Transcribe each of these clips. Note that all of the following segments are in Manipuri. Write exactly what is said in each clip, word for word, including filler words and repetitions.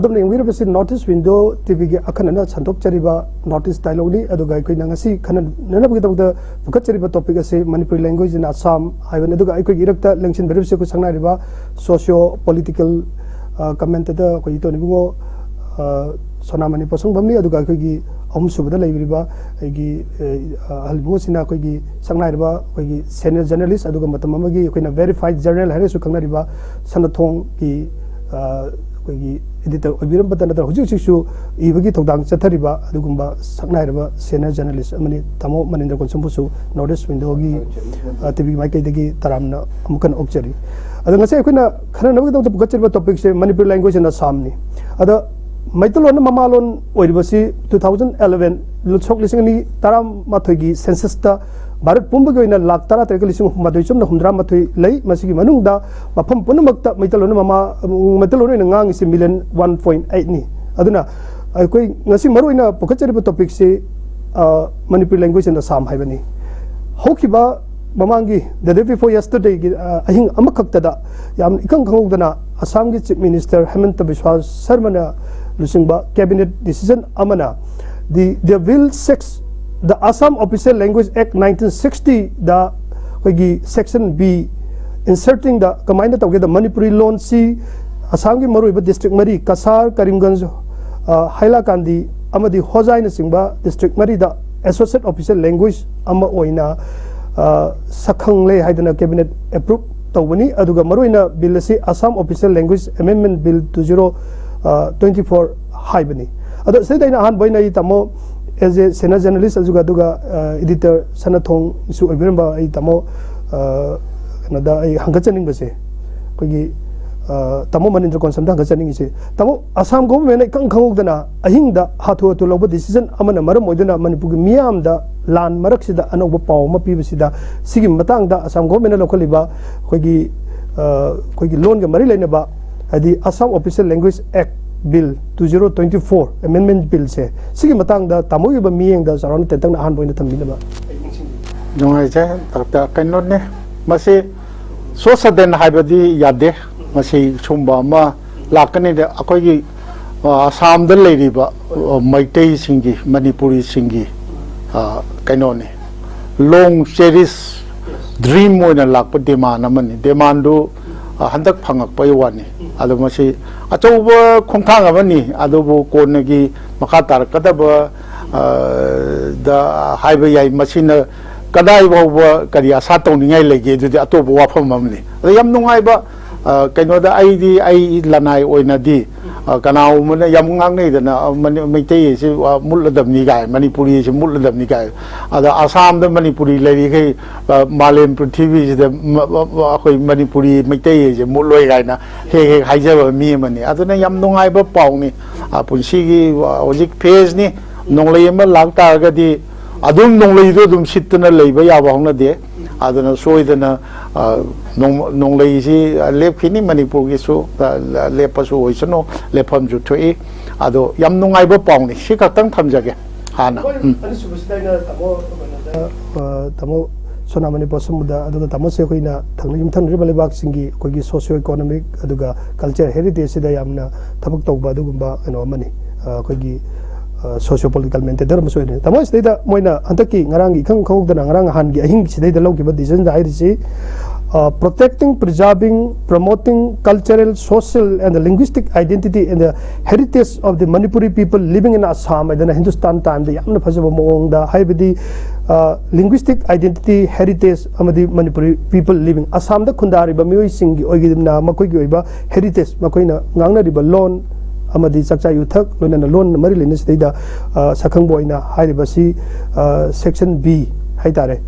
ꯑꯗꯣꯝꯅ ꯌꯦꯡꯕꯤꯔꯤꯕꯁꯤ North East Window ꯇꯤꯚꯤꯒꯤ ꯑꯈꯟꯅꯅ ꯁꯟꯗꯣꯛꯆꯔꯤꯕ North East Dialogueꯅꯤ꯫ ꯑꯗꯨꯒ ꯑꯩꯈꯣꯏꯅ ꯉꯁꯤ ꯈꯟꯅꯅꯕꯒꯤꯗꯃꯛꯇ ꯄꯨꯈꯠꯆꯔꯤꯕ topic ꯑꯁꯤ Manipuri Language in Assam ꯍꯥꯏꯕꯅꯤ꯫ ꯑꯗꯨꯒ ꯑꯩꯈꯣꯏꯒꯤ ꯏꯔꯛꯇ ꯂꯦꯡꯁꯤꯟꯕꯤꯔꯤꯕꯁꯤ ꯑꯩꯈꯣꯏ ꯁꯛꯅꯥꯏꯔꯤꯕ socio political, ꯑ, commentator ꯑꯩꯈꯣꯏ ꯏꯇꯣꯟ ꯏꯕꯨꯡꯉꯣ, ꯑ, ꯁꯣꯅꯥꯃꯅꯤ ꯄꯣꯠꯁꯪꯕꯝꯅꯤ꯫ ꯑꯗꯨꯒ ꯑꯩꯈꯣꯏꯒꯤ ꯑꯍꯨꯝꯁꯨꯕꯗ ꯂꯩꯕꯤꯔꯤꯕ ꯑꯩꯒꯤ, ꯑ, ꯑꯍꯜ ꯏꯕꯨꯡꯉꯣꯁꯤꯅ ꯑꯩꯈꯣꯏꯒꯤ ꯁꯛꯅꯥꯏꯔꯕ ꯑꯩꯈꯣꯏꯒꯤ senior journalist, ꯑꯗꯨꯒ ꯃꯇꯝ ꯑꯃꯒꯤ ꯑꯩꯈꯣꯏꯅ verified journal ꯍꯥꯏꯔꯒꯁꯨ ꯈꯪꯅꯔꯤꯕ ꯁꯅꯥꯊꯣꯡꯒꯤ, ꯑ, ꯑꯩꯈꯣꯏꯒꯤ editor ꯑꯣꯏꯕꯤꯔꯝꯕꯇ ꯅꯠꯇꯅ ꯍꯧꯖꯤꯛ ꯍꯧꯖꯤꯛꯁꯨ ꯏꯕꯒꯤ ꯊꯧꯗꯥꯡ ꯆꯠꯊꯔꯤꯕ ꯑꯗꯨꯒꯨꯝꯕ ꯁꯛꯅꯥꯏꯔꯕ senior journalist ꯑꯃꯅꯤ꯫ ꯇꯥꯃꯣ ꯃꯅꯤꯟꯗ꯭ꯔ ꯀꯣꯟꯁꯝꯕꯨꯁꯨ North East Windowꯒꯤ, ꯑ, ꯇꯤꯚꯤꯒꯤ ꯃꯥꯏꯀꯩꯗꯒꯤ ꯇꯔꯥꯝꯅ ꯑꯃꯨꯛ ꯍꯟꯅ ꯑꯣꯛꯆꯔꯤ꯫ ꯑꯗꯣ ꯉꯁꯤ ꯑꯩꯈꯣꯏꯅ ꯈꯟꯅꯅꯕꯒꯤꯗꯃꯛꯇ ꯄꯨꯈꯠꯆꯔꯤꯕ topicꯁꯦ Manipuri Language in Assam ꯅꯤ꯫ ꯑꯗ ꯃꯩꯇꯩꯂꯣꯟꯅ ꯃꯃꯥꯂꯣꯟ ꯑꯣꯏꯔꯤꯕꯁꯤ two thousand eleven, ꯁꯣꯛ ꯂꯤꯁꯤꯡ ꯑꯅꯤ ꯇꯔꯥꯃꯥꯊꯣꯏꯒꯤ censusꯇ ꯚꯥꯔꯠ ꯄꯨꯝꯕꯒꯤ ꯑꯣꯏꯅ ꯂꯥꯈ ꯇꯔꯥꯇꯔꯦꯠꯀ ꯂꯤꯁꯤꯡ ꯍꯨꯝꯐꯨꯃꯥꯊꯣꯏ ꯆꯨꯝꯅ ꯍꯨꯝꯗ꯭ꯔꯥ ꯃꯥꯊꯣꯏ ꯂꯩ꯫ ꯃꯁꯤꯒꯤ ꯃꯅꯨꯡꯗ ꯃꯐꯝ ꯄꯨꯝꯅꯃꯛꯇ ꯃꯩꯇꯩꯂꯣꯟꯅ ꯃꯃꯥ-, ꯃꯩꯇꯩꯂꯣꯟ ꯑꯣꯏꯅ ꯉꯥꯡꯉꯤꯁꯤ million one point eight ꯅꯤ꯫ ꯑꯗꯨꯅ ꯑꯩꯈꯣꯏ ꯉꯁꯤ ꯃꯔꯨꯑꯣꯏꯅ ꯄꯨꯈꯠꯆꯔꯤꯕ topicꯁꯤ, ꯑ, Manipuri Language in Assam ꯍꯥꯏꯕꯅꯤ꯫ ꯍꯧꯈꯤꯕ ꯃꯃꯥꯡꯒꯤ, the day before yesterdayꯒꯤ, ꯑ, ꯑꯍꯤꯡ ꯑꯃꯈꯛꯇꯗ ꯌꯥꯝ ꯏꯈꯪ ꯈꯪꯍꯧꯗꯅ ꯑꯁꯥꯝꯒꯤ Chief Minister ꯍꯦꯃꯟꯇ ꯕꯤꯁ꯭ꯋꯥ ꯁꯔꯃꯅ ꯂꯨꯆꯤꯡꯕ cabinet decision ꯑꯃꯅ the, the bill six, the Assam Official Language Act nineteen sixtyꯗ ꯑꯩꯈꯣꯏꯒꯤ section B insertingꯗ ꯀꯃꯥꯏꯅ ꯇꯧꯒꯦꯗ, ꯃꯅꯤꯄꯨꯔꯤ ꯂꯣꯟꯁꯤ ꯑꯁꯥꯝꯒꯤ ꯃꯔꯨꯑꯣꯏꯕ district ꯃꯔꯤ, ꯀꯁꯥꯔ, ꯀꯔꯤꯝꯒꯟꯖ, ꯑ, ꯍꯥꯏꯂꯥꯀꯥꯟꯗꯤ ꯑꯃꯗꯤ ꯍꯣꯖꯥꯏꯅꯆꯤꯡꯕ district ꯃꯔꯤꯗ associate official language ꯑꯃ ꯑꯣꯏꯅ, ꯑ, ꯁꯛꯈꯪꯂꯦ ꯍꯥꯏꯗꯅ cabinet approve ꯇꯧꯕꯅꯤ꯫ ꯑꯗꯨꯒ ꯃꯔꯨꯑꯣꯏꯅ bill ꯑꯁꯤ Assam Official Language Amendment Bill two zero twenty four ꯍꯥꯏꯕꯅꯤ꯫ ꯑꯗꯣ ꯁꯤꯗ ꯑꯩꯅ ꯑꯍꯥꯟꯕ ꯑꯣꯏꯅ ꯑꯩ ꯇꯥꯃꯣ as a senior journalist ꯑꯗꯨꯒ, ꯑꯗꯨꯒ, ꯑ, editor ꯁꯅꯥꯊꯣꯡꯁꯨ ꯑꯣꯏꯕꯤꯔꯝꯕ ꯑꯩ ꯇꯥꯃꯣ, ꯑ, ꯀꯩꯅꯣꯗ ꯑꯩ ꯍꯪꯒꯠꯆꯅꯤꯡꯕꯁꯦ, ꯑꯩꯈꯣꯏꯒꯤ, ꯑ, ꯇꯥꯃꯣ ꯃꯅꯤꯟꯗ꯭ꯔ ꯀꯣꯟꯁꯝꯗ ꯍꯪꯒꯠꯆꯅꯤꯡꯉꯤꯁꯦ, ꯇꯥꯃꯣ, ꯑꯁꯥꯝ governmentꯅ ꯏꯈꯪ ꯈꯪꯍꯧꯗꯅ ꯑꯍꯤꯡꯗ ꯍꯥꯊꯨ ꯍꯥꯊꯨ ꯂꯧꯕ decision ꯑꯃꯅ ꯃꯔꯝ ꯑꯣꯏꯗꯨꯅ ꯃꯅꯤꯄꯨꯔꯒꯤ ꯃꯤꯌꯥꯝꯗ ꯂꯥꯟ ꯃꯔꯛꯁꯤꯗ ꯑꯅꯧꯕ ꯄꯥꯎ ꯑꯃ ꯄꯤꯕꯁꯤꯗ, ꯁꯤꯒꯤ ꯃꯇꯥꯡꯗ ꯑꯁꯥꯝ governmentꯅ ꯂꯧꯈꯠꯂꯤꯕ ꯑꯩꯈꯣꯏꯒꯤ, ꯑ, ꯑꯩꯈꯣꯏꯒꯤ ꯂꯣꯟꯒ ꯃꯔꯤ ꯂꯩꯅꯕ, ꯍꯥꯏꯗꯤ Assam Official Language Act Bill two zero twenty four Amendment Billꯁꯦ, ꯁꯤꯒꯤ ꯃꯇꯥꯡꯗ ꯇꯥꯃꯣꯒꯤ ꯑꯣꯏꯕ ꯃꯤꯠꯌꯦꯡꯗ ꯆꯥꯎꯔꯥꯛꯅ ꯇꯦꯟꯇꯛꯅ ꯑꯍꯥꯟꯕ ꯑꯣꯏꯅ ꯊꯝꯕꯤꯅꯕ꯫ ꯅꯨꯡꯉꯥꯏꯖꯩ, ꯗꯥꯛꯇꯔ꯫ ꯀꯩꯅꯣꯅꯦ, ꯃꯁꯤ so sudden ꯍꯥꯏꯕꯗꯤ ꯌꯥꯗꯦ꯫ ꯃꯁꯤ ꯁꯨꯝꯕ ꯑꯃ ꯂꯥꯛꯀꯅꯤꯗ꯫ ꯑꯩꯈꯣꯏꯒꯤ ꯑ, ꯑꯁꯥꯝꯗ ꯂꯩꯔꯤꯕ, ꯑ, ꯃꯩꯇꯩꯁꯤꯡꯒꯤ, ꯃꯅꯤꯄꯨꯔꯤꯁꯤꯡꯒꯤ, ꯑ, ꯀꯩꯅꯣꯅꯤ, ꯂꯣꯡ ꯆꯦꯔꯤꯁ ꯗ꯭ꯔꯤꯝ ꯑꯣꯏꯅ ꯂꯥꯛꯄ ꯗꯤꯃꯥꯟ ꯑꯃꯅꯤ꯫ ꯗꯤꯃꯥꯟꯗꯨ, ꯑ, ꯍꯟꯗꯛ ꯐꯪꯉꯛꯄꯒꯤ ꯋꯥꯅꯤ꯫ ꯑꯗꯣ ꯃꯁꯤ ꯑꯆꯧꯕ ꯈꯣꯡꯊꯥꯡ ꯑꯃꯅꯤ꯫ ꯑꯗꯨꯕꯨ ꯀꯣꯟꯅꯒꯤ ꯃꯈꯥ ꯇꯥꯔꯛꯀꯗꯕ, ꯑ, ꯗ ꯍꯥꯏꯕ ꯌꯥꯏ꯫ ꯃꯁꯤꯅ ꯀꯗꯥꯏ ꯐꯥꯎꯕ ꯀꯔꯤ ꯑꯁꯥ ꯇꯧꯅꯤꯡꯉꯥꯏ ꯂꯩꯒꯦ? ꯑꯗꯨꯗꯤ ꯑꯇꯣꯞꯄ ꯋꯥꯐꯝ ꯑꯃꯅꯤ꯫ ꯑꯗꯣ ꯌꯥꯝ ꯅꯨꯡꯉꯥꯏꯕ, ꯑ, ꯀꯩꯅꯣꯗ ꯑꯩꯗꯤ, ꯑꯩ ꯂꯅꯥꯏ ꯑꯣꯏꯅꯗꯤ, ꯑ, ꯀꯅꯥꯒꯨꯝꯕꯅ ꯌꯥꯝ ꯉꯥꯡꯅꯩꯗꯅ, ꯑ, ꯃꯅꯤ-, ꯃꯩꯇꯩ ꯑꯁꯤ, ꯑ, ꯃꯨꯠꯂꯗꯕꯅꯤ ꯀꯥꯏ, ꯃꯅꯤꯄꯨꯔꯤ ꯑꯁꯤ ꯃꯨꯠꯂꯗꯕꯅꯤ ꯀꯥꯏ꯫ ꯑꯗ ꯑꯁꯥꯝꯗ ꯃꯅꯤꯄꯨꯔꯤ ꯂꯩꯔꯤꯈꯩ, ꯑ, ꯃꯥꯂꯦꯝ ꯄ꯭ꯔꯤꯊꯤꯕꯤꯁꯤꯗ ꯃ-, ꯃ-, ꯃ-, ꯑꯩꯈꯣꯏ ꯃꯅꯤꯄꯨꯔꯤ ꯃꯩꯇꯩ ꯑꯁꯤ ꯃꯨꯠꯂꯣꯏ ꯀꯥꯏꯅ ꯍꯦꯛ ꯍꯦꯛ ꯍꯥꯏꯖꯕ ꯃꯤ ꯑꯃꯅꯤ꯫ ꯑꯗꯨꯅ ꯌꯥꯝ ꯅꯨꯡꯉꯥꯏꯕ ꯄꯥꯎꯅꯤ꯫ ꯑ, ꯄꯨꯟꯁꯤꯒꯤ, ꯑ, ꯍꯧꯖꯤꯛ ꯐꯦꯖꯅꯤ꯫ ꯅꯣꯡꯂꯩ ꯑꯃ ꯂꯥꯛ ꯇꯥꯔꯒꯗꯤ ꯑꯗꯨꯝ ꯅꯣꯡꯂꯩꯗꯣ ꯑꯗꯨꯝ ꯁꯤꯠꯇꯅ ꯂꯩꯕ ꯌꯥꯕ ꯍꯧꯅꯗꯦ꯫ ꯑꯗꯨꯅ ꯁꯣꯏꯗꯅ, ꯑ, ꯅꯣꯡ-, ꯅꯣꯡꯂꯩꯁꯤ, ꯑ, ꯂꯦꯞꯈꯤꯅꯤ꯫ ꯃꯅꯤꯄꯨꯔꯒꯤꯁꯨ, ꯑ, ꯂꯦꯞꯄꯁꯨ ꯑꯣꯏꯁꯅꯨ, ꯂꯦꯞꯐꯝꯁꯨ ꯊꯣꯛꯏ꯫ ꯑꯗꯣ ꯌꯥꯝ ꯅꯨꯡꯉꯥꯏꯕ ꯄꯥꯎꯅꯤ꯫ ꯁꯤ ꯈꯛꯇꯪ ꯊꯝꯖꯒꯦ ꯍꯥꯟꯅ꯫ ꯍꯣꯏ, ꯎꯝ꯫ ꯑꯅꯤꯁꯨꯕꯁꯤꯗ ꯑꯩꯅ ꯇꯥꯃꯣ ꯀꯩꯅꯣꯗ, ꯑ, ꯇꯥꯃꯣ ꯁꯣꯅꯥꯃꯅꯤ ꯄꯣꯠꯁꯝꯕꯗ, ꯑꯗꯨꯒ ꯇꯥꯃꯣꯁꯦ ꯑꯩꯈꯣꯏꯅ ꯊꯪꯅ-, ꯌꯨꯝꯊꯪꯅꯔꯤꯕ ꯂꯩꯕꯥꯛꯁꯤꯡꯒꯤ ꯑꯩꯈꯣꯏꯒꯤ socio economic ꯑꯗꯨꯒ culture heritage ꯁꯤꯗ ꯌꯥꯝꯅ ꯊꯕꯛ ꯇꯧꯕ ꯑꯗꯨꯒꯨꯝꯕ ꯀꯩꯅꯣ ꯑꯃꯅꯤ꯫ ꯑ, ꯑꯩꯈꯣꯏꯒꯤ, ꯑ, socio political ꯃꯦꯟꯇꯦꯇꯔ ꯑꯃꯁꯨ ꯑꯣꯏꯔꯤꯅꯤ꯫ ꯇꯥꯃꯣ, ꯁꯤꯗꯩꯗ ꯃꯣꯏꯅ ꯍꯟꯗꯛꯀꯤ ꯉꯔꯥꯡꯒꯤ ꯏꯈꯪ ꯈꯪꯍꯧꯗꯅ ꯉꯔꯥꯡ ꯅꯍꯥꯟꯒꯤ ꯑꯍꯤꯡ ꯁꯤꯗꯩꯗ ꯂꯧꯈꯤꯕ decision ꯗ ꯍꯥꯏꯔꯤꯁꯤ, ꯑ, protecting, preserving, promoting cultural, social and linguistic identity and the heritage of the Manipuri people living in Assam ꯍꯥꯏꯗꯅ ꯍꯤꯟꯗꯨꯁꯇꯥꯟ ꯇꯥꯏꯝꯗ ꯌꯥꯝꯅ ꯐꯖꯕ ꯃꯑꯣꯡꯗ, ꯍꯥꯏꯕꯗꯤ, ꯑ, linguistic identity, heritage ꯑꯃꯗꯤ Manipuri people living, ꯑꯁꯥꯝꯗ ꯈꯨꯟꯗꯥꯔꯤꯕ ꯃꯤꯑꯣꯏꯁꯤꯡꯒꯤ ꯑꯣꯏꯒꯗꯕꯅ ꯃꯈꯣꯏꯒꯤ ꯑꯣꯏꯕ heritage, ꯃꯈꯣꯏꯅ ꯉꯥꯡꯅꯔꯤꯕ ꯂꯣꯟ ꯑꯃꯗꯤ ꯆꯥꯛꯆꯥ ꯌꯨꯊꯛ, ꯂꯣꯏꯅꯅ ꯂꯣꯟ ꯃꯔꯤ ꯂꯩꯅꯁꯤꯗꯩꯗ, ꯑ, ꯁꯛꯈꯪꯕ ꯑꯣꯏꯅ ꯍꯥꯏꯔꯤꯕꯁꯤ, ꯑ, section B ꯍꯥꯏꯇꯥꯔꯦ,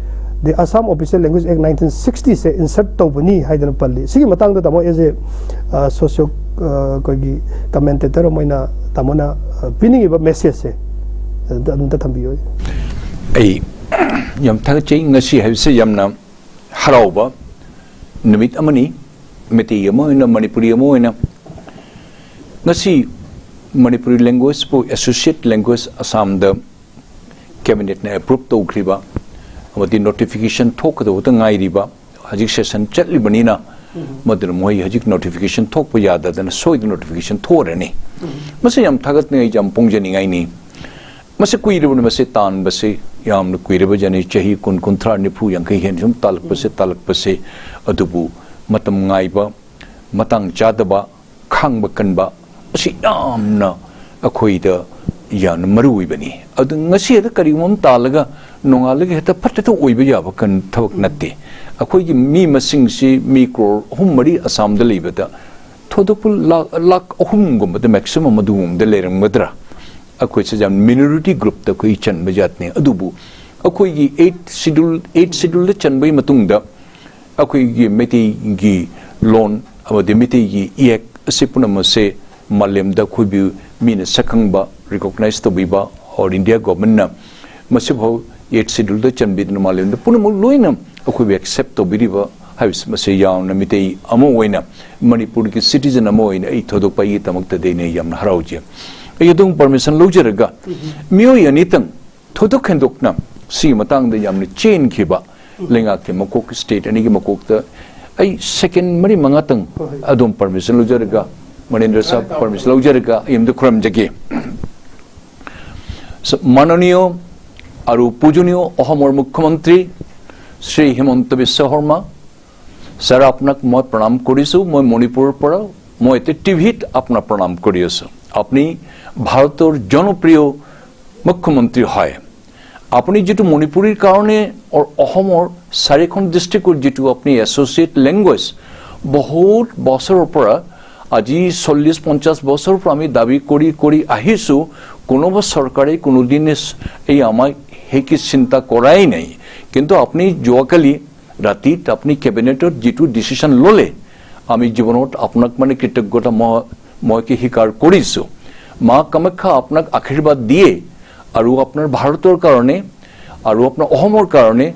the Assam Official Language Act nineteen sixty say insert ꯇꯧꯕꯅꯤ ꯍꯥꯏꯗꯅ ꯄꯜꯂꯤ꯫ ꯁꯤꯒꯤ ꯃꯇꯥꯡꯗ ꯇꯥꯃꯣ, as a, ꯑ, socio, ꯑ, ꯑꯩꯈꯣꯏꯒꯤ commentator ꯑꯃ ꯑꯣꯏꯅ ꯇꯥꯃꯣꯅ, ꯑ, ꯄꯤꯅꯤꯡꯉꯤꯕ message ꯁꯦ ꯑꯗꯨꯝꯇ ꯊꯝꯕꯤꯌꯨ꯫ ꯑꯩ ꯌꯥꯝ ꯊꯥꯒꯠꯆꯩ꯫ ꯉꯁꯤ ꯍꯥꯏꯕꯁꯦ ꯌꯥꯝꯅ ꯍꯔꯥꯎꯕ ꯅꯨꯃꯤꯠ ꯑꯃꯅꯤ꯫ ꯃꯩꯇꯩ ꯑꯃ ꯑꯣꯏꯅ, ꯃꯅꯤꯄꯨꯔꯤ ꯑꯃ ꯑꯣꯏꯅ, ꯉꯁꯤ ꯃꯅꯤꯄꯨꯔꯤ language ꯄꯨ associate language ꯑꯁꯥꯝꯗ cabinet ꯅ approve ꯇꯧꯈ꯭ꯔꯤꯕ ꯑꯃꯗꯤ notification ꯊꯣꯛꯀꯗꯧꯕꯇ ꯉꯥꯏꯔꯤꯕ, ꯍꯧꯖꯤꯛ session ꯆꯠꯂꯤꯕꯅꯤꯅ, ꯃꯗꯨꯅ ꯃꯣꯏ ꯍꯧꯖꯤꯛ ꯅꯣꯇꯤꯐꯤꯀꯦꯁꯟ ꯊꯣꯛꯄ ꯌꯥꯗꯗꯅ ꯁꯣꯏꯗꯅ ꯅꯣꯇꯤꯐꯤꯀꯦꯁꯟ ꯊꯣꯛꯑꯔꯅꯤ꯫ ꯃꯁꯤ ꯌꯥꯝ ꯊꯥꯒꯠꯅꯤꯡꯉꯥꯏ, ꯌꯥꯝ ꯐꯣꯡꯖꯅꯤꯡꯉꯥꯏꯅꯤ꯫ ꯃꯁꯤ ꯀꯨꯏꯔꯕꯅꯤ, ꯃꯁꯤ ꯇꯥꯟꯕꯁꯤ ꯌꯥꯝꯅ ꯀꯨꯏꯔꯕ ꯖꯥꯠꯅꯤ꯫ ꯆꯍꯤ ꯀꯨꯟ, ꯀꯨꯟꯊ꯭ꯔꯥ, ꯅꯤꯐꯨ, ꯌꯥꯡꯈꯩ ꯍꯦꯟꯅ ꯁꯨꯝ ꯇꯥꯜꯂꯛꯄꯁꯦ, ꯇꯥꯜꯂꯛꯄꯁꯦ꯫ ꯑꯗꯨꯕꯨ ꯃꯇꯝ ꯉꯥꯏꯕ, ꯃꯇꯥꯡ ꯆꯥꯗꯕ, ꯈꯥꯡꯕ ꯀꯟꯕ ꯑꯁꯤ ꯌꯥꯝꯅ ꯑꯩꯈꯣꯏꯗ ꯌꯥꯝꯅ ꯃꯔꯨ ꯑꯣꯏꯕꯅꯤ꯫ ꯑꯗꯨ ꯉꯁꯤ ꯍꯦꯛꯇ ꯀꯔꯤꯒꯨꯝꯕ ꯑꯃ ꯇꯥꯜꯂꯒ ꯅꯣꯡꯉꯥꯜꯂꯒ ꯍꯦꯛꯇ ꯐꯠ ꯍꯦꯛꯇ ꯑꯣꯏꯕ ꯌꯥꯕ ꯀꯟ-, ꯊꯕꯛ ꯅꯠꯇꯦ꯫ ꯑꯩꯈꯣꯏꯒꯤ ꯃꯤ ꯃꯁꯤꯡꯁꯤ ꯃꯤ ꯀ꯭ꯔꯣꯔ ꯑꯍꯨꯝ ꯃꯔꯤ ꯑꯁꯥꯝꯗ ꯂꯩꯕꯗ ꯊꯣꯏꯗꯣꯛꯄ ꯂꯥꯛ, ꯂꯥꯛ ꯑꯍꯨꯝꯒꯨꯝꯕꯗ maximum ꯑꯗꯨꯒꯨꯝꯕꯗ ꯂꯩꯔꯝꯒꯗ꯭ꯔꯥ? ꯑꯩꯈꯣꯏꯁꯦ ꯌꯥꯝ minority groupꯇ ꯑꯩꯈꯣꯏ ꯆꯟꯕ ꯖꯥꯠꯅꯤ꯫ ꯑꯗꯨꯕꯨ ꯑꯩꯈꯣꯏꯒꯤ eighth schedule, eighth scheduleꯗ ꯆꯟꯕꯒꯤ ꯃꯇꯨꯡꯗ ꯑꯩꯈꯣꯏꯒꯤ ꯃꯩꯇꯩꯒꯤ ꯂꯣꯟ ꯑꯃꯗꯤ ꯃꯩꯇꯩꯒꯤ ꯏꯌꯦꯛ ꯑꯁꯤ ꯄꯨꯝꯅꯃꯛꯁꯦ ꯃꯥꯂꯦꯝꯗ ꯑꯩꯈꯣꯏꯕꯨ ꯃꯤꯅ ꯁꯛꯈꯪꯕ, recognize ꯇꯧꯕꯤꯕ, or India governmentꯅ ꯃꯁꯤꯐꯥꯎ eighth scheduleꯗ ꯆꯟꯕꯤꯗꯨꯅ ꯃꯥꯂꯦꯝꯗ ꯄꯨꯝꯅꯃꯛ ꯂꯣꯏꯅ ꯑꯩꯈꯣꯏꯕꯨ accept ꯇꯧꯕꯤꯔꯤꯕ ꯍꯥꯏꯕꯁꯤ, ꯃꯁꯤ ꯌꯥꯝꯅ ꯃꯤꯇꯩ ꯑꯃ ꯑꯣꯏꯅ, ꯃꯅꯤꯄꯨꯔꯒꯤ citizen ꯑꯃ ꯑꯣꯏꯅ ꯑꯩ ꯊꯣꯏꯗꯣꯛꯄ ꯑꯩꯒꯤꯗꯃꯛꯇꯗꯤ ꯑꯩꯅ ꯌꯥꯝꯅ ꯍꯔꯥꯎꯖꯩ꯫ ꯑꯩ ꯑꯗꯨꯝ permission ꯂꯧꯖꯔꯒ ꯃꯤꯑꯣꯏ ꯑꯅꯤꯇꯪ ꯊꯣꯏꯗꯣꯛ ꯍꯦꯟꯗꯣꯛꯅ ꯁꯤꯒꯤ ꯃꯇꯥꯡꯗ ꯌꯥꯝꯅ ꯆꯦꯟꯈꯤꯕ ꯂꯩꯉꯥꯛꯀꯤ ꯃꯀꯣꯛ, state ꯑꯅꯤꯒꯤ ꯃꯀꯣꯛꯇ ꯑꯩ second ꯃꯔꯤ ꯃꯉꯥꯇꯪ ꯍꯣꯏ, ꯍꯣꯏ꯫ ꯑꯗꯨꯝ permission ꯂꯧꯖꯔꯒ, ꯃꯅꯤꯟꯗ꯭ꯔ ꯁꯥꯍꯕ permission ꯂꯧꯖꯔꯒ ꯑꯩ ꯑꯝꯇ ꯈꯨꯔꯝꯖꯒꯦ꯫ স-, মাননীয় আৰু পূজনীয় অসমৰ মুখ্যমন্ত্ৰী শ্ৰী হিমন্ত বিশ্ব শৰ্মা, ছাৰ, আপোনাক মই প্ৰণাম কৰিছোঁ। মই মণিপুৰৰ পৰা, মই এতিয়া টিভিত আপোনাক প্ৰণাম কৰি আছোঁ। আপুনি ভাৰতৰ জনপ্ৰিয় মুখ্যমন্ত্ৰী হয়। আপুনি যিটো মণিপুৰীৰ কাৰণে অ-, অসমৰ চাৰিখন ডিষ্ট্ৰিক্টৰ যিটো আপুনি associate language বহুত বছৰৰ পৰা, আজি চল্লিছ পঞ্চাছ বছৰৰ পৰা আমি দাবী কৰি কৰি আহিছোঁ, কোনোবা চৰকাৰে কোনোদিনে চ-, এই আমাক সেই কি চিন্তা কৰাই নাই। কিন্তু আপুনি যোৱাকালি ৰাতিত আপুনি কেবিনেটত যিটো ডিচিশ্যন ল'লে, আমি জীৱনত আপোনাক মানে কৃতজ্ঞতা মই, মই কি স্বীকাৰ কৰিছোঁ। মা কামাখ্যা আপোনাক আশীৰ্বাদ দিয়ে আৰু আপোনাৰ ভাৰতৰ কাৰণে আৰু আপোনাৰ অসমৰ কাৰণে,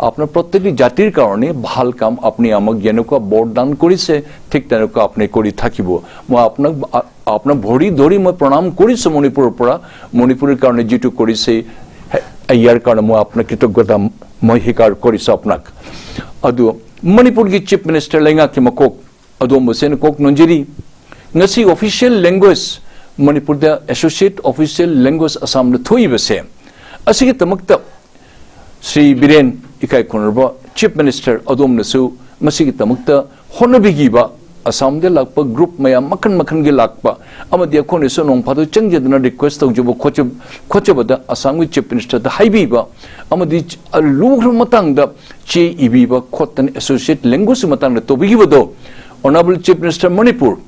আপোনাৰ প্ৰত্যেক জাতিৰ কাৰণে ভাল কাম আপুনি আমাক যেনেকুৱা বৰদান কৰিছে, ঠিক তেনেকুৱা আপুনি কৰি থাকিব। মই আপোনাক, আ-, আপোনাক ভৰি ধৰি মই প্ৰণাম কৰিছোঁ মণিপুৰৰ পৰা, মণিপুৰৰ কাৰণে যিটো কৰিছে, হে-, ইয়াৰ কাৰণে মই আপোনাক কৃতজ্ঞতা মই স্বীকাৰ কৰিছোঁ আপোনাক। আৰু ꯃꯅꯤꯄꯨꯔꯒꯤ Chief Minister ꯂꯩꯉꯥꯛꯀꯤ ꯃꯀꯣꯛ ꯑꯗꯣꯝꯕꯨꯁꯦ ꯑꯩꯅ ꯀꯣꯛ ꯅꯣꯟꯖꯔꯤ꯫ ꯉꯁꯤ official language ꯃꯅꯤꯄꯨꯔꯗ associate official language ꯑꯁꯥꯝꯗ ꯊꯣꯛꯏꯕꯁꯦ, ꯑꯁꯤꯒꯤꯗꯃꯛꯇ ꯁ꯭ꯔꯤ ꯕꯤꯔꯦꯟ, ꯏꯀꯥꯏ ꯈꯨꯝꯅꯔꯕ Chief Minister ꯑꯗꯣꯝꯅꯁꯨ ꯃꯁꯤꯒꯤꯗꯃꯛꯇ ꯍꯣꯠꯅꯕꯤꯈꯤꯕ, ꯑꯁꯥꯝꯗ ꯂꯥꯛꯄ group ꯃꯌꯥꯝ ꯃꯈꯜ ꯃꯈꯜꯒꯤ ꯂꯥꯛꯄ, ꯑꯃꯗꯤ ꯑꯩꯈꯣꯏꯅꯁꯨ ꯅꯣꯡ ꯐꯥꯗꯣꯛ ꯆꯪꯖꯗꯨꯅ request ꯇꯧꯖꯕ ꯈꯣꯠꯆ-, ꯈꯣꯠꯆꯕꯗ ꯑꯁꯥꯝꯒꯤ Chief Ministerꯗ ꯍꯥꯏꯕꯤꯕ, ꯑꯃꯗꯤ ꯂꯨꯈ꯭ꯔꯕ ꯃꯇꯥꯡꯗ ꯆꯦ ꯏꯕꯤꯕ ꯈꯣꯠꯇꯅ associate languageꯀꯤ ꯃꯇꯥꯡꯗ ꯇꯧꯕꯤꯈꯤꯕꯗꯣ, Honourable Chief Minister Manipur,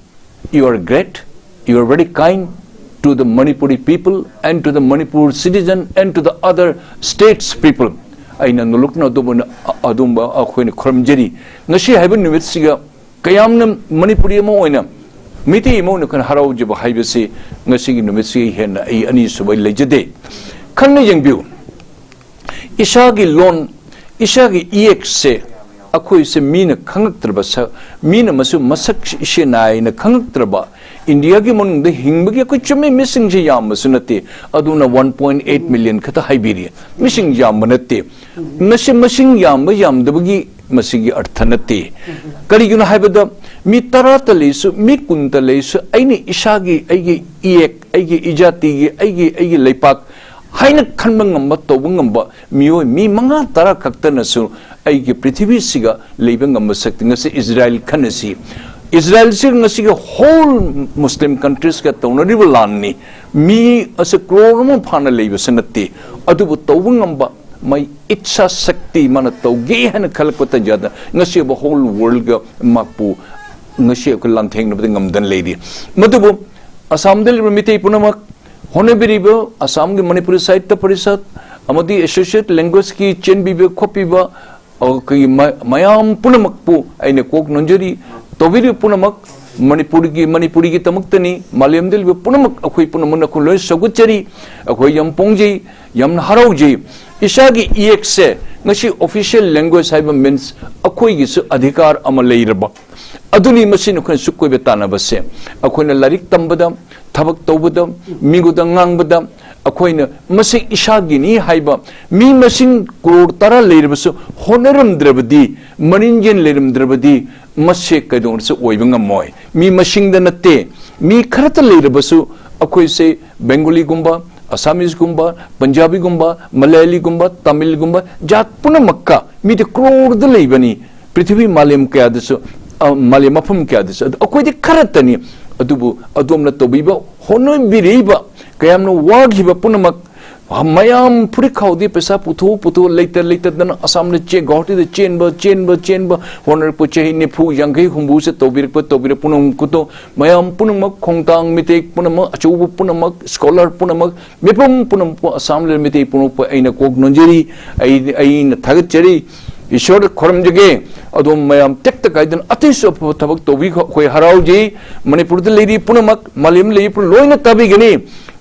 you are great, you are very kind to the Manipuri people and to the Manipur citizen and to the other states people꯫ ꯑꯩꯅ ꯅꯣꯂꯨꯛꯅ ꯑꯗꯨꯝꯕ, ꯑꯗꯨꯝꯕ ꯑꯩꯈꯣꯏꯅ ꯈꯨꯔꯨꯝꯖꯔꯤ꯫ ꯉꯁꯤ ꯍꯥꯏꯕ ꯅꯨꯃꯤꯠꯁꯤꯒ ꯀꯌꯥꯝꯅ ꯃꯅꯤꯄꯨꯔꯤ ꯑꯃ ꯑꯣꯏꯅ, ꯃꯤꯇꯩ ꯑꯃ ꯑꯣꯏꯅ ꯑꯩꯈꯣꯏꯅ ꯍꯔꯥꯎꯖꯕ ꯍꯥꯏꯕꯁꯤ ꯉꯁꯤꯒꯤ ꯅꯨꯃꯤꯠꯁꯤꯒꯤ ꯍꯦꯟꯅ ꯑꯩ ꯑꯅꯤꯁꯨꯕ ꯂꯩꯖꯗꯦ꯫ ꯈꯟꯅ ꯌꯦꯡꯕꯤꯌꯨ, ꯏꯁꯥꯒꯤ ꯂꯣꯟ, ꯏꯁꯥꯒꯤ ꯏꯌꯦꯛꯁꯦ ꯑꯩꯈꯣꯏꯁꯦ ꯃꯤꯅ ꯈꯪꯉꯛꯇ꯭ꯔꯕ, ꯁ-, ꯃꯤꯅ ꯃꯁꯨ ꯃꯁꯛ ꯏꯁꯦ ꯅꯥꯏꯅ ꯈꯪꯉꯛꯇ꯭ꯔꯕ, ꯏꯟꯗꯤꯌꯥꯒꯤ ꯃꯅꯨꯡꯗ ꯍꯤꯡꯕꯒꯤ ꯑꯩꯈꯣꯏ ꯆꯨꯝꯃꯤ ꯃꯤꯁꯤꯡꯁꯦ ꯌꯥꯝꯕꯁꯨ ꯅꯠꯇꯦ, ꯑꯗꯨꯅ one point eight million ꯈꯛꯇ ꯍꯥꯏꯕꯤꯔꯤ꯫ ꯃꯤꯁꯤꯡ ꯌꯥꯝꯕ ꯅꯠꯇꯦ꯫ ꯃꯁꯤ ꯃꯁꯤꯡ ꯌꯥꯝꯕ ꯌꯥꯝꯗꯕꯒꯤ ꯃꯁꯤꯒꯤ ꯑꯔꯊ ꯅꯠꯇꯦ꯫ ꯀꯔꯤꯒꯤꯅꯣ ꯍꯥꯏꯕꯗ, ꯃꯤ ꯇꯔꯥꯇ ꯂꯩꯁꯨ, ꯃꯤ ꯀꯨꯟꯇ ꯂꯩꯁꯨ, ꯑꯩꯅ ꯏꯁꯥꯒꯤ, ꯑꯩꯒꯤ ꯏꯌꯦꯛ, ꯑꯩꯒꯤ ꯏꯖꯥꯇꯤꯒꯤ, ꯑꯩꯒꯤ, ꯑꯩꯒꯤ ꯂꯩꯄꯥꯛ ꯍꯥꯏꯅ ꯈꯟꯕ ꯉꯝꯕ, ꯇꯧꯕ ꯉꯝꯕ ꯃꯤꯑꯣꯏ ꯃꯤ ꯃꯉꯥ ꯇꯔꯥ ꯈꯛꯇꯅꯁꯨ ꯑꯩꯒꯤ ꯄ꯭ꯔꯤꯊꯤꯕꯤꯁꯤꯒ ꯂꯩꯕ ꯉꯝꯕ ꯁꯛꯇꯤ꯫ ꯉꯁꯤ ꯏꯖꯔꯥꯏꯜ ꯈꯟꯅꯁꯤ꯫ ꯏꯖꯔꯥꯏꯜꯁꯤ ꯉꯁꯤꯒꯤ whole Muslim countriesꯀ ꯇꯧꯅꯔꯤꯕ ꯂꯥꯟꯅꯤ꯫ ꯃꯤ ꯑꯁꯤ ꯀ꯭ꯔꯣꯔ ꯑꯃ ꯐꯥꯅ ꯂꯩꯕꯁꯨ ꯅꯠꯇꯦ꯫ ꯑꯗꯨꯕꯨ ꯇꯧꯕ ꯉꯝꯕ ꯃꯩ ꯏꯠꯁꯥ ꯁꯛꯇꯤ ꯃꯥꯅ ꯇꯧꯒꯦ ꯍꯥꯏꯅ ꯈꯜꯂꯛꯄ ꯇꯥꯟꯖꯥꯗ ꯉꯁꯤ ꯍꯣꯜ ꯋꯥꯔꯜꯒ ꯃꯍꯥꯛꯄꯨ ꯉꯁꯤ ꯑꯩꯈꯣꯏ ꯂꯥꯟꯊꯦꯡꯅꯕꯗ ꯉꯝꯗꯅ ꯂꯩꯔꯤ꯫ ꯃꯗꯨꯕꯨ ꯑꯁꯥꯝꯗ ꯂꯩꯔꯤꯕ ꯃꯤꯇꯩ ꯄꯨꯝꯅꯃꯛ, ꯍꯣꯠꯅꯕꯤꯔꯤꯕ ꯑꯁꯥꯝꯒꯤ ꯃꯅꯤꯄꯨꯔꯤ ꯁꯥꯍꯤꯇ꯭ꯌ ꯄꯔꯤꯁꯠ ꯑꯃꯗꯤ associate language꯫ ꯆꯦꯟꯕꯤꯕ ꯈꯣꯠꯄꯤꯕ ꯑꯩꯈꯣꯏꯒꯤ ꯃ-, ꯃꯌꯥꯝ ꯄꯨꯝꯅꯃꯛꯄꯨ ꯑꯩꯅ ꯀꯣꯛ ꯅꯣꯟꯖꯔꯤ꯫ ꯇꯧꯕꯤꯔꯤꯕ ꯄꯨꯝꯅꯃꯛ ꯃꯅꯤꯄꯨꯔꯒꯤ, ꯃꯅꯤꯄꯨꯔꯤꯒꯤ ꯗꯃꯛꯇꯅꯤ꯫ ꯃꯥꯂꯦꯝꯗ ꯂꯩꯕ ꯄꯨꯝꯅꯃꯛ, ꯑꯩꯈꯣꯏ ꯄꯨꯝꯅꯃꯛꯅ ꯑꯩꯈꯣꯏ ꯂꯣꯏ ꯁꯧꯒꯠꯆꯔꯤ꯫ ꯑꯩꯈꯣꯏ ꯌꯥꯝ ꯄꯣꯡꯖꯩ, ꯌꯥꯝꯅ ꯍꯔꯥꯎꯖꯩ꯫ ꯏꯁꯥꯒꯤ ꯏꯌꯦꯛꯁꯦ ꯉꯁꯤ official language ꯍꯥꯏꯕ means ꯑꯩꯈꯣꯏꯒꯤꯁꯨ ꯑꯙꯤꯀꯥꯔ ꯑꯃ ꯂꯩꯔꯕ ꯑꯗꯨꯅꯤ꯫ ꯃꯁꯤꯅ ꯑꯩꯈꯣꯏꯅ ꯁꯨꯛ ꯀꯣꯏꯕ ꯇꯥꯟꯅꯕꯁꯦ, ꯑꯩꯈꯣꯏꯅ ꯂꯥꯏꯔꯤꯛ ꯇꯝꯕꯗ, ꯊꯕꯛ ꯇꯧꯕꯗ, ꯃꯤꯉꯣꯟꯗ ꯉꯥꯡꯕꯗ, ꯑꯩꯈꯣꯏ ꯑꯩꯈꯣꯏꯅ ꯃꯁꯤ ꯏꯁꯥꯒꯤꯅꯤ ꯍꯥꯏꯕ, ꯃꯤ ꯃꯁꯤꯡ ꯀ꯭ꯔꯣꯔ ꯇꯔꯥ ꯂꯩꯔꯕꯁꯨ ꯍꯣꯠꯅꯔꯝꯗ꯭ꯔꯕꯗꯤ, ꯃꯅꯤꯡꯖꯦꯟ ꯂꯩꯔꯝꯗ꯭ꯔꯕꯗꯤ, ꯃꯁꯤ ꯀꯩꯗꯧꯅꯁꯨ ꯑꯣꯏꯕ ꯉꯝꯃꯣꯏ꯫ ꯃꯤ ꯃꯁꯤꯡꯗ ꯅꯠꯇꯦ, ꯃꯤ ꯈꯔꯇ ꯂꯩꯔꯕꯁꯨ, ꯑꯩꯈꯣꯏꯁꯦ ꯕꯦꯡꯒꯣꯂꯤꯒꯨꯝꯕ, ꯑꯁꯥꯃꯤꯁꯒꯨꯝꯕ, ꯄꯟꯖꯥꯕꯤꯒꯨꯝꯕ, ꯃꯂꯌꯥꯂꯤꯒꯨꯝꯕ, ꯇꯥꯃꯤꯜꯒꯨꯝꯕ, ꯖꯥꯠ ꯄꯨꯝꯅꯃꯛꯀ ꯃꯤꯗꯤ ꯀ꯭ꯔꯣꯔꯗ ꯂꯩꯕꯅꯤ꯫ ꯄ꯭ꯔꯤꯊꯤꯕꯤ ꯃꯥꯂꯦꯝ ꯀꯌꯥꯗꯁꯨ, ꯑ, ꯃꯥꯂꯦꯝ ꯃꯐꯝ ꯀꯌꯥꯗꯁꯨ꯫ ꯑꯗꯨ ꯑꯩꯈꯣꯏꯗꯤ ꯈꯔꯇꯅꯤ꯫ ꯑꯗꯨꯕꯨ ꯑꯗꯣꯝꯅ ꯇꯧꯕꯤꯕ, ꯍꯣꯠꯅꯕꯤꯔꯤꯕ, ꯀꯌꯥꯝꯅ ꯋꯥꯈꯤꯕ ꯄꯨꯝꯅꯃꯛ, ꯃꯌꯥꯝ ꯐꯨꯔꯤꯠ ꯈꯥꯎꯗꯤ ꯄꯩꯁꯥ ꯄꯨꯊꯣꯛ ꯄꯨꯊꯣꯛ, ꯂꯩꯇ ꯂꯩꯇꯗꯅ ꯑꯁꯥꯝꯗ ꯆꯦ-, ꯒꯧꯍꯥꯇꯤꯗ ꯆꯦꯟꯕ, ꯆꯦꯟꯕ, ꯆꯦꯟꯕ, ꯍꯣꯠꯅꯔꯛꯄ ꯆꯍꯤ ꯅꯤꯐꯨ, ꯌꯥꯡꯈꯩ, ꯍꯨꯝꯐꯨꯁꯦ ꯇꯧꯕꯤꯔꯛꯄ, ꯇꯧꯕꯤꯔꯛꯄ ꯄꯨꯝꯅꯃꯛꯇꯣ, ꯃꯌꯥꯝ ꯄꯨꯝꯅꯃꯛ, ꯈꯣꯡꯊꯥꯡ ꯃꯤꯇꯩ ꯄꯨꯝꯅꯃꯛ, ꯑꯆꯧꯕ ꯄꯨꯝꯅꯃꯛ, ꯁ꯭ꯀꯣꯂꯔ ꯄꯨꯝꯅꯃꯛ, ꯃꯤꯄꯨꯝ ꯄꯨꯝꯅꯃꯛꯄꯨ ꯑꯁꯥꯝ ꯂꯩꯔ ꯃꯤꯇꯩ ꯄꯨꯝꯅꯃꯛꯄꯨ ꯑꯩꯅ ꯀꯣꯛ ꯅꯣꯟꯖꯔꯤ, ꯑꯩ, ꯑꯩꯅ ꯊꯥꯒꯠꯆꯔꯤ꯫ ꯏꯁꯣꯔꯗ ꯈꯨꯔꯨꯝꯖꯒꯦ, ꯑꯗꯣꯝ ꯃꯌꯥꯝ ꯇꯦꯛꯇ ꯀꯥꯏꯗꯅ ꯑꯇꯩꯁꯨ ꯑꯐꯕ ꯊꯕꯛ ꯇꯧꯕꯤꯈꯣ꯫ ꯑꯩꯈꯣꯏ ꯍꯔꯥꯎꯖꯩ꯫ ꯃꯅꯤꯄꯨꯔꯗ ꯂꯩꯔꯤ ꯄꯨꯝꯅꯃꯛ, ꯃꯥꯂꯦꯝ ꯂꯩꯔꯤ ꯄꯨꯝꯅꯃꯛ ꯂꯣꯏꯅ ꯇꯥꯕꯤꯒꯅꯤ꯫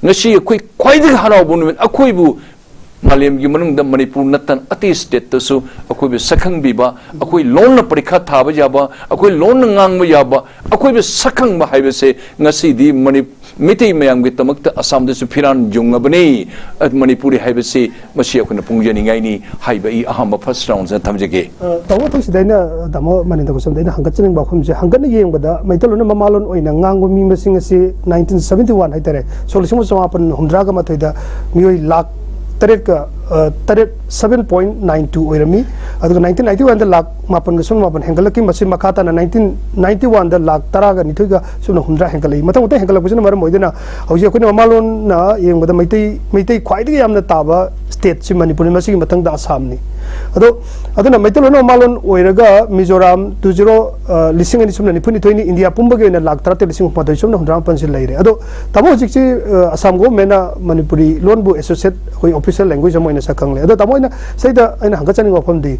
ꯉꯁꯤ ꯑꯩꯈꯣꯏ ꯈ꯭ꯋꯥꯏꯗꯒꯤ ꯍꯔꯥꯎꯕ ꯅꯨꯃꯤꯠ, ꯑꯩꯈꯣꯏꯕꯨ ꯃꯥꯂꯦꯝꯒꯤ ꯃꯅꯨꯡꯗ ꯃꯅꯤꯄꯨꯔ ꯅꯠꯇꯅ ꯑꯇꯩ ꯁ꯭ꯇꯦꯠꯇꯁꯨ ꯑꯩꯈꯣꯏꯕꯨ ꯁꯛꯈꯪꯕꯤꯕ, ꯑꯩꯈꯣꯏ ꯂꯣꯟꯅ ꯄꯔꯤꯈꯥ ꯊꯥꯕ ꯌꯥꯕ, ꯑꯩꯈꯣꯏ ꯂꯣꯟꯅ ꯉꯥꯡꯕ ꯌꯥꯕ, ꯑꯩꯈꯣꯏꯕꯨ ꯁꯛꯈꯪꯕ ꯍꯥꯏꯕꯁꯦ ꯉꯁꯤꯗꯤ ꯃꯅꯤ-, ꯃꯤꯇꯩ ꯃꯌꯥꯝꯒꯤꯗꯃꯛꯇ ꯑꯁꯥꯝꯗꯁꯨ ꯐꯤꯔꯥꯟ ꯌꯨꯡꯉꯕꯅꯤ꯫ ꯑ, ꯃꯅꯤꯄꯨꯔꯤ ꯍꯥꯏꯕꯁꯤ ꯃꯁꯤ ꯑꯩꯈꯣꯏꯅ ꯐꯣꯡꯖꯅꯤꯡꯉꯥꯏꯅꯤ ꯍꯥꯏꯕ ꯑꯩ ꯑꯍꯥꯟꯕ ꯐꯥꯔꯁ ꯔꯥꯎꯟꯁꯤꯅ ꯊꯝꯖꯒꯦ꯫ ꯑ, ꯇꯥꯃꯣ, ꯃꯊꯪꯁꯤꯗ ꯑꯩꯅ, ꯑ, ꯇꯥꯃꯣ ꯃꯅꯤꯟꯗ ꯀꯣꯁꯝꯗ ꯑꯩꯅ ꯍꯪꯒꯠꯆꯅꯤꯡꯕ ꯋꯥꯐꯝꯁꯦ, ꯍꯪꯒꯠꯅ ꯌꯦꯡꯕꯗ ꯃꯩꯇꯩꯂꯣꯟꯅ ꯃꯃꯥꯂꯣꯟ ꯑꯣꯏꯅ ꯉꯥꯡꯕ ꯃꯤ ꯃꯁꯤꯡ ꯑꯁꯤ ꯅꯥꯏꯟꯇꯤꯟ ꯁꯕꯦꯟꯇꯤ ꯋꯥꯟ ꯍꯥꯏꯇꯥꯔꯦ, ꯁꯣꯛ ꯂꯤꯁꯤꯡ ꯑꯃ ꯆꯃꯥꯄꯟ ꯍꯨꯝꯗ꯭ꯔꯥꯒ ꯃꯥꯊꯣꯏꯗ ꯃꯤꯑꯣꯏ ꯂꯥꯈ ꯇꯔꯦꯠꯀ, ꯑ, ꯇꯔꯦꯠ, seven point nine two ꯑꯣꯏꯔꯝꯃꯤ꯫ ꯑꯗꯨꯒ ꯅꯥꯏꯟꯇꯤꯟ ꯅꯥꯏꯟꯇꯤ ꯋꯥꯟꯗ ꯂꯥꯈ ꯃꯥꯄꯟꯒ ꯁꯨꯞꯅ ꯃꯥꯄꯟ ꯍꯦꯟꯒꯠꯂꯛꯈꯤ꯫ ꯃꯁꯤ ꯃꯈꯥ ꯇꯥꯅ ꯅꯥꯏꯟꯇꯤꯟ ꯅꯥꯏꯟꯇꯤ ꯋꯥꯟꯗ ꯂꯥꯈ ꯇꯔꯥꯒ ꯅꯤꯊꯣꯏꯒ ꯁꯨꯞꯅ ꯍꯨꯝꯗ꯭ꯔꯥ ꯍꯦꯟꯒꯠꯂꯛꯏ꯫ ꯃꯊꯪ ꯃꯊꯪ ꯍꯦꯟꯒꯠꯂꯛꯄꯁꯤꯅ ꯃꯔꯝ ꯑꯣꯏꯗꯨꯅ ꯍꯧꯖꯤꯛ ꯑꯩꯈꯣꯏꯅ ꯃꯃꯥꯂꯣꯟꯅ ꯌꯦꯡꯕꯗ ꯃꯩꯇꯩ, ꯃꯩꯇꯩ ꯈ꯭ꯋꯥꯏꯗꯒꯤ ꯌꯥꯝꯅ ꯇꯥꯕ ꯁ꯭ꯇꯦꯠꯁꯤ ꯃꯅꯤꯄꯨꯔꯅꯤ, ꯃꯁꯤꯒꯤ ꯃꯊꯪꯗ ꯑꯁꯥꯝꯅꯤ꯫ ꯑꯗꯣ, ꯑꯗꯨꯅ ꯃꯩꯇꯩꯂꯣꯟꯅ ꯃꯃꯥꯂꯣꯟ ꯑꯣꯏꯔꯒ ꯃꯤꯖꯣꯔꯥꯝ ꯇꯨ ꯖꯤꯔꯣ, ꯑ, ꯂꯤꯁꯤꯡ ꯑꯅꯤ ꯁꯨꯞꯅ ꯅꯤꯐꯨ ꯅꯤꯊꯣꯏꯅꯤ, ꯏꯟꯗꯤꯌꯥ ꯄꯨꯝꯕꯒꯤ ꯑꯣꯏꯅ ꯂꯥꯈ ꯇꯔꯥꯇꯔꯦꯠ ꯂꯤꯁꯤꯡ ꯍꯨꯝꯐꯨ ꯃꯥꯊꯣꯏ ꯁꯨꯞꯅ ꯍꯨꯝꯗ꯭ꯔꯥ ꯃꯥꯄꯟꯁꯤ ꯂꯩꯔꯦ꯫ ꯑꯗꯣ, ꯇꯥꯃꯣ, ꯍꯧꯖꯤꯛꯁꯤ, ꯑ, ꯑꯁꯥꯝ ꯒꯣꯚꯔꯟꯃꯦꯟꯠꯅ ꯃꯅꯤꯄꯨꯔꯤ ꯂꯣꯟꯕꯨ ꯑꯦꯁꯣꯁꯤꯌꯦꯠ ꯑꯩꯈꯣꯏ ꯑꯣꯐꯤꯁꯤꯌꯦꯜ ꯂꯦꯡꯒ꯭ꯋꯦꯖ ꯑꯃ ꯑꯣꯏꯅ ꯁꯛꯈꯪꯂꯦ꯫ ꯑꯗꯣ ꯇꯥꯃꯣ, ꯑꯩꯅ ꯁꯤꯗ ꯑꯩꯅ ꯍꯪꯒꯠꯆꯅꯤꯡꯕ ꯋꯥꯐꯝꯗꯤ,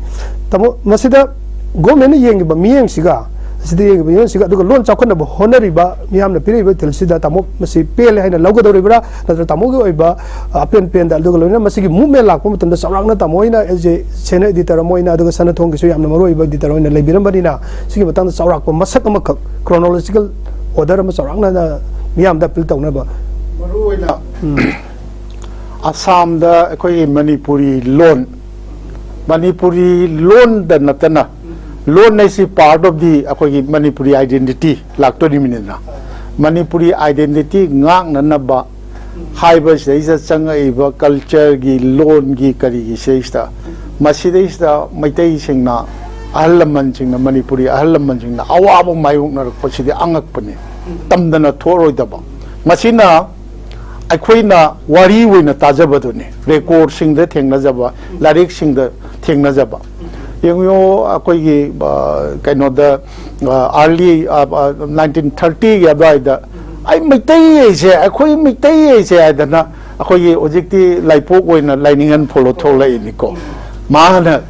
ꯇꯥꯃꯣ, ꯃꯁꯤꯗ ꯒꯣꯚꯔꯟꯃꯦꯟꯠꯅ ꯌꯦꯡꯉꯤꯕ ꯃꯤꯠꯌꯦꯡꯁꯤꯒ, ꯑꯁꯤꯗ ꯌꯦꯡꯉꯤꯕ ꯃꯤꯠꯌꯦꯡꯁꯤꯒ, ꯑꯗꯨꯒ ꯂꯣꯟ ꯆꯥꯎꯈꯠꯅꯕ ꯍꯣꯠꯅꯔꯤꯕ ꯃꯤꯌꯥꯝꯅ ꯄꯤꯔꯛꯏꯕ ꯏꯊꯤꯜꯁꯤꯗ ꯇꯥꯃꯣ ꯃꯁꯤ ꯄꯦꯜꯂꯦ ꯍꯥꯏꯅ ꯂꯧꯒꯗꯧꯔꯤꯕ꯭ꯔꯥ? ꯅꯠꯇ꯭ꯔꯒ ꯇꯥꯃꯣꯒꯤ ꯑꯣꯏꯕ, ꯑ, ꯑꯄꯦꯟ ꯄꯦꯟꯗ, ꯑꯗꯨꯒ ꯂꯣꯏꯅꯅ ꯃꯁꯤꯒꯤ ꯃꯨꯚꯃꯦꯟꯠ ꯂꯥꯛꯄ ꯃꯇꯝꯗ ꯆꯥꯎꯔꯥꯛꯅ ꯇꯥꯃꯣ ꯍꯣꯏꯅ, ꯑꯦꯖ ꯑꯦ ꯁꯦꯅꯤꯌꯔ ꯏꯗꯤꯇꯔ ꯑꯃ ꯑꯣꯏꯅ, ꯑꯗꯨꯒ ꯁꯅꯥꯊꯣꯡꯒꯤꯁꯨ ꯌꯥꯝꯅ ꯃꯔꯨ ꯑꯣꯏꯕ ꯏꯗꯤꯇꯔ ꯑꯣꯏꯅ ꯂꯩꯕꯤꯔꯝꯕꯅꯤꯅ, ꯁꯤꯒꯤ ꯃꯇꯥꯡꯗ ꯆꯥꯎꯔꯥꯛꯄ ꯃꯁꯛ ꯑꯃꯈꯛ, ꯀ꯭ꯔꯣꯅꯣꯂꯣꯖꯤꯀꯦꯜ ꯑꯣꯔꯗꯔ ꯑꯃ ꯆꯥꯎꯔꯥꯛꯅ ꯃꯤꯌꯥꯝꯗ ꯑꯄꯤꯜ ꯇꯧꯅꯕ꯫ ꯃꯔꯨ ꯑꯣꯏꯅ, ꯎꯝ꯫ ꯑꯁꯥꯝꯗ ꯑꯩꯈꯣꯏꯒꯤ ꯃꯅꯤꯄꯨꯔꯤ ꯂꯣꯟ, ꯃꯅꯤꯄꯨꯔꯤ ꯂꯣꯟꯗ ꯅꯠꯇꯅ, ꯂꯣꯟ ꯍꯥꯏꯁꯤ part of the ꯑꯩꯈꯣꯏꯒꯤ ꯃꯅꯤꯄꯨꯔꯤ identity ꯂꯥꯛꯇꯣꯔꯤꯕꯅꯤꯅ, ꯃꯅꯤꯄꯨꯔꯤ identity ꯉꯥꯛꯅꯅꯕ ꯍꯥꯏꯕꯁꯤꯗꯩꯁꯤꯗ ꯆꯪꯉꯛꯏꯕ cultureꯒꯤ, ꯂꯣꯟꯒꯤ, ꯀꯔꯤꯒꯤ ꯁꯤꯗꯩꯁꯤꯗ, ꯃꯁꯤꯗꯩꯁꯤꯗ ꯃꯩꯇꯩꯁꯤꯡꯅ, ꯑꯍꯜ ꯂꯃꯟꯁꯤꯡꯅ, ꯃꯅꯤꯄꯨꯔꯤ ꯑꯍꯜ ꯂꯃꯟꯁꯤꯡꯅ ꯑꯋꯥꯕ ꯃꯥꯌꯣꯛꯅꯔꯛꯄꯁꯤꯗꯤ ꯑꯉꯛꯄꯅꯤ, ꯇꯝꯗꯅ ꯊꯣꯛꯑꯔꯣꯏꯗꯕ꯫ ꯃꯁꯤꯅ ꯑꯩꯈꯣꯏꯅ ꯋꯥꯔꯤ ꯑꯣꯏꯅ ꯇꯥꯖꯕꯗꯨꯅꯤ, recordꯁꯤꯡꯗ ꯊꯦꯡꯅꯖꯕ, ꯂꯥꯏꯔꯤꯛꯁꯤꯡꯗ ꯊꯦꯡꯅꯖꯕ꯫ ꯌꯦꯡꯉꯨ, ꯑꯩꯈꯣꯏꯒꯤ, ꯑ, ꯀꯩꯅꯣꯗ, ꯑ, early, ꯑ, ꯑ, nineteen thirtyꯒꯤ ꯑꯗꯨꯋꯥꯏꯗ, "ꯑꯩ ꯃꯩꯇꯩ ꯑꯩꯁꯦ, ꯑꯩꯈꯣꯏ ꯃꯩꯇꯩ ꯑꯩꯁꯦ" ꯍꯥꯏꯗꯅ, ꯑꯩꯈꯣꯏꯒꯤ ꯍꯧꯖꯤꯛꯇꯤ ꯂꯥꯏꯄꯣꯛ ꯑꯣꯏꯅ ꯂꯥꯏꯅꯤꯡꯉꯟ ꯐꯣꯂꯣ ꯊꯣꯛꯂꯛꯏꯅꯤꯀꯣ꯫ ꯃꯥꯅ,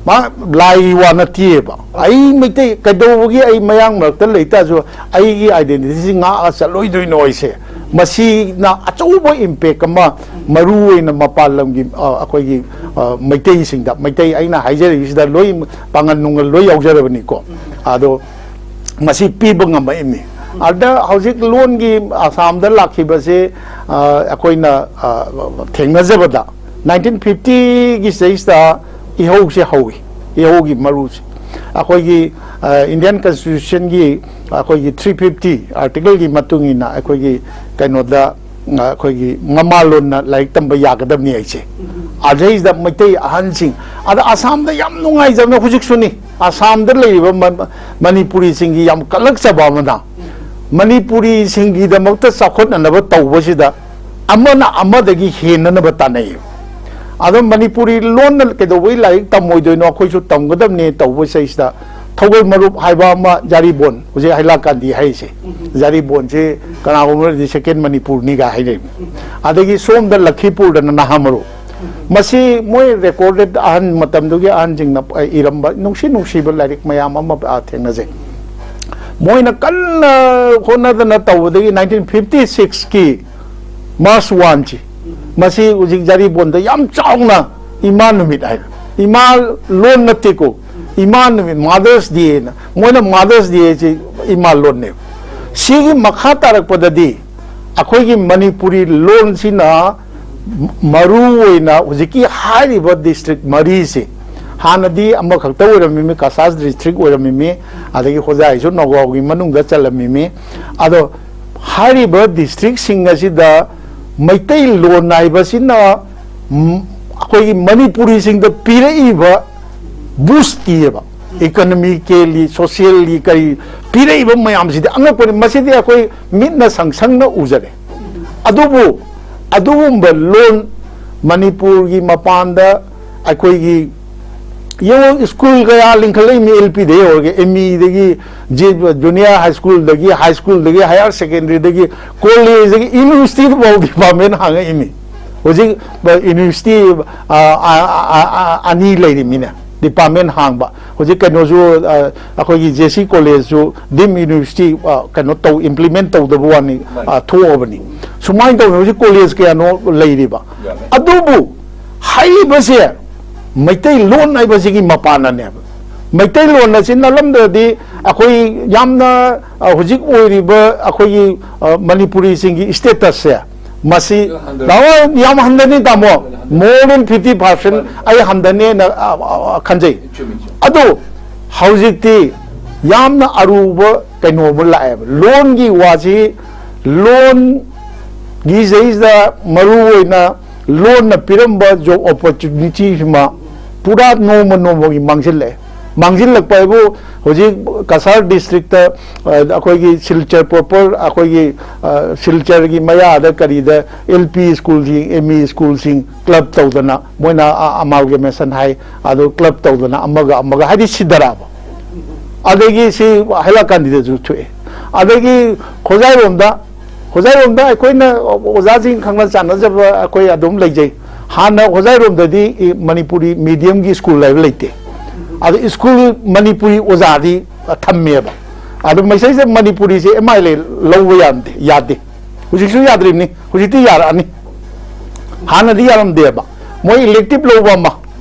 ꯃꯥ ꯂꯥꯏꯒꯤ ꯋꯥ ꯅꯠꯇꯦꯕ꯫ "ꯑꯩ ꯃꯩꯇꯩ ꯀꯩꯗꯧꯕꯒꯤ ꯑꯩ ꯃꯌꯥꯡ ꯃꯔꯛꯇ ꯂꯩꯇꯥꯔꯁꯨ ꯑꯩꯒꯤ identityꯁꯤ ꯉꯥꯛꯑ ꯆꯠꯂꯣꯏꯗꯣꯏꯅꯣ ꯑꯩꯁꯦ?" ꯃꯁꯤꯅ ꯑꯆꯧꯕ impact ꯑꯃ, ꯃꯔꯨ ꯑꯣꯏꯅ ꯃꯄꯥꯟ ꯂꯝꯒꯤ, ꯑ, ꯑꯩꯈꯣꯏꯒꯤ, ꯑ, ꯃꯩꯇꯩꯁꯤꯡꯗ, ꯃꯩꯇꯩ ꯑꯩꯅ ꯍꯥꯏꯖꯔꯤꯁꯤꯗ ꯂꯣꯏ ꯄꯥꯡꯒꯜ ꯅꯨꯡꯒꯜ ꯂꯣꯏ ꯌꯥꯎꯖꯔꯕꯅꯤꯀꯣ꯫ ꯑꯗꯣ ꯃꯁꯤ ꯄꯤꯕ ꯉꯝꯃꯛꯏꯅꯤ꯫ ꯑꯗ ꯍꯧꯖꯤꯛ ꯂꯣꯟꯒꯤ ꯑꯁꯥꯝꯗ ꯂꯥꯛꯈꯤꯕꯁꯦ, ꯑ, ꯑꯩꯈꯣꯏꯅ, ꯑ, ꯊꯦꯡꯅꯖꯕꯗ, nineteen fiftyꯒꯤ ꯆꯍꯤꯁꯤꯗ ꯏꯍꯧꯁꯦ ꯍꯧꯏ, ꯏꯍꯧꯒꯤ ꯃꯔꯨꯁꯦ꯫ ꯑꯩꯈꯣꯏꯒꯤ, ꯑ, Indian Constitutionꯒꯤ ꯑꯩꯈꯣꯏꯒꯤ three fifty articleꯒꯤ ꯃꯇꯨꯡ ꯏꯟꯅ ꯑꯩꯈꯣꯏꯒꯤ ꯀꯩꯅꯣꯗ, ꯑ, ꯑꯩꯈꯣꯏꯒꯤ ꯃꯃꯥꯂꯣꯟꯅ ꯂꯥꯏꯔꯤꯛ ꯇꯝꯕ ꯌꯥꯒꯗꯕꯅꯤ ꯍꯥꯏꯁꯦ꯫ ꯑꯗꯩꯁꯤꯗ ꯃꯩꯇꯩ ꯑꯍꯟꯁꯤꯡ, ꯑꯗ ꯑꯁꯥꯝꯗ ꯌꯥꯝ ꯅꯨꯡꯉꯥꯏꯖꯕꯅ ꯍꯧꯖꯤꯛꯁꯨꯅꯤ, ꯑꯁꯥꯝꯗ ꯂꯩꯔꯤꯕ ꯃ-, ꯃꯅꯤꯄꯨꯔꯤꯁꯤꯡꯒꯤ ꯌꯥꯝ ꯀꯜꯂꯛꯆꯕ ꯑꯃꯅ, ꯃꯅꯤꯄꯨꯔꯤꯁꯤꯡꯒꯤꯗꯃꯛꯇ ꯆꯥꯎꯈꯠꯅꯅꯕ ꯇꯧꯕꯁꯤꯗ ꯑꯃꯅ ꯑꯃꯗꯒꯤ ꯍꯦꯟꯅꯅꯕ ꯇꯥꯟꯅꯩ꯫ ꯑꯗꯣ ꯃꯅꯤꯄꯨꯔꯤ ꯂꯣꯟꯅ ꯀꯩꯗꯧꯕꯩ ꯂꯥꯏꯔꯤꯛ ꯇꯝꯃꯣꯏꯗꯣꯏꯅꯣ? ꯑꯩꯈꯣꯏꯁꯨ ꯇꯝꯒꯗꯕꯅꯤ ꯇꯧꯕ ꯁꯤꯗꯩꯁꯤꯗ ꯊꯧꯒꯜ ꯃꯔꯨꯞ ꯍꯥꯏꯕ ꯑꯃ, ꯖꯥꯔꯤꯕꯣꯟ, ꯍꯧꯖꯤꯛ ꯍꯥꯏꯂꯥꯀꯥꯟꯗꯤ ꯍꯥꯏꯔꯤꯁꯦ, ꯖꯥꯔꯤꯕꯣꯟꯁꯦ ꯀꯅꯥꯒꯨꯝꯕꯅꯗꯤ second ꯃꯅꯤꯄꯨꯔꯅꯤꯒ ꯍꯥꯏꯅꯩ꯫ ꯑꯗꯒꯤ ꯁꯣꯝꯗ ꯂꯛꯈꯤꯄꯨꯔꯗꯅ ꯅꯍꯥ ꯃꯔꯨꯞ꯫ ꯃꯁꯤ ꯃꯣꯏ recorded ꯑꯍꯟ, ꯃꯇꯝꯗꯨꯒꯤ ꯑꯍꯟꯁꯤꯡꯅ ꯏꯔꯝꯕ ꯅꯨꯡꯁꯤ ꯅꯨꯡꯁꯤꯕ ꯂꯥꯏꯔꯤꯛ ꯃꯌꯥꯝ ꯑꯃ, ꯑ, ꯊꯦꯡꯅꯖꯩ꯫ ꯃꯣꯏꯅ ꯀꯟꯅ ꯍꯣꯠꯅꯗꯅ ꯇꯧꯕꯗꯒꯤ nineteen fifty sixꯀꯤ March oneꯁꯤ, ꯃꯁꯤ ꯍꯧꯖꯤꯛ ꯖꯥꯔꯤꯕꯣꯟꯗ ꯌꯥꯝ ꯆꯥꯎꯅ ꯏꯃꯥ ꯅꯨꯃꯤꯠ ꯍꯥꯏꯅ, ꯏꯃꯥ ꯂꯣꯟ ꯅꯠꯇꯦꯀꯣ, ꯏꯃꯥ ꯅꯨꯃꯤꯠ, Mother's Day ꯍꯥꯏꯅ, ꯃꯣꯏꯅ Mother's Day ꯍꯥꯏꯁꯤ ꯏꯃꯥ ꯂꯣꯟꯅꯦꯕ꯫ ꯁꯤꯒꯤ ꯃꯈꯥ ꯇꯥꯔꯛꯄꯗꯗꯤ ꯑꯩꯈꯣꯏꯒꯤ ꯃꯅꯤꯄꯨꯔꯤ ꯂꯣꯟꯁꯤꯅ ꯃꯔꯨ ꯑꯣꯏꯅ ꯍꯧꯖꯤꯛꯀꯤ ꯍꯥꯏꯔꯤꯕ ꯗꯤꯁꯇ꯭ꯔꯤꯛ ꯃꯔꯤꯁꯤ, ꯍꯥꯟꯅꯗꯤ ꯑꯃꯈꯛꯇ ꯑꯣꯏꯔꯝꯃꯤꯃꯤ, ꯀꯁꯥꯔ ꯗꯤꯁꯇ꯭ꯔꯤꯛ ꯑꯣꯏꯔꯝꯃꯤꯃꯤ, ꯑꯗꯒꯤ ꯍꯣꯖꯥꯏꯁꯨ ꯅꯥꯒꯥꯎꯒꯤ ꯃꯅꯨꯡꯗ ꯆꯜꯂꯝꯃꯤꯃꯤ꯫ ꯑꯗꯣ ꯍꯥꯏꯔꯤꯕ ꯗꯤꯁꯇ꯭ꯔꯤꯛꯁꯤꯡ ꯑꯁꯤꯗ ꯃꯩꯇꯩꯂꯣꯟ ꯍꯥꯏꯕꯁꯤꯅ, ꯎꯝ, ꯑꯩꯈꯣꯏꯒꯤ ꯃꯅꯤꯄꯨꯔꯤꯁꯤꯡꯗ ꯄꯤꯔꯛꯏꯕ ꯕꯨꯁꯇꯤꯑꯕ, ꯏꯀꯣꯅꯣꯃꯤꯀꯦꯜꯂꯤ, ꯁꯣꯁꯤꯌꯦꯜꯂꯤ ꯀꯔꯤ ꯄꯤꯔꯛꯏꯕ ꯃꯌꯥꯝꯁꯤꯗꯤ ꯑꯉꯛꯄꯅꯤ꯫ ꯃꯁꯤꯗꯤ ꯑꯩꯈꯣꯏ ꯃꯤꯠꯅ ꯁꯪ ꯁꯪꯅ ꯎꯖꯔꯦ꯫ ꯑꯗꯨꯕꯨ ꯑꯗꯨꯒꯨꯝꯕ ꯂꯣꯟ ꯃꯅꯤꯄꯨꯔꯒꯤ ꯃꯄꯥꯟꯗ ꯑꯩꯈꯣꯏꯒꯤ, ꯌꯦꯡꯉꯣ, ꯁ꯭ꯀꯨꯜ ꯀꯌꯥ ꯂꯤꯡꯈꯠꯂꯛꯏꯃꯤ, ꯑꯦꯜ ꯄꯤꯗꯒꯤ ꯍꯧꯔꯒ, ꯑꯦꯝ ꯏꯗꯒꯤ, ꯖꯨꯅꯤꯌꯔ ꯍꯥꯏ ꯁ꯭ꯀꯨꯜꯗꯒꯤ, ꯍꯥꯏ ꯁ꯭ꯀꯨꯜꯗꯒꯤ, ꯍꯥꯌꯔ ꯁꯦꯀꯦꯟꯗꯔꯤꯗꯒꯤ, ꯀꯣꯂꯦꯖꯇꯒꯤ, ꯌꯨꯅꯤꯚꯔꯁꯤꯇꯤꯗꯐꯥꯎ ꯗꯤꯄꯥꯔꯠꯃꯦꯟ ꯍꯥꯡꯉꯛꯏꯃꯤ꯫ ꯍꯧꯖꯤꯛ ꯌꯨꯅꯤꯚꯔꯁꯤꯇꯤ, ꯑ, ꯑ, ꯑ, ꯑ, ꯑꯅꯤ ꯂꯩꯔꯤꯃꯤꯅꯦ, ꯗꯤꯄꯥꯔꯠꯃꯦꯟ ꯍꯥꯡꯕ꯫ ꯍꯧꯖꯤꯛ ꯀꯩꯅꯣꯁꯨ, ꯑ, ꯑꯩꯈꯣꯏꯒꯤ ꯖꯦ ꯁꯤ ꯀꯣꯂꯦꯖꯁꯨ ꯗꯤꯝ ꯌꯨꯅꯤꯚꯔꯁꯤꯇꯤ, ꯑ, ꯀꯩꯅꯣ ꯇꯧ, ꯏꯝꯄ꯭ꯂꯤꯃꯦꯟ ꯇꯧꯗꯕ ꯋꯥꯅꯤ, ꯑ, ꯊꯣꯛꯑꯕꯅꯤ꯫ ꯁꯨꯃꯥꯏꯅ ꯇꯧꯗꯅ ꯍꯧꯖꯤꯛ ꯀꯣꯂꯦꯖ ꯀꯌꯥꯅꯣ ꯂꯩꯔꯤꯕ꯫ ꯑꯗꯨꯕꯨ ꯍꯥꯏꯔꯤꯕꯁꯦ ꯃꯩꯇꯩꯂꯣꯟ ꯍꯥꯏꯕꯁꯤꯒꯤ ꯃꯄꯥꯟꯅꯅꯦꯕ꯫ ꯃꯩꯇꯩꯂꯣꯟ ꯑꯁꯤ ꯅꯠꯂꯝꯗ꯭ꯔꯗꯤ ꯑꯩꯈꯣꯏ ꯌꯥꯝꯅ, ꯑ, ꯍꯧꯖꯤꯛ ꯑꯣꯏꯔꯤꯕ ꯑꯩꯈꯣꯏꯒꯤ, ꯑ, ꯃꯅꯤꯄꯨꯔꯤꯁꯤꯡꯒꯤ ꯁ꯭ꯇꯦꯇꯁꯁꯦ, ꯃꯁꯤ ꯌꯥꯝ ꯍꯟꯊꯔꯦ꯫ ꯇꯥꯃꯣ, ꯌꯥꯝ ꯍꯟꯊꯅꯤ ꯇꯥꯃꯣ, ꯃꯣꯔ ꯗꯦꯟ ꯐꯤꯐꯇꯤ ꯄꯥꯔꯁꯦꯟ ꯑꯩ ꯍꯟꯊꯅꯦꯅ, ꯑ, ꯑ, ꯑ, ꯈꯟꯖꯩ꯫ ꯆꯨꯝꯃꯤ, ꯆꯨꯝꯃꯤ꯫ ꯑꯗꯣ ꯍꯧꯖꯤꯛꯇꯤ ꯌꯥꯝꯅ ꯑꯔꯨꯕ ꯀꯩꯅꯣ ꯑꯃ ꯂꯥꯛꯑꯦꯕ꯫ ꯂꯣꯟꯒꯤ ꯋꯥꯁꯤ, ꯂꯣꯟꯒꯤ ꯁꯤꯗꯩꯁꯤꯗ ꯃꯔꯨ ꯑꯣꯏꯅ ꯂꯣꯟꯅ ꯄꯤꯔꯝꯕ ꯖꯣꯕ ꯑꯣꯄꯣꯔꯆꯨꯅꯤꯇꯤꯁꯤꯃ ꯄꯨꯔꯥ ꯅꯣꯡꯃ ꯅꯣꯡꯃꯒꯤ ꯃꯥꯡꯁꯤꯜꯂꯛꯑꯦ꯫ ꯃꯥꯡꯁꯤꯜꯂꯛꯄ ꯍꯥꯏꯕꯨ ꯍꯧꯖꯤꯛ ꯀꯁꯥꯔ ꯗꯤꯁꯇ꯭ꯔꯤꯛꯇ, ꯑ, ꯑꯩꯈꯣꯏꯒꯤ ꯁꯤꯜꯆꯔ ꯄ꯭ꯔꯣꯄꯔ, ꯑꯩꯈꯣꯏꯒꯤ, ꯑ, ꯁꯤꯜꯆꯔꯒꯤ ꯃꯌꯥꯗ ꯀꯔꯤꯗ ꯑꯦꯜ ꯄꯤ ꯁ꯭ꯀꯨꯜꯁꯤꯡ, ꯑꯦꯝ ꯏ ꯁ꯭ꯀꯨꯜꯁꯤꯡ ꯀ꯭ꯂꯕ ꯇꯧꯗꯅ, ꯃꯣꯏꯅ ꯑ-, ꯑꯃꯥꯜꯒꯃꯦꯁꯟ ꯍꯥꯏ, ꯑꯗꯨ ꯀ꯭ꯂꯕ ꯇꯧꯗꯅ ꯑꯃꯒ ꯑꯃꯒ ꯍꯥꯏꯗꯤ ꯁꯤꯗꯔꯛꯑꯕ꯫ ꯑꯗꯒꯤ ꯁꯤ ꯍꯩꯂꯥꯀꯥꯟꯗꯤꯗꯁꯨ ꯊꯣꯛꯑꯦ꯫ ꯑꯗꯒꯤ ꯈꯣꯖꯥꯏꯔꯣꯝꯗ, ꯈꯣꯖꯥꯏꯔꯣꯝꯗ ꯑꯩꯈꯣꯏꯅ ꯑꯣꯖꯥꯁꯤꯡ ꯈꯪꯅ ꯆꯥꯟꯅꯖꯕ ꯑꯩꯈꯣꯏ ꯑꯗꯨꯝ ꯂꯩꯖꯩ꯫ ꯍꯥꯟꯅ ꯈꯣꯖꯥꯏꯔꯣꯝꯗꯗꯤ ꯏ-, ꯃꯅꯤꯄꯨꯔꯤ ꯃꯤꯗꯤꯌꯝꯒꯤ ꯁ꯭ꯀꯨꯜ ꯍꯥꯏꯕ ꯂꯩꯇꯦ꯫ ꯑꯗꯨ ꯁ꯭ꯀꯨꯜ ꯃꯅꯤꯄꯨꯔꯤ ꯑꯣꯖꯥꯗꯤ ꯊꯝꯃꯦꯕ꯫ ꯑꯗꯨ ꯃꯁꯤꯗꯩꯁꯤꯗ ꯃꯅꯤꯄꯨꯔꯤꯁꯦ ꯑꯦꯝ ꯑꯥꯏ ꯑꯦꯜ ꯂꯧꯕ ꯌꯥꯗꯦ, ꯌꯥꯗꯦ꯫ ꯍꯧꯖꯤꯛꯁꯨ ꯌꯥꯗ꯭ꯔꯤꯕꯅꯤ, ꯍꯧꯖꯤꯛꯇꯤ ꯌꯥꯔꯛꯑꯅꯤ꯫ ꯍꯥꯟꯅꯗꯤ ꯌꯥꯔꯝꯗꯦꯕ꯫ ꯃꯣꯏ ꯏꯂꯦꯛꯇꯤꯞ ꯂꯧꯕ ꯑꯃ,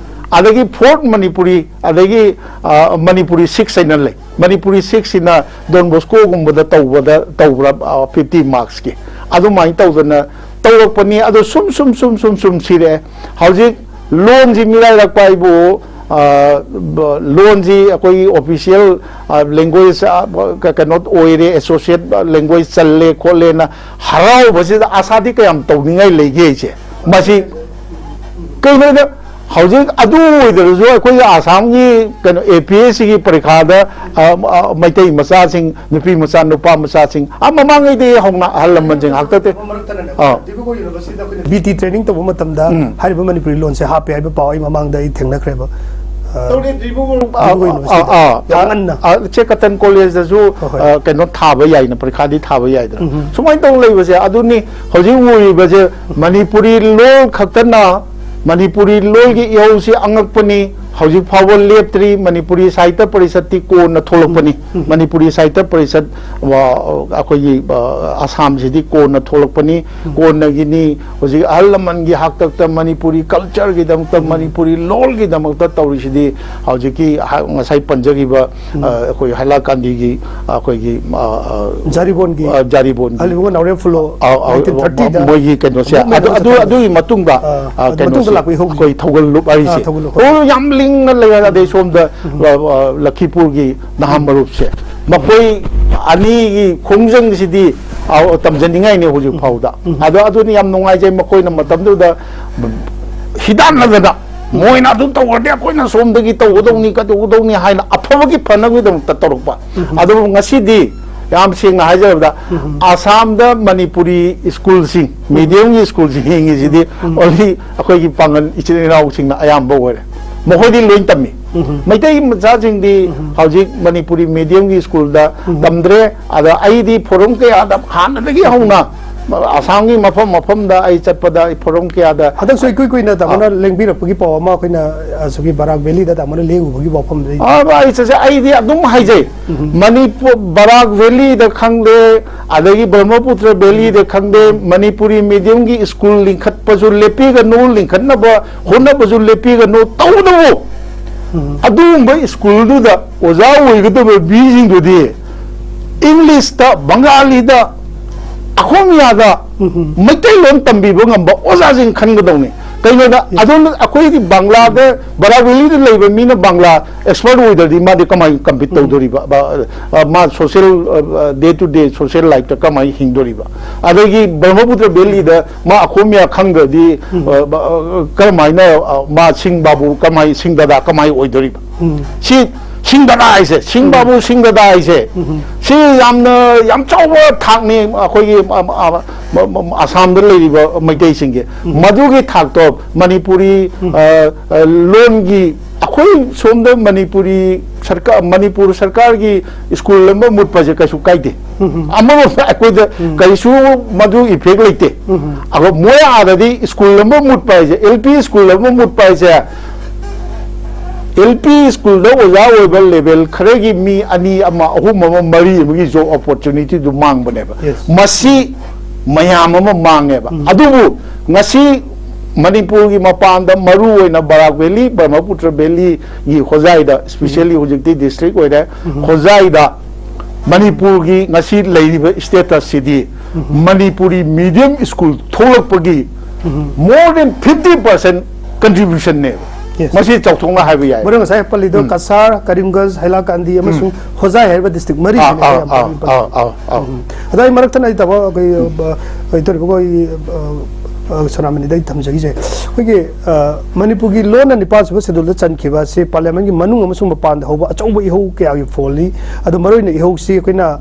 ꯑꯗꯒꯤ ꯐꯣꯔꯠ ꯃꯅꯤꯄꯨꯔꯤ, ꯑꯗꯒꯤ, ꯑ, ꯃꯅꯤꯄꯨꯔꯤ ꯁꯤꯛꯁ ꯍꯥꯏꯅ ꯂꯩ꯫ ꯃꯅꯤꯄꯨꯔꯤ ꯁꯤꯛꯁꯁꯤꯅ ꯗꯣꯟ ꯕꯣꯁꯀꯣꯒꯨꯝꯕꯗ ꯇꯧꯕꯗ ꯇꯧꯕ꯭ꯔꯥ, ꯑ, ꯐꯤꯐꯇꯤ ꯃꯥꯔꯛꯁꯀꯤ? ꯑꯗꯨꯃꯥꯏꯅ ꯇꯧꯗꯅ ꯇꯧꯔꯛꯄꯅꯤ꯫ ꯑꯗꯣ ꯁꯨꯝ ꯁꯨꯝ ꯁꯨꯝ ꯁꯨꯝ ꯁꯨꯝ ꯁꯤꯔꯛꯑꯦ꯫ ꯍꯧꯖꯤꯛ ꯂꯣꯟꯁꯤ ꯃꯤꯔꯥꯏꯔꯛꯄ ꯍꯥꯏꯕꯨ, ꯑ, ꯕ-, ꯂꯣꯟꯁꯤ ꯑꯩꯈꯣꯏꯒꯤ official, ꯑ, language, ꯑ, ꯕ-, ꯀ-, ꯀꯩꯅꯣ ꯑꯣꯏꯔꯦ, associate language ꯆꯜꯂꯦ ꯈꯣꯠꯂꯦꯅ ꯍꯔꯥꯎꯕꯁꯤꯗ ꯑꯁꯥꯗꯤ ꯀꯌꯥꯝ ꯇꯧꯅꯤꯡꯉꯥꯏ ꯂꯩꯒꯦ ꯑꯩꯁꯦ? ꯃꯁꯤ ꯀꯩꯅꯣꯗ ꯍꯧꯖꯤꯛ ꯑꯗꯨ ꯑꯣꯏꯗ꯭ꯔꯁꯨ ꯑꯩꯈꯣꯏꯒꯤ ꯑꯁꯥꯝꯒꯤ ꯀꯩꯅꯣ A P S C ꯒꯤ ꯄꯔꯤꯈꯥꯗ, ꯑ, ꯑ, ꯃꯩꯇꯩ ꯃꯆꯥꯁꯤꯡ, ꯅꯨꯄꯤ ꯃꯆꯥ, ꯅꯨꯄꯥ ꯃꯆꯥꯁꯤꯡ, ꯑ, ꯃꯃꯥꯡꯉꯩꯗꯤ ꯍꯧꯅ ꯑꯍꯜ ꯂꯃꯟꯁꯤꯡ ꯍꯥꯛꯇꯛꯇꯤ, ꯑ, ꯗꯤꯕ꯭ꯔꯨꯒꯔ ꯌꯨꯅꯤꯚꯔꯁꯤꯇꯤꯗ ꯑꯩꯈꯣꯏꯅ B T training ꯇꯧꯕ ꯃꯇꯝꯗ ꯎꯝ꯫ ꯍꯥꯏꯔꯤꯕ ꯃꯅꯤꯄꯨꯔꯤ ꯂꯣꯟꯁꯦ ꯍꯥꯞꯄꯦ ꯍꯥꯏꯕ ꯄꯥꯎ ꯑꯩ ꯃꯃꯥꯡꯗ ꯑꯩ ꯊꯦꯡꯅꯈ꯭ꯔꯦꯕ꯫ ꯑ, ꯑ, ꯗꯤꯕ꯭ꯔꯨꯒꯔ ꯑ, ꯌꯨꯅꯤꯚꯔꯁꯤꯇꯤꯗ ꯑ, ꯌꯥꯝ ꯉꯟꯅ꯫ ꯑ, ꯆꯦ ꯀꯇꯟ ꯀꯣꯂꯦꯖꯇꯁꯨ, ꯍꯣꯏ, ꯍꯣꯏ꯫ ꯑ, ꯀꯩꯅꯣ ꯊꯥꯕ ꯌꯥꯏꯅ, ꯄꯔꯤꯈꯥꯗꯤ ꯊꯥꯕ ꯌꯥꯏꯗꯅ꯫ ꯎꯝ꯫ ꯁꯨꯃꯥꯏꯅ ꯇꯧ ꯂꯩꯕꯁꯦ ꯑꯗꯨꯅꯤ ꯍꯧꯖꯤꯛ ꯑꯣꯏꯔꯤꯕꯁꯦ꯫ ꯃꯅꯤꯄꯨꯔꯤ ꯂꯣꯜ ꯈꯛꯇꯅ, ꯃꯅꯤꯄꯨꯔꯤ ꯂꯣꯜꯒꯤ ꯏꯍꯧꯁꯤ ꯑꯉꯛꯄꯅꯤ꯫ ꯍꯧꯖꯤꯛ ꯐꯥꯎꯕ ꯂꯦꯞꯇ꯭ꯔꯤ꯫ ꯃꯅꯤꯄꯨꯔꯤ ꯁꯥꯍꯤꯇ꯭ꯌ ꯄꯔꯤꯁꯠꯇꯤ ꯀꯣꯟꯅ ꯊꯣꯛꯂꯛꯄꯅꯤ꯫ ꯎꯝ꯫ ꯃꯅꯤꯄꯨꯔꯤ ꯁꯥꯍꯤꯇ꯭ꯌ ꯄꯔꯤꯁꯠ, ꯋꯥ-, ꯑꯩꯈꯣꯏꯒꯤ, ꯑ, ꯑꯁꯥꯝꯁꯤꯗꯤ ꯀꯣꯟꯅ ꯊꯣꯛꯂꯛꯄꯅꯤ꯫ ꯀꯣꯟꯅꯒꯤꯅꯤ꯫ ꯍꯧꯖꯤꯛ ꯑꯍꯜ ꯂꯃꯟꯒꯤ ꯍꯥꯛꯇꯛꯇ ꯃꯅꯤꯄꯨꯔꯤ culture ꯒꯤꯗꯃꯛꯇ, ꯃꯅꯤꯄꯨꯔꯤ ꯂꯣꯜꯒꯤꯗꯃꯛꯇ ꯇꯧꯔꯤꯁꯤꯗꯤ ꯍꯧꯖꯤꯛꯀꯤ ꯍ-, ꯉꯁꯥꯏ ꯄꯟꯖꯈꯤꯕ, ꯑ, ꯑꯩꯈꯣꯏ ꯍꯥꯏꯂꯥꯀꯥꯟꯗꯤꯒꯤ, ꯑꯩꯈꯣꯏꯒꯤ, ꯑ, ꯑ, ꯖꯥꯔꯤꯕꯣꯟꯒꯤ ꯑ, ꯖꯥꯔꯤꯕꯣꯟꯒꯤ꯫ ꯑꯍꯜ ꯂꯃꯟ ꯅꯥꯎꯔꯦꯝ ꯐꯨꯂꯣ ꯑ, ꯑ, nineteen thirty ꯗ ꯃꯣꯏꯒꯤ ꯀꯩꯅꯣꯁꯦ, movement ꯑꯗꯨ, ꯑꯃ ꯑꯗꯨ, ꯆꯠꯊꯕꯗꯣ꯫ ꯑꯗꯨꯒꯤ ꯃꯇꯨꯡꯗ, ꯑ, ꯑ, ꯑꯗꯨ ꯀꯩꯅꯣꯁꯤ, ꯃꯇꯨꯡꯗ ꯂꯥꯛꯄ ꯏꯍꯧꯒꯤ꯫ ꯑꯩꯈꯣꯏ ꯊꯧꯒꯜ ꯂꯨꯞ ꯍꯥꯏꯔꯤꯁꯦ꯫ ꯑ, ꯊꯧꯒꯜ ꯂꯨꯞ ꯍꯥꯏꯔꯤꯁꯦ꯫ ꯑꯣ, ꯌꯥꯝ ꯂꯤꯡꯅ ꯂꯩ ꯑꯗꯩ ꯁꯣꯝꯗ, ꯑ, ꯑ, ꯂꯈꯤꯄꯨꯔꯒꯤ ꯅꯍꯥ ꯃꯔꯨꯞꯁꯦ, ꯃꯈꯣꯏ ꯑꯅꯤꯒꯤ ꯈꯣꯡꯖꯪꯁꯤꯗꯤ, ꯑ, ꯇꯝꯖꯅꯤꯡꯉꯥꯏꯅꯤ ꯍꯧꯖꯤꯛ ꯐꯥꯎꯗ꯫ ꯑꯗꯣ ꯑꯗꯨꯅ ꯌꯥꯝ ꯅꯨꯡꯉꯥꯏꯖꯩ, ꯃꯈꯣꯏꯅ ꯃꯇꯝꯗꯨꯗ ꯍꯤꯗꯥꯟꯅꯗꯅ, ꯃꯣꯏꯅ ꯑꯗꯨ ꯇꯧꯔꯗꯤ ꯑꯩꯈꯣꯏꯅ ꯁꯣꯝꯗꯒꯤ ꯇꯧꯒꯗꯧꯅꯤ, ꯀꯩꯗꯧꯒꯗꯧꯅꯤ ꯍꯥꯏꯅ ꯑꯐꯕꯒꯤ ꯐꯅꯕꯒꯤꯗꯃꯛꯇ ꯇꯧꯔꯛꯄ꯫ ꯑꯗꯨꯕꯨ ꯉꯁꯤꯗꯤ ꯌꯥꯝ ꯁꯦꯡꯅ ꯍꯥꯏꯖꯔꯕꯗ, ꯑꯁꯥꯝꯗ ꯃꯅꯤꯄꯨꯔꯤ ꯁ꯭ꯀꯨꯜꯁꯤꯡ, medium ꯒꯤ ꯁ꯭ꯀꯨꯜꯁꯤꯡ ꯍꯤꯡꯉꯤꯁꯤꯗꯤ only ꯑꯩꯈꯣꯏꯒꯤ ꯄꯥꯡꯒꯜ ꯏꯆꯤꯟ ꯏꯅꯥꯎꯁꯤꯡꯅ ꯑꯌꯥꯝꯕ ꯑꯣꯏꯔꯦ꯫ ꯃꯈꯣꯏꯗꯤ ꯂꯣꯏ ꯇꯝꯃꯤ꯫ ꯃꯩꯇꯩ ꯃꯆꯥꯁꯤꯡꯗꯤ ꯍꯧꯖꯤꯛ ꯃꯅꯤꯄꯨꯔꯤ medium ꯒꯤ ꯁ꯭ꯀꯨꯜꯗ ꯇꯝꯗ꯭ꯔꯦ꯫ ꯑꯗ ꯑꯩꯗꯤ ꯐꯣꯔꯝ ꯀꯌꯥꯗ ꯍꯥꯟꯅꯗꯒꯤ ꯍꯧꯅ ꯑꯁꯥꯝꯒꯤ ꯃꯐꯝ ꯃꯐꯝꯗ ꯑꯩ ꯆꯠꯄꯗ ꯑꯩ ꯐꯣꯔꯝ ꯀꯌꯥꯗ ꯍꯟꯗꯛꯁꯨ ꯏꯀꯨꯏ ꯀꯨꯏꯅ ꯇꯥꯃꯣꯅ ꯂꯦꯡꯕꯤꯔꯛꯄꯒꯤ ꯄꯥꯎ ꯑꯃ ꯑꯩꯈꯣꯏꯅ, ꯑ, ꯑꯁꯤꯒꯤ ꯕꯔꯥꯛ ꯚꯦꯂꯤꯗ ꯇꯥꯃꯣꯅ ꯂꯦꯡꯉꯨꯕꯒꯤ ꯋꯥꯐꯝꯗ ꯑꯩ ꯑ, ꯑꯩ ꯆꯠꯁꯦ, ꯑꯩꯗꯤ ꯑꯗꯨꯝ ꯍꯥꯏꯖꯩ꯫ ꯃꯅꯤꯄꯨꯔ, ꯕꯔꯥꯛ ꯚꯦꯂꯤꯗ ꯈꯪꯗꯦ, ꯑꯗꯒꯤ ꯕ꯭ꯔꯍꯃꯄꯨꯇ꯭ꯔ ꯚꯦꯂꯤꯗ ꯈꯪꯗꯦ, ꯃꯅꯤꯄꯨꯔꯤ medium ꯒꯤ ꯁ꯭ꯀꯨꯜ ꯂꯤꯡꯈꯠꯄꯁꯨ ꯂꯦꯞꯄꯤꯒꯅꯨ, ꯂꯤꯡꯈꯠꯅꯕ ꯍꯣꯠꯅꯕꯁꯨ ꯂꯦꯞꯄꯤꯒꯅꯨ꯫ ꯇꯧꯗꯕꯨ ꯑꯗꯨꯒꯨꯝꯕ ꯁ꯭ꯀꯨꯜꯗꯨꯗ ꯑꯣꯖꯥ ꯑꯣꯏꯒꯗꯕ ꯃꯤꯁꯤꯡꯗꯨꯗꯤ ꯏꯪꯂꯤꯁꯇ, ꯕꯪꯒꯥꯂꯤꯗ, ꯑꯩꯈꯣꯏ ꯃꯤꯌꯥꯗ ꯃꯩꯇꯩꯂꯣꯟ ꯇꯝꯕꯤꯕ ꯉꯝꯕ ꯑꯣꯖꯥꯁꯤꯡ ꯈꯟꯒꯗꯧꯅꯤ꯫ ꯀꯩꯅꯣꯗ ꯑꯗꯣꯝꯗ ꯑꯩꯈꯣꯏꯒꯤ ꯕꯪꯒ꯭ꯂꯥꯗ, ꯕꯔꯥꯛ ꯚꯦꯂꯤꯗ ꯂꯩꯕ ꯃꯤꯅ ꯕꯪꯒ꯭ꯂꯥ ꯑꯦꯛꯁꯄꯔꯠ ꯑꯣꯏꯗ꯭ꯔꯗꯤ ꯃꯥꯗꯤ ꯀꯃꯥꯏꯅ ꯀꯝꯄꯤꯠ ꯇꯧꯗꯣꯔꯤꯕ? ꯕ-, ꯑ, ꯃꯥ ꯁꯣꯁꯤꯌꯦꯜ, ꯑ, ꯑ, ꯗꯦ ꯇꯨ ꯗꯦ ꯁꯣꯁꯤꯌꯦꯜ ꯂꯥꯏꯐꯇ ꯀꯃꯥꯏꯅ ꯍꯤꯡꯗꯣꯔꯤꯕ? ꯑꯗꯒꯤ ꯕ꯭ꯔꯍꯃꯄꯨꯇ꯭ꯔ ꯚꯦꯂꯤꯗ ꯃꯥ ꯑꯩꯈꯣꯏ ꯃꯤꯌꯥ ꯈꯪꯗ꯭ꯔꯗꯤ, ꯑ, ꯕ-, ꯑ, ꯀꯔꯝꯍꯥꯏꯅ, ꯑ, ꯃꯥ ꯁꯤꯡ ꯕꯥꯕꯨ ꯀꯃꯥꯏ, ꯁꯤꯡ ꯗꯗꯥ ꯀꯃꯥꯏ ꯑꯣꯏꯗꯣꯔꯤꯕ? ꯁꯤ ꯁꯤꯡ ꯗꯗꯥ ꯍꯥꯏꯁꯦ, ꯁꯤꯡ ꯕꯥꯕꯨ ꯁꯤꯡ ꯗꯗꯥ ꯍꯥꯏꯁꯦ, ꯁꯤ ꯌꯥꯝꯅ, ꯌꯥꯝ ꯆꯥꯎꯕ ꯊꯥꯛꯅꯤ ꯑꯩꯈꯣꯏꯒꯤ, ꯑ, ꯑ, ꯑ, ꯑꯁꯥꯝꯗ ꯂꯩꯔꯤꯕ ꯃꯩꯇꯩꯁꯤꯡꯒꯤ꯫ ꯃꯗꯨꯒꯤ ꯊꯥꯛꯇꯣ ꯃꯅꯤꯄꯨꯔꯤ, ꯑ, ꯑ, ꯂꯣꯟꯒꯤ, ꯑꯩꯈꯣꯏ ꯁꯣꯝꯗ ꯃꯅꯤꯄꯨꯔꯤ ꯁꯔꯀꯥꯔ, ꯃꯅꯤꯄꯨꯔ ꯁꯔꯀꯥꯔꯒꯤ ꯁ꯭ꯀꯨꯜ ꯑꯃ ꯃꯨꯠꯄꯁꯦ ꯀꯩꯁꯨ ꯀꯥꯏꯗꯦ꯫ ꯑꯃꯔꯣꯝꯗ ꯑꯩꯈꯣꯏꯗ ꯀꯩꯁꯨ ꯃꯗꯨ ꯏꯐꯦꯛ ꯂꯩꯇꯦ꯫ ꯑꯗꯣ ꯃꯣꯏ ꯑꯥꯗꯗꯤ ꯁ꯭ꯀꯨꯜ ꯑꯃ ꯃꯨꯠꯄ ꯍꯥꯏꯁꯦ, ꯑꯦꯜ ꯄꯤ ꯁ꯭ꯀꯨꯜ ꯑꯃ ꯃꯨꯠꯄ ꯍꯥꯏꯁꯦ, ꯑꯦꯜ ꯄꯤ ꯁ꯭ꯀꯨꯜꯗ ꯑꯣꯖꯥ ꯑꯣꯏꯕ ꯂꯦꯚꯦꯜ ꯈꯔꯒꯤ ꯃꯤ ꯑꯅꯤ ꯑꯃ, ꯑꯍꯨꯝ ꯑꯃ, ꯃꯔꯤ ꯑꯃꯒꯤ ꯖꯣꯕ ꯑꯣꯄꯣꯔꯆꯨꯅꯤꯇꯤꯗꯨ ꯃꯥꯡꯕꯅꯦꯕ꯫ ꯃꯁꯤ ꯃꯌꯥꯝ ꯑꯃ ꯃꯥꯡꯉꯦꯕ꯫ ꯑꯗꯨꯕꯨ ꯉꯁꯤ ꯃꯅꯤꯄꯨꯔꯒꯤ ꯃꯄꯥꯟꯗ, ꯃꯔꯨ ꯑꯣꯏꯅ ꯕꯔꯥꯛ ꯚꯦꯂꯤ, ꯕ꯭ꯔꯍꯃꯄꯨꯇ꯭ꯔ ꯚꯦꯂꯤꯒꯤ ꯍꯣꯖꯥꯏꯗ, ꯁ꯭ꯄꯤꯁꯦꯜꯂꯤ ꯍꯧꯖꯤꯛꯇꯤ ꯗꯤꯁꯇ꯭ꯔꯤꯛ ꯑꯣꯏꯔꯦ, ꯍꯣꯖꯥꯏꯗ ꯃꯅꯤꯄꯨꯔꯒꯤ ꯉꯁꯤ ꯂꯩꯔꯤꯕ ꯁ꯭ꯇꯦꯇꯁꯁꯤꯗꯤ ꯃꯅꯤꯄꯨꯔꯤ ꯃꯤꯗꯤꯌꯝ ꯁ꯭ꯀꯨꯜ ꯊꯣꯛꯂꯛꯄꯒꯤ more than fifty percent contribution ꯅꯦꯕ꯫ Yes. ꯃꯁꯤ ꯆꯥꯎꯊꯣꯛꯅ ꯍꯥꯏꯕ ꯌꯥꯏ꯫ ꯃꯔꯝ ꯉꯁꯥꯏ ꯄꯜꯂꯤꯗꯣ ꯀꯁꯥꯔ, ꯀꯔꯤꯝꯒꯟꯖ, ꯍꯩꯂꯥꯀꯥꯟꯗꯤ ꯑꯃꯁꯨꯡ ꯍꯣꯖꯥꯏ ꯍꯥꯏꯔꯤꯕ ꯗꯤꯁꯇ꯭ꯔꯤꯛ ꯃꯔꯤꯁꯤꯅꯦ ꯑꯥ, ꯑꯥ, ꯌꯥꯝ ꯑꯥ, ꯄꯜꯂꯤ꯫ ꯑꯥ, ꯑꯥ, ꯑꯥ꯫ ꯑꯗꯣ ꯑꯩ ꯃꯔꯛꯇ ꯑꯩ ꯇꯥꯃꯣ ꯑꯩꯈꯣꯏ, ꯑ, ꯀꯩ ꯇꯧꯔꯤꯕ ꯑꯩꯈꯣꯏ, ꯑ, ꯑ, ꯁꯣꯅꯥꯃꯅꯤꯗ ꯑꯩ ꯊꯝꯖꯈꯤꯁꯦ꯫ ꯑꯩꯈꯣꯏꯒꯤ, ꯑ, ꯃꯅꯤꯄꯨꯔꯒꯤ ꯂꯣꯟꯅ ꯅꯤꯄꯥꯟ ꯁꯨꯕ ꯁꯦꯗꯨꯜꯗ ꯆꯟꯈꯤꯕ ꯑꯁꯤ ꯄꯥꯔꯂꯤꯌꯥꯃꯦꯟꯒꯤ ꯃꯅꯨꯡ ꯑꯃꯁꯨꯡ ꯃꯄꯥꯟꯗ ꯍꯧꯕ ꯑꯆꯧꯕ ꯏꯍꯧ ꯀꯌꯥꯒꯤ ꯐꯣꯜꯂꯤ꯫ ꯑꯗꯣ ꯃꯔꯨꯑꯣꯏꯅ ꯏꯍꯧꯁꯤ ꯑꯩꯈꯣꯏꯅ,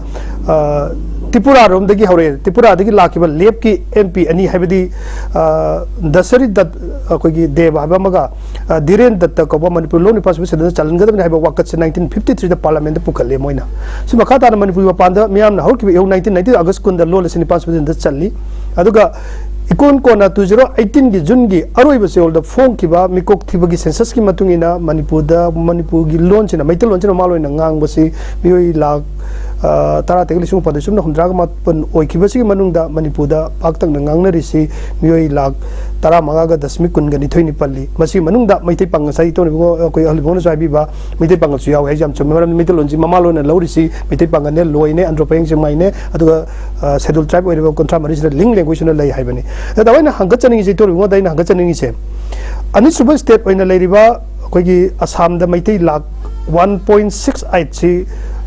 ꯑ, ꯇ꯭ꯔꯤꯄꯨꯔꯥꯔꯣꯝꯗꯒꯤ ꯍꯧꯔꯛꯑꯦ꯫ ꯇ꯭ꯔꯤꯄꯨꯔꯥꯗꯒꯤ ꯂꯥꯛꯈꯤꯕ ꯂꯦꯞꯀꯤ ꯑꯦꯝ ꯄꯤ ꯑꯅꯤ ꯍꯥꯏꯕꯗꯤ, ꯑ, ꯗꯁꯔꯤ ꯗꯠ, ꯑꯩꯈꯣꯏꯒꯤ ꯗꯦꯕ ꯍꯥꯏꯕ ꯑꯃꯒ, ꯑ, ꯙꯤꯔꯦꯟ ꯗꯠꯇ ꯀꯧꯕ ꯃꯅꯤꯄꯨꯔ ꯂꯣꯟ ꯅꯤꯄꯥꯟ ꯁꯨꯕ ꯁꯦꯗꯨꯜꯗ ꯆꯜꯍꯟꯒꯗꯕꯅꯤ ꯍꯥꯏꯕ ꯋꯥꯀꯠꯁꯦ nineteen fifty three ꯗ ꯄꯥꯔꯂꯤꯌꯥꯃꯦꯟꯗ ꯄꯨꯈꯠꯂꯦ ꯃꯣꯏꯅ꯫ ꯁꯤ ꯃꯈꯥ ꯇꯥꯅ ꯃꯅꯤꯄꯨꯔꯒꯤ ꯃꯄꯥꯟꯗ ꯃꯤꯌꯥꯝꯅ ꯍꯧꯔꯛꯈꯤꯕ ꯏꯍꯧ nineteen ninety August ꯀꯨꯟꯗ ꯂꯣꯜ ꯑꯁꯤ ꯅꯤꯄꯥꯟ ꯁꯨꯕ ꯁꯦꯗꯨꯜꯗ ꯆꯜꯂꯤ꯫ ꯑꯗꯨꯒ ꯏꯀꯣꯟ ꯀꯣꯟꯅ two zero eighteen ꯒꯤ ꯖꯨꯟꯒꯤ ꯑꯔꯣꯏꯕ ꯆꯌꯣꯜꯗ ꯐꯣꯡꯈꯤꯕ ꯃꯤꯀꯣꯛ ꯊꯤꯕꯒꯤ ꯁꯦꯟꯁꯁꯀꯤ ꯃꯇꯨꯡ ꯏꯟꯅ ꯃꯅꯤꯄꯨꯔꯗ, ꯃꯅꯤꯄꯨꯔꯒꯤ ꯂꯣꯟꯁꯤꯅ, ꯃꯩꯇꯩꯂꯣꯟꯁꯤꯅ ꯃꯃꯥꯡ ꯑꯣꯏꯅ ꯉꯥꯡꯕꯁꯤ ꯃꯤꯑꯣꯏ ꯂꯥꯈ, ꯇꯔꯥ ꯇꯔꯦꯠ ꯂꯤꯁꯤꯡ ꯃꯥꯄꯟ ꯆꯥꯝꯃꯔꯤ ꯍꯨꯝꯐꯨꯇꯔꯨꯛꯅ ꯍꯨꯝꯗ꯭ꯔꯥꯒ ꯃꯥꯄꯟ ꯑꯣꯏꯈꯤꯕꯁꯤꯒꯤ ꯃꯅꯨꯡꯗ ꯃꯅꯤꯄꯨꯔꯗ ꯄꯥꯛꯇꯛꯅ ꯉꯥꯡꯅꯔꯤꯁꯤ ꯃꯤꯑꯣꯏ ꯂꯥꯈ ꯇꯔꯥꯃꯉꯥꯒ ꯗꯁꯃꯤꯛ ꯀꯨꯟꯒ ꯅꯤꯊꯣꯏꯅꯤ ꯄꯜꯂꯤ꯫ ꯃꯁꯤꯒꯤ ꯃꯅꯨꯡꯗ ꯃꯩꯇꯩ ꯄꯥꯡꯒꯜ, ꯉꯁꯥꯏ ꯏꯇꯧꯅꯤꯕꯨꯡꯉꯣ ꯑꯩꯈꯣꯏ ꯑꯍꯜ ꯏꯕꯨꯡꯉꯣꯅꯁꯨ ꯍꯥꯏꯕꯤꯕ, ꯃꯩꯇꯩ ꯄꯥꯡꯒꯜꯁꯨ ꯌꯥꯎꯋꯦ ꯍꯥꯏꯁꯦ ꯌꯥꯝ ꯆꯨꯝꯃꯦ꯫ ꯃꯔꯝꯗꯤ ꯃꯩꯇꯩꯂꯣꯟꯁꯤ ꯃꯃꯥꯂꯣꯟꯅ ꯂꯧꯔꯤꯁꯤ ꯃꯩꯇꯩ ꯄꯥꯡꯒꯜꯅꯦ, ꯂꯣꯏꯅꯦ, ꯑꯟꯗ꯭ꯔꯣ ꯄꯔꯦꯡ ꯆꯤꯡꯃꯥꯏꯅꯦ, ꯑꯗꯨꯒ ꯁꯦꯗꯨꯜ ꯇ꯭ꯔꯥꯏꯕ ꯑꯣꯏꯔꯤꯕ ꯀꯨꯟꯊ꯭ꯔꯥ ꯃꯔꯤꯁꯤꯅ ꯂꯤꯡ ꯂꯦꯡꯒ꯭ꯋꯦꯖ ꯑꯣꯏꯅ ꯂꯩ ꯍꯥꯏꯕꯅꯤ꯫ ꯑꯗ ꯑꯩꯅ ꯍꯪꯒꯠꯆꯅꯤꯡꯉꯤꯁꯦ, ꯏꯇꯧꯅꯤꯕꯨꯡꯉꯣꯗ ꯑꯩꯅ ꯍꯪꯒꯠꯆꯅꯤꯡꯉꯤꯁꯦ, ꯑꯅꯤꯁꯨꯕ ꯁ꯭ꯇꯦꯠ ꯑꯣꯏꯅ ꯂꯩꯔꯤꯕ ꯑꯩꯈꯣꯏꯒꯤ ꯑꯁꯥꯝꯗ Meitei lakh one point six eight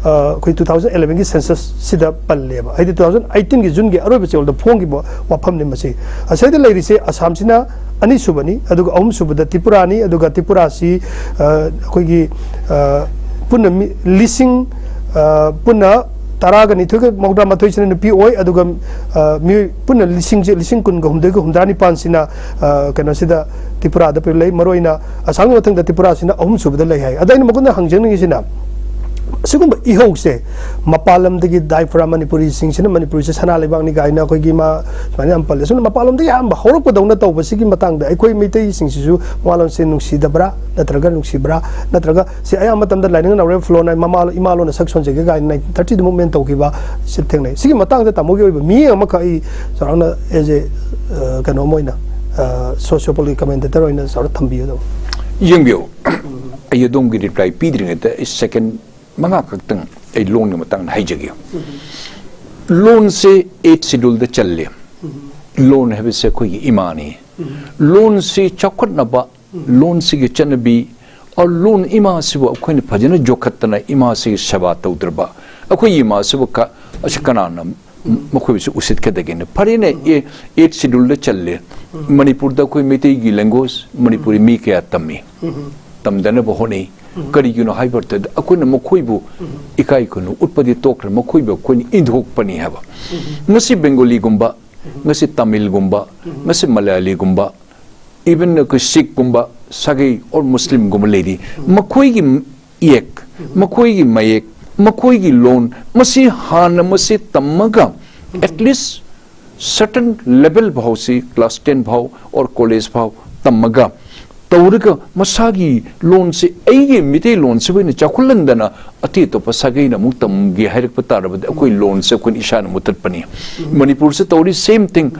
ꯑꯩꯈꯣꯏ ꯇꯨ ꯊꯥꯎꯖꯟ ꯑꯦꯂꯦꯚꯦꯟꯒꯤ ꯁꯦꯟꯁꯁꯁꯤꯗ ꯄꯜꯂꯦꯕ, ꯍꯥꯏꯗꯤ ꯇꯨ ꯊꯥꯎꯖꯟ ꯑꯩꯠꯇꯤꯟꯒꯤ ꯖꯨꯟꯒꯤ ꯑꯔꯣꯏꯕ ꯆꯌꯣꯜꯗ ꯐꯣꯡꯈꯤꯕ ꯋꯥꯐꯝꯅꯤ ꯃꯁꯤ꯫ ꯑꯁꯤꯗ ꯂꯩꯔꯤꯁꯦ ꯑꯁꯥꯝꯁꯤꯅ ꯑꯅꯤꯁꯨꯕꯅꯤ, ꯑꯗꯨꯒ ꯑꯍꯨꯝꯁꯨꯕꯗ ꯇ꯭ꯔꯤꯄꯨꯔꯥꯅꯤ, ꯑꯗꯨꯒ ꯇ꯭ꯔꯤꯄꯨꯔꯥꯁꯤ ꯑ, ꯑꯩꯈꯣꯏꯒꯤ ꯑ, ꯄꯨꯟꯅ ꯃꯤ ꯂꯤꯁꯤꯡ ꯑ, ꯄꯨꯟꯅ ꯇꯔꯥꯒ ꯅꯤꯊꯣꯏꯒ ꯃꯧꯗ꯭ꯔꯥ ꯃꯥꯊꯣꯏꯁꯤꯅ ꯅꯨꯄꯤ ꯑꯣꯏ, ꯑꯗꯨꯒ ꯑ, ꯃꯤꯑꯣꯏ ꯄꯨꯟꯅ ꯂꯤꯁꯤꯡꯁꯦ ꯂꯤꯁꯤꯡ ꯀꯨꯟꯒ ꯍꯨꯝꯗꯣꯏꯒ ꯍꯨꯝꯗ꯭ꯔꯥ ꯅꯤꯄꯥꯟꯁꯤꯅ ꯑ, ꯀꯩꯅꯣꯁꯤꯗ ꯇ꯭ꯔꯤꯄꯨꯔꯥꯗ ꯂꯩ꯫ ꯃꯔꯨꯑꯣꯏꯅ ꯑꯁꯥꯝꯒꯤ ꯃꯊꯪꯗ ꯇ꯭ꯔꯤꯄꯨꯔꯥꯁꯤꯅ ꯑꯍꯨꯝꯁꯨꯕꯗ ꯂꯩ ꯍꯥꯏ꯫ ꯑꯗ ꯑꯩꯅ ꯃꯉꯣꯟꯗ ꯍꯪꯖꯅꯤꯡꯉꯤꯁꯤꯅ, ꯁꯤꯒꯨꯝꯕ ꯏꯍꯧꯁꯦ ꯃꯄꯥꯟ ꯂꯝꯗꯒꯤ ꯗꯥꯏꯐꯣꯔꯥ ꯃꯅꯤꯄꯨꯔꯤꯁꯤꯡꯁꯤꯅ ꯃꯅꯤꯄꯨꯔꯤꯁꯦ ꯁꯅꯥ ꯂꯩꯕꯥꯛꯅꯤ ꯀꯥꯏꯅ ꯑꯩꯈꯣꯏꯒꯤ ꯃꯥ ꯁꯨꯃꯥꯏꯅ ꯌꯥꯝ ꯄꯜꯂꯦ꯫ ꯁꯨꯝ ꯃꯄꯥꯟ ꯂꯝꯗꯒꯤ ꯑꯍꯥꯟꯕ ꯍꯧꯔꯛꯄꯗꯧꯅ ꯇꯧꯕꯁꯤꯒꯤ ꯃꯇꯥꯡꯗ ꯑꯩꯈꯣꯏ ꯃꯩꯇꯩꯁꯤꯡꯁꯤꯁꯨ ꯃꯋꯥꯂꯣꯟꯁꯦ ꯅꯨꯡꯁꯤꯗꯕ꯭ꯔꯥ ꯅꯠꯇ꯭ꯔꯒ ꯅꯨꯡꯁꯤꯕ꯭ꯔꯥ? ꯅꯠꯇ꯭ꯔꯒ ꯁꯤ ꯑꯌꯥꯝꯕ ꯃꯇꯝꯗ ꯂꯥꯏꯅꯤꯡ ꯂꯥꯎꯔꯦꯜ ꯐꯣꯂꯣꯅ ꯃꯃꯥ, ꯏꯃꯥ ꯂꯣꯟꯅ ꯁꯛ ꯁꯣꯟꯖꯒꯦ ꯀꯥꯏꯅ ꯅꯥꯏꯟꯇꯤꯟ ꯊꯥꯔꯇꯤꯗ ꯃꯨꯚꯃꯦꯟ ꯇꯧꯈꯤꯕ ꯁꯤ ꯊꯦꯡꯅꯩ꯫ ꯁꯤꯒꯤ ꯃꯇꯥꯡꯗ ꯇꯥꯃꯣꯒꯤ ꯑꯣꯏꯕ ꯃꯤꯠꯌꯦꯡ ꯑꯃꯈꯛ ꯑꯩ ꯆꯥꯎꯔꯥꯛꯅ ꯑꯦꯖ ꯑꯦ, ꯑ, ꯀꯩꯅꯣꯝ ꯑꯣꯏꯅ, ꯑ, ꯁꯣꯁꯤꯌꯣ ꯄꯣꯂꯤꯇꯤꯀꯦꯜ ꯀꯃꯦꯟꯇꯦꯇꯔ ꯑꯣꯏꯅ ꯆꯥꯎꯔꯥꯛꯅ ꯊꯝꯕꯤꯒꯗꯕ꯫ ꯌꯦꯡꯕꯤꯌꯨ, ꯑꯩ ꯑꯗꯣꯝꯒꯤ ꯔꯤꯄ꯭ꯂꯥꯏ ꯄꯤꯗ꯭ꯔꯤꯉꯩꯗ ꯑꯩ ꯁꯦꯀꯦꯟ ꯃꯉꯥ ꯈꯛꯇꯪ ꯑꯩ ꯂꯣꯟꯒꯤ ꯃꯇꯥꯡꯗ ꯍꯥꯏꯖꯒꯦ꯫ ꯂꯣꯟꯁꯦ ꯑꯩꯠ ꯁꯤꯗꯨꯜꯗ ꯆꯜꯂꯦ꯫ ꯂꯣꯟ ꯍꯥꯏꯕꯁꯦ ꯑꯩꯈꯣꯏꯒꯤ ꯏꯃꯥꯅꯤ꯫ ꯂꯣꯟꯁꯤ ꯆꯥꯎꯈꯠꯅꯕ, ꯂꯣꯟꯁꯤꯒꯤ ꯆꯠꯅꯕꯤ, ꯑ, ꯂꯣꯟ ꯏꯃꯥꯁꯤꯕꯨ ꯑꯩꯈꯣꯏꯅ ꯐꯖꯅ ꯌꯣꯛꯈꯠꯇꯅ ꯏꯃꯥꯁꯤꯒꯤ ꯁꯦꯕꯥ ꯇꯧꯗ꯭ꯔꯕ ꯑꯩꯈꯣꯏꯒꯤ ꯏꯃꯥꯁꯤꯕꯨ ꯀ-, ꯑꯁꯤ ꯀꯅꯥꯅ ꯃꯈꯣꯏꯕꯨꯁꯨ ꯎꯁꯤꯠꯀꯗꯒꯦꯅ? ꯐꯔꯦꯅꯦ, ꯑꯦ, ꯑꯩꯠ ꯁꯤꯗꯨꯜꯗ ꯆꯜꯂꯦ꯫ ꯃꯅꯤꯄꯨꯔꯗ ꯑꯩꯈꯣꯏ ꯃꯩꯇꯩꯒꯤ ꯂꯦꯡꯒ꯭ꯋꯦꯖ ꯃꯅꯤꯄꯨꯔꯤ ꯃꯤ ꯀꯌꯥ ꯇꯝꯃꯤ? ꯇꯝꯗꯅꯕ ꯍꯣꯠꯅꯩ꯫ ꯀꯔꯤꯒꯤꯅꯣ ꯍꯥꯏꯕ ꯃꯇꯝꯗ ꯑꯩꯈꯣꯏꯅ ꯃꯈꯣꯏꯕꯨ ꯏꯀꯥꯏ ꯈꯨꯝꯅ ꯎꯠꯄꯗꯤ ꯇꯣꯛꯈ꯭ꯔꯦ, ꯃꯈꯣꯏꯕꯨ ꯑꯩꯈꯣꯏꯅ ꯏꯟꯊꯣꯛꯄꯅꯤ ꯍꯥꯏꯕ꯫ ꯉꯁꯤ ꯕꯦꯡꯒꯣꯂꯤꯒꯨꯝꯕ, ꯉꯁꯤ ꯇꯥꯃꯤꯜꯒꯨꯝꯕ, ꯉꯁꯤ ꯃꯂꯌꯥꯂꯤꯒꯨꯝꯕ, even ꯑꯩꯈꯣꯏ ꯁꯤꯈꯀꯨꯝꯕ ꯁꯥꯒꯩ or ꯃꯨꯁꯂꯤꯝꯒꯨꯝꯕ ꯂꯩꯔꯤ, ꯃꯈꯣꯏꯒꯤ ꯏꯌꯦꯛ, ꯃꯈꯣꯏꯒꯤ ꯃꯌꯦꯛ, ꯃꯈꯣꯏꯒꯤ ꯂꯣꯟ, ꯃꯁꯤ ꯍꯥꯟꯅ ꯃꯁꯤ ꯇꯝꯃꯒ at least certain level ꯐꯥꯎꯁꯤ, class ten ꯐꯥꯎ or college ꯐꯥꯎ ꯇꯝꯃꯒ, ꯇꯧꯔꯒ ꯃꯁꯥꯒꯤ ꯂꯣꯟꯁꯦ, ꯑꯩꯒꯤ ꯃꯤꯇꯩ ꯂꯣꯟꯁꯤꯕꯨ ꯑꯩꯅ ꯆꯥꯎꯈꯠꯍꯟꯗꯅ ꯑꯇꯩ ꯑꯇꯣꯞꯄ ꯁꯥꯒꯩꯅ ꯑꯃꯨꯛ ꯇꯝꯒꯦ ꯍꯥꯏꯔꯛꯄ ꯇꯥꯔꯕꯗꯤ ꯑꯩꯈꯣꯏ ꯂꯣꯟꯁꯦ ꯑꯩꯈꯣꯏꯅ ꯏꯁꯥꯅ ꯃꯨꯠꯊꯠꯄꯅꯤ꯫ ꯃꯅꯤꯄꯨꯔꯁꯦ ꯇꯧꯔꯤ same thing꯫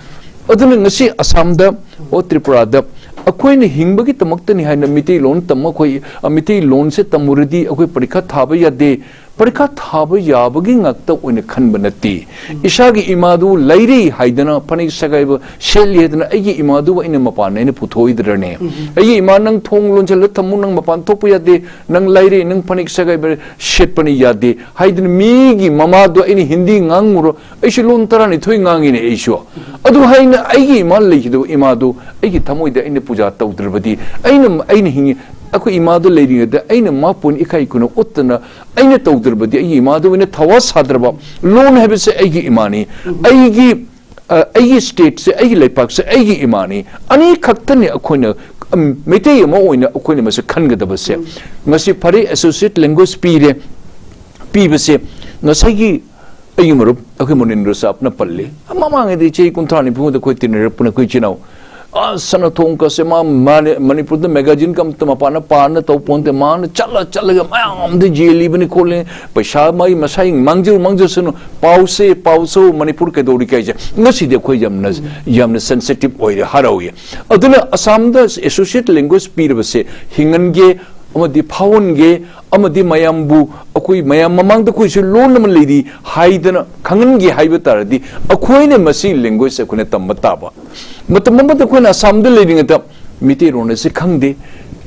ꯑꯗꯨꯅ ꯉꯁꯤ ꯑꯁꯥꯝꯗ, ꯑꯣ, ꯇ꯭ꯔꯤꯄꯨꯔꯥꯗ ꯑꯩꯈꯣꯏꯅ ꯍꯤꯡꯕꯒꯤꯗꯃꯛꯇꯅꯤ ꯍꯥꯏꯅ ꯃꯤꯇꯩꯂꯣꯟ ꯇꯝꯃ ꯑꯩꯈꯣꯏ, ꯑ, ꯃꯤꯇꯩꯂꯣꯟꯁꯦ ꯇꯝꯃꯨꯔꯗꯤ ꯑꯩꯈꯣꯏ ꯄꯔꯤꯈꯥ ꯊꯥꯕ ꯌꯥꯗꯦ꯫ ꯄꯔꯤꯈꯥ ꯊꯥꯕ ꯌꯥꯕꯒꯤ ꯉꯥꯛꯇ ꯑꯣꯏꯅ ꯈꯟꯕ ꯅꯠꯇꯦ꯫ ꯏꯁꯥꯒꯤ ꯏꯃꯥꯗꯨ ꯂꯩꯔꯤ ꯍꯥꯏꯗꯅ, ꯐꯅꯦꯛ ꯁꯒꯥꯏꯕ ꯁꯦꯠꯂꯤ ꯍꯥꯏꯗꯅ ꯑꯩꯒꯤ ꯏꯃꯥꯗꯨꯕꯨ ꯑꯩꯅ ꯃꯄꯥꯟꯗ ꯑꯩꯅ ꯄꯨꯊꯣꯛꯑꯣꯏꯗ꯭ꯔꯅꯦ? ꯑꯩꯒꯤ ꯏꯃꯥ, "ꯅꯪ ꯊꯣꯡ ꯂꯣꯟꯁꯤꯜꯂ ꯊꯝꯃꯨ, ꯅꯪ ꯃꯄꯥꯟ ꯊꯣꯛꯄ ꯌꯥꯗꯦ, ꯅꯪ ꯂꯩꯔꯤ, ꯅꯪ ꯐꯅꯦꯛ ꯁꯒꯥꯏꯕ ꯁꯦꯠꯄꯅ ꯌꯥꯗꯦ" ꯍꯥꯏꯗꯅ ꯃꯤꯒꯤ ꯃꯃꯥꯗꯣ ꯑꯩꯅ ꯍꯤꯟꯗꯤ ꯉꯥꯡꯉꯨꯔꯣ? ꯑꯩꯁꯨ ꯂꯣꯟ ꯇꯔꯥꯅꯤꯊꯣꯏ ꯉꯥꯡꯉꯤꯅꯦ ꯑꯩꯁꯨ꯫ ꯑꯗꯨ ꯍꯥꯏꯅ ꯑꯩꯒꯤ ꯏꯃꯥ ꯂꯩꯈꯤꯗꯕ ꯏꯃꯥꯗꯨ ꯑꯩꯒꯤ ꯊꯃꯣꯏꯗ ꯑꯩꯅ ꯄꯨꯖꯥ ꯇꯧꯗ꯭ꯔꯕꯗꯤ, ꯑꯩꯅ, ꯑꯩꯅ ꯍꯤꯡꯉꯤ, ꯑꯩꯈꯣꯏ ꯏꯃꯥꯗꯣ ꯂꯩꯔꯤꯉꯩꯗ ꯑꯩꯅ ꯃꯥꯄꯨꯟ ꯏꯀꯥꯏ ꯈꯨꯝꯅ ꯎꯠꯇꯅ ꯑꯩꯅ ꯇꯧꯗ꯭ꯔꯕꯗꯤ, ꯑꯩꯒꯤ ꯏꯃꯥꯗ ꯑꯣꯏꯅ ꯊꯋꯥ ꯁꯥꯗ꯭ꯔꯕ, ꯂꯣꯟ ꯍꯥꯏꯕꯁꯦ ꯑꯩꯒꯤ ꯏꯃꯥꯅꯤ, ꯑꯩꯒꯤ, ꯑ, ꯑꯩꯒꯤ stateꯁꯦ, ꯑꯩꯒꯤ ꯂꯩꯄꯥꯛꯁꯦ ꯑꯩꯒꯤ ꯏꯃꯥꯅꯤ, ꯑꯅꯤꯈꯛꯇꯅꯤ ꯑꯩꯈꯣꯏꯅ, ꯎꯝ, ꯃꯩꯇꯩ ꯑꯃ ꯑꯣꯏꯅ ꯑꯩꯈꯣꯏꯅ ꯃꯁꯤ ꯈꯟꯒꯗꯕꯁꯦ꯫ ꯉꯁꯤ ꯐꯔꯦ, associate language ꯄꯤꯔꯦ, ꯄꯤꯕꯁꯦ ꯉꯁꯥꯏꯒꯤ ꯑꯩꯒꯤ ꯃꯔꯨꯞ ꯑꯩꯈꯣꯏ ꯃꯣꯅꯤꯟꯗ꯭ꯔ ꯁꯥꯞꯅ ꯄꯜꯂꯤ꯫ ꯃꯃꯥꯡꯉꯩꯗꯤ ꯆꯍꯤ ꯀꯨꯟꯊ꯭ꯔꯥ ꯅꯤꯐꯨꯗ ꯑꯩꯈꯣꯏ ꯇꯤꯟꯅꯔꯛꯄꯅ ꯑꯩꯈꯣꯏ ꯏꯆꯤꯟ ꯏꯅꯥꯎ꯫ ꯑꯁ, ꯁꯅꯥꯊꯣꯡ ꯀꯁꯦ ꯃꯥ ꯃꯥꯅꯦ-, ꯃꯅꯤꯄꯨꯔꯗ magazineꯒ ꯑꯝꯇ ꯃꯄꯥꯟꯅ ꯄꯥꯅ ꯇꯧ ꯄꯣꯟꯇꯦ꯫ ꯃꯥꯅ ꯆꯠꯂ ꯆꯠꯂꯒ ꯃꯌꯥꯝꯗ ꯌꯦꯜꯂꯤꯕꯅꯤ ꯈꯣꯠꯂꯤ꯫ ꯄꯩꯁꯥ ꯃꯥꯒꯤ ꯃꯁꯥꯒꯤ ꯃꯥꯡꯖꯧ ꯃꯥꯡꯖꯁꯅꯨ꯫ ꯄꯥꯎꯁꯦ, ꯄꯥꯎꯁꯨ ꯃꯅꯤꯄꯨꯔ ꯀꯩꯗꯧꯔꯤ ꯀꯥꯏꯁꯦ꯫ ꯉꯁꯤꯗꯤ ꯑꯩꯈꯣꯏ ꯌꯥꯝꯅ, ꯌꯥꯝꯅ sensitive ꯑꯣꯏꯔꯦ, ꯍꯔꯥꯎꯏ꯫ ꯑꯗꯨꯅ ꯑꯁꯥꯝꯗ associate language ꯄꯤꯔꯕꯁꯦ ꯍꯤꯡꯍꯟꯒꯦ ꯑꯃꯗꯤ ꯐꯥꯎꯍꯟꯒꯦ ꯑꯃꯗꯤ ꯃꯌꯥꯝꯕꯨ ꯑꯩꯈꯣꯏ ꯃꯌꯥꯝ ꯃꯃꯥꯡꯗ ꯑꯩꯈꯣꯏꯁꯨ ꯂꯣꯟ ꯑꯃ ꯂꯩꯔꯤ ꯍꯥꯏꯗꯅ ꯈꯪꯍꯟꯒꯦ ꯍꯥꯏꯕ ꯇꯥꯔꯗꯤ ꯑꯩꯈꯣꯏꯅ ꯃꯁꯤ language ꯑꯩꯈꯣꯏꯅ ꯇꯝꯕ ꯇꯥꯕ꯫ ꯃꯇꯝ ꯑꯃꯗ ꯑꯩꯈꯣꯏꯅ ꯑꯁꯥꯝꯗ ꯂꯩꯔꯤꯉꯩꯗ ꯃꯤꯇꯩꯔꯣꯟ ꯑꯁꯤ ꯈꯪꯗꯦ꯫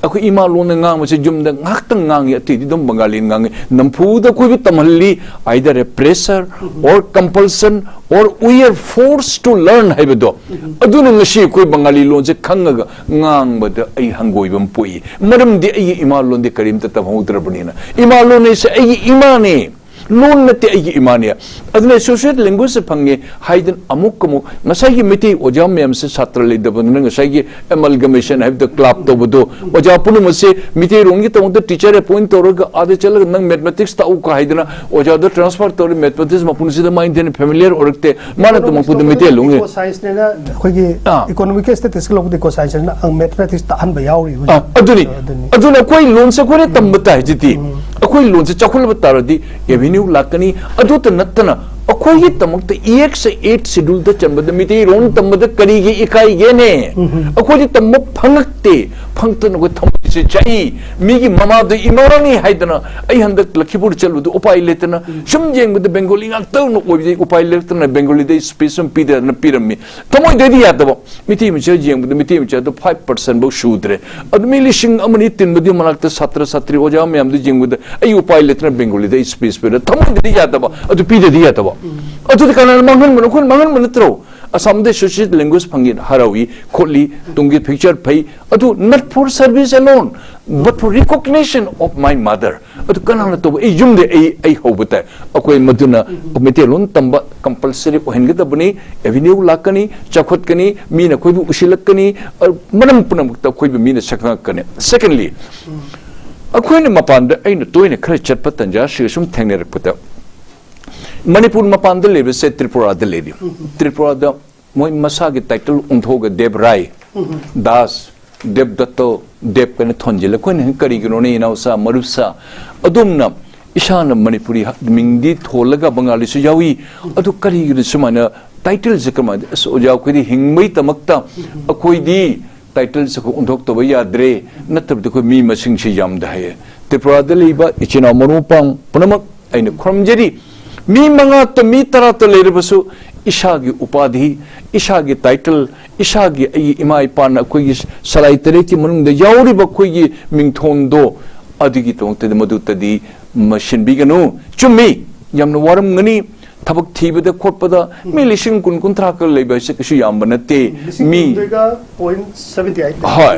ꯑꯩꯈꯣꯏ ꯏꯃꯥ ꯂꯣꯟꯗ ꯉꯥꯡꯕꯁꯦ ꯌꯨꯝꯗ ꯉꯥꯏꯍꯥꯛꯇꯪ ꯉꯥꯡꯉꯤ, ꯑꯇꯩꯗꯤ ꯑꯗꯨꯝ ꯕꯪꯒꯥꯂꯤꯅ ꯉꯥꯡꯉꯤ꯫ ꯅꯝꯐꯨꯗ ꯑꯩꯈꯣꯏꯕꯨ ꯇꯝꯍꯜꯂꯤ, either a pressure or compulsion or we are forced to learn ꯍꯥꯏꯕꯗꯣ꯫ ꯑꯗꯨꯅ ꯉꯁꯤ ꯑꯩꯈꯣꯏ ꯕꯪꯒꯥꯂꯤ ꯂꯣꯟꯁꯦ ꯈꯪꯉꯒ ꯉꯥꯡꯕꯗ ꯑꯩ ꯍꯪꯒꯣꯏꯕ ꯑꯃ ꯄꯣꯛꯏ꯫ ꯃꯔꯝꯗꯤ ꯑꯩꯒꯤ ꯏꯃꯥ ꯂꯣꯟꯗꯤ ꯀꯔꯤꯝꯇ ꯇꯝꯍꯧꯗ꯭ꯔꯕꯅꯤꯅ꯫ ꯏꯃꯥ ꯂꯣꯟ ꯍꯥꯏꯁꯦ ꯑꯩꯒꯤ ꯏꯃꯥꯅꯦ꯫ ꯂꯣꯟ ꯅꯠꯇꯦ, ꯑꯩꯒꯤ ꯏꯃꯥꯅꯦ꯫ ꯑꯗꯨꯅ associate language ꯐꯪꯉꯦ ꯍꯥꯏꯗꯅ ꯑꯃꯨꯛ ꯑꯃꯨꯛ ꯉꯁꯥꯏꯒꯤ ꯃꯩꯇꯩ ꯑꯣꯖꯥ ꯃꯌꯥꯝꯁꯦ ꯁꯥꯇ꯭ꯔ ꯂꯩꯇꯕꯅꯤꯅ ꯉꯁꯥꯏꯒꯤ amalgamation ꯍꯥꯏꯕꯗ club ꯇꯧꯕꯗꯣ, ꯑꯣꯖꯥ ꯄꯨꯝꯅꯃꯛꯁꯦ ꯃꯩꯇꯩꯔꯣꯟꯒꯤꯗꯃꯛꯇ teacher appoint ꯇꯧꯔꯒ ꯑꯥꯗ ꯆꯠꯂꯒ ꯅꯪ mathematics ꯇꯥꯛꯎ ꯀ ꯍꯥꯏꯗꯅ ꯑꯣꯖꯥꯗ transfer ꯇꯧꯔꯦ꯫ Mathematics ꯃꯄꯨꯟꯁꯤꯗ ꯃꯥ ꯏꯟꯊꯤꯅ familiar ꯑꯣꯏꯔꯛꯇꯦ꯫ ꯃꯥꯅ ꯇꯝꯃꯛꯄꯗ ꯃꯩꯇꯩꯂꯣꯟ ꯏꯀꯣ ꯁꯥꯏꯟꯁꯅꯦꯅ ꯑꯩꯈꯣꯏꯒꯤ ꯑꯥ꯫ Economic statistics ꯂꯧꯕꯗ ꯏꯀꯣ ꯁꯥꯏꯟꯁꯅ mathematics ꯇꯥꯛꯍꯟꯕ ꯌꯥꯎꯔꯤ ꯍꯧꯖꯤꯛ꯫ ꯑꯥ, ꯑꯗꯨꯅꯤ꯫ ꯑꯗꯨꯅꯤ꯫ ꯑꯗꯨꯅ ꯑꯩꯈꯣꯏ ꯂꯣꯟꯁꯦ ꯑꯩꯈꯣꯏꯅ ꯇꯝꯕ ꯇꯥꯏ ꯍꯧꯖꯤꯛꯇꯤ꯫ ꯎꯝ꯫ ꯑꯩꯈꯣꯏ ꯂꯣꯟꯁꯦ ꯆꯥꯎꯈꯠꯂꯕ ꯇꯥꯔꯗꯤ revenue ꯂꯥꯛꯀꯅꯤ꯫ ꯑꯗꯨꯇ ꯅꯠꯇꯅ ꯑꯩꯈꯣꯏꯒꯤꯗꯃꯛꯇ E X eight schedule ꯗ ꯆꯟꯕꯗ ꯃꯩꯇꯩꯂꯣꯟ ꯇꯝꯕꯗ ꯀꯔꯤꯒꯤ ꯏꯀꯥꯏꯒꯦꯅꯦ? ꯎꯝ꯫ ꯑꯩꯈꯣꯏꯗꯤ ꯇꯝꯕ ꯐꯪꯉꯛꯇꯦ꯫ ꯐꯪꯉꯛꯇꯅ ꯑꯩꯈꯣꯏ ꯊꯃꯣꯏꯁꯦ ꯆꯥꯛꯏ꯫ ꯃꯤꯒꯤ ꯃꯃꯥꯗꯣ ꯏꯃꯥꯅꯤ ꯍꯥꯏꯗꯅ ꯑꯩ ꯍꯟꯗꯛ ꯂꯈꯤꯄꯨꯔ ꯆꯠꯂꯨꯗ ꯎꯄꯥꯏ ꯂꯩꯇꯅ ꯁꯨꯝ ꯌꯦꯡꯕꯗ Bengali ꯉꯥꯛꯇ ꯑꯣꯏꯕꯗꯒꯤ ꯎꯄꯥꯏ ꯂꯩꯇꯅ Bengali ꯗ space ꯑꯃ ꯄꯤꯗꯅ ꯄꯤꯔꯝꯃꯤ꯫ ꯊꯃꯣꯏꯗꯩꯗꯤ ꯌꯥꯗꯕ꯫ ꯃꯩꯇꯩ ꯃꯆꯥ ꯌꯦꯡꯕꯗ ꯃꯩꯇꯩ ꯃꯆꯥꯗꯣ five percent ꯐꯥꯎ ꯁꯨꯗ꯭ꯔꯦ꯫ ꯑꯗꯨ ꯃꯤ ꯂꯤꯁꯤꯡ ꯑꯃ ꯑꯅꯤ ꯇꯤꯟꯕꯗꯨꯒꯤ ꯃꯅꯥꯛꯇ ꯁꯥꯇ꯭ꯔ ꯁꯥꯇ꯭ꯔꯤ ꯑꯣꯖꯥ ꯃꯌꯥꯝꯗꯨ ꯌꯦꯡꯕꯗ ꯑꯩ ꯎꯄꯥꯏ ꯂꯩꯇꯅ Bengali ꯗ space ꯄꯤꯔꯦ꯫ ꯊꯃꯣꯏꯗꯗꯤ ꯌꯥꯗꯕ, ꯑꯗꯨ ꯄꯤꯗꯗꯤ ꯌꯥꯗꯕ꯫ ꯑꯗꯨꯗꯤ ꯀꯅꯥꯅ ꯃꯥꯡꯍꯟꯕꯅꯣ? ꯑꯩꯈꯣꯏꯅ ꯃꯥꯡꯍꯟꯕ ꯅꯠꯇ꯭ꯔꯣ? ꯑꯁꯥꯝꯗ associate language ꯐꯪꯉꯤ, ꯍꯔꯥꯎꯏ, ꯈꯣꯠꯂꯤ, ꯇꯨꯡꯒꯤ future ꯐꯩ꯫ ꯑꯗꯨ not for service alone, but for recognition of my mother. ꯑꯗꯨ ꯀꯅꯥꯅ ꯇꯧꯕ? ꯑꯩ ꯌꯨꯝꯗ ꯑꯩ, ꯑꯩ ꯍꯧꯕ ꯇꯥꯏ꯫ ꯑꯩꯈꯣꯏ ꯃꯗꯨꯅ ꯃꯩꯇꯩꯂꯣꯟ ꯇꯝꯕ compulsory ꯑꯣꯏꯍꯟꯒꯗꯕꯅꯤ꯫ Revenue ꯂꯥꯛꯀꯅꯤ, ꯆꯥꯎꯈꯠꯀꯅꯤ, ꯃꯤꯅ ꯑꯩꯈꯣꯏꯕꯨ ꯎꯁꯤꯜꯂꯛꯀꯅꯤ, ꯑ, ꯃꯔꯝ ꯄꯨꯝꯅꯃꯛꯇ ꯑꯩꯈꯣꯏꯕꯨ ꯃꯤꯅ ꯁꯛꯈꯪꯉꯛꯀꯅꯤ꯫ Secondly, ꯑꯩꯈꯣꯏꯅ ꯃꯄꯥꯟꯗ ꯑꯩꯅ ꯇꯣꯏꯅ ꯈꯔ ꯆꯠꯄ ꯇꯟꯖꯥꯁꯤꯒ ꯁꯨꯝ ꯊꯦꯡꯅꯔꯛꯄꯗ, ꯃꯅꯤꯄꯨꯔ ꯃꯄꯥꯟꯗ ꯂꯩꯕꯁꯦ ꯇ꯭ꯔꯤꯄꯨꯔꯥꯗ ꯂꯩꯔꯤ꯫ ꯇ꯭ꯔꯤꯄꯨꯔꯥꯗ ꯃꯣꯏ ꯃꯁꯥꯒꯤ title ꯑꯣꯟꯊꯣꯛꯑꯒ ꯗꯦꯕ ꯔꯥꯏ, ꯗꯥꯁ, ꯗꯦꯕ ꯗꯠꯇꯣ, ꯗꯦꯕ ꯀꯅ ꯊꯣꯟꯖꯤꯜꯂꯦ꯫ ꯑꯩꯈꯣꯏꯅ ꯀꯔꯤꯒꯤꯅꯣꯅꯦ ꯏꯅꯥꯎꯆꯥ, ꯃꯔꯨꯞꯆꯥ? ꯑꯗꯣꯝꯅ ꯏꯁꯥꯅ ꯃꯅꯤꯄꯨꯔꯤ ꯍ-, ꯃꯤꯡꯗꯤ ꯊꯣꯜꯂꯒ ꯕꯪꯒꯥꯂꯤꯁꯨ ꯌꯥꯎꯏ꯫ ꯑꯗꯨ ꯀꯔꯤꯒꯤꯅꯣ ꯁꯨꯃꯥꯏꯅ title ꯁꯦ ꯀꯃꯥꯏꯅ? ꯑꯁ, ꯑꯣꯖꯥ, ꯑꯩꯈꯣꯏꯗꯤ ꯍꯤꯡꯕꯒꯤꯗꯃꯛꯇ ꯑꯩꯈꯣꯏꯗꯤ title ꯁꯦ ꯑꯩꯈꯣꯏ ꯑꯣꯟꯊꯣꯛꯇꯕ ꯌꯥꯗ꯭ꯔꯦ, ꯅꯠꯇ꯭ꯔꯕꯗꯤ ꯑꯩꯈꯣꯏ ꯃꯤ ꯃꯁꯤꯡꯁꯤ ꯌꯥꯝꯗꯦ ꯍꯥꯏꯌꯦ꯫ ꯇ꯭ꯔꯤꯄꯨꯔꯥꯗ ꯂꯩꯕ ꯏꯆꯤꯟ ꯏꯅꯥꯎ ꯃꯔꯨꯞ ꯃꯄꯥꯡ ꯄꯨꯝꯅꯃꯛ ꯑꯩꯅ ꯈꯨꯔꯨꯝꯖꯔꯤ꯫ ꯃꯤ ꯃꯉꯥꯇ, ꯃꯤ ꯇꯔꯥꯇ ꯂꯩꯔꯕꯁꯨ ꯏꯁꯥꯒꯤ ꯎꯄꯥꯙꯤ, ꯏꯁꯥꯒꯤ title, ꯏꯁꯥꯒꯤ ꯑꯩꯒꯤ ꯏꯃꯥ ꯏꯄꯥꯅ ꯑꯩꯈꯣꯏꯒꯤ ꯁꯂꯥꯏ ꯇꯔꯦꯠꯀꯤ ꯃꯅꯨꯡꯗ ꯌꯥꯎꯔꯤꯕ ꯑꯩꯈꯣꯏꯒꯤ ꯃꯤꯡꯊꯣꯟꯗꯣ, ꯑꯗꯨꯒꯤꯗꯃꯛꯇꯗꯤ ꯃꯗꯨꯇꯗꯤ ꯃꯁꯤꯟꯕꯤꯒꯅꯨ꯫ ꯆꯨꯝꯃꯤ, ꯌꯥꯝꯅ ꯋꯥꯔꯝꯒꯅꯤ꯫ ꯊꯕꯛ ꯊꯤꯕꯗ ꯈꯣꯠꯄꯗ ꯃꯤ ꯂꯤꯁꯤꯡ ꯀꯨꯟ ꯀꯨꯟꯊ꯭ꯔꯥ ꯈꯛ ꯂꯩꯕ ꯍꯥꯏꯁꯦ ꯀꯩꯁꯨ ꯌꯥꯝꯕ ꯅꯠꯇꯦ꯫ ꯂꯤꯁꯤꯡ ꯃꯤ ꯀꯨꯟꯗꯒ point seventy eight꯫ ꯍꯣꯏ꯫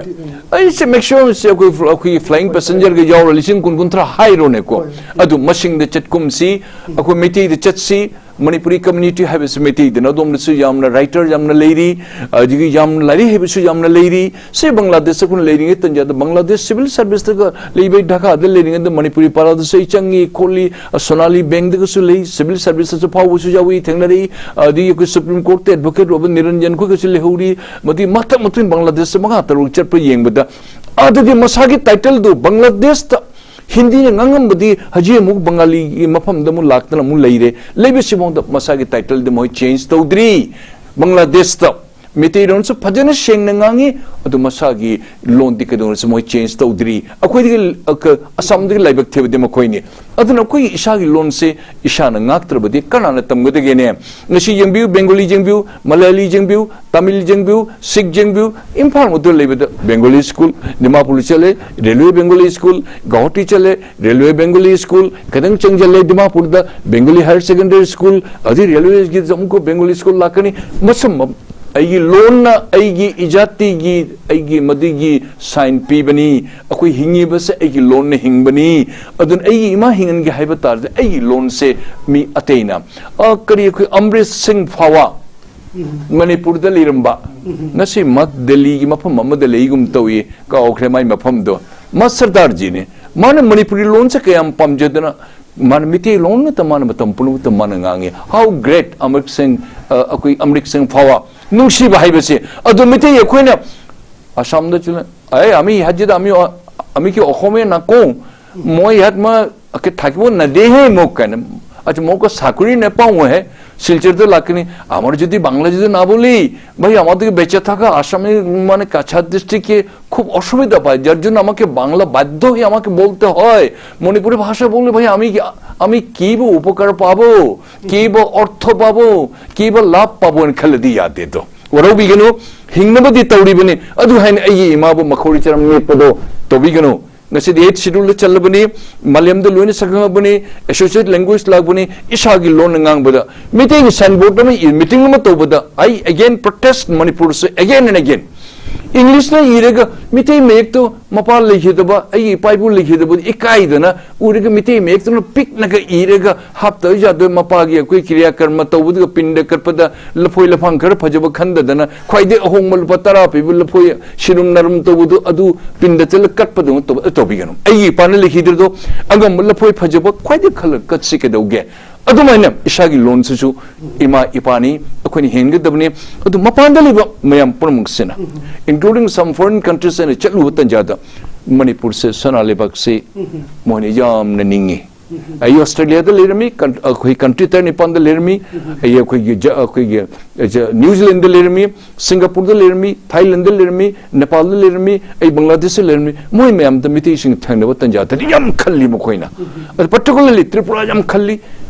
ꯑꯩꯁꯦ ꯃꯦꯛꯁꯤꯃꯝꯁꯦ ꯑꯩꯈꯣꯏ ꯑꯩꯈꯣꯏꯒꯤ ꯐ꯭ꯂꯥꯏꯌꯤꯡ ꯄꯦꯁꯦꯟꯖꯔꯒ ꯌꯥꯎꯔ ꯂꯤꯁꯤꯡ ꯀꯨꯟ ꯀꯨꯟꯊ꯭ꯔꯥ ꯍꯥꯏꯔꯣꯅꯦꯀꯣ꯫ ꯍꯣꯏ꯫ ꯑꯗꯨ ꯃꯁꯤꯡꯗ ꯆꯠꯀꯨꯝꯁꯤ꯫ ꯑꯩꯈꯣꯏ ꯃꯩꯇꯩꯗ ꯆꯠꯁꯤ꯫ ꯃꯅꯤꯄꯨꯔꯤ ꯀꯝꯃ꯭ꯌꯨꯅꯤꯇꯤ ꯍꯥꯏꯕꯁꯤ ꯃꯩꯇꯩꯗꯅ ꯑꯗꯣꯝꯗꯁꯨ ꯌꯥꯝꯅ ꯔꯥꯏꯇꯔ ꯌꯥꯝꯅ ꯂꯩꯔꯤ, ꯑꯗꯒꯤ ꯌꯥꯝ ꯂꯥꯏꯔꯤꯛ ꯍꯩꯕꯁꯨ ꯌꯥꯝꯅ ꯂꯩꯔꯤ꯫ ꯁꯤ ꯕꯪꯒ꯭ꯂꯥꯗꯦꯁꯇ ꯑꯩꯈꯣꯏꯅ ꯂꯩꯔꯤꯉꯩ ꯇꯟꯖꯥꯗ ꯕꯪꯒ꯭ꯂꯥꯗꯦꯁ ꯁꯤꯚꯤꯜ ꯁꯥꯔꯚꯤꯁꯇꯒ ꯂꯩꯕ, ꯙꯥꯀꯥꯗ ꯂꯩꯔꯤꯉꯩꯗ ꯃꯅꯤꯄꯨꯔꯤ ꯄꯥꯔꯥꯗꯁꯨ ꯑꯩ ꯆꯪꯉꯤ ꯈꯣꯠꯂꯤ, ꯁꯣꯅꯥꯂꯤ ꯕꯦꯡꯗꯒꯁꯨ ꯂꯩ, ꯁꯤꯚꯤꯜ ꯁꯥꯔꯚꯤꯁꯇꯁꯨ ꯐꯥꯎꯕꯁꯨ ꯌꯥꯎꯏ, ꯊꯦꯡꯅꯔꯛꯏ꯫ ꯑꯗꯒꯤ ꯑꯩꯈꯣꯏ ꯁꯨꯄ꯭ꯔꯤꯝ ꯀꯣꯔꯠꯇ ꯑꯦꯗꯚꯣꯀꯦꯠ ꯑꯣꯏꯕ ꯅꯤꯔꯟꯖꯟ ꯈꯣꯏꯒꯁꯨ ꯂꯩꯍꯧꯔꯤ꯫ ꯃꯗꯨꯒꯤ ꯃꯊꯪ ꯃꯊꯪ ꯕꯪꯒ꯭ꯂꯥꯗꯦꯁꯇ ꯃꯉꯥ ꯇꯔꯨꯛ ꯆꯠꯄ ꯌꯦꯡꯕꯗ ꯑꯗꯨꯗꯤ ꯃꯁꯥꯒꯤ ꯇꯥꯏꯇꯜꯗꯨ ꯕꯪꯒ꯭ꯂꯥꯗꯦꯁꯇ ꯍꯤꯟꯗꯤꯅ ꯉꯥꯡꯉꯝꯕꯗꯤ ꯍꯧꯖꯤꯛ ꯑꯃꯨꯛ ꯕꯪꯒꯥꯂꯤꯒꯤ ꯃꯐꯝꯗ ꯑꯃꯨꯛ ꯂꯥꯛꯇꯅ ꯑꯃꯨꯛ ꯂꯩꯔꯦ꯫ ꯂꯩꯕꯁꯤꯐꯥꯎꯗ ꯃꯁꯥꯒꯤ ꯇꯥꯏꯇꯜꯗꯤ ꯃꯣꯏ ꯆꯦꯟꯖ ꯇꯧꯗ꯭ꯔꯤ꯫ ꯕꯪꯒ꯭ꯂꯥꯗꯦꯁꯇ ꯃꯩꯇꯩꯂꯣꯟꯁꯨ ꯐꯖꯅ ꯁꯦꯡꯅ ꯉꯥꯡꯉꯤ, ꯑꯗꯨ ꯃꯁꯥꯒꯤ ꯂꯣꯟꯗꯤ ꯀꯩꯗꯧꯅꯁꯨ ꯃꯣꯏ ꯆꯦꯟꯖ ꯇꯧꯗ꯭ꯔꯤ꯫ ꯑꯩꯈꯣꯏꯗꯒꯤ ꯑ, ꯀ-, ꯑꯁꯥꯝꯗꯒꯤ ꯂꯥꯏꯕꯛ ꯊꯤꯕꯗꯤ ꯃꯈꯣꯏꯅꯤ꯫ ꯑꯗꯨꯅ ꯑꯩꯈꯣꯏꯒꯤ ꯏꯁꯥꯒꯤ ꯂꯣꯟꯁꯦ ꯏꯁꯥꯅ ꯉꯥꯛꯇ꯭ꯔꯕꯗꯤ ꯀꯅꯥꯅ ꯇꯝꯒꯗꯒꯦꯅꯦ? ꯉꯁꯤ ꯌꯦꯡꯕꯤꯌꯨ, ꯕꯦꯡꯒꯣꯂꯤ ꯌꯦꯡꯕꯤꯌꯨ, ꯃꯂꯌꯥꯂꯤ ꯌꯦꯡꯕꯤꯌꯨ, ꯇꯥꯃꯤꯜ ꯌꯦꯡꯕꯤꯌꯨ, ꯁꯤꯈ ꯌꯦꯡꯕꯤꯌꯨ, ꯏꯝꯐꯥꯜ ꯃꯛꯇ ꯂꯩꯕꯗ ꯕꯦꯡꯒꯣꯂꯤ ꯁ꯭ꯀꯨꯜ, ꯗꯤꯃꯥꯄꯨꯔ ꯆꯠꯂꯦ, ꯔꯦꯜꯋꯦ ꯕꯦꯡꯒꯣꯂꯤ ꯁ꯭ꯀꯨꯜ, ꯒꯧꯍꯥꯇꯤ ꯆꯠꯂꯦ, ꯔꯦꯜꯋꯦ ꯕꯦꯡꯒꯣꯂꯤ ꯁ꯭ꯀꯨꯜ, ꯈꯤꯇꯪ ꯆꯪꯁꯤꯜꯂꯦ ꯗꯤꯃꯥꯄꯨꯔꯗ ꯕꯦꯡꯒꯣꯂꯤ ꯍꯥꯌꯔ ꯁꯦꯀꯦꯟꯗꯔꯤ ꯁ꯭ꯀꯨꯜ, ꯑꯗꯩ ꯔꯦꯜꯋꯦꯒꯤꯗ ꯑꯃꯨꯛꯀ ꯕꯦꯡꯒꯣꯂꯤ ꯁ꯭ꯀꯨꯜ ꯂꯥꯛꯀꯅꯤ꯫ ꯃꯁꯨꯝꯕ ꯑꯩꯒꯤ ꯂꯣꯟꯅ ꯑꯩꯒꯤ ꯏꯖꯥꯇꯤꯒꯤ, ꯑꯩꯒꯤ ꯃꯗꯨꯒꯤ ꯁꯥꯏꯟ ꯄꯤꯕꯅꯤ꯫ ꯑꯩꯈꯣꯏ ꯍꯤꯡꯉꯤꯕꯁꯦ ꯑꯩꯒꯤ ꯂꯣꯟꯅ ꯍꯤꯡꯕꯅꯤ꯫ ꯑꯗꯨꯅ ꯑꯩꯒꯤ ꯏꯃꯥ ꯍꯤꯡꯍꯟꯒꯦ ꯍꯥꯏꯕ ꯇꯥꯔꯗꯤ ꯑꯩꯒꯤ ꯂꯣꯟꯁꯦ ꯃꯤ ꯑꯇꯩꯅ, ꯑ, ꯀꯔꯤ ꯑꯩꯈꯣꯏ ꯑꯃ꯭ꯔꯤꯠ ꯁꯤꯡ ꯐꯥꯋꯥ, ꯃꯅꯤꯄꯨꯔꯗ ꯂꯩꯔꯝꯕ, ꯉꯁꯤ ꯃꯥ ꯗꯦꯜꯂꯤꯒꯤ ꯃꯐꯝ ꯑꯃꯗ ꯂꯩꯒꯨꯝ ꯇꯧꯏ, ꯀꯥꯎꯈ꯭ꯔꯦ ꯃꯥꯏ ꯃꯐꯝꯗꯣ꯫ ꯃꯥ ꯁꯔꯗꯥꯔꯖꯤꯅꯤ꯫ ꯃꯥꯅ ꯃꯅꯤꯄꯨꯔꯤ ꯂꯣꯟꯁꯦ ꯀꯌꯥꯝ ꯄꯥꯝꯖꯗꯅ ꯃꯥꯅ ꯃꯤꯇꯩ ꯂꯣꯟ ꯉꯥꯛꯇ ꯃꯥꯅ ꯃꯇꯝ ꯄꯨꯝꯅꯃꯛꯇ ꯃꯥꯅ ꯉꯥꯡꯉꯤ꯫ How great ꯑꯃ꯭ꯔꯤꯠ ꯁꯤꯡ, ꯑ, ꯑꯩꯈꯣꯏ ꯑꯃ꯭ꯔꯤꯠ ꯁꯤꯡ ꯐꯥꯋꯥ꯫ ꯅꯨꯡꯁꯤꯕ ꯍꯥꯏꯕꯁꯦ꯫ ꯑꯗꯣ ꯃꯤꯇꯩ ꯑꯩꯈꯣꯏꯅ ꯑꯁꯥꯝꯗ ꯆꯠꯂ, "ꯑꯦ, আমি ইয়াত যেতিয়া আমি অ-, আমি কি অসমীয়া নাকওঁ? মই ইয়াত মই কি থাকিব নেদেহে মোক কাৰণে।" আচ্ছা, মোক চাকৰি নাপাওঁ হে, শিলচৰতে লাকনি। আমাৰ যদি বাংলা যদি না বলি, ভাই, আমাদেরকে বেঁচে থাকা আসামে মানে কাছাড় ডিস্ট্রিক্টে খুব অসুবিধা পায়, যার জন্য আমাকে বাংলা বাধ্য হয়ে আমাকে বলতে হয়। মণিপুরি ভাষা বললে, ভাই, আমি কি, আমি কি বা উপকার পাবো, কি বা অর্থ পাবো, কি বা লাভ পাবো, এর খেলে দিয়ে ইয়াতে তো। ꯋꯥꯔꯧꯕꯤꯒꯅꯨ, ꯍꯤꯡꯅꯕꯗꯤ ꯇꯧꯔꯤꯕꯅꯤ꯫ ꯑꯗꯨ ꯍꯥꯏꯅ ꯑꯩꯒꯤ ꯏꯃꯥꯕꯨ ꯃꯈꯧꯔꯤ ꯆꯔꯝ ꯅꯦꯠꯄꯗꯣ ꯇꯧꯕꯤꯒꯅꯨ꯫ ꯉꯁꯤꯗꯤ ꯑꯩꯠ ꯁꯦꯗ꯭ꯌꯨꯜꯗ ꯆꯜꯂꯕꯅꯤ, ꯃꯥꯂꯦꯝꯗ ꯂꯣꯏꯅ ꯁꯛꯈꯪꯉꯕꯅꯤ, ꯑꯦꯁꯣꯁꯤꯌꯦꯠ ꯂꯦꯡꯒ꯭ꯋꯦꯖ ꯂꯥꯛꯄꯅꯤ, ꯏꯁꯥꯒꯤ ꯂꯣꯟꯅ ꯉꯥꯡꯕꯗ꯫ ꯃꯤꯇꯩꯒꯤ ꯁꯥꯏꯟꯕꯣꯔꯗ ꯑꯃ ꯏ-, ꯃꯤꯇꯤꯡ ꯑꯃ ꯇꯧꯕꯗ, "I again protest Manipur" say again and again꯫ ꯏꯪꯂꯤꯁꯅ ꯏꯔꯒ ꯃꯤꯇꯩ ꯃꯌꯦꯛꯇꯣ ꯃꯄꯥ ꯂꯩꯈꯤꯗꯕ, ꯑꯩꯒꯤ ꯏꯄꯥ ꯏꯄꯨ ꯂꯩꯈꯤꯗꯕ ꯏꯀꯥꯏꯗꯅ ꯎꯔꯒ ꯃꯤꯇꯩ ꯃꯌꯦꯛꯇꯨꯅ ꯄꯤꯛꯅꯒ ꯏꯔꯒ ꯍꯥꯞꯇꯕ ꯌꯥꯗꯕ, ꯃꯄꯥꯒꯤ ꯑꯩꯈꯣꯏ ꯀ꯭ꯔꯤꯌꯥ ꯀꯔꯃ ꯇꯧꯕꯗꯨꯒ ꯄꯤꯟꯗ ꯀꯠꯄꯗ ꯂꯐꯣꯏ ꯂꯐꯥꯡ ꯈꯔ ꯐꯖꯕ ꯈꯟꯗꯗꯅ ꯈ꯭ꯋꯥꯏꯗꯒꯤ ꯑꯍꯣꯡꯕ ꯂꯨꯄꯥ ꯇꯔꯥ ꯄꯤꯕ ꯂꯐꯣꯏ ꯁꯤꯔꯨꯝ ꯅꯥꯔꯨꯝ ꯇꯧꯕꯗꯨ ꯑꯗꯨ ꯄꯤꯟꯗ ꯆꯠꯂ ꯀꯠꯄꯗꯧꯅ ꯇꯧ-, ꯇꯧꯕꯤꯒꯅꯨ꯫ ꯑꯩꯒꯤ ꯏꯄꯥꯅ ꯂꯩꯈꯤꯗ꯭ꯔꯗꯣ ꯑꯉꯝꯕ ꯂꯐꯣꯏ ꯐꯖꯕ ꯈ꯭ꯋꯥꯏꯗꯒꯤ ꯈꯜꯂꯒ ꯀꯠꯁꯤ ꯀꯩꯗꯧꯒꯦ? ꯑꯗꯨꯃꯥꯏꯅ ꯏꯁꯥꯒꯤ ꯂꯣꯟꯁꯤꯁꯨ ꯏꯃꯥ ꯏꯄꯥꯅꯤ, ꯑꯩꯈꯣꯏꯅ ꯍꯦꯟꯒꯗꯕꯅꯤ꯫ ꯑꯗꯨ ꯃꯄꯥꯟꯗ ꯂꯩꯕ ꯃꯌꯥꯝ ꯄꯨꯝꯅꯃꯛꯁꯤꯅ, including some foreign countries ꯑꯩꯅ ꯆꯠꯂꯨꯕ ꯇꯟꯖꯥꯗ, ꯃꯅꯤꯄꯨꯔꯁꯦ ꯁꯅꯥ ꯂꯩꯕꯥꯛꯁꯤ ꯃꯣꯏꯅ ꯌꯥꯝꯅ ꯅꯤꯡꯉꯤ꯫ ꯑꯩ ꯑꯣꯁꯇ꯭ꯔꯦꯂꯤꯌꯥꯗ ꯂꯩꯔꯝꯃꯤ, ꯀꯟ-, ꯑꯩꯈꯣꯏ ꯀꯟꯇ꯭ꯔꯤ ꯇꯔꯥꯅꯤꯄꯥꯟꯗ ꯂꯩꯔꯝꯃꯤ꯫ ꯑꯩ ꯑꯩꯈꯣꯏꯒꯤ ꯖ-, ꯑꯩꯈꯣꯏꯒꯤ, ꯑ, ꯖ-, ꯅ꯭ꯌꯨ ꯖꯤꯂꯦꯟꯗ ꯂꯩꯔꯝꯃꯤ, ꯁꯤꯡꯒꯥꯄꯨꯔꯗ ꯂꯩꯔꯝꯃꯤ, ꯊꯥꯏꯂꯦꯟꯗ ꯂꯩꯔꯝꯃꯤ, ꯅꯦꯄꯥꯜꯗ ꯂꯩꯔꯝꯃꯤ, ꯑꯩ ꯕꯪꯒ꯭ꯂꯥꯗꯦꯁꯇ ꯂꯩꯔꯝꯃꯤ꯫ ꯃꯣꯏ ꯃꯌꯥꯝꯗ ꯃꯤꯇꯩꯁꯤꯡ ꯊꯦꯡꯅꯕ ꯇꯟꯖꯥꯗꯗꯤ ꯌꯥꯝ ꯈꯜꯂꯤ ꯃꯈꯣꯏꯅ꯫ ꯑꯗꯨ particularly ꯇ꯭ꯔꯤꯄꯨꯔꯥ ꯌꯥꯝ ꯈꯜꯂꯤ,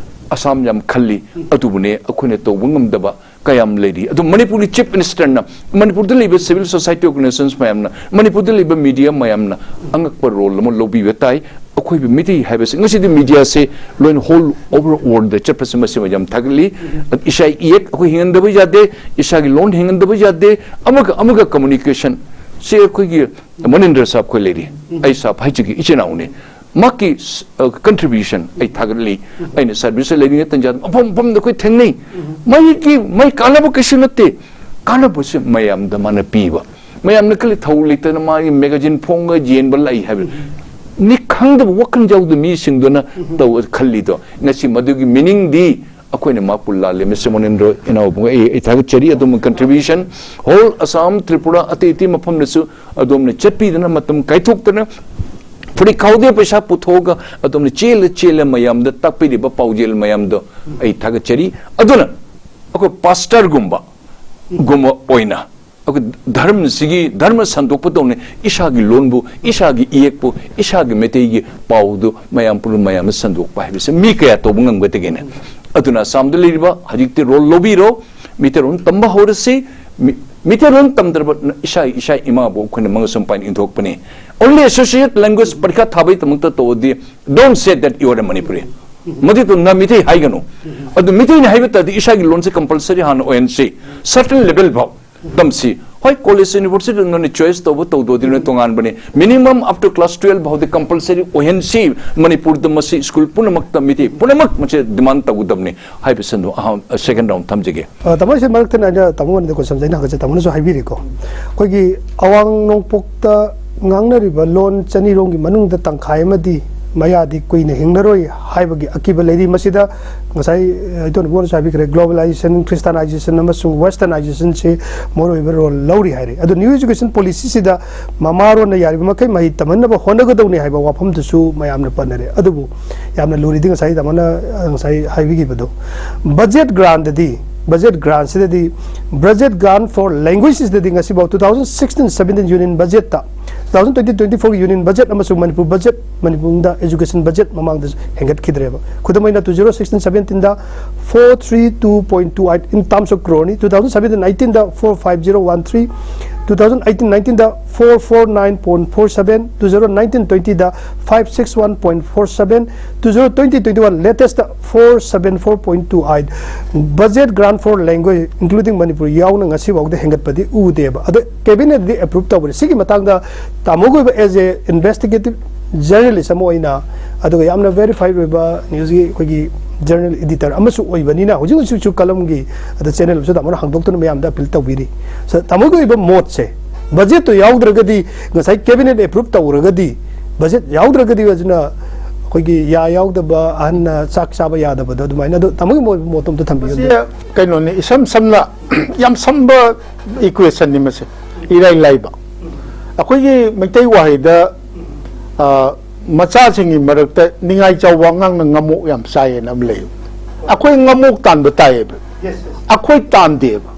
ꯑꯁꯥꯝ ꯌꯥꯝ ꯈꯜꯂꯤ꯫ ꯑꯗꯨꯕꯨꯅꯦ ꯑꯩꯈꯣꯏꯅ ꯇꯧꯕ ꯉꯝꯗꯕ ꯀꯌꯥꯝ ꯂꯩꯔꯤ꯫ ꯑꯗꯨ ꯃꯅꯤꯄꯨꯔꯒꯤ ꯆꯤꯐ ꯃꯤꯅꯤꯁꯇꯔꯅ, ꯃꯅꯤꯄꯨꯔꯗ ꯂꯩꯕ ꯁꯤꯚꯤꯜ ꯁꯣꯁꯥꯏꯇꯤ ꯑꯣꯔꯒꯅꯥꯏꯖꯦꯁꯟꯁ ꯃꯌꯥꯝꯅ, ꯃꯅꯤꯄꯨꯔꯗ ꯂꯩꯕ ꯃꯤꯗꯤꯌꯥ ꯃꯌꯥꯝꯅ ꯑꯉꯛꯄ ꯔꯣꯜ ꯑꯃ ꯂꯧꯕꯤꯕ ꯇꯥꯏ꯫ ꯑꯩꯈꯣꯏꯕꯨ ꯃꯤꯇꯩ ꯍꯥꯏꯕꯁꯤ ꯉꯁꯤꯗꯤ ꯃꯤꯗꯤꯌꯥꯁꯦ ꯂꯣꯏꯅ ꯍꯣꯜ ꯑꯣꯚꯔ ꯋꯥꯔꯜꯗ ꯆꯠꯄꯁꯤ ꯃꯁꯤꯃ ꯌꯥꯝ ꯊꯥꯒꯠꯂꯤ꯫ ꯏꯁꯥ ꯏꯌꯦꯛ ꯑꯩꯈꯣꯏ ꯍꯤꯡꯍꯟꯗꯕ ꯌꯥꯗꯦ, ꯏꯁꯥꯒꯤ ꯂꯣꯟ ꯍꯤꯡꯍꯟꯗꯕ ꯌꯥꯗꯦ, ꯑꯃꯒ ꯑꯃꯒ ꯀꯝꯃꯨꯅꯤꯀꯦꯁꯟ ꯁꯤ ꯑꯩꯈꯣꯏꯒꯤ ꯃꯅꯤꯟꯗ꯭ꯔ ꯁꯥꯍꯕ ꯑꯩꯈꯣꯏ ꯂꯩꯔꯤ, ꯑꯩ ꯁꯥꯍꯕ ꯍꯥꯏꯖꯒꯦ, ꯏꯆꯤꯟ ꯏꯅꯥꯎꯅꯤ꯫ ꯃꯍꯥꯛꯀꯤ ꯁ-, ꯑ, ꯀꯟꯇ꯭ꯔꯤꯕ꯭ꯌꯨꯁꯟ ꯑꯩ ꯊꯥꯒꯠꯂꯤ꯫ ꯑꯩꯅ ꯁꯔꯚꯤꯁꯇ ꯂꯩꯔꯤꯉꯩ ꯇꯟꯖꯥꯗ ꯃꯐꯝ ꯃꯐꯝꯗ ꯑꯩꯈꯣꯏ ꯊꯦꯡꯅꯩ꯫ ꯃꯩꯒꯤ, ꯃꯩ ꯀꯥꯟꯅꯕ ꯀꯩꯁꯨ ꯅꯠꯇꯦ, ꯀꯥꯟꯅꯕꯁꯦ ꯃꯌꯥꯝꯗ ꯃꯥꯅ ꯄꯤꯕ꯫ ꯃꯌꯥꯝꯅ ꯈꯜꯂꯤ ꯊꯧ ꯂꯩꯇꯅ ꯃꯥꯒꯤ ꯃꯦꯒꯥꯖꯤꯟ ꯐꯣꯡꯉ ꯌꯦꯟꯕ ꯂꯩ ꯍꯥꯏꯕ꯫ ꯅꯤ ꯈꯪꯗꯕ ꯋꯥꯈꯜ ꯌꯥꯎꯗꯕ ꯃꯤꯁꯤꯡꯗꯨꯅ ꯇꯧ ꯈꯜꯂꯤꯗꯣ꯫ ꯉꯁꯤ ꯃꯗꯨꯒꯤ ꯃꯤꯅꯤꯡꯗꯤ ꯑꯩꯈꯣꯏꯅ ꯃꯍꯥꯛꯄꯨ ꯂꯥꯜꯂꯦ꯫ ꯃꯤꯁꯇꯔ ꯃꯣꯅꯦꯟꯗ꯭ꯔ ꯏꯅꯥꯎꯕꯨꯡ, ꯑꯩ, ꯑꯩ ꯊꯥꯒꯠꯆꯔꯤ꯫ ꯑꯗꯣꯝꯒꯤ ꯀꯟꯇ꯭ꯔꯤꯕ꯭ꯌꯨꯁꯟ ꯍꯣꯜ ꯑꯁꯥꯝ, ꯇ꯭ꯔꯤꯄꯨꯔꯥ, ꯑꯇꯩ ꯑꯇꯩ ꯃꯐꯝꯗꯁꯨ ꯑꯗꯣꯝꯅ ꯆꯠꯄꯤꯗꯅ, ꯃꯇꯝ ꯀꯥꯏꯊꯣꯛꯇꯅ, ꯐꯨꯔꯤꯠ ꯈꯥꯎꯗ ꯄꯩꯁꯥ ꯄꯨꯊꯣꯛꯑꯒ ꯑꯗꯣꯝꯅ ꯆꯦꯜꯂ ꯆꯦꯜꯂ ꯃꯌꯥꯝꯗ ꯇꯥꯛꯄꯤꯔꯤꯕ ꯄꯥꯎꯖꯦꯜ ꯃꯌꯥꯝꯗꯣ ꯑꯩ ꯊꯥꯒꯠꯆꯔꯤ꯫ ꯑꯗꯨꯅ ꯑꯩꯈꯣꯏ ꯄꯥꯁꯇꯔꯒꯨꯝꯕ, ꯒꯨꯝꯕ ꯑꯣꯏꯅ ꯑꯩꯈꯣꯏ ꯙꯔꯃꯁꯤꯒꯤ, ꯙꯔꯃ ꯁꯟꯗꯣꯛꯄ ꯇꯧꯅꯤ꯫ ꯏꯁꯥꯒꯤ ꯂꯣꯟꯕꯨ, ꯏꯁꯥꯒꯤ ꯏꯌꯦꯛꯄꯨ, ꯏꯁꯥꯒꯤ ꯃꯩꯇꯩꯒꯤ ꯄꯥꯎꯗꯨ ꯃꯌꯥꯝ ꯄꯨꯝꯅꯃꯛ ꯃꯌꯥꯝꯅ ꯁꯟꯗꯣꯛꯄ ꯍꯥꯏꯕꯁꯤ ꯃꯤ ꯀꯌꯥ ꯇꯧꯕ ꯉꯝꯒꯗꯒꯦꯅꯦ? ꯑꯗꯨꯅ ꯑꯁꯥꯝꯗ ꯂꯩꯔꯤꯕ ꯍꯧꯖꯤꯛꯇꯤ ꯔꯣꯜ ꯂꯧꯕꯤꯔꯣ, ꯃꯩꯇꯩꯂꯣꯟ ꯇꯝꯕ ꯍꯧꯔꯁꯤ꯫ ꯃꯤ-, ꯃꯤꯇꯩꯂꯣꯟ ꯇꯝꯗ꯭ꯔꯕ ꯏꯁꯥ ꯏꯁꯥ ꯏꯃꯥꯕꯨ ꯑꯩꯈꯣꯏꯅ ꯃꯉꯛꯁꯝ ꯄꯥꯏꯅ ꯏꯟꯊꯣꯛꯄꯅꯤ꯫ Only associate language ꯄꯔꯤꯈꯥ ꯊꯥꯕꯒꯤ ꯗꯃꯛꯇ ꯇꯧꯔꯗꯤ, don't say that you are a Manipuri. ꯃꯗꯨꯗꯣ ꯅ ꯃꯤꯇꯩ ꯍꯥꯏꯒꯅꯨ꯫ ꯑꯗꯨ ꯃꯤꯇꯩꯅꯤ ꯍꯥꯏꯕ ꯇꯥꯔꯗꯤ ꯏꯁꯥꯒꯤ ꯂꯣꯟꯁꯦ compulsory ꯍꯥꯟꯅ ꯑꯣꯏꯍꯟꯁꯤ꯫ Certain level ꯐꯥꯎ ꯇꯝꯁꯤ꯫ ꯍꯣꯏ, college, university ꯅꯣꯏꯅ choice ꯇꯧꯕ ꯇꯧꯗꯣꯗꯤ ꯅꯣꯏ ꯇꯣꯉꯥꯟꯕꯅꯤ꯫ Minimum up to class twelve ꯐꯥꯎꯗꯤ compulsory ꯑꯣꯏꯍꯟꯁꯤ꯫ ꯃꯅꯤꯄꯨꯔꯗ ꯃꯁꯤ school ꯄꯨꯝꯅꯃꯛꯇ ꯃꯤꯇꯩ ꯄꯨꯝꯅꯃꯛ ꯃꯁꯤ demand ꯇꯧꯒꯗꯕꯅꯤ ꯍꯥꯏꯕꯁꯤꯅ ꯑꯍꯥꯟ-, second round ꯊꯝꯖꯒꯦ꯫ ꯑ, ꯇꯥꯃꯣ, ꯑꯩꯁꯦ ꯃꯔꯛꯇ ꯑꯩꯅ ꯇꯥꯃꯣꯉꯣꯟꯗ question ꯑꯩꯅ ꯍꯪꯒꯠꯆ ꯇꯥꯃꯣꯅꯁꯨ ꯍꯥꯏꯕꯤꯔꯦꯀꯣ꯫ ꯑꯩꯈꯣꯏꯒꯤ ꯑꯋꯥꯡ ꯅꯣꯡꯄꯣꯛꯇ ꯉꯥꯡꯅꯔꯤꯕ ꯂꯣꯟ ꯆꯅꯤꯔꯣꯝꯒꯤ ꯃꯅꯨꯡꯗ ꯇꯪꯈꯥꯏ ꯑꯃꯗꯤ ꯃꯌꯥꯗꯤ ꯀꯨꯏꯅ ꯍꯤꯡꯂꯔꯣꯏ ꯍꯥꯏꯕꯒꯤ ꯑꯀꯤꯕ ꯂꯩꯔꯤ꯫ ꯃꯁꯤꯗ ꯉꯁꯥꯏ, ꯑ, ꯏꯇꯣꯟ ꯏꯕꯣꯅꯁꯨ ꯍꯥꯏꯕꯤꯈ꯭ꯔꯦ, globalization, Christianization ꯑꯃꯁꯨꯡ Westernizationꯁꯤ ꯃꯔꯨꯑꯣꯏꯕ role ꯂꯧꯔꯤ ꯍꯥꯏꯔꯤ꯫ ꯑꯗꯨ new education policyꯁꯤꯗ ꯃꯃꯥꯔꯣꯟꯅ ꯌꯥꯔꯤꯕ ꯃꯈꯩ ꯃꯍꯩ ꯇꯝꯍꯟꯅꯕ ꯍꯣꯠꯅꯒꯗꯧꯅꯤ ꯍꯥꯏꯕ ꯋꯥꯐꯝꯗꯨꯁꯨ ꯃꯌꯥꯝꯅ ꯄꯟꯅꯔꯦ꯫ ꯑꯗꯨꯕꯨ ꯌꯥꯝꯅ ꯂꯨꯔꯤꯗꯤ ꯉꯁꯥꯏ ꯇꯥꯃꯣꯅ, ꯑ, ꯉꯁꯥꯏ ꯍꯥꯏꯕꯤꯈꯤꯕꯗꯣ꯫ Budget grantꯗꯗꯤ, budget grantꯁꯤꯗꯗꯤ, budget grant for languagesꯇꯗꯤ ꯉꯁꯤꯐꯥꯎ two thousand sixteen seventeen union budgetꯇ, two thousand twenty twenty-fourꯒꯤ union budget ꯑꯃꯁꯨꯡ ꯃꯅꯤꯄꯨꯔ budget, ꯃꯅꯤꯄꯨꯔꯗ education budget ꯃꯃꯥꯡꯗ ꯍꯦꯟꯒꯠꯈꯤꯗ꯭ꯔꯦꯕ꯫ ꯈꯨꯗꯝ ꯑꯣꯏꯅ, two zero sixteen seventeenꯗ four three two point two eight in terms of crore ꯅꯤ, two thousand seventeen eighteenꯗ four five zero one three, two thousand eighteen nineteenꯗ four four nine point four seven, two zero nineteen twentyꯗ five six one point four seven, two zero twenty twenty-one latestꯇ four seven four point two eight꯫ Budget grant for language including Manipuri ꯌꯥꯎꯅ ꯉꯁꯤꯐꯥꯎꯗ ꯍꯦꯟꯒꯠꯄꯗꯤ ꯎꯗꯦꯕ꯫ ꯑꯗꯣ cabinetꯗꯤ approve ꯇꯧꯕꯅꯤ꯫ ꯁꯤꯒꯤ ꯃꯇꯥꯡꯗ ꯇꯥꯃꯣꯒꯤ ꯑꯣꯏꯕ as a investigative journalist ꯑꯃ ꯑꯣꯏꯅ, ꯑꯗꯨꯒ ꯌꯥꯝꯅ verified ꯑꯣꯏꯕ newsꯀꯤ ꯑꯩꯈꯣꯏꯒꯤ journal editor ꯑꯃꯁꯨ ꯑꯣꯏꯕꯅꯤꯅ, ꯍꯧꯖꯤꯛ ꯍꯧꯖꯤꯛꯁꯨ columnꯒꯤ ꯑꯗ channel ꯑꯃꯁꯨ ꯇꯥꯃꯣꯅ ꯍꯥꯡꯗꯣꯛꯇꯨꯅ ꯃꯌꯥꯝꯗ appeal ꯇꯧꯕꯤꯔꯤ꯫ ꯁ-, ꯇꯥꯃꯣꯒꯤ ꯑꯣꯏꯕ ꯃꯣꯠꯁꯦ, budgetꯇꯣ ꯌꯥꯎꯗ꯭ꯔꯒꯗꯤ, ꯉꯁꯥꯏ cabinet approve ꯇꯧꯔꯒꯗꯤ, budget ꯌꯥꯎꯗ꯭ꯔꯒꯗꯤ ꯑꯗꯨꯅ ꯑꯩꯈꯣꯏꯒꯤ ꯌꯥ ꯌꯥꯎꯗꯕ ꯑꯍꯟꯅ ꯆꯥꯛ ꯆꯥꯕ ꯌꯥꯗꯕꯗꯣ ꯑꯗꯨꯃꯥꯏꯅ꯫ ꯑꯗꯣ ꯇꯥꯃꯣꯒꯤ ꯃꯣꯠ, ꯃꯣꯠꯇꯣ ꯑꯝꯇ ꯊꯝꯕꯤꯌꯨ꯫ ꯃꯁꯤ ꯀꯩꯅꯣꯅꯤ, ꯏꯁꯝ ꯁꯝꯅ, ꯌꯥꯝ ꯁꯝꯕ equationꯅꯤ ꯃꯁꯤ, ꯏꯔꯥꯏ ꯂꯥꯏꯕ꯫ ꯑꯩꯈꯣꯏꯒꯤ ꯃꯩꯇꯩ ꯋꯥꯍꯩꯗ, ꯑ, ꯃꯆꯥꯁꯤꯡꯒꯤ ꯃꯔꯛꯇ ꯅꯤꯡꯉꯥꯏ ꯆꯥꯎꯕ ꯑꯉꯥꯡꯅ ꯉꯥꯃꯣꯛ ꯌꯥꯝ ꯆꯥꯏꯌꯦꯅ ꯑꯃ ꯂꯩ꯫ ꯑꯩꯈꯣꯏ ꯉꯥꯃꯣꯛ ꯇꯥꯟꯕ ꯇꯥꯏꯌꯦꯕ꯫ ꯑꯩꯈꯣꯏ ꯇꯥꯟꯗꯦꯕ꯫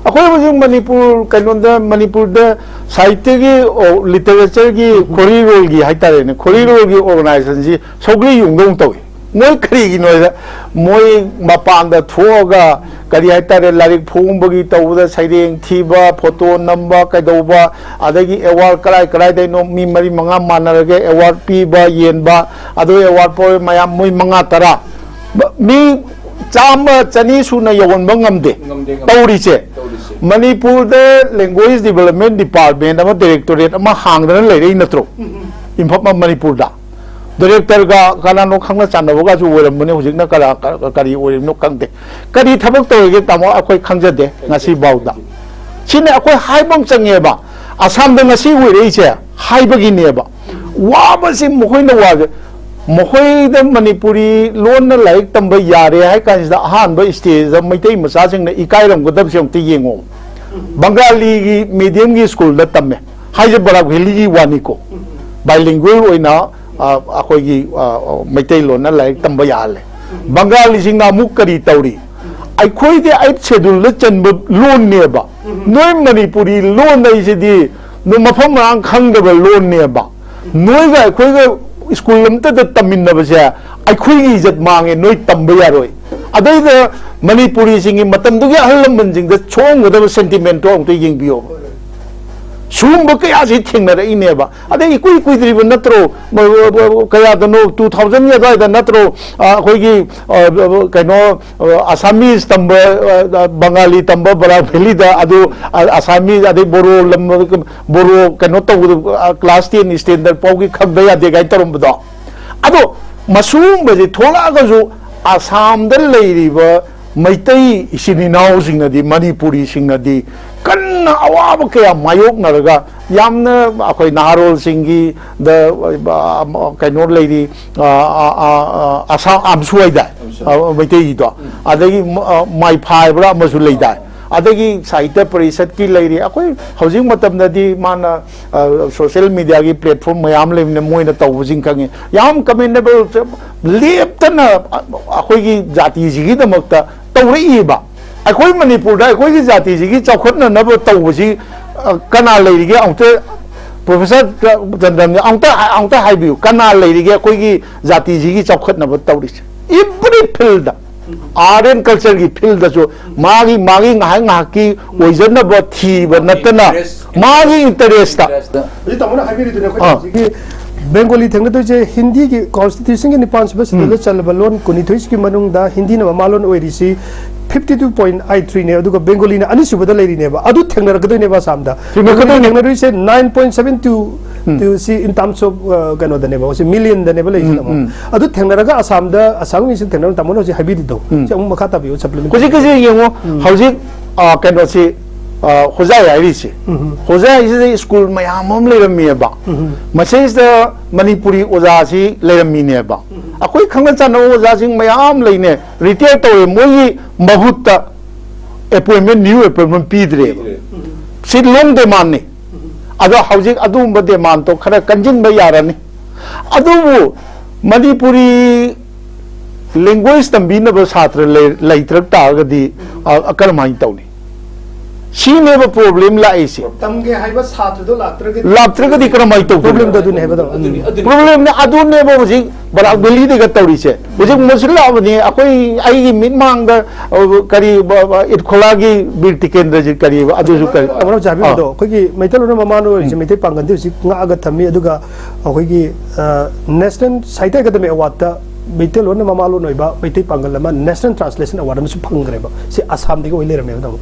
ꯑꯩꯈꯣꯏ ꯍꯧꯖꯤꯛ ꯃꯅꯤꯄꯨꯔ, ꯀꯩꯅꯣꯗ, ꯃꯅꯤꯄꯨꯔꯗ ꯁꯥꯍꯤꯇ꯭ꯌꯒꯤ, ꯑꯣ, literatureꯒꯤ, ꯈꯣꯔꯤꯔꯣꯜꯒꯤ ꯍꯥꯏꯇꯥꯔꯦꯅꯦ, ꯈꯣꯔꯤꯔꯣꯜꯒꯤ organizationꯁꯤ ꯁꯧꯒ꯭ꯔꯤ ꯌꯣꯟꯗꯧ ꯇꯧꯏ꯫ ꯃꯣꯏ ꯀꯔꯤꯒꯤꯅꯣ ꯍꯥꯏꯗ, ꯃꯣꯏ ꯃꯄꯥꯟꯗ ꯊꯣꯛꯑꯒ ꯀꯔꯤ ꯍꯥꯏꯇꯥꯔꯦ, ꯂꯥꯏꯔꯤꯛ ꯐꯣꯡꯕꯒꯤ ꯇꯧꯕꯗ ꯁꯩꯔꯦꯡ ꯊꯤꯕ, ꯐꯣꯇꯣ ꯅꯝꯕ, ꯀꯩꯗꯧꯕ, ꯑꯗꯒꯤ ꯑꯦꯋꯥꯔꯗ ꯀꯔꯥꯏ ꯀꯔꯥꯏꯗꯩꯅꯣ ꯃꯤ ꯃꯔꯤ ꯃꯉꯥ ꯃꯥꯟꯅꯔꯒ ꯑꯦꯋꯥꯔꯗ ꯄꯤꯕ, ꯌꯦꯟꯕ, ꯑꯗꯨ ꯑꯦꯋꯥꯔꯗ ꯄꯣꯔꯦ ꯃꯌꯥꯝ ꯃꯣꯏ ꯃꯉꯥ ꯇꯔꯥ, ꯃꯤ ꯆꯥꯝꯃ ꯆꯅꯤ ꯁꯨꯅ ꯌꯧꯍꯟꯕ ꯉꯝꯗꯦ꯫ ꯉꯝꯗꯦ, ꯉꯝꯗꯦ꯫ ꯇꯧꯔꯤꯁꯦ꯫ ꯇꯧꯔꯤꯁꯦ꯫ ꯃꯅꯤꯄꯨꯔꯗ language development department ꯑꯃ, directorate ꯑꯃ ꯍꯥꯡꯗꯅ ꯂꯩꯔꯛꯏ ꯅꯠꯇ꯭ꯔꯣ? ꯏꯝꯐꯥꯜ, ꯃꯅꯤꯄꯨꯔꯗ꯫ ꯗꯥꯏꯔꯦꯛꯇꯔꯒ ꯀꯅꯥꯅꯣ ꯈꯪꯅ ꯆꯥꯟꯅꯕꯒꯁꯨ ꯑꯣꯏꯔꯝꯕꯅꯤ, ꯍꯧꯖꯤꯛꯅ ꯀꯔꯥ-, ꯀ-, ꯀꯔꯤ ꯑꯣꯏꯔꯤꯕꯅꯣ ꯈꯪꯗꯦ꯫ ꯀꯔꯤ ꯊꯕꯛ ꯇꯧꯔꯤꯒꯦ ꯇꯥꯃꯣ, ꯑꯩꯈꯣꯏ ꯈꯪꯖꯗꯦ ꯉꯁꯤ ꯐꯥꯎꯗ꯫ ꯁꯤꯅꯤ ꯑꯩꯈꯣꯏ ꯍꯥꯏꯕ ꯑꯃ ꯆꯪꯉꯦꯕ꯫ ꯑꯁꯥꯝꯗ ꯉꯁꯤ ꯑꯣꯏꯔꯛꯏꯁꯦ ꯍꯥꯏꯕꯒꯤꯅꯦꯕ꯫ ꯋꯥꯕꯁꯤ ꯃꯈꯣꯏꯅ ꯋꯥꯕ-, ꯃꯈꯣꯏꯗ ꯃꯅꯤꯄꯨꯔꯤ ꯂꯣꯟꯅ ꯂꯥꯏꯔꯤꯛ ꯇꯝꯕ ꯌꯥꯔꯦ ꯍꯥꯏ ꯀꯥꯟꯁꯤꯗ ꯑꯍꯥꯟꯕ stage ꯗ ꯃꯩꯇꯩ ꯃꯆꯥꯁꯤꯡꯅ ꯏꯀꯥꯏꯔꯝꯒꯗꯕꯁꯦ ꯑꯃꯨꯛꯇ ꯌꯦꯡꯉꯣ꯫ ꯕꯪꯒꯥꯂꯤꯒꯤ medium ꯒꯤ school ꯗ ꯇꯝꯃꯦ ꯍꯥꯏꯁꯦ ꯕꯔꯥꯛ valley ꯒꯤ ꯋꯥꯅꯤꯀꯣ꯫ Bilingual ꯑꯣꯏꯅ, ꯑ, ꯑꯩꯈꯣꯏꯒꯤ, ꯑ, ꯃꯩꯇꯩꯂꯣꯟꯅ ꯂꯥꯏꯔꯤꯛ ꯇꯝꯕ ꯌꯥꯍꯜꯂꯦ꯫ ꯕꯪꯒꯥꯂꯤꯁꯤꯡꯅ ꯑꯃꯨꯛ ꯀꯔꯤ ꯇꯧꯔꯤ? ꯑꯩꯈꯣꯏꯗꯤ eighth schedule ꯗ ꯆꯟꯕ ꯂꯣꯟꯅꯦꯕ꯫ ꯅꯣꯏ ꯃꯅꯤꯄꯨꯔꯤ ꯂꯣꯟ ꯍꯥꯏꯁꯤꯗꯤ ꯅꯣꯏ ꯃꯐꯝ ꯃꯔꯥꯡ ꯈꯪꯗꯕ ꯂꯣꯟꯅꯦꯕ꯫ ꯅꯣꯏꯒ ꯑꯩꯈꯣꯏꯒ school ꯑꯝꯇꯗ ꯇꯝꯃꯤꯟꯅꯕꯁꯦ ꯑꯩꯈꯣꯏꯒꯤ ꯏꯖꯠ ꯃꯥꯡꯉꯦ, ꯅꯣꯏ ꯇꯝꯕ ꯌꯥꯔꯣꯏ꯫ ꯑꯗꯩꯗ ꯃꯅꯤꯄꯨꯔꯤꯁꯤꯡꯒꯤ ꯃꯇꯝꯗꯨꯒꯤ ꯑꯍꯜ ꯂꯃꯟꯁꯤꯡꯗ ꯁꯣꯛꯑꯝꯒꯗꯕ sentiment ꯇꯣ ꯑꯃꯨꯛꯇ ꯌꯦꯡꯕꯤꯌꯣ꯫ ꯁꯤꯒꯨꯝꯕ ꯀꯌꯥꯁꯤ ꯊꯦꯡꯅꯔꯛꯏꯅꯦꯕ꯫ ꯑꯗꯩ ꯏꯀꯨꯏ ꯀꯨꯏꯗ꯭ꯔꯤꯕ ꯅꯠꯇ꯭ꯔꯣ, ꯀꯌꯥꯗꯅꯣ, two thousand ꯒꯤ ꯑꯗꯨꯋꯥꯏꯗ ꯅꯠꯇ꯭ꯔꯣ, ꯑ, ꯑꯩꯈꯣꯏꯒꯤ, ꯑ, ꯀꯩꯅꯣ, ꯑ, Assamese ꯇꯝꯕ, ꯑ, ꯕꯪꯒꯥꯂꯤ ꯇꯝꯕ ꯕꯔꯥꯛ valley ꯗ, ꯑꯗꯨ, ꯑ, Assamese ꯑꯗꯩ ꯕꯣꯔꯣ ꯂꯝ, ꯕꯣꯔꯣ ꯀꯩꯅꯣ ꯇꯧꯕꯗ, ꯑ, class ten standard ꯐꯥꯎꯒꯤ ꯈꯪꯗ ꯌꯥꯗꯦ ꯀꯥꯏꯅ ꯇꯧꯔꯝꯕꯗꯣ꯫ ꯑꯗꯣ ꯃꯁꯤꯒꯨꯝꯕꯁꯦ ꯊꯣꯛꯂꯛꯑꯒꯁꯨ ꯑꯁꯥꯝꯗ ꯂꯩꯔꯤꯕ ꯃꯩꯇꯩ ꯏꯆꯤꯟ ꯏꯅꯥꯎꯁꯤꯡꯅꯗꯤ, ꯃꯅꯤꯄꯨꯔꯤꯁꯤꯡꯅꯗꯤ ꯀꯟꯅ ꯑꯋꯥꯕ ꯀꯌꯥ ꯃꯥꯌꯣꯛꯅꯔꯒ, ꯌꯥꯝꯅ ꯑꯩꯈꯣꯏ ꯅꯍꯥꯔꯣꯜꯁꯤꯡꯒꯤ ꯗ, ꯑ, ꯀꯩꯅꯣ ꯂꯩꯔꯤ, ꯑ, ꯑ, ꯑ, ꯑ, ꯑꯁꯥꯝ ꯑꯥꯝꯁꯨ ꯍꯥꯏꯗꯥꯏ? ꯑꯥꯝꯁꯨ꯫ ꯑ, ꯃꯩꯇꯩꯒꯤꯗꯣ꯫ ꯎꯝ꯫ ꯑꯗꯒꯤ, ꯑ, ꯃꯥꯏꯐꯥ ꯍꯥꯏꯕ꯭ꯔꯥ ꯑꯃꯁꯨ ꯂꯩꯗꯥꯏ? ꯑꯗꯒꯤ ꯁꯥꯍꯤꯇ꯭ꯌ ꯄꯔꯤꯁꯠꯀꯤ ꯂꯩꯔꯤ꯫ ꯑꯩꯈꯣꯏ ꯍꯧꯖꯤꯛ ꯃꯇꯝꯗꯗꯤ ꯃꯥꯅ, ꯑ, social media ꯒꯤ platform ꯃꯌꯥꯝ ꯂꯩꯕꯅꯤꯅ ꯃꯣꯏꯅ ꯇꯧꯕꯁꯤꯡ ꯈꯪꯉꯤ꯫ ꯌꯥꯝ commendable, ꯂꯦꯞꯇꯅ ꯑꯩꯈꯣꯏꯒꯤ ꯖꯥꯇꯤꯁꯤꯒꯤꯗꯃꯛꯇ ꯇꯧꯔꯛꯏꯕ꯫ ꯑꯩꯈꯣꯏ ꯃꯅꯤꯄꯨꯔꯗ ꯑꯩꯈꯣꯏꯒꯤ ꯖꯥꯇꯤꯁꯤꯒꯤ ꯆꯥꯎꯈꯠꯅꯅꯕ ꯇꯧꯕꯁꯤ, ꯑ, ꯀꯅꯥ ꯂꯩꯔꯤꯒꯦ? ꯑꯃꯨꯛꯇ ꯄ꯭ꯔꯣꯐꯦꯁꯔ ꯆꯟꯗ꯭ꯔꯝꯅꯤ, ꯑꯃꯨꯛꯇ, ꯑꯃꯨꯛꯇ ꯍꯥꯏꯕꯤꯌꯨ, ꯀꯅꯥ ꯂꯩꯔꯤꯒꯦ ꯑꯩꯈꯣꯏꯒꯤ ꯖꯥꯇꯤꯁꯤꯒꯤ ꯆꯥꯎꯈꯠꯅꯕ ꯇꯧꯔꯤꯁꯦ? Every field, art and culture ꯒꯤ field ꯗꯁꯨ ꯃꯥꯒꯤ, ꯃꯥꯒꯤ ꯉꯥꯏꯍꯥꯛ ꯉꯥꯏꯍꯥꯛꯀꯤ ꯑꯣꯏꯖꯅꯕ ꯊꯤꯕ ꯅꯠꯇꯅ, interest, ꯃꯥꯒꯤ interest ꯇ꯫ Interest ꯇ꯫ ꯍꯧꯖꯤꯛ ꯇꯥꯃꯣꯅ ꯍꯥꯏꯕꯤꯔꯤꯗꯨꯅꯦ ꯑꯩꯈꯣꯏꯅ ꯑꯥ꯫ ꯍꯧꯖꯤꯛꯀꯤ ꯕꯦꯡꯒꯣꯂꯤ ꯊꯦꯡꯅꯗꯣꯏꯁꯦ ꯍꯤꯟꯗꯤꯒꯤ constitution ꯒꯤ ꯅꯤꯄꯥꯟ ꯁꯨꯕ schedule ꯗ ꯎꯝ꯫ ꯆꯜꯂꯕ ꯂꯣꯟ ꯀꯨꯟꯅꯤꯊꯣꯏꯁꯤꯒꯤ ꯃꯅꯨꯡꯗ ꯍꯤꯟꯗꯤꯅ ꯃꯃꯥꯂꯣꯟ ꯑꯣꯏꯔꯤꯁꯤ fifty two point eight three ꯅꯦ, ꯑꯗꯨꯒ ꯕꯦꯡꯒꯣꯂꯤꯅ ꯑꯅꯤꯁꯨꯕꯗ ꯂꯩꯔꯤꯅꯦꯕ꯫ ꯑꯗꯨ ꯊꯦꯡꯅꯔꯛꯀꯗꯣꯏꯅꯦꯕ ꯑꯁꯥꯝꯗ꯫ ꯊꯦꯡꯅꯔꯛꯀꯗꯣꯏꯅꯦ꯫ ꯕꯦꯡꯒꯣꯂꯤꯅ ꯊꯦꯡꯅꯗꯣꯏꯁꯦ nine point seven two ꯎꯝ꯫ ꯁꯤ in terms of, ꯑ, ꯀꯩꯅꯣꯗꯅꯦꯕ, ꯁꯤ million ꯗꯅꯦꯕ ꯂꯩꯁꯤꯅ ꯎꯝ, ꯑꯃꯨꯛ꯫ ꯎꯝ꯫ ꯑꯗꯨ ꯊꯦꯡꯅꯔꯒ ꯑꯁꯥꯝꯗ, ꯑꯁꯥꯝꯒꯤ ꯃꯤꯁꯤꯡ ꯊꯦꯡꯅꯔꯒ ꯇꯥꯃꯣꯅ ꯍꯧꯖꯤꯛ ꯍꯥꯏꯕꯤꯔꯤꯗꯣ, ꯎꯝ꯫ ꯁꯤ ꯑꯃꯨꯛ ꯃꯈꯥ ꯇꯥꯕꯤꯌꯨ, supplement ꯍꯧꯖꯤꯛꯀꯤꯁꯦ ꯌꯦꯡꯉꯣ, ꯎꯝ꯫ ꯍꯧꯖꯤꯛ, ꯑ, ꯀꯩꯅꯣꯁꯤ, ꯑ, ꯍꯣꯖꯥꯏ ꯍꯥꯏꯔꯤꯁꯦ꯫ ꯎꯝ꯫ ꯍꯣꯖꯥꯏ ꯍꯥꯏꯁꯤꯗ ꯁ꯭ꯀꯨꯜ ꯃꯌꯥꯝ ꯑꯃ ꯂꯩꯔꯝꯃꯤꯑꯕ꯫ ꯎꯝ꯫ ꯃꯁꯤꯁꯤꯗ ꯃꯅꯤꯄꯨꯔꯤ ꯑꯣꯖꯥꯁꯤ ꯂꯩꯔꯝꯃꯤꯅꯦꯕ꯫ ꯎꯝ꯫ ꯑꯩꯈꯣꯏ ꯈꯪꯅ ꯆꯥꯟꯅꯕ ꯑꯣꯖꯥꯁꯤꯡ ꯃꯌꯥꯝ ꯂꯩꯅꯦ, retire ꯇꯧꯔꯦ, ꯃꯣꯏꯒꯤ ꯃꯍꯨꯠꯇ appointment, new appointment ꯄꯤꯗ꯭ꯔꯦꯕ꯫ ꯄꯤꯗ꯭ꯔꯦ꯫ ꯁꯤ long demand ꯅꯤ꯫ ꯑꯗꯣ ꯍꯧꯖꯤꯛ ꯑꯗꯨꯒꯨꯝꯕ demand ꯇꯣ ꯈꯔ ꯀꯟꯁꯤꯟꯕ ꯌꯥꯔꯅꯤ꯫ ꯑꯗꯨꯕꯨ ꯃꯅꯤꯄꯨꯔꯤ language ꯇꯝꯕꯤꯅꯕ ꯁꯥꯇ꯭ꯔ ꯂꯩ-, ꯂꯩꯇ꯭ꯔꯛ ꯇꯥꯔꯒꯗꯤ, ꯑ, ꯀꯔꯝꯍꯥꯏꯅ ꯇꯧꯅꯤ? ꯁꯤꯅꯦꯕ problem ꯂꯥꯛꯏꯁꯦ꯫ ꯇꯝꯒꯦ ꯍꯥꯏꯕ ꯁꯥꯇ꯭ꯔꯗꯣ ꯂꯥꯛꯇ꯭ꯔꯒꯗꯤ ꯂꯥꯛꯇ꯭ꯔꯒꯗꯤ ꯀꯔꯝꯍꯥꯏꯅ ꯇꯧꯗꯣꯏꯅꯣ? Problem ꯗꯣ ꯑꯗꯨꯅꯦ ꯍꯥꯏꯕꯗꯣ꯫ ꯑꯗꯨꯅꯤ, ꯑꯗꯨꯅꯤ꯫ Problem ꯅꯦ, ꯑꯗꯨꯅꯦꯕ ꯍꯧꯖꯤꯛ ꯕꯔꯥꯛ ꯚꯦꯂꯤꯗꯒ ꯇꯧꯔꯤꯁꯦ꯫ ꯍꯧꯖꯤꯛ ꯃꯨꯁꯤꯜꯂꯛꯑꯕꯅꯤ꯫ ꯑꯩꯈꯣꯏ, ꯑꯩꯒꯤ ꯃꯤꯠꯃꯥꯡꯗ, ꯑ, ꯀꯔꯤ, ꯕ-, ꯕ-, ꯏꯠꯈꯣꯂꯥꯒꯤ ꯕꯤꯔ ꯇꯤꯀꯦꯟꯗ꯭ꯔꯖꯤꯠ ꯀꯔꯤꯕ, ꯑꯗꯨꯁꯨ ꯀꯔꯤ? ꯇꯥꯃꯣꯅ ꯍꯧꯖꯤꯛ ꯍꯥꯏꯕꯤꯕꯗꯣ, ꯑꯥ꯫ ꯑꯩꯈꯣꯏꯒꯤ ꯃꯩꯇꯩꯂꯣꯟꯅ ꯃꯃꯥ ꯂꯣꯟ ꯑꯣꯏꯔꯤꯁꯦ, ꯎꯝ꯫ ꯃꯩꯇꯩ ꯄꯥꯡꯒꯜꯗꯤ ꯍꯧꯖꯤꯛ ꯉꯥꯛꯑꯒ ꯊꯝꯃꯤ꯫ ꯑꯗꯨꯒ ꯑꯩꯈꯣꯏꯒꯤ, ꯑ, National Sahitya Academy Award ꯇ ꯃꯩꯇꯩꯂꯣꯟꯅ ꯃꯃꯥ ꯂꯣꯟ ꯑꯣꯏꯕ ꯃꯩꯇꯩ ꯄꯥꯡꯒꯜ ꯑꯃ National Translation Award ꯑꯃꯁꯨ ꯐꯪꯈ꯭ꯔꯦꯕ꯫ ꯁꯤ ꯑꯁꯥꯝꯗꯒꯤ ꯑꯣꯏ ꯂꯩꯔꯝꯃꯦꯕ, ꯇꯥꯃꯣ꯫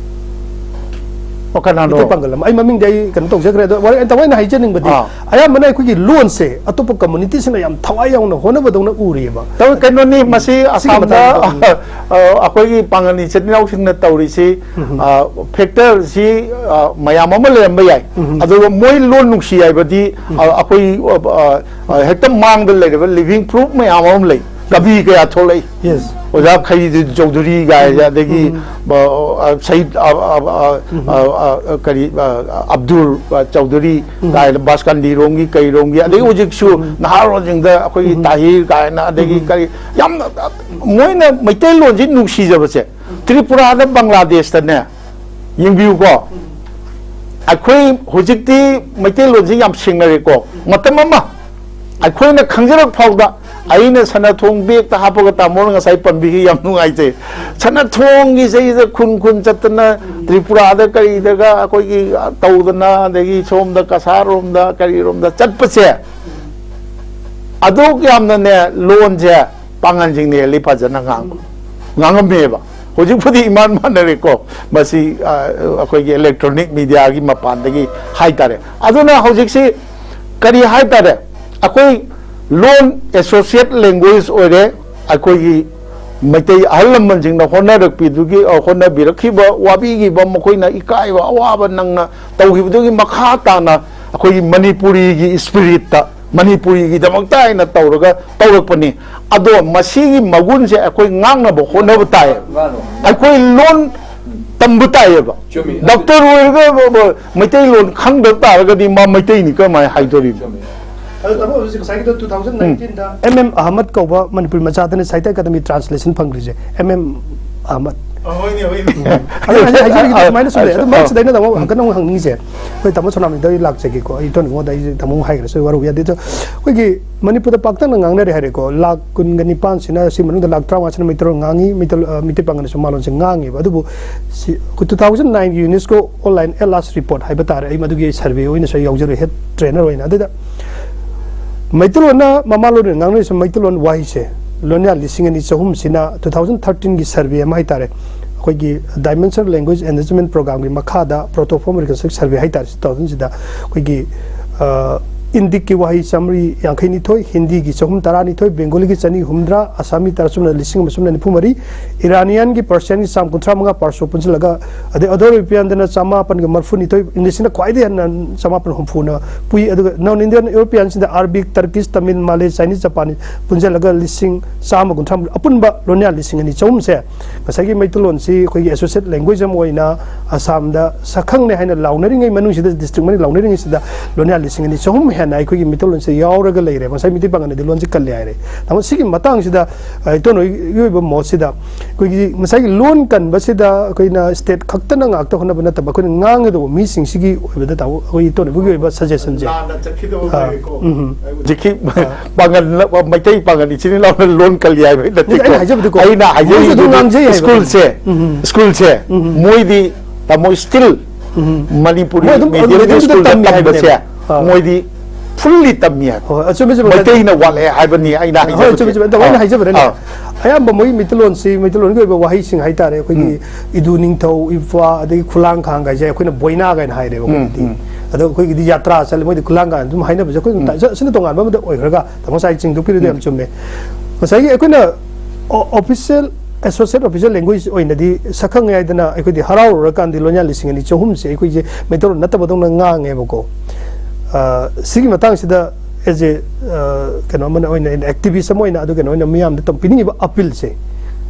ꯑꯣ, ꯀꯅꯥꯅꯣ? ꯃꯩꯇꯩ ꯄꯥꯡꯒꯜ ꯑꯃ꯫ ꯑꯩ ꯃꯃꯤꯡꯗꯤ ꯑꯩ ꯀꯩꯅꯣ ꯇꯧꯖꯈ꯭ꯔꯦ꯫ ꯑꯗꯣ ꯋꯥꯔꯤ-, ꯇꯥꯃꯣ, ꯑꯩꯅ ꯍꯥꯏꯖꯅꯤꯡꯕꯗꯤ, ꯑꯥ꯫ ꯑꯌꯥꯝꯕꯅ ꯑꯩꯈꯣꯏꯒꯤ ꯂꯣꯟꯁꯦ ꯑꯇꯣꯞꯄ community ꯁꯤꯡꯅ ꯌꯥꯝ ꯊꯋꯥꯏ ꯌꯥꯎꯅ ꯍꯣꯠꯅꯕꯗꯧꯅ ꯎꯔꯤꯑꯕ꯫ ꯇꯧ-, ꯀꯩꯅꯣꯅꯤ, ꯃꯁꯤ ꯁꯤꯒꯤ ꯑꯁꯥꯝꯗ, ꯃꯇꯥꯡꯗ, ꯎꯝ꯫ ꯑ, ꯑꯩꯈꯣꯏꯒꯤ ꯄꯥꯡꯒꯜ ꯏꯆꯤꯟ ꯏꯅꯥꯎꯁꯤꯡꯅ ꯇꯧꯔꯤꯁꯤ, ꯎꯝ꯫ ꯑ, factor ꯁꯤ, ꯑ, ꯃꯌꯥꯝ ꯑꯃ ꯂꯩꯔꯝꯕ ꯌꯥꯏ꯫ ꯎꯝ꯫ ꯑꯗꯨꯒ ꯃꯣꯏ ꯂꯣꯟ ꯅꯨꯡꯁꯤ ꯍꯥꯏꯕꯗꯤ, ꯎꯝ꯫ ꯑ, ꯑꯩꯈꯣꯏ, ꯑ, ꯑ, ꯑ, ꯍꯦꯛꯇ ꯃꯥꯡꯗ ꯂꯩꯔꯕ living proof ꯃꯌꯥꯝ ꯑꯃ ꯂꯩ꯫ ꯀꯕꯤ ꯀꯌꯥ ꯊꯣꯛꯂꯛꯏ꯫ Yes. ꯑꯣꯖꯥ ꯈꯩꯔꯤꯗꯤꯟ ꯆꯧꯙꯨꯔꯤ ꯀꯥꯏꯁꯦ, ꯎꯝ꯫ ꯑꯗꯒꯤ, ꯎꯝ꯫ ꯑ, ꯑ, ꯁꯍꯤꯗ, ꯑ, ꯑ, ꯑ, ꯎꯝ꯫ ꯑ, ꯑ, ꯑ, ꯀꯔꯤ, ꯑ, ꯑꯕꯗꯨꯜ, ꯑ, ꯆꯧꯙꯨꯔꯤ ꯎꯝ꯫ ꯀꯥꯏꯅ, ꯕꯥꯁꯀꯟꯗꯤꯔꯣꯝꯒꯤ ꯀꯩꯔꯣꯝꯒꯤ, ꯑꯗꯒꯤ ꯎꯝ꯫ ꯍꯧꯖꯤꯛꯁꯨ ꯎꯝ꯫ ꯅꯍꯥꯔꯣꯜꯁꯤꯡꯗ ꯑꯩꯈꯣꯏꯒꯤ ꯎꯝ꯫ ꯇꯥꯍꯤꯔ ꯀꯥꯏꯅ, ꯑꯗꯒꯤ ꯎꯝ꯫ ꯀꯔꯤ, ꯌꯥꯝꯅ, ꯑ, ꯃꯣꯏꯅ ꯃꯩꯇꯩꯂꯣꯟꯁꯤ ꯅꯨꯡꯁꯤꯖꯕꯁꯦ, ꯇ꯭ꯔꯤꯄꯨꯔꯥꯗ, ꯕꯪꯒ꯭ꯂꯥꯗꯦꯁꯇꯅꯦ, ꯌꯦꯡꯕꯤꯌꯨꯀꯣ, ꯑꯩꯈꯣꯏ ꯍꯧꯖꯤꯛꯇꯤ ꯃꯩꯇꯩꯂꯣꯟꯁꯤ ꯌꯥꯝ ꯁꯦꯡꯅꯔꯦꯀꯣ꯫ ꯃꯇꯝ ꯑꯃ ꯑꯩꯈꯣꯏꯅ ꯈꯪꯖꯔꯛ ꯐꯥꯎꯗ, ꯑꯩꯅ ꯁꯅꯥꯊꯣꯡ ꯕꯦꯛꯇ ꯍꯥꯞꯄꯒ ꯇꯥꯃꯣꯅ ꯉꯁꯥꯏ ꯄꯟꯕꯤꯈꯤ, ꯌꯥꯝ ꯅꯨꯡꯉꯥꯏꯖꯩ꯫ ꯁꯅꯥꯊꯣꯡꯒꯤ ꯆꯍꯤꯗ ꯈꯨꯟ ꯈꯨꯟ ꯆꯠꯇꯅ, ꯇ꯭ꯔꯤꯄꯨꯔꯥꯗ ꯀꯔꯤꯗꯒ ꯑꯩꯈꯣꯏꯒꯤ ꯇꯧꯗꯅ, ꯑꯗꯒꯤ ꯁꯣꯝꯗ ꯀꯁꯥꯔꯣꯝꯗ ꯀꯔꯤꯔꯣꯝꯗ ꯆꯠꯄꯁꯦ, ꯑꯗꯨꯛ ꯌꯥꯝꯅꯅꯦ ꯂꯣꯟꯁꯦ ꯄꯥꯡꯒꯜꯁꯤꯡꯅ ꯍꯦꯜꯂꯤ ꯐꯖꯅ ꯉꯥꯡꯕ, ꯉꯥꯡꯉꯝꯃꯦꯕ꯫ ꯍꯧꯖꯤꯛꯄꯨꯗꯤ ꯏꯃꯥꯟ ꯃꯥꯟꯅꯔꯦꯀꯣ, ꯃꯁꯤ ꯑ, ꯑꯩꯈꯣꯏꯒꯤ ꯏꯂꯦꯛꯇ꯭ꯔꯣꯅꯤꯛ ꯃꯤꯗꯤꯌꯥꯒꯤ ꯃꯄꯥꯟꯗꯒꯤ ꯍꯥꯏꯇꯥꯔꯦ꯫ ꯑꯗꯨꯅ ꯍꯧꯖꯤꯛꯁꯤ ꯀꯔꯤ ꯍꯥꯏꯇꯥꯔꯦ, ꯑꯩꯈꯣꯏ ꯂꯣꯟ ꯑꯦꯁꯣꯁꯤꯌꯦꯠ ꯂꯦꯡꯒ꯭ꯋꯦꯖ ꯑꯣꯏꯔꯦ꯫ ꯑꯩꯈꯣꯏꯒꯤ ꯃꯩꯇꯩ ꯑꯍꯜ ꯂꯃꯟꯁꯤꯡꯅ ꯍꯣꯠꯅꯔꯛꯄꯤꯗꯨꯒꯤ, ꯑ, ꯍꯣꯠꯅꯕꯤꯔꯛꯈꯤꯕ, ꯋꯥꯕꯤꯈꯤꯕ, ꯃꯈꯣꯏꯅ ꯏꯀꯥꯏꯕ ꯑꯋꯥꯕ ꯅꯪꯅ ꯇꯧꯈꯤꯕꯗꯨꯒꯤ ꯃꯈꯥ ꯇꯥꯅ ꯑꯩꯈꯣꯏꯒꯤ ꯃꯅꯤꯄꯨꯔꯤꯒꯤ ꯏꯁꯄꯤꯔꯤꯠꯇ, ꯃꯅꯤꯄꯨꯔꯤꯒꯤꯗꯃꯛꯇ ꯍꯥꯏꯅ ꯇꯧꯔꯒ ꯇꯧꯔꯛꯄꯅꯤ꯫ ꯑꯗꯣ ꯃꯁꯤꯒꯤ ꯃꯒꯨꯟꯁꯦ ꯑꯩꯈꯣꯏ ꯉꯥꯛꯅꯕ ꯍꯣꯠꯅꯕ ꯇꯥꯏꯌꯦꯕ꯫ ꯑꯩꯈꯣꯏ ꯂꯣꯟ ꯇꯝꯕ ꯇꯥꯏꯌꯦꯕ꯫ ꯆꯨꯝꯃꯤ꯫ ꯗꯣꯛꯇꯔ ꯑꯣꯏꯔꯒ ꯕ-, ꯕ-, ꯃꯩꯇꯩꯂꯣꯟ ꯈꯪꯗ ꯇꯥꯔꯒꯗꯤ ꯃꯥ ꯃꯩꯇꯩꯅꯤ ꯀꯃꯥꯏꯅ ꯍꯥꯏꯗꯣꯔꯤꯕꯅꯣ? ꯆꯨꯝꯃꯤ꯫ ꯑꯗꯣ ꯇꯥꯃꯣ, ꯍꯧꯖꯤꯛ ꯉꯁꯥꯏꯒꯤꯗꯣ two thousand nineteen ꯗ ꯑꯦꯝ ꯑꯦꯝ ꯑꯍꯃꯗ ꯀꯧꯕ ꯃꯅꯤꯄꯨꯔꯤ ꯃꯆꯥꯗꯅ ꯁꯥꯍꯤꯇ꯭ꯌ ꯑꯦꯀꯥꯗꯃꯤ ꯇ꯭ꯔꯥꯟꯁꯂꯦꯁꯟ ꯐꯪꯈ꯭ꯔꯤꯁꯦ꯫ ꯑꯦꯝ ꯑꯦꯝ ꯑꯍꯃꯗ꯫ ꯑ, ꯍꯣꯏꯅꯦ, ꯍꯣꯏꯅꯦ꯫ ꯑꯗꯨ ꯑꯩꯅ ꯍꯥꯏꯖꯔꯤꯗꯨ ꯑꯗꯨꯃꯥꯏꯅ ꯁꯨꯝ ꯂꯩ꯫ ꯑꯗꯨ ꯑ, ꯃꯔꯛꯁꯤꯗ ꯑꯩꯅ ꯇꯥꯃꯣ ꯍꯪꯀꯠ ꯑꯃꯨꯛ ꯍꯪꯅꯤꯡꯉꯤꯁꯦ, ꯑꯩꯈꯣꯏ ꯇꯥꯃꯣ ꯁꯣꯅꯥꯃꯤꯗ ꯑꯩ ꯂꯥꯛꯆꯒꯦꯀꯣ꯫ ꯑꯩ ꯏꯇꯣꯟ ꯑꯩꯉꯣꯟꯗ ꯑꯩꯁꯦ ꯇꯥꯃꯣ ꯍꯥꯏꯈ꯭ꯔꯁꯨ ꯋꯥꯔꯧ ꯌꯥꯗꯦ꯫ ꯑꯗꯣ ꯑꯩꯈꯣꯏꯒꯤ ꯃꯅꯤꯄꯨꯔꯗ ꯄꯥꯛꯇꯛꯅ ꯉꯥꯡꯅꯔꯦ ꯍꯥꯏꯔꯦꯀꯣ꯫ ꯂꯥꯛ ꯀꯨꯟꯒ ꯅꯤꯄꯥꯟꯁꯤꯅ, ꯁꯤ ꯃꯅꯨꯡꯗ ꯂꯥꯛ ꯇꯔꯥꯃꯉꯥꯁꯤꯅ ꯃꯩꯇꯩꯂꯣꯟ ꯉꯥꯡꯉꯤ, ꯃꯩꯇꯩ, ꯑ, ꯃꯩꯇꯩ ꯄꯥꯡꯒꯜꯅꯁꯨ ꯃꯥꯂꯣꯟꯁꯦ ꯉꯥꯡꯉꯦꯕ꯫ ꯑꯗꯨꯕꯨ ꯁꯤ ꯑꯩꯈꯣꯏ two thousand nine ꯒꯤ ꯌꯨꯅꯦꯁꯀꯣ ꯑꯣꯟꯂꯥꯏꯟ ꯑꯦꯠ ꯂꯥꯁ ꯔꯤꯄꯣꯔꯠ ꯍꯥꯏꯕ ꯇꯥꯔꯦ, ꯑꯩ ꯃꯗꯨꯒꯤ ꯁꯔꯚꯦ ꯑꯣꯏꯅꯁꯨ ꯑꯩ ꯌꯥꯎꯖꯔꯨꯏ, ꯍꯦꯗ ꯇ꯭ꯔꯦꯅꯔ ꯑꯣꯏꯅ꯫ ꯑꯗꯨꯗ ꯃꯩꯇꯩꯂꯣꯟꯅ ꯃꯃꯥꯂꯣꯟ ꯑꯣꯏꯅ ꯉꯥꯡꯅꯔꯤꯁꯦ, ꯃꯩꯇꯩꯂꯣꯟ ꯋꯥꯍꯩꯁꯦ ꯂꯣꯟꯌꯥꯟ ꯂꯤꯁꯤꯡ ꯑꯅꯤ ꯆꯍꯨꯝꯁꯤꯅ two thousand thirteen ꯒꯤ ꯁꯔꯚꯦ ꯑꯃ ꯍꯥꯏꯇꯥꯔꯦ, ꯑꯩꯈꯣꯏꯒꯤ Dimension Language Enrichment Program ꯒꯤ ꯃꯈꯥꯗ Protoform Reconstruct Survey ꯍꯥꯏꯇꯥꯔꯦ, two thousand ꯁꯤꯗ ꯑꯩꯈꯣꯏꯒꯤ, ꯑ, ꯏꯟꯗꯤꯛꯀꯤ ꯋꯥꯍꯩ ꯆꯥꯃꯔꯤ ꯌꯥꯡꯈꯩ ꯅꯤꯊꯣꯏ, ꯍꯤꯟꯗꯤꯒꯤ ꯆꯍꯨꯝ ꯇꯔꯥꯅꯤꯊꯣꯏ, ꯕꯦꯡꯒꯣꯂꯤꯒꯤ ꯆꯅꯤ ꯍꯨꯝꯗ꯭ꯔꯥ, ꯑꯁꯥꯃꯤ ꯇꯔꯥ ꯆꯨꯝꯅ ꯂꯤꯁꯤꯡ ꯑꯃ ꯆꯨꯝꯅ ꯅꯤꯐꯨ ꯃꯔꯤ, ꯏꯔꯥꯅꯤꯌꯥꯟꯒꯤ ꯄꯔꯁꯤꯌꯥꯟꯒꯤ ꯆꯥꯝ ꯀꯨꯟꯊ꯭ꯔꯥ ꯃꯉꯥ, ꯄꯥꯔꯁꯣ ꯄꯨꯟꯁꯤꯜꯂꯒ, ꯑꯗꯩ ꯑꯗꯣ ꯌꯨꯔꯣꯄꯤꯌꯥꯟꯗꯅ ꯆꯥꯃꯥꯄꯟꯒ ꯃꯔꯤꯐꯨ ꯅꯤꯊꯣꯏ, ꯏꯪꯂꯤꯁꯁꯤꯅ ꯈ꯭ꯋꯥꯏꯗꯒꯤ ꯍꯦꯟꯅ ꯆꯥꯃꯥꯄꯟ ꯍꯨꯝꯐꯨꯅ ꯄꯨꯏ꯫ ꯑꯗꯨꯒ ꯅꯟ ꯏꯟꯗꯤꯌꯟ ꯌꯨꯔꯣꯄꯤꯌꯥꯟꯁꯤꯗ ꯑꯔꯕꯤꯛ, ꯇꯔꯀꯤꯁ, ꯇꯃꯤꯜ, ꯃꯥꯂꯦ, ꯆꯥꯏꯅꯤꯁ, ꯖꯄꯥꯅꯤꯁ ꯄꯨꯟꯁꯤꯜꯂꯒ ꯂꯤꯁꯤꯡ ꯆꯥꯝꯃ ꯀꯨꯟꯊ꯭ꯔꯥ, ꯑꯄꯨꯟꯕ ꯂꯣꯟꯌꯥꯟ ꯂꯤꯁꯤꯡ ꯑꯅꯤ ꯆꯍꯨꯝꯁꯦ ꯉꯁꯥꯏꯒꯤ ꯃꯩꯇꯩꯂꯣꯟꯁꯤ ꯑꯩꯈꯣꯏꯒꯤ ꯑꯦꯁꯣꯁꯤꯌꯦꯠ ꯂꯦꯡꯒ꯭ꯋꯦꯖ ꯑꯃ ꯑꯣꯏꯅ ꯑꯁꯥꯝꯗ ꯁꯛꯈꯪꯅꯦ ꯍꯥꯏꯅ ꯂꯥꯎꯅꯔꯤꯉꯩ ꯃꯅꯨꯡꯁꯤꯗ, ꯗꯤꯁꯇ꯭ꯔꯤꯛ ꯃꯔꯤ ꯂꯥꯎꯅꯔꯤꯉꯩꯁꯤꯗ ꯂꯣꯟꯌꯥꯟ ꯂꯤꯁꯤꯡ ꯑꯅꯤ ꯆꯍꯨꯝ ꯍꯥꯏꯅ ꯑꯩꯈꯣꯏꯒꯤ ꯃꯤꯇꯩꯂꯣꯟꯁꯦ ꯌꯥꯎꯔꯒ ꯂꯩꯔꯦ꯫ ꯉꯁꯥꯏ ꯃꯤꯇꯩ ꯄꯥꯡꯒꯜꯅꯗꯤ ꯂꯣꯟꯁꯤ ꯀꯜꯂꯦ ꯍꯥꯏꯔꯦ꯫ ꯇꯥꯃꯣ, ꯁꯤꯒꯤ ꯃꯇꯥꯡꯁꯤꯗ, ꯑ, ꯏꯇꯣꯟ ꯍꯣꯏꯒꯤ ꯑꯣꯏꯕ ꯃꯣꯠꯁꯤꯗ, ꯑꯩꯈꯣꯏꯒꯤ ꯉꯁꯥꯏꯒꯤ ꯂꯣꯟ ꯀꯟꯕꯁꯤꯗ ꯑꯩꯈꯣꯏꯅ ꯁ꯭ꯇꯦꯠ ꯈꯛꯇꯅ ꯉꯥꯛꯇ ꯍꯣꯠꯅꯕ ꯅꯠꯇꯕ, ꯑꯩꯈꯣꯏꯅ ꯉꯥꯡꯒꯗꯧꯕ ꯃꯤꯁꯤꯡꯁꯤꯒꯤ ꯑꯣꯏꯕꯗ, ꯇꯥꯃꯣ, ꯑꯩꯈꯣꯏ ꯏꯇꯣꯟ ꯍꯣꯏꯒꯤ ꯑꯣꯏꯕ ꯁꯖꯦꯁꯟꯁꯦ꯫ ꯂꯥꯟꯅ ꯆꯠꯈꯤꯗꯕ ꯑꯥ, ꯂꯩꯔꯦꯀꯣ꯫ ꯎꯝ, ꯎꯝ꯫ ꯍꯧꯖꯤꯛꯀꯤ ꯄꯥꯡꯒꯜ, ꯃꯩꯇꯩ ꯄꯥꯡꯒꯜ ꯏꯆꯤꯟ ꯏꯅꯥꯎꯅ ꯂꯣꯟ ꯀꯜꯂꯤ ꯍꯥꯏꯕ ꯅꯠꯇꯦ, ꯅꯠꯇꯦꯀꯣ꯫ ꯑꯩꯅ ꯍꯥꯏꯖꯕꯗꯤꯀꯣ, ꯑꯩꯅ ꯃꯣꯏꯁꯨ ꯑꯗꯨꯝ ꯍꯥꯏꯖꯔꯤꯗꯨꯗꯤ ꯉꯥꯡꯖꯩ ꯍꯥꯏꯕ꯫ ꯁ꯭ꯀꯨꯜꯁꯦ, ꯎꯝ, ꯎꯝ꯫ ꯁ꯭ꯀꯨꯜꯁꯦ, ꯎꯝ, ꯎꯝ꯫ ꯃꯣꯏꯗꯤ ꯇꯥꯃꯣ still ꯎꯝ, ꯎꯝ꯫ ꯃꯅꯤꯄꯨꯔꯤ ꯃꯣꯏ ꯑꯗꯨꯝ ꯃꯤꯗꯤꯌꯝꯒꯤ ꯃꯦꯗꯤꯌꯝꯗ ꯁ꯭ꯀꯨꯜꯗ ꯇꯝꯃꯤ ꯇꯝꯕꯁꯦ ꯍꯥꯏꯕꯅꯦꯕ꯫ ꯑꯥ꯫ ꯃꯣꯏꯗꯤ fully ꯇꯝꯃꯤ ꯍꯥꯏꯕ꯫ ꯍꯣꯏ, ꯑꯆꯨꯝꯕ, ꯑꯆꯨꯝꯕ꯫ ꯃꯩꯇꯩꯅ ꯋꯥꯠꯂꯦ ꯍꯥꯏꯕꯅꯤ ꯑꯩꯅ ꯍꯣꯏ, ꯍꯥꯏꯖꯕꯗꯤ꯫ ꯆꯨꯝꯃꯤ, ꯆꯨꯝꯃꯤ꯫ ꯑꯗꯣ ꯑꯩꯅ ꯑꯥ꯫ ꯍꯥꯏꯖꯕꯅꯅꯦ, ꯑꯥ꯫ ꯑꯌꯥꯝꯕ ꯃꯣꯏ ꯃꯩꯇꯩꯂꯣꯟꯁꯤ, ꯃꯩꯇꯩꯂꯣꯟꯒꯤ ꯑꯣꯏꯕ ꯋꯥꯍꯩꯁꯤꯡ ꯍꯥꯏꯇꯥꯔꯦ, ꯑꯩꯈꯣꯏꯒꯤ ꯎꯝ꯫ ꯏꯗꯨ ꯅꯤꯡꯊꯧ, ꯏꯄ꯭ꯋꯥ, ꯑꯗꯒꯤ ꯈꯨꯂꯥꯡꯈꯥꯡ ꯍꯥꯏꯁꯦ ꯑꯩꯈꯣꯏꯅ ꯕꯣꯏꯅꯥ ꯀꯥꯏꯅ ꯍꯥꯏꯔꯦꯕ ꯎꯝ, ꯑꯩꯈꯣꯏꯒꯤꯗꯤ꯫ ꯎꯝ꯫ ꯑꯗꯣ ꯑꯩꯈꯣꯏꯒꯤꯗꯤ ꯌꯥꯇ꯭ꯔꯥ ꯆꯠꯂꯦ, ꯃꯣꯏꯗꯤ ꯈꯨꯂꯥꯡꯈꯥꯡ ꯑꯗꯨꯝ ꯍꯥꯏꯅꯕꯁꯦ ꯑꯩꯈꯣꯏ ꯎꯝ꯫ ꯑꯁꯤꯅ ꯇꯣꯉꯥꯟꯕ ꯑꯃꯗ ꯑꯣꯏꯈ꯭ꯔꯒ, ꯇꯥꯃꯣ ꯉꯁꯥꯏ ꯆꯤꯡꯗꯨ ꯄꯤꯔꯤꯗꯣ ꯌꯥꯝ ꯎꯝ꯫ ꯆꯨꯝꯃꯦ꯫ ꯉꯁꯥꯏꯒꯤ ꯑꯩꯈꯣꯏꯅ ꯑꯣ-, official, associate official language ꯑꯣꯏꯅꯗꯤ ꯁꯛꯈꯪ ꯍꯥꯏꯗꯅ ꯑꯩꯈꯣꯏꯗꯤ ꯍꯔꯥꯎꯔꯨꯔꯀꯥꯟꯗꯤ ꯂꯣꯟꯌꯥꯟ ꯂꯤꯁꯤꯡ ꯑꯅꯤ ꯆꯍꯨꯝꯁꯦ ꯑꯩꯈꯣꯏꯁꯦ ꯃꯩꯇꯩꯂꯣꯟ ꯅꯠꯇꯕꯗꯧꯅ ꯉꯥꯡꯉꯦꯕꯀꯣ꯫ ꯑ, ꯁꯤꯒꯤ ꯃꯇꯥꯡꯁꯤꯗ as a, ꯑ, ꯀꯩꯅꯣ ꯑꯃꯅ ꯑꯣꯏꯅ, activist ꯑꯃ ꯑꯣꯏꯅ ꯑꯗꯨ ꯀꯩꯅꯣ ꯑꯣꯏꯅ ꯃꯤꯌꯥꯝꯗ ꯇꯝ-, ꯄꯤꯅꯤꯡꯉꯤꯕ appealꯁꯦ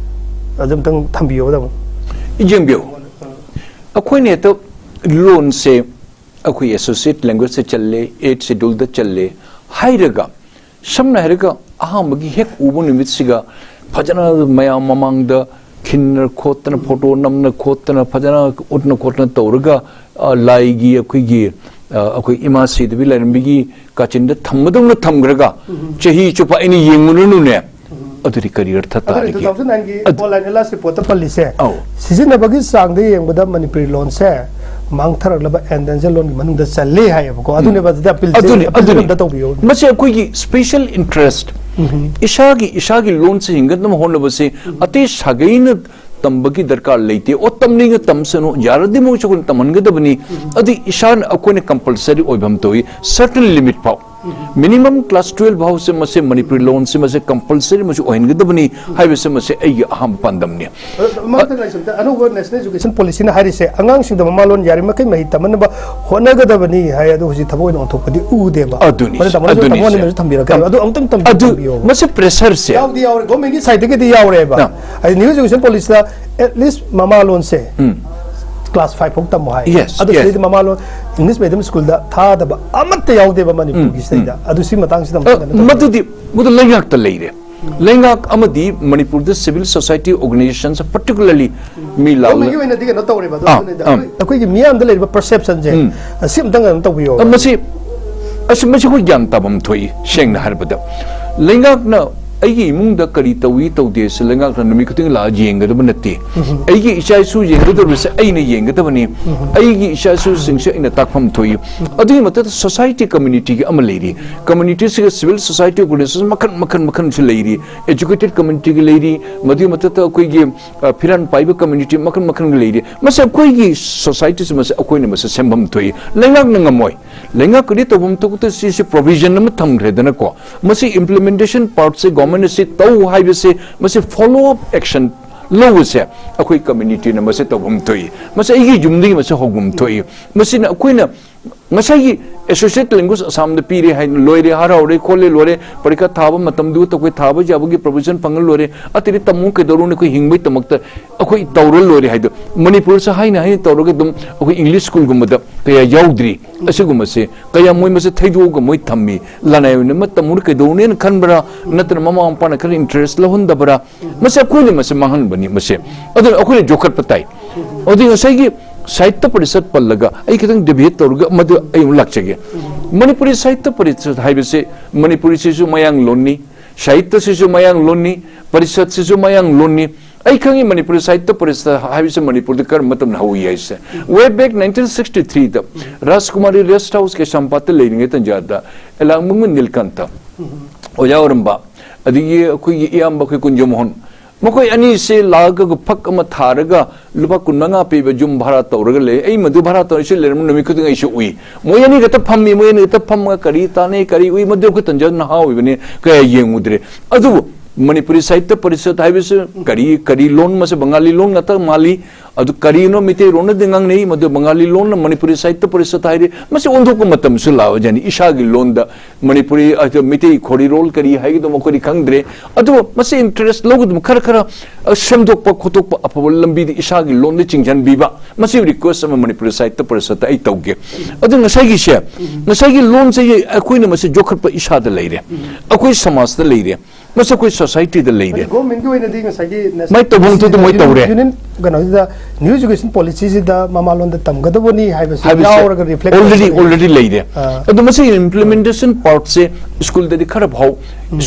ꯑꯗꯨ ꯑꯝꯇꯪ ꯊꯝꯕꯤꯌꯣ, ꯇꯥꯃꯣ꯫ ꯌꯦꯡꯕꯤꯌꯨ꯫ ꯑꯩꯈꯣꯏꯅ ꯍꯦꯛꯇ ꯂꯣꯟꯁꯦ ꯑꯩꯈꯣꯏ associate languageꯇ ꯆꯜꯂꯦ, eighth scheduleꯗ ꯆꯜꯂꯦ ꯍꯥꯏꯔꯒ, ꯁꯝꯅ ꯍꯥꯏꯔꯒ ꯑꯍꯥꯟꯕꯒꯤ ꯍꯦꯛ ꯎꯕ ꯅꯨꯃꯤꯠꯁꯤꯒ ꯐꯖꯅ ꯃꯌꯥꯝ ꯃꯃꯥꯡꯗ ꯈꯤꯟꯅ ꯈꯣꯠꯇꯅ, ꯐꯣꯇꯣ ꯅꯝꯅ ꯈꯣꯠꯇꯅ, ꯐꯖꯅ ꯎꯠꯅ ꯈꯣꯠꯇꯅ ꯇꯧꯔꯒ, ꯑ, ꯂꯥꯏꯒꯤ ꯑꯩꯈꯣꯏꯒꯤ, ꯑ, ꯑꯩꯈꯣꯏ ꯏꯃꯥ ꯁꯤꯗꯕꯤ ꯂꯥꯏꯔꯦꯝꯕꯤꯒꯤ ꯀꯥꯆꯤꯟꯗ ꯊꯝꯕꯗꯧꯅ ꯊꯝꯈ꯭ꯔꯒ, ꯎꯝ꯫ ꯆꯍꯤ ꯆꯨꯞꯄ ꯑꯩꯅ ꯌꯦꯡꯉꯨꯔꯅꯨꯅꯦ꯫ ꯎꯝ꯫ ꯑꯗꯨꯗꯤ ꯀꯔꯤ ꯑꯔꯊ ꯑꯗꯨꯅ ꯇꯥꯔꯤꯒꯦ? Two thousand nineꯒꯤ ꯑꯗꯨ online alert reportꯇ ꯄꯜꯂꯤꯁꯦ꯫ ꯑꯧ꯫ ꯁꯤꯖꯤꯟꯅꯕꯒꯤ ꯆꯥꯡꯗ ꯌꯦꯡꯕꯗ ꯃꯅꯤꯄꯨꯔꯤ ꯂꯣꯟꯁꯦ ꯃꯥꯡꯊꯔꯛꯂꯕ endangered ꯂꯣꯟꯒꯤ ꯃꯅꯨꯡꯗ ꯆꯜꯂꯤ ꯍꯥꯏꯌꯦꯕꯀꯣ꯫ ꯎꯝ꯫ ꯑꯗꯨꯅꯦꯕ ꯑꯗꯨꯗ appealꯁꯦ, ꯑꯗꯨꯅꯤ, appealꯁꯦ ꯑꯗꯨꯅꯤ꯫ ꯑꯝꯇ ꯇꯧꯕꯤꯌꯣ꯫ ꯃꯁꯤ ꯑꯩꯈꯣꯏꯒꯤ special interest, ꯎꯝ꯫ ꯏꯁꯥꯒꯤ, ꯏꯁꯥꯒꯤ ꯂꯣꯟꯁꯦ ꯍꯤꯡꯒꯠꯅꯕ ꯍꯣꯠꯅꯕꯁꯦ ꯎꯝ꯫ ꯑꯇꯩ ꯁꯥꯒꯩꯅ ꯇꯝꯕꯒꯤ ꯗꯔꯀꯥꯔ ꯂꯩꯇꯦ꯫ ꯑꯣ, ꯇꯝꯅꯤꯡꯉ ꯇꯝꯁꯅꯨ, ꯌꯥꯔꯗꯤ ꯃꯣꯏꯁꯨ ꯑꯩꯈꯣꯏꯅ ꯇꯝꯍꯟꯒꯗꯕꯅꯤ꯫ ꯎꯝ꯫ ꯑꯗꯨ ꯏꯁꯥꯅ ꯑꯩꯈꯣꯏꯅ compulsory ꯑꯣꯏꯕ ꯑꯃ ꯇꯧꯏ, certain limit ꯐꯥꯎ꯫ ꯎꯝ꯫ Minimum class twelve ꯐꯥꯎꯁꯦ ꯃꯁꯦ ꯃꯅꯤꯄꯨꯔꯤ ꯂꯣꯟꯁꯦ ꯃꯁꯦ compulsory ꯃꯁꯦ ꯑꯣꯏꯍꯟꯒꯗꯕꯅꯤ ꯍꯥꯏꯕꯁꯦ ꯃꯁꯦ ꯑꯩꯒꯤ ꯑꯍꯥꯟꯕ ꯄꯥꯟꯗꯝꯅꯤ꯫ ꯑꯗꯣ ꯃꯃꯥꯡꯗ ꯉꯥꯏꯁꯣꯝꯗ ꯑꯅꯧꯕ National Education Policyꯅ ꯍꯥꯏꯔꯤꯁꯦ ꯑꯉꯥꯡꯁꯤꯡꯗ ꯃꯃꯥ ꯂꯣꯟ ꯌꯥꯔꯤꯃꯈꯩ ꯃꯍꯩ ꯇꯝꯍꯟꯅꯕ ꯍꯣꯠꯅꯒꯗꯕꯅꯤ ꯍꯥꯏ, ꯑꯗꯣ ꯍꯧꯖꯤꯛ ꯊꯕꯛ ꯑꯣꯏꯅ ꯑꯣꯟꯊꯣꯛꯄꯗꯤ ꯎꯗꯦꯕ꯫ ꯑꯗꯨꯅꯤ, ꯃꯗꯨ ꯇꯥꯃꯣꯅꯁꯨ, ꯑꯗꯨꯅꯤ, ꯇꯥꯃꯣꯅ ꯁꯦ꯫ ꯃꯗꯨ ꯊꯝꯕꯤꯔꯛꯀꯦ꯫ ꯑꯗꯨ ꯑꯃꯨꯛꯇꯪ ꯇꯝ-, ꯑꯗꯨ ꯊꯝꯕꯤꯌꯣꯕ꯫ ꯃꯁꯤ pressureꯁꯦ ꯌꯥꯎꯗꯤ ꯌꯥꯎꯔꯦ, governmentꯀꯤ sideꯇꯒꯤꯗꯤ ꯌꯥꯎꯔꯦꯕ꯫ ꯑꯥ꯫ ꯍꯥꯏꯗꯤ New Education Policyꯗ at least ꯃꯃꯥ ꯂꯣꯟꯁꯦ ꯎꯝ꯫ ꯀ꯭ꯂꯥꯁ ꯐꯥꯏꯚ ꯐꯥꯎ ꯇꯝꯃꯣ ꯍꯥꯏ꯫ Yes, ꯑꯗꯣ yes. ꯁꯤꯗꯩꯗ ꯃꯃꯥ ꯂꯣꯟ, ꯏꯪꯂꯤꯁ ꯃꯦꯗꯤꯌꯝ ꯁ꯭ꯀꯨꯜꯗ ꯊꯥꯗꯕ ꯑꯃꯠꯇ ꯌꯥꯎꯗꯦꯕ ꯃꯅꯤꯄꯨꯔꯒꯤ ꯁꯤꯗꯩꯗ꯫ ꯑꯗꯨ ꯁꯤ ꯃꯇꯥꯡꯁꯤꯗ ꯑꯃꯨꯛ ꯑ, ꯀꯩꯅꯣ ꯇꯧꯕꯤꯌꯨ꯫ ꯃꯗꯨꯗꯤ ꯃꯗꯨ ꯂꯩꯉꯥꯛꯇ ꯂꯩꯔꯦ꯫ ꯂꯩꯉꯥꯛ ꯑꯃꯗꯤ ꯃꯅꯤꯄꯨꯔꯗ civil society organizations, particularly ꯃꯤ ꯂꯥꯎ ꯒꯣꯔꯃꯦꯟꯒꯤ ꯑꯣꯏꯅꯗꯤ ꯀꯩꯅꯣ ꯇꯧꯔꯦꯕ ꯑꯗꯣ ꯑꯥ, ꯑꯗꯨꯅꯤꯗ ꯑꯥ꯫ ꯑꯩꯈꯣꯏ- ꯑꯩꯈꯣꯏꯒꯤ ꯃꯤꯌꯥꯝꯗ ꯂꯩꯔꯤꯕ ꯄꯔꯁꯦꯞꯁꯟꯁꯦ ꯎꯝ꯫ ꯑ, ꯁꯤ ꯑꯝꯇꯪ ꯀꯩꯅꯣ ꯇꯧꯕꯤꯌꯣ꯫ ꯑ, ꯃꯁꯤ ꯑꯁꯤ ꯃꯁꯤ ꯑꯩꯈꯣꯏ ꯒ꯭ꯌꯥꯟ ꯇꯥꯐꯝ ꯊꯣꯛꯏ꯫ ꯁꯦꯡꯅ ꯍꯥꯏꯔꯕꯗ, ꯂꯩꯉꯥꯛꯅ ꯑꯩꯒꯤ ꯏꯃꯨꯡꯗ ꯀꯔꯤ ꯇꯧꯏ ꯇꯧꯗꯦ ꯁꯤ ꯂꯩꯉꯥꯛꯅ ꯅꯨꯃꯤꯠ ꯈꯨꯗꯤꯡꯒꯤ ꯂꯥꯛꯑ ꯌꯦꯡꯒꯗꯕ ꯅꯠꯇꯦ꯫ ꯑꯩꯒꯤ ꯏꯆꯥ ꯏꯁꯨ ꯌꯦꯡꯒꯗꯧꯔꯤꯕꯁꯦ ꯑꯩꯅ ꯌꯦꯡꯒꯗꯕꯅꯤ꯫ ꯑꯩꯒꯤ ꯏꯆꯥ ꯏꯁꯨꯁꯤꯡꯁꯦ ꯑꯩꯅ ꯇꯥꯛꯐꯝ ꯊꯣꯛꯏ꯫ ꯑꯗꯨꯒꯤ ꯃꯊꯛꯇ society communityꯒꯤ ꯑꯃ ꯂꯩꯔꯤ꯫ Communityꯁꯤꯒ civil society organization ꯃꯈꯜ ꯃꯈꯜ ꯃꯈꯜꯁꯨ ꯂꯩꯔꯤ꯫ Educated communityꯒꯤ ꯂꯩꯔꯤ꯫ ꯃꯗꯨꯒꯤ ꯃꯊꯛꯇ ꯑꯩꯈꯣꯏꯒꯤ, ꯑ, ꯐꯤꯔꯥꯟ ꯄꯥꯏꯕ community ꯃꯈꯜ ꯃꯈꯜꯒꯤ ꯂꯩꯔꯤ꯫ ꯃꯁꯤ ꯑꯩꯈꯣꯏꯒꯤ societyꯁꯤ ꯃꯁꯤ ꯑꯩꯈꯣꯏꯅ ꯃꯁꯤ ꯁꯦꯝꯐꯝ ꯊꯣꯛꯏ꯫ ꯂꯩꯉꯥꯛꯅ ꯉꯝꯃꯣꯏ꯫ ꯂꯩꯉꯥꯛꯀꯗꯤ ꯇꯧꯐꯝ ꯊꯣꯛꯇ ꯁꯤꯁꯦ provision ꯑꯃ ꯊꯝꯈ꯭ꯔꯦꯗꯅꯀꯣ꯫ ꯃꯁꯤ implementation partꯁꯦ government ꯑꯁꯤ ꯇꯧ ꯍꯥꯏꯕꯁꯦ, ꯃꯁꯤ follow up action ꯂꯧꯕꯁꯦ ꯑꯩꯈꯣꯏ communityꯅ ꯃꯁꯤ ꯇꯧꯐꯝ ꯊꯣꯛꯏ꯫ ꯃꯁꯤ ꯑꯩꯒꯤ ꯌꯨꯝꯗꯒꯤ ꯃꯁꯤ ꯍꯧꯐꯝ ꯊꯣꯛꯏ꯫ ꯃꯁꯤꯅ ꯑꯩꯈꯣꯏꯅ ꯉꯁꯥꯏꯒꯤ associate language ꯑꯁꯥꯝꯗ ꯄꯤꯔꯦ ꯍꯥꯏꯅ ꯂꯣꯏꯔꯦ, ꯍꯔꯥꯎꯔꯦ, ꯈꯣꯠꯂꯦ, ꯂꯣꯏꯔꯦ, ꯄꯔꯤꯈꯥ ꯊꯥꯕ ꯃꯇꯝꯗꯨ ꯑꯩꯈꯣꯏ ꯊꯥꯕ ꯌꯥꯕꯒꯤ provision ꯐꯪꯉ ꯂꯣꯏꯔꯦ, ꯑꯇꯩꯗꯤ ꯇꯝꯃꯨ ꯀꯩꯗꯧꯔꯨꯅꯤ, ꯑꯩꯈꯣꯏ ꯍꯤꯡꯕꯒꯤꯗꯃꯛꯇ ꯑꯩꯈꯣꯏ ꯇꯧꯔ ꯂꯣꯏꯔꯦ ꯍꯥꯏꯗꯣ꯫ ꯃꯅꯤꯄꯨꯔꯁꯦ ꯍꯥꯏꯅ ꯍꯥꯏꯅ ꯇꯧꯔꯒ ꯑꯗꯨꯝ ꯑꯩꯈꯣꯏ English schoolꯒꯨꯝꯕꯗ ꯀꯌꯥ ꯌꯥꯎꯗ꯭ꯔꯤ꯫ ꯑꯁꯤꯒꯨꯝꯕꯁꯦ ꯀꯌꯥ ꯃꯣꯏ ꯃꯁꯦ ꯊꯩꯗꯣꯛꯑꯒ ꯃꯣꯏ ꯊꯝꯃꯤ꯫ ꯂꯅꯥꯏ ꯑꯣꯏꯅ ꯑꯃ ꯇꯝꯃꯨꯔ ꯀꯩꯗꯧꯅꯦꯅ ꯈꯟꯕ꯭ꯔꯥ, ꯅꯠꯇ꯭ꯔꯒ ꯃꯃꯥ ꯃꯄꯥꯅ ꯈꯔ interest ꯂꯧꯍꯟꯗꯕ꯭ꯔꯥ? ꯃꯁꯤ ꯑꯩꯈꯣꯏꯅ ꯃꯁꯤ ꯃꯥꯡꯍꯟꯕꯅꯤ꯫ ꯃꯁꯤ ꯑꯗꯨꯅ ꯑꯩꯈꯣꯏꯅ ꯌꯣꯛꯈꯠꯄ ꯇꯥꯏ꯫ ꯑꯗꯨꯗꯤ ꯉꯁꯥꯏꯒꯤ ꯁꯥꯍꯤꯇ꯭ꯌ ꯄꯔꯤꯁꯠ ꯄꯜꯂꯒ ꯑꯩ ꯈꯤꯇꯪ deviate ꯇꯧꯔꯒ ꯃꯗꯨ ꯑꯩ ꯑꯃꯨꯛ ꯂꯥꯛꯆꯒꯦ꯫ ꯃꯅꯤꯄꯨꯔꯤ ꯁꯥꯍꯤꯇ꯭ꯌ ꯄꯔꯤꯁꯠ ꯍꯥꯏꯕꯁꯤ ꯃꯅꯤꯄꯨꯔꯤꯁꯤꯁꯨ ꯃꯌꯥꯡꯂꯣꯟꯅꯤ, ꯁꯥꯍꯤꯇ꯭ꯌꯁꯤꯁꯨ ꯃꯌꯥꯡꯂꯣꯟꯅꯤ, ꯄꯔꯤꯁꯠꯁꯤꯁꯨ ꯃꯌꯥꯡꯂꯣꯟꯅꯤ꯫ ꯑꯩ ꯈꯪꯉꯤ ꯃꯅꯤꯄꯨꯔꯤ ꯁꯥꯍꯤꯇ꯭ꯌ ꯄꯔꯤꯁꯠ ꯍꯥꯏꯕꯁꯤ ꯃꯅꯤꯄꯨꯔꯗ ꯀꯔꯝꯕ ꯃꯇꯝꯗ ꯍꯧꯏ ꯍꯥꯏꯁꯦ꯫ Way back nineteen sixty threeꯗ ꯔꯥꯖꯀꯨꯃꯥꯔꯤ rest house ꯀꯩꯁꯥꯝꯄꯥꯠꯇ ꯂꯩꯔꯤꯉꯩ ꯇꯟꯖꯥꯗ ꯑꯦꯂꯥꯡꯕꯝꯒ ꯅꯤꯜꯀꯥꯟꯇ ꯑꯣꯖꯥ ꯑꯣꯏꯔꯝꯕ, ꯑꯗꯒꯤ ꯑꯩꯈꯣꯏꯒꯤ ꯏꯌꯥꯝꯕ ꯑꯩꯈꯣꯏ ꯀꯨꯟꯖꯃꯣꯍꯟ, ꯃꯈꯣꯏ ꯑꯅꯤꯁꯦ ꯂꯥꯛꯑꯒ ꯐꯛ ꯑꯃ ꯊꯥꯔꯒ ꯂꯨꯄꯥ ꯀꯨꯟ ꯃꯉꯥ ꯄꯤꯕ ꯌꯨꯝ ꯚꯔꯥ ꯇꯧꯔꯒ ꯂꯩ꯫ ꯑꯩ ꯃꯗꯨ ꯚꯔꯥ ꯇꯧꯔ ꯁꯤ ꯂꯩꯔꯝꯕ ꯅꯨꯃꯤꯠ ꯈꯨꯗꯤꯡ ꯑꯩꯁꯨ ꯎꯏ꯫ ꯃꯣꯏ ꯑꯅꯤ ꯈꯛꯇ ꯐꯝꯃꯤ, ꯃꯣꯏ ꯑꯅꯤ ꯈꯛꯇ ꯐꯝꯃꯒ ꯀꯔꯤ ꯇꯥꯟꯅꯩ, ꯀꯔꯤ ꯎꯏ, ꯃꯗꯨ ꯑꯩꯈꯣꯏ ꯇꯟꯖꯥ ꯅꯍꯥ ꯑꯣꯏꯕꯅꯤ, ꯀꯌꯥ ꯌꯦꯡꯉꯨꯗ꯭ꯔꯦ꯫ ꯑꯗꯨꯕꯨ ꯃꯅꯤꯄꯨꯔꯤ ꯁꯥꯍꯤꯇ꯭ꯌ ꯄꯔꯤꯁꯠ ꯍꯥꯏꯕꯁꯤ ꯀꯔꯤ, ꯀꯔꯤ ꯂꯣꯟ? ꯃꯁꯤ ꯕꯪꯒꯥꯂꯤ ꯂꯣꯟ ꯉꯥꯛꯇ ꯃꯥꯜꯂꯤ꯫ ꯑꯗꯨ ꯀꯔꯤꯅꯣ? ꯃꯤꯇꯩꯔꯣꯟꯅꯗꯤ ꯉꯥꯡꯅꯩ, ꯃꯗꯨ ꯕꯪꯒꯥꯂꯤ ꯂꯣꯟꯅ ꯃꯅꯤꯄꯨꯔꯤ ꯁꯥꯍꯤꯇ꯭ꯌ ꯄꯔꯤꯁꯠ ꯍꯥꯏꯔꯤ꯫ ꯃꯁꯤ ꯑꯣꯟꯊꯣꯛꯄ ꯃꯇꯝꯁꯨ ꯂꯥꯛꯑꯣ ꯌꯥꯅꯤ, ꯏꯁꯥꯒꯤ ꯂꯣꯟꯗ ꯃꯅꯤꯄꯨꯔꯤ, ꯑ, ꯃꯤꯇꯩ ꯈꯣꯔꯤꯔꯣꯜ ꯀꯔꯤ ꯍꯥꯏꯒꯗꯕ ꯑꯩꯈꯣꯏꯗꯤ ꯈꯪꯗ꯭ꯔꯦ꯫ ꯑꯗꯨꯕꯨ ꯃꯁꯤ interest ꯂꯧꯒꯗꯕ ꯈꯔ ꯈꯔ, ꯑ, ꯁꯦꯝꯗꯣꯛꯄ ꯈꯣꯠꯇꯣꯛꯄ ꯑꯐꯕ ꯂꯝꯕꯤꯗ ꯏꯁꯥꯒꯤ ꯂꯣꯟꯗ ꯆꯤꯡꯁꯤꯟꯕꯤꯕ, ꯃꯁꯤ request ꯑꯃ ꯃꯅꯤꯄꯨꯔꯤ ꯁꯥꯍꯤꯇ꯭ꯌ ꯄꯔꯤꯁꯠꯇ ꯑꯩ ꯇꯧꯒꯦ꯫ ꯑꯗꯨ ꯉꯁꯥꯏꯒꯤꯁꯦ, ꯉꯁꯥꯏꯒꯤ ꯂꯣꯟꯁꯦ ꯑꯩꯈꯣꯏꯅ ꯃꯁꯤ ꯌꯣꯛꯈꯠꯄ ꯏꯁꯥꯗ ꯂꯩꯔꯦ, ꯑꯩꯈꯣꯏ ꯁꯃꯥꯖꯇ ꯂꯩꯔꯦ, ꯃꯁꯤ ꯑꯩꯈꯣꯏ societyꯗ ꯂꯩꯔꯦ꯫ ꯒꯣꯔꯃꯦꯟꯒꯤ ꯑꯣꯏꯅꯗꯤ ꯉꯁꯥꯏꯒꯤ ꯃꯥꯏ ꯇꯧꯐꯝ ꯊꯣꯛꯇ ꯃꯣꯏ ꯇꯧꯔꯦ꯫ ꯌꯨꯅꯤꯌꯟ ꯀꯩꯅꯣꯁꯤꯗ, new education policyꯁꯤꯗ ꯃꯃꯥ ꯂꯣꯟꯗ ꯇꯝꯒꯗꯕꯅꯤ ꯍꯥꯏꯕꯁꯤ ꯍꯥꯏꯕꯁꯦ ꯌꯥꯎꯔꯒ reflect already, ꯇꯧꯔꯒ already ꯂꯩꯔꯦ꯫ ꯑꯥ꯫ ꯑꯗꯣ ꯃꯁꯤꯒꯤ implementation partꯁꯦ ꯁ꯭ꯀꯨꯜꯗꯗꯤ ꯈꯔ ꯐꯥꯎ,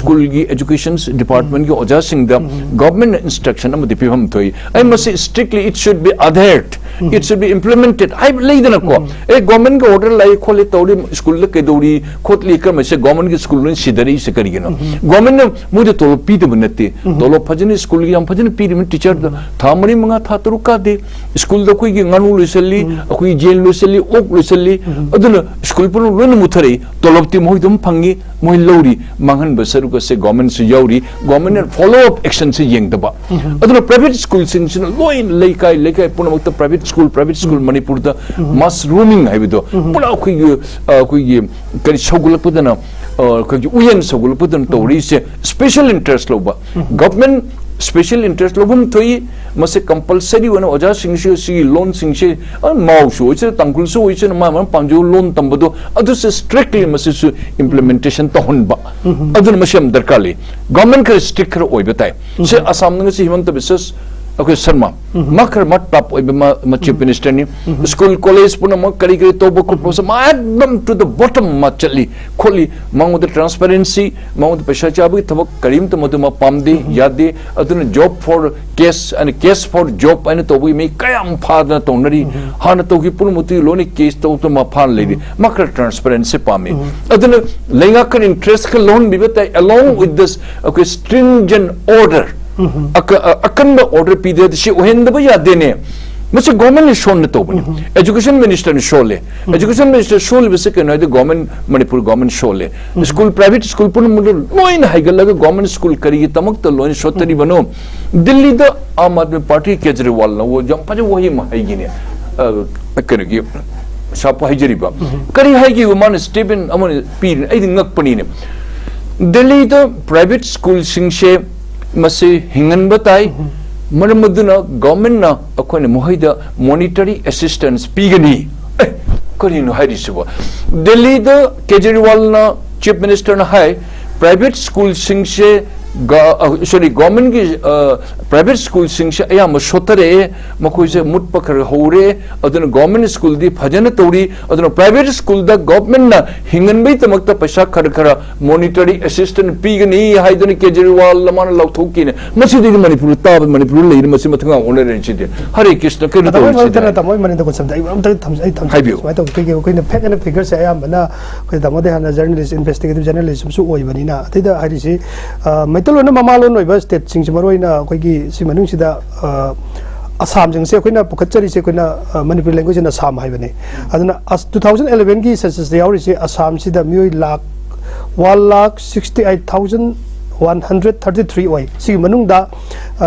ꯁ꯭ꯀꯨꯜꯒꯤ education departmentꯀꯤ ꯑꯣꯖꯥꯁꯤꯡꯗ governmentꯅ instruction ꯑꯃꯗꯤ ꯄꯤꯐꯝ ꯊꯣꯛꯏ꯫ ꯑꯩ ꯃꯁꯤ strictly it should be adhered, it should be implemented ꯍꯥꯏꯕ ꯂꯩꯗꯅꯀꯣ꯫ ꯑꯦ, governmentꯀꯤ order ꯂꯥꯛꯏ ꯈꯣꯠꯂꯤ ꯇꯧꯔꯤ, ꯁ꯭ꯀꯨꯜꯗ ꯀꯩꯗꯧꯔꯤ ꯈꯣꯠꯂꯤ, ꯀꯔꯝꯕꯁꯦ governmentꯀꯤ ꯁ꯭ꯀꯨꯜ ꯂꯣꯏꯅ ꯁꯤꯗꯔꯛꯏꯁꯦ ꯀꯔꯤꯒꯤꯅꯣ? Governmentꯅ ꯃꯣꯏꯗ ꯇꯣꯂꯣꯞ ꯄꯤꯗꯕ ꯅꯠꯇꯦ꯫ ꯇꯣꯂꯣꯞ ꯐꯖꯅ ꯁ꯭ꯀꯨꯜꯒꯤ ꯌꯥꯝ ꯐꯖꯅ ꯄꯤꯔꯤꯕꯅꯤ꯫ Teacherꯗ ꯊꯥ ꯃꯔꯤ, ꯃꯉꯥ, ꯊꯥ ꯇꯔꯨꯛ ꯀꯥꯗꯦ꯫ ꯁ꯭ꯀꯨꯜꯗ ꯑꯩꯈꯣꯏꯒꯤ ꯉꯥꯅꯨ ꯂꯣꯏꯁꯜꯂꯤ, ꯑꯩꯈꯣꯏꯒꯤ ꯌꯦꯟ ꯂꯣꯏꯁꯜꯂꯤ, ꯑꯣꯛ ꯂꯣꯏꯁꯜꯂꯤ꯫ ꯑꯗꯨꯅ ꯁ꯭ꯀꯨꯜ ꯄꯨꯝꯅꯃꯛ ꯂꯣꯏꯅ ꯃꯨꯠꯊꯔꯛꯏ꯫ ꯇꯣꯂꯣꯞꯇꯤ ꯃꯣꯏ ꯑꯗꯨꯝ ꯐꯪꯉꯤ, ꯃꯣꯏ ꯂꯧꯔꯤ꯫ ꯃꯥꯡꯍꯟꯕ ꯁꯔꯨꯛ ꯑꯁꯦ governmentꯁꯨ ꯌꯥꯎꯔꯤ꯫ Governmentꯅ follow up actionꯁꯦ ꯌꯦꯡꯗꯕ꯫ ꯑꯗꯨꯅ private ꯁ꯭ꯀꯨꯜꯁꯤꯡꯁꯤꯅ ꯂꯣꯏꯅ ꯂꯩꯀꯥꯏ, ꯂꯩꯀꯥꯏ ꯄꯨꯝꯅꯃꯛꯇ private school, private school ꯃꯅꯤꯄꯨꯔꯗ mass roaming ꯍꯥꯏꯕꯗꯣ ꯄꯨꯔꯥ ꯑꯩꯈꯣꯏꯒꯤ, ꯑ, ꯑꯩꯈꯣꯏꯒꯤ ꯀꯔꯤ ꯁꯧꯒꯠꯂꯛꯄꯗꯅ, ꯑ, ꯑꯩꯈꯣꯏꯒꯤ ꯎꯌꯦꯟ ꯁꯧꯒꯠꯂꯛꯄꯗꯅ ꯇꯧꯔꯤꯁꯦ special interest ꯂꯧꯕ꯫ Government special interest ꯂꯧꯐꯝ ꯊꯣꯛꯏ꯫ ꯃꯁꯤ compulsory ꯑꯣꯏꯅ ꯑꯣꯖꯥꯁꯤꯡꯁꯤ ꯁꯤꯒꯤ ꯂꯣꯟꯁꯤꯡꯁꯤ, ꯑ, ꯃꯥꯎꯁꯨ ꯑꯣꯏꯁꯤꯅ, ꯇꯥꯡꯈꯨꯜꯁꯨ ꯑꯣꯏꯁꯤꯅ, ꯃꯥ ꯃꯥꯅ ꯄꯥꯝꯖꯕ ꯂꯣꯟ ꯇꯝꯕꯗꯣ ꯑꯗꯨꯁꯨ strictly ꯃꯁꯤꯁꯨ implementation ꯇꯧꯍꯟꯕ꯫ ꯑꯗꯨꯅ ꯃꯁꯤ ꯌꯥꯝ ꯗꯔꯀꯥꯔ ꯂꯩ꯫ Government ꯈꯔ strict ꯈꯔ ꯑꯣꯏꯕ ꯇꯥꯏ꯫ ꯁꯤ ꯑꯁꯥꯝꯗ ꯉꯁꯤ ꯍꯤꯃꯟꯇ ꯕꯤꯁꯋ ꯑꯩꯈꯣꯏ ꯁꯔꯃ, ꯃꯥ ꯈꯔ ꯃꯥ tough ꯑꯣꯏꯕ ꯃꯥ, ꯃꯥ chief ministerꯅꯤ꯫ School, college ꯄꯨꯝꯅꯃꯛ ꯀꯔꯤ ꯀꯔꯤ ꯇꯧꯕ ꯈꯣꯠꯄꯁꯦ ꯃꯥ ꯑꯗꯨꯝ to the bottom ꯃꯥ ꯆꯠꯂꯤ ꯈꯣꯠꯂꯤ꯫ ꯃꯉꯣꯟꯗ transparency, ꯃꯉꯣꯟꯗ ꯄꯩꯁꯥ ꯆꯥꯕꯒꯤ ꯊꯕꯛ ꯀꯔꯤꯝꯇ ꯃꯗꯨ ꯃꯥ ꯄꯥꯝꯗꯦ, ꯌꯥꯗꯦ꯫ ꯑꯗꯨꯅ job for cash and cash for job ꯍꯥꯏꯅ ꯇꯧꯕꯒꯤ ꯃꯤ ꯀꯌꯥꯝ ꯐꯥꯗꯅ ꯇꯧꯅꯔꯤ꯫ ꯍꯥꯟꯅ ꯇꯧꯈꯤ ꯄꯨꯝꯅꯃꯛꯇꯨꯒꯤ ꯂꯣꯏꯅ case ꯇꯧꯗꯅ ꯃꯥ ꯐꯥꯅ ꯂꯩꯔꯤ꯫ ꯃꯥ ꯈꯔ transparency ꯄꯥꯝꯃꯤ꯫ ꯑꯗꯨꯅ ꯂꯩꯉꯥꯛꯀ interest ꯈꯔ ꯂꯧꯍꯟꯕꯤꯕ ꯇꯥꯏ, along with this ꯑꯩꯈꯣꯏ stringent order꯫ ꯑꯀ-, ꯑ-, ꯑꯀꯟꯕ order ꯄꯤꯗ꯭ꯔꯗꯤ ꯁꯤ ꯑꯣꯏꯍꯟꯗꯕ ꯌꯥꯗꯦꯅꯦ꯫ ꯃꯁꯤ ꯒꯣꯔꯃꯦꯟꯅ ꯁꯣꯟꯅ ꯇꯧꯕꯅꯤ꯫ ꯎꯝ꯫ ꯑꯦꯖꯨꯀꯦꯁꯟ ꯃꯤꯅꯤꯁꯇꯔꯅ ꯁꯣꯜꯂꯦ꯫ ꯎꯝ꯫ ꯑꯦꯖꯨꯀꯦꯁꯟ ꯃꯤꯅꯤꯁꯇꯔ ꯁꯣꯜꯂꯤꯕꯁꯤ ꯀꯩꯅꯣ ꯍꯥꯏꯗꯤ ꯒꯣꯔꯃꯦꯟ, ꯃꯅꯤꯄꯨꯔ ꯒꯣꯔꯃꯦꯟ ꯁꯣꯜꯂꯦ꯫ ꯎꯝ꯫ ꯁ꯭ꯀꯨꯜ, ꯄ꯭ꯔꯥꯏꯚꯦꯠ ꯁ꯭ꯀꯨꯜ ꯄꯨꯝꯅꯃꯛꯇ ꯂꯣꯏꯅ ꯍꯥꯏꯒꯠꯂꯒ ꯒꯣꯔꯃꯦꯟ ꯁ꯭ꯀꯨꯜ ꯀꯔꯤꯒꯤꯗꯃꯛꯇ ꯂꯣꯏꯅ ꯁꯣꯠꯇꯔꯤꯕꯅꯣ? ꯎꯝ꯫ ꯗꯤꯜꯂꯤꯗ ꯑꯥꯝ ꯑꯥꯗꯃꯤ ꯄꯥꯔꯇꯤ ꯀꯦꯖꯔꯤꯋꯥꯜꯅ ꯋꯥ-, ꯌꯥꯝ ꯐꯖꯕ ꯋꯥꯍꯩ ꯑꯃ ꯍꯥꯏꯒꯤꯅꯦ꯫ ꯑ, ꯀꯩꯅꯣꯒꯤ ꯁꯥꯄ ꯍꯥꯏꯖꯔꯤꯕ꯫ ꯎꯝ꯫ ꯀꯔꯤ ꯍꯥꯏꯒꯦꯕ ꯃꯥꯅ ꯁ꯭ꯇꯦꯠꯃꯦꯟ ꯑꯃ ꯄꯤꯔꯤ? ꯑꯩꯗꯤ ꯉꯛꯄꯅꯤꯅꯦ꯫ ꯗꯤꯜꯂꯤꯗ ꯄ꯭ꯔꯥꯏꯚꯦꯠ ꯁ꯭ꯀꯨꯜꯁꯤꯡꯁꯦ ꯃꯁꯤ ꯍꯤꯡꯍꯟꯕ ꯇꯥꯏ꯫ ꯎꯝ꯫ ꯃꯔꯝ ꯑꯗꯨꯅ ꯒꯣꯔꯃꯦꯟꯅ ꯑꯩꯈꯣꯏꯅ ꯃꯈꯣꯏꯗ ꯃꯣꯅꯤꯇꯔꯤ ꯑꯦꯁꯤꯁꯇꯦꯟꯁ ꯄꯤꯒꯅꯤ꯫ ꯑꯦ, ꯀꯔꯤꯅꯣ ꯍꯥꯏꯔꯤꯁꯤꯕꯣ? ꯗꯤꯜꯂꯤꯗ ꯀꯦꯖꯔꯤꯋꯥꯜꯅ, ꯆꯤꯐ ꯃꯤꯅꯤꯁꯇꯔꯅ ꯍꯥꯏ, ꯄ꯭ꯔꯥꯏꯚꯦꯠ ꯁ꯭ꯀꯨꯜꯁꯤꯡꯁꯦ ꯒ-, ꯑ, ꯁꯣꯔꯤ, ꯒꯣꯔꯃꯦꯟꯒꯤ, ꯑ, ꯄ꯭ꯔꯥꯏꯚꯦꯠ ꯁ꯭ꯀꯨꯜꯁꯤꯡꯁꯦ ꯑꯌꯥꯝꯕ ꯁꯣꯠꯊꯔꯛꯑꯦ, ꯃꯈꯣꯏꯁꯦ ꯃꯨꯠꯄ ꯈꯔ ꯍꯧꯔꯦ, ꯑꯗꯨꯅ ꯒꯣꯔꯃꯦꯟ ꯁ꯭ꯀꯨꯜꯗꯤ ꯐꯖꯅ ꯇꯧꯔꯤ, ꯑꯗꯨꯅ ꯄ꯭ꯔꯥꯏꯚꯦꯠ ꯁ꯭ꯀꯨꯜꯗ ꯒꯣꯔꯃꯦꯟꯅ ꯍꯤꯡꯍꯟꯕꯒꯤꯗꯃꯛꯇ ꯄꯩꯁꯥ ꯈꯔ ꯈꯔ ꯃꯣꯅꯤꯇꯔꯤ ꯑꯦꯁꯤꯁꯇꯦꯟ ꯄꯤꯒꯅꯤ ꯍꯥꯏꯗꯨꯅ ꯀꯦꯖꯔꯤꯋꯥꯜ ꯃꯥꯅ ꯂꯥꯎꯊꯣꯛꯈꯤꯅꯦ꯫ ꯃꯁꯤꯗꯤ ꯃꯅꯤꯄꯨꯔꯗ ꯇꯥꯕ, ꯃꯅꯤꯄꯨꯔꯗ ꯂꯩꯔꯤ, ꯃꯁꯤ ꯃꯊꯪ ꯃꯊꯪ ꯑꯣꯟꯅꯔꯦ ꯁꯤꯗꯤ꯫ ꯍꯔꯦ ꯀ꯭ꯔꯤꯁꯅ, ꯀꯩꯅꯣ ꯇꯥꯃꯣ, ꯇꯧꯔꯤꯁꯤꯗꯤ? ꯃꯔꯛ ꯊꯠꯅ ꯇꯥꯃꯣ, ꯑꯩ ꯃꯅꯤꯡꯗ ꯀꯣꯟꯁꯝꯗ ꯑꯩ ꯑꯝꯇ ꯊꯝꯖ-, ꯑꯩ ꯊꯝꯖꯒꯦ꯫ ꯍꯥꯏꯕꯤꯌꯨ꯫ ꯁꯨꯃꯥꯏꯅ ꯇꯧꯕ, ꯑꯩꯈꯣꯏꯒꯤ, ꯑꯩꯈꯣꯏꯅ ꯐꯦꯛ ꯑꯦꯟ ꯐꯤꯒꯔꯁꯦ ꯑꯌꯥꯝꯕꯅ ꯑꯩꯈꯣꯏ ꯇꯥꯃꯣꯗꯤ ꯍꯥꯟꯅ ꯖꯔꯅꯦꯂꯤꯁ, ꯏꯟꯚꯦꯁꯇꯤꯒꯦꯇꯤꯚ ꯖꯔꯅꯦꯂꯤꯁ ꯑꯃꯁꯨ ꯑꯣꯏꯕꯅꯤꯅ, ꯑꯇꯩꯗ ꯍꯥꯏꯔꯤꯁꯤ, ꯑ, ꯃꯩꯇꯩꯂꯣꯟꯅ ꯃꯃꯥꯂꯣꯟ ꯑꯣꯏꯕ ꯁ꯭ꯇꯦꯠꯁꯤꯡꯁꯤ, ꯃꯔꯨꯑꯣꯏꯅ ꯑꯩꯈꯣꯏꯒꯤ ꯁꯤ ꯃꯅꯨꯡꯁꯤꯗ, ꯑ, ꯑꯁꯥꯝꯁꯤꯡꯁꯦ ꯑꯩꯈꯣꯏꯅ ꯄꯨꯈꯠꯆꯔꯤꯁꯦ, ꯑꯩꯈꯣꯏꯅ, ꯑ, ꯃꯅꯤꯄꯨꯔꯤ language in ꯑꯁꯥꯝ ꯍꯥꯏꯕꯅꯤ꯫ ꯑꯗꯨꯅ ꯑꯁ, two thousand eleven ꯒꯤ census ꯇ ꯌꯥꯎꯔꯤꯁꯦ ꯑꯁꯥꯝꯁꯤꯗ ꯃꯤꯑꯣꯏ lakh, one lakh sixty eight thousand one hundred thirty three ꯑꯣꯏ꯫ ꯁꯤꯒꯤ ꯃꯅꯨꯡꯗ, ꯑ,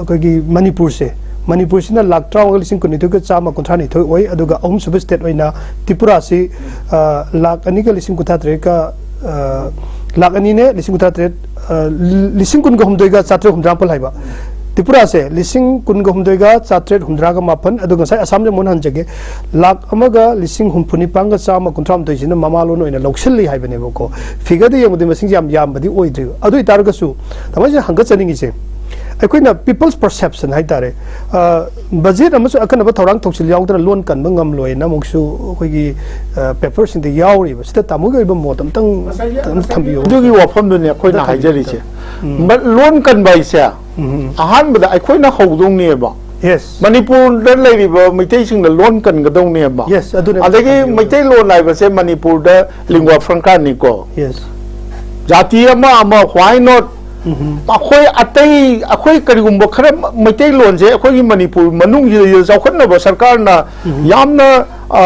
ꯑꯩꯈꯣꯏꯒꯤ ꯃꯅꯤꯄꯨꯔꯁꯦ, ꯃꯅꯤꯄꯨꯔꯁꯤꯅ ꯂꯥꯈ ꯇꯔꯥꯃꯉꯥꯒ ꯂꯤꯁꯤꯡ ꯀꯨꯟꯅꯤꯊꯣꯏꯒ ꯆꯥꯝꯃ ꯀꯨꯟꯊ꯭ꯔꯥ ꯅꯤꯊꯣꯏ ꯑꯣꯏ꯫ ꯑꯗꯨꯒ ꯑꯍꯨꯝꯁꯨꯕ ꯁ꯭ꯇꯦꯠ ꯑꯣꯏꯅ ꯇ꯭ꯔꯤꯄꯨꯔꯥꯁꯤ, ꯑ, ꯂꯥꯈ ꯑꯅꯤꯒ ꯂꯤꯁꯤꯡ ꯀꯨꯟꯊ꯭ꯔꯥ ꯇꯔꯦꯠꯀ, ꯑ, ꯂꯥꯈ ꯑꯅꯤꯅꯦ ꯂꯤꯁꯤꯡ ꯀꯨꯟꯊ꯭ꯔꯥ ꯇꯔꯦꯠ, ꯑ, ꯂꯤꯁꯤꯡ ꯀꯨꯟꯒ ꯍꯨꯝꯗꯣꯏꯒ ꯆꯥꯇ꯭ꯔꯦꯠ ꯍꯨꯝꯗ꯭ꯔꯥ ꯃꯥꯄꯜ ꯍꯥꯏꯕ꯫ ꯇ꯭ꯔꯤꯄꯨꯔꯥꯁꯦ ꯂꯤꯁꯤꯡ ꯀꯨꯟꯒ ꯍꯨꯝꯗꯣꯏꯒ ꯆꯥꯇ꯭ꯔꯦꯠ ꯍꯨꯝꯗ꯭ꯔꯥꯒ ꯃꯥꯄꯜ, ꯑꯗꯨꯒ ꯉꯁꯥꯏ ꯑꯁꯥꯝꯁꯦ ꯑꯃꯨꯛ ꯍꯟꯖꯒꯦ, ꯂꯥꯈ ꯑꯃꯒ ꯂꯤꯁꯤꯡ ꯍꯨꯝꯐꯨ ꯅꯤꯄꯥꯟꯒ ꯆꯥꯝꯃ ꯀꯨꯟꯊ꯭ꯔꯥ ꯃꯥꯊꯣꯏꯁꯤꯅ ꯃꯃꯥꯂꯣꯟ ꯑꯣꯏꯅ ꯂꯧꯁꯤꯜꯂꯤ ꯍꯥꯏꯕꯅꯦꯕꯀꯣ꯫ ꯐꯤꯒꯔꯗ ꯌꯦꯡꯕꯗꯤ ꯃꯁꯤꯡꯁꯦ ꯌꯥꯝ ꯌꯥꯝꯕꯗꯤ ꯑꯣꯏꯗ꯭ꯔꯤꯕ꯫ ꯑꯗꯨ ꯑꯣꯏꯇꯥꯔꯒꯁꯨ ꯇꯥꯃꯣ, ꯑꯩꯅ ꯍꯪꯒꯠꯆꯅꯤꯡꯉꯤꯁꯦ, ꯑꯩꯈꯣꯏꯅ people's perception ꯍꯥꯏꯇꯥꯔꯦ, ꯑ, ꯕꯖꯦꯠ ꯑꯃꯁꯨ ꯑꯀꯟꯅꯕ ꯊꯧꯔꯥꯡ ꯊꯧꯁꯤꯜ ꯌꯥꯎꯗꯅ ꯂꯣꯟ ꯀꯟꯕ ꯉꯝꯂꯣꯏꯅ ꯑꯃꯨꯛꯁꯨ ꯑꯩꯈꯣꯏꯒꯤ, ꯑ, ꯄꯦꯄꯔꯁꯤꯡꯗ ꯌꯥꯎꯔꯤꯕ꯫ ꯁꯤꯗ ꯇꯥꯃꯣꯒꯤ ꯑꯣꯏꯕ ꯃꯣꯠ ꯑꯝꯇꯪ, ꯑꯝꯇꯪ ꯊꯝꯕꯤꯌꯨ꯫ ꯑꯗꯨꯒꯤ ꯋꯥꯐꯝꯗꯨꯅꯦ ꯑꯩꯈꯣꯏꯅ ꯑꯝꯇ ꯊꯝꯕꯤꯌꯨ꯫ ꯍꯥꯏꯖꯔꯤꯁꯦ꯫ ꯎꯝ꯫ ꯃ-, ꯂꯣꯟ ꯀꯟꯕ ꯍꯥꯏꯁꯦ ꯎꯝ꯫ ꯑꯍꯥꯟꯕꯗ ꯑꯩꯈꯣꯏꯅ ꯍꯧꯗꯧꯅꯦꯕ꯫ Yes꯫ ꯃꯅꯤꯄꯨꯔꯗ ꯂꯩꯔꯤꯕ ꯃꯩꯇꯩꯁꯤꯡꯅ ꯂꯣꯟ ꯀꯟꯒꯗꯧꯅꯦꯕ꯫ Yes, ꯑꯗꯨꯅꯦ ꯑꯗꯒꯤ ꯊꯝꯕꯤꯌꯨ꯫ ꯃꯩꯇꯩꯂꯣꯟ ꯍꯥꯏꯕꯁꯦ ꯃꯅꯤꯄꯨꯔꯗ lingua franca ꯅꯤꯀꯣ꯫ Yes꯫ ꯖꯥꯇꯤ ꯑꯃ ꯑꯃ, why not ꯑꯩꯈꯣꯏ ꯑꯇꯩ, ꯑꯩꯈꯣꯏ ꯀꯔꯤꯒꯨꯝꯕ ꯈꯔ ꯃ-, ꯃꯩꯇꯩꯂꯣꯟꯁꯦ ꯑꯩꯈꯣꯏꯒꯤ ꯃꯅꯤꯄꯨꯔ ꯃꯅꯨꯡꯁꯤꯗ ꯆꯥꯎꯈꯠꯅꯕ ꯁꯔꯀꯥꯔꯅ ꯌꯥꯝꯅ, ꯑ,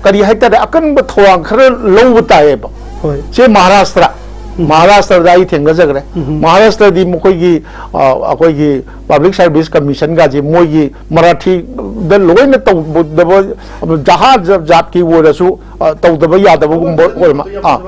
ꯀꯔꯤ ꯍꯥꯏꯇꯥꯔꯦ, ꯑꯀꯟꯕ ꯊꯧꯔꯥꯡ ꯈꯔ ꯂꯧꯕ ꯇꯥꯏꯌꯦꯕ꯫ ꯍꯣꯏ꯫ ꯁꯦ ꯃꯍꯥꯔꯥꯁꯇ꯭ꯔ, ꯃꯍꯥꯔꯥꯁꯇ꯭ꯔꯗ ꯑꯩ ꯊꯦꯡꯅꯖꯈ꯭ꯔꯦ꯫ ꯃꯍꯥꯔꯥꯁꯇ꯭ꯔꯗꯤ ꯃꯈꯣꯏꯒꯤ, ꯑ, ꯑꯩꯈꯣꯏꯒꯤ ꯄꯕ꯭ꯂꯤꯛ ꯁꯥꯔꯚꯤꯁ ꯀꯃꯤꯁꯟꯒꯁꯦ ꯃꯣꯏꯒꯤ ꯃꯔꯥꯊꯤꯗ ꯂꯣꯏꯅ ꯇꯧꯗꯕ, ꯖꯍꯥ ꯖ-, ꯖꯥꯠꯀꯤ ꯑꯣꯏꯔꯁꯨ, ꯑ, ꯇꯧꯗꯕ ꯌꯥꯗꯕꯒꯨꯝꯕ ꯑꯣꯏꯔ ꯃꯥ-, ꯑꯥ꯫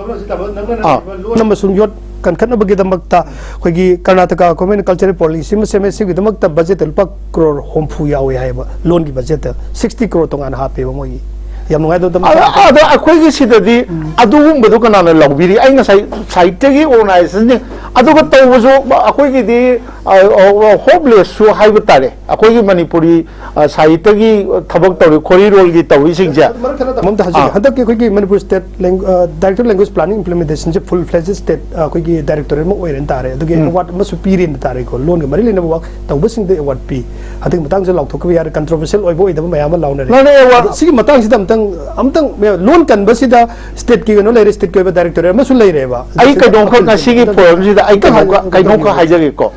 ꯑꯥ꯫ ꯂꯣꯟ ꯑꯃꯁꯨꯡ ꯌꯣꯠ ꯀꯟꯈꯠꯅꯕꯒꯤꯗꯃꯛꯇ ꯑꯩꯈꯣꯏꯒꯤ ꯀꯔꯅꯥꯇꯀꯥ ꯒꯣꯔꯃꯦꯟꯅ ꯀꯜꯆꯔꯦꯜ ꯄꯣꯂꯤꯁꯤ ꯑꯃ ꯁꯦꯝꯃꯦ꯫ ꯁꯤꯒꯤꯗꯃꯛꯇ ꯕꯖꯦꯠꯇ ꯂꯨꯄꯥ ꯀ꯭ꯔꯣꯔ ꯍꯨꯝꯐꯨ ꯌꯥꯎꯋꯦ ꯍꯥꯏꯌꯦꯕ, ꯂꯣꯟꯒꯤ ꯕꯖꯦꯠꯇ ꯁꯤꯛꯁꯇꯤ ꯀ꯭ꯔꯣꯔ ꯇꯣꯉꯥꯟꯅ ꯍꯥꯞꯄꯦꯕ ꯃꯣꯏꯒꯤ꯫ ꯌꯥꯝ ꯅꯨꯡꯉꯥꯏꯗꯧꯗ ꯑꯗ, ꯃꯇꯥꯡ ꯑꯗ ꯑꯩꯈꯣꯏꯒꯤ ꯁꯤꯗꯗꯤ ꯑꯗꯨꯒꯨꯝꯕꯗꯣ ꯀꯅꯥꯅ ꯂꯧꯕꯤꯔꯤ? ꯑꯩ ꯉꯁꯥꯏ ꯁꯥꯍꯤꯇ꯭ꯌꯒꯤ ꯑꯣꯔꯒꯅꯥꯏꯖꯦꯁꯟꯁꯤꯡ ꯑꯗꯨꯒ ꯇꯧꯕꯁꯨ ꯑꯩꯈꯣꯏꯒꯤꯗꯤ, ꯑ, ꯑ, ꯍꯣꯞꯂꯦꯁꯁꯨ ꯍꯥꯏꯕ ꯇꯥꯔꯦ꯫ ꯑꯩꯈꯣꯏꯒꯤ ꯃꯅꯤꯄꯨꯔꯤ, ꯑ, ꯁꯥꯍꯤꯇ꯭ꯌꯒꯤ ꯊꯕꯛ ꯇꯧꯔꯤ, ꯈꯣꯔꯤꯔꯣꯜꯒꯤ ꯇꯧꯔꯤꯁꯤꯡꯁꯦ꯫ ꯃꯔꯛ ꯊꯠꯅ ꯇꯝꯃꯝꯗ ꯍꯧꯖꯤꯛ ꯑꯥ꯫ ꯍꯟꯗꯛꯀꯤ ꯑꯩꯈꯣꯏꯒꯤ ꯃꯅꯤꯄꯨꯔ ꯁ꯭ꯇꯦꯠ ꯂꯦꯡ-, ꯑ, ꯗꯥꯏꯔꯦꯛꯇꯣꯔꯦꯠ ꯂꯦꯡꯒ꯭ꯋꯦꯖ ꯄ꯭ꯂꯥꯅꯤꯡ ꯏꯝꯄ꯭ꯂꯤꯃꯦꯟꯇꯦꯁꯟꯁꯦ ꯐꯨꯜ ꯐ꯭ꯂꯦꯖ ꯁ꯭ꯇꯦꯠ, ꯑ, ꯑꯩꯈꯣꯏꯒꯤ ꯗꯥꯏꯔꯦꯛꯇꯣꯔꯦꯠ ꯑꯃ ꯑꯣꯏꯔꯦꯅ ꯇꯥꯔꯦ꯫ ꯑꯗꯨꯒꯤ ꯎꯝ꯫ ꯑꯦꯋꯥꯔꯗ ꯑꯃꯁꯨ ꯄꯤꯔꯦꯅ ꯇꯥꯔꯦꯀꯣ꯫ ꯂꯣꯟꯒ ꯃꯔꯤ ꯂꯩꯅꯕ ꯋꯥ-, ꯇꯧꯕꯁꯤꯡꯗ ꯑꯦꯋꯥꯔꯗ ꯄꯤ꯫ ꯍꯟꯗꯛꯀꯤ ꯃꯇꯥꯡꯁꯦ ꯂꯥꯎꯊꯣꯛꯈꯤꯕ ꯌꯥꯔꯦ, ꯀꯟꯇ꯭ꯔꯣꯚꯔꯁꯤꯌꯦꯜ ꯑꯣꯏꯕ ꯑꯣꯏꯗꯕ ꯃꯌꯥꯝ ꯑꯃ ꯂꯥꯎꯅꯔꯦ꯫ ꯃꯥꯅꯦ, ꯑꯦꯋꯥꯔꯗ꯫ ꯑꯗꯣ ꯁꯤꯒꯤ ꯃꯇꯥꯡꯁꯤꯗ ꯑꯝꯇꯪ, ꯑꯝꯇꯪ ꯂꯣꯟ ꯀꯟꯕꯁꯤꯗ ꯁ꯭ꯇꯦꯠꯀꯤ ꯀꯩꯅꯣ ꯂꯩꯔꯦ, ꯁ꯭ꯇꯦꯠꯀꯤ ꯑꯣꯏꯕ ꯗꯥꯏꯔꯦꯛꯇꯣꯔꯦꯠ ꯑꯃꯁꯨ ꯂꯩꯔꯦꯕ꯫ ꯑꯩ ꯁꯤꯗ ꯀꯩꯅꯣꯝꯈꯛ ꯑꯝꯇꯪ ꯉꯁꯤꯒꯤ ꯑꯝꯇꯪ ꯐꯣꯔꯝꯁꯤꯗ ꯑꯩ ꯑꯝꯇꯪ ꯀꯩꯅꯣꯝꯈꯛ, ꯍꯥꯏ-, ꯀꯩꯅꯣꯝꯈꯛ ꯑꯝꯇꯪ ꯍꯥꯏꯖꯒꯦꯀꯣ꯫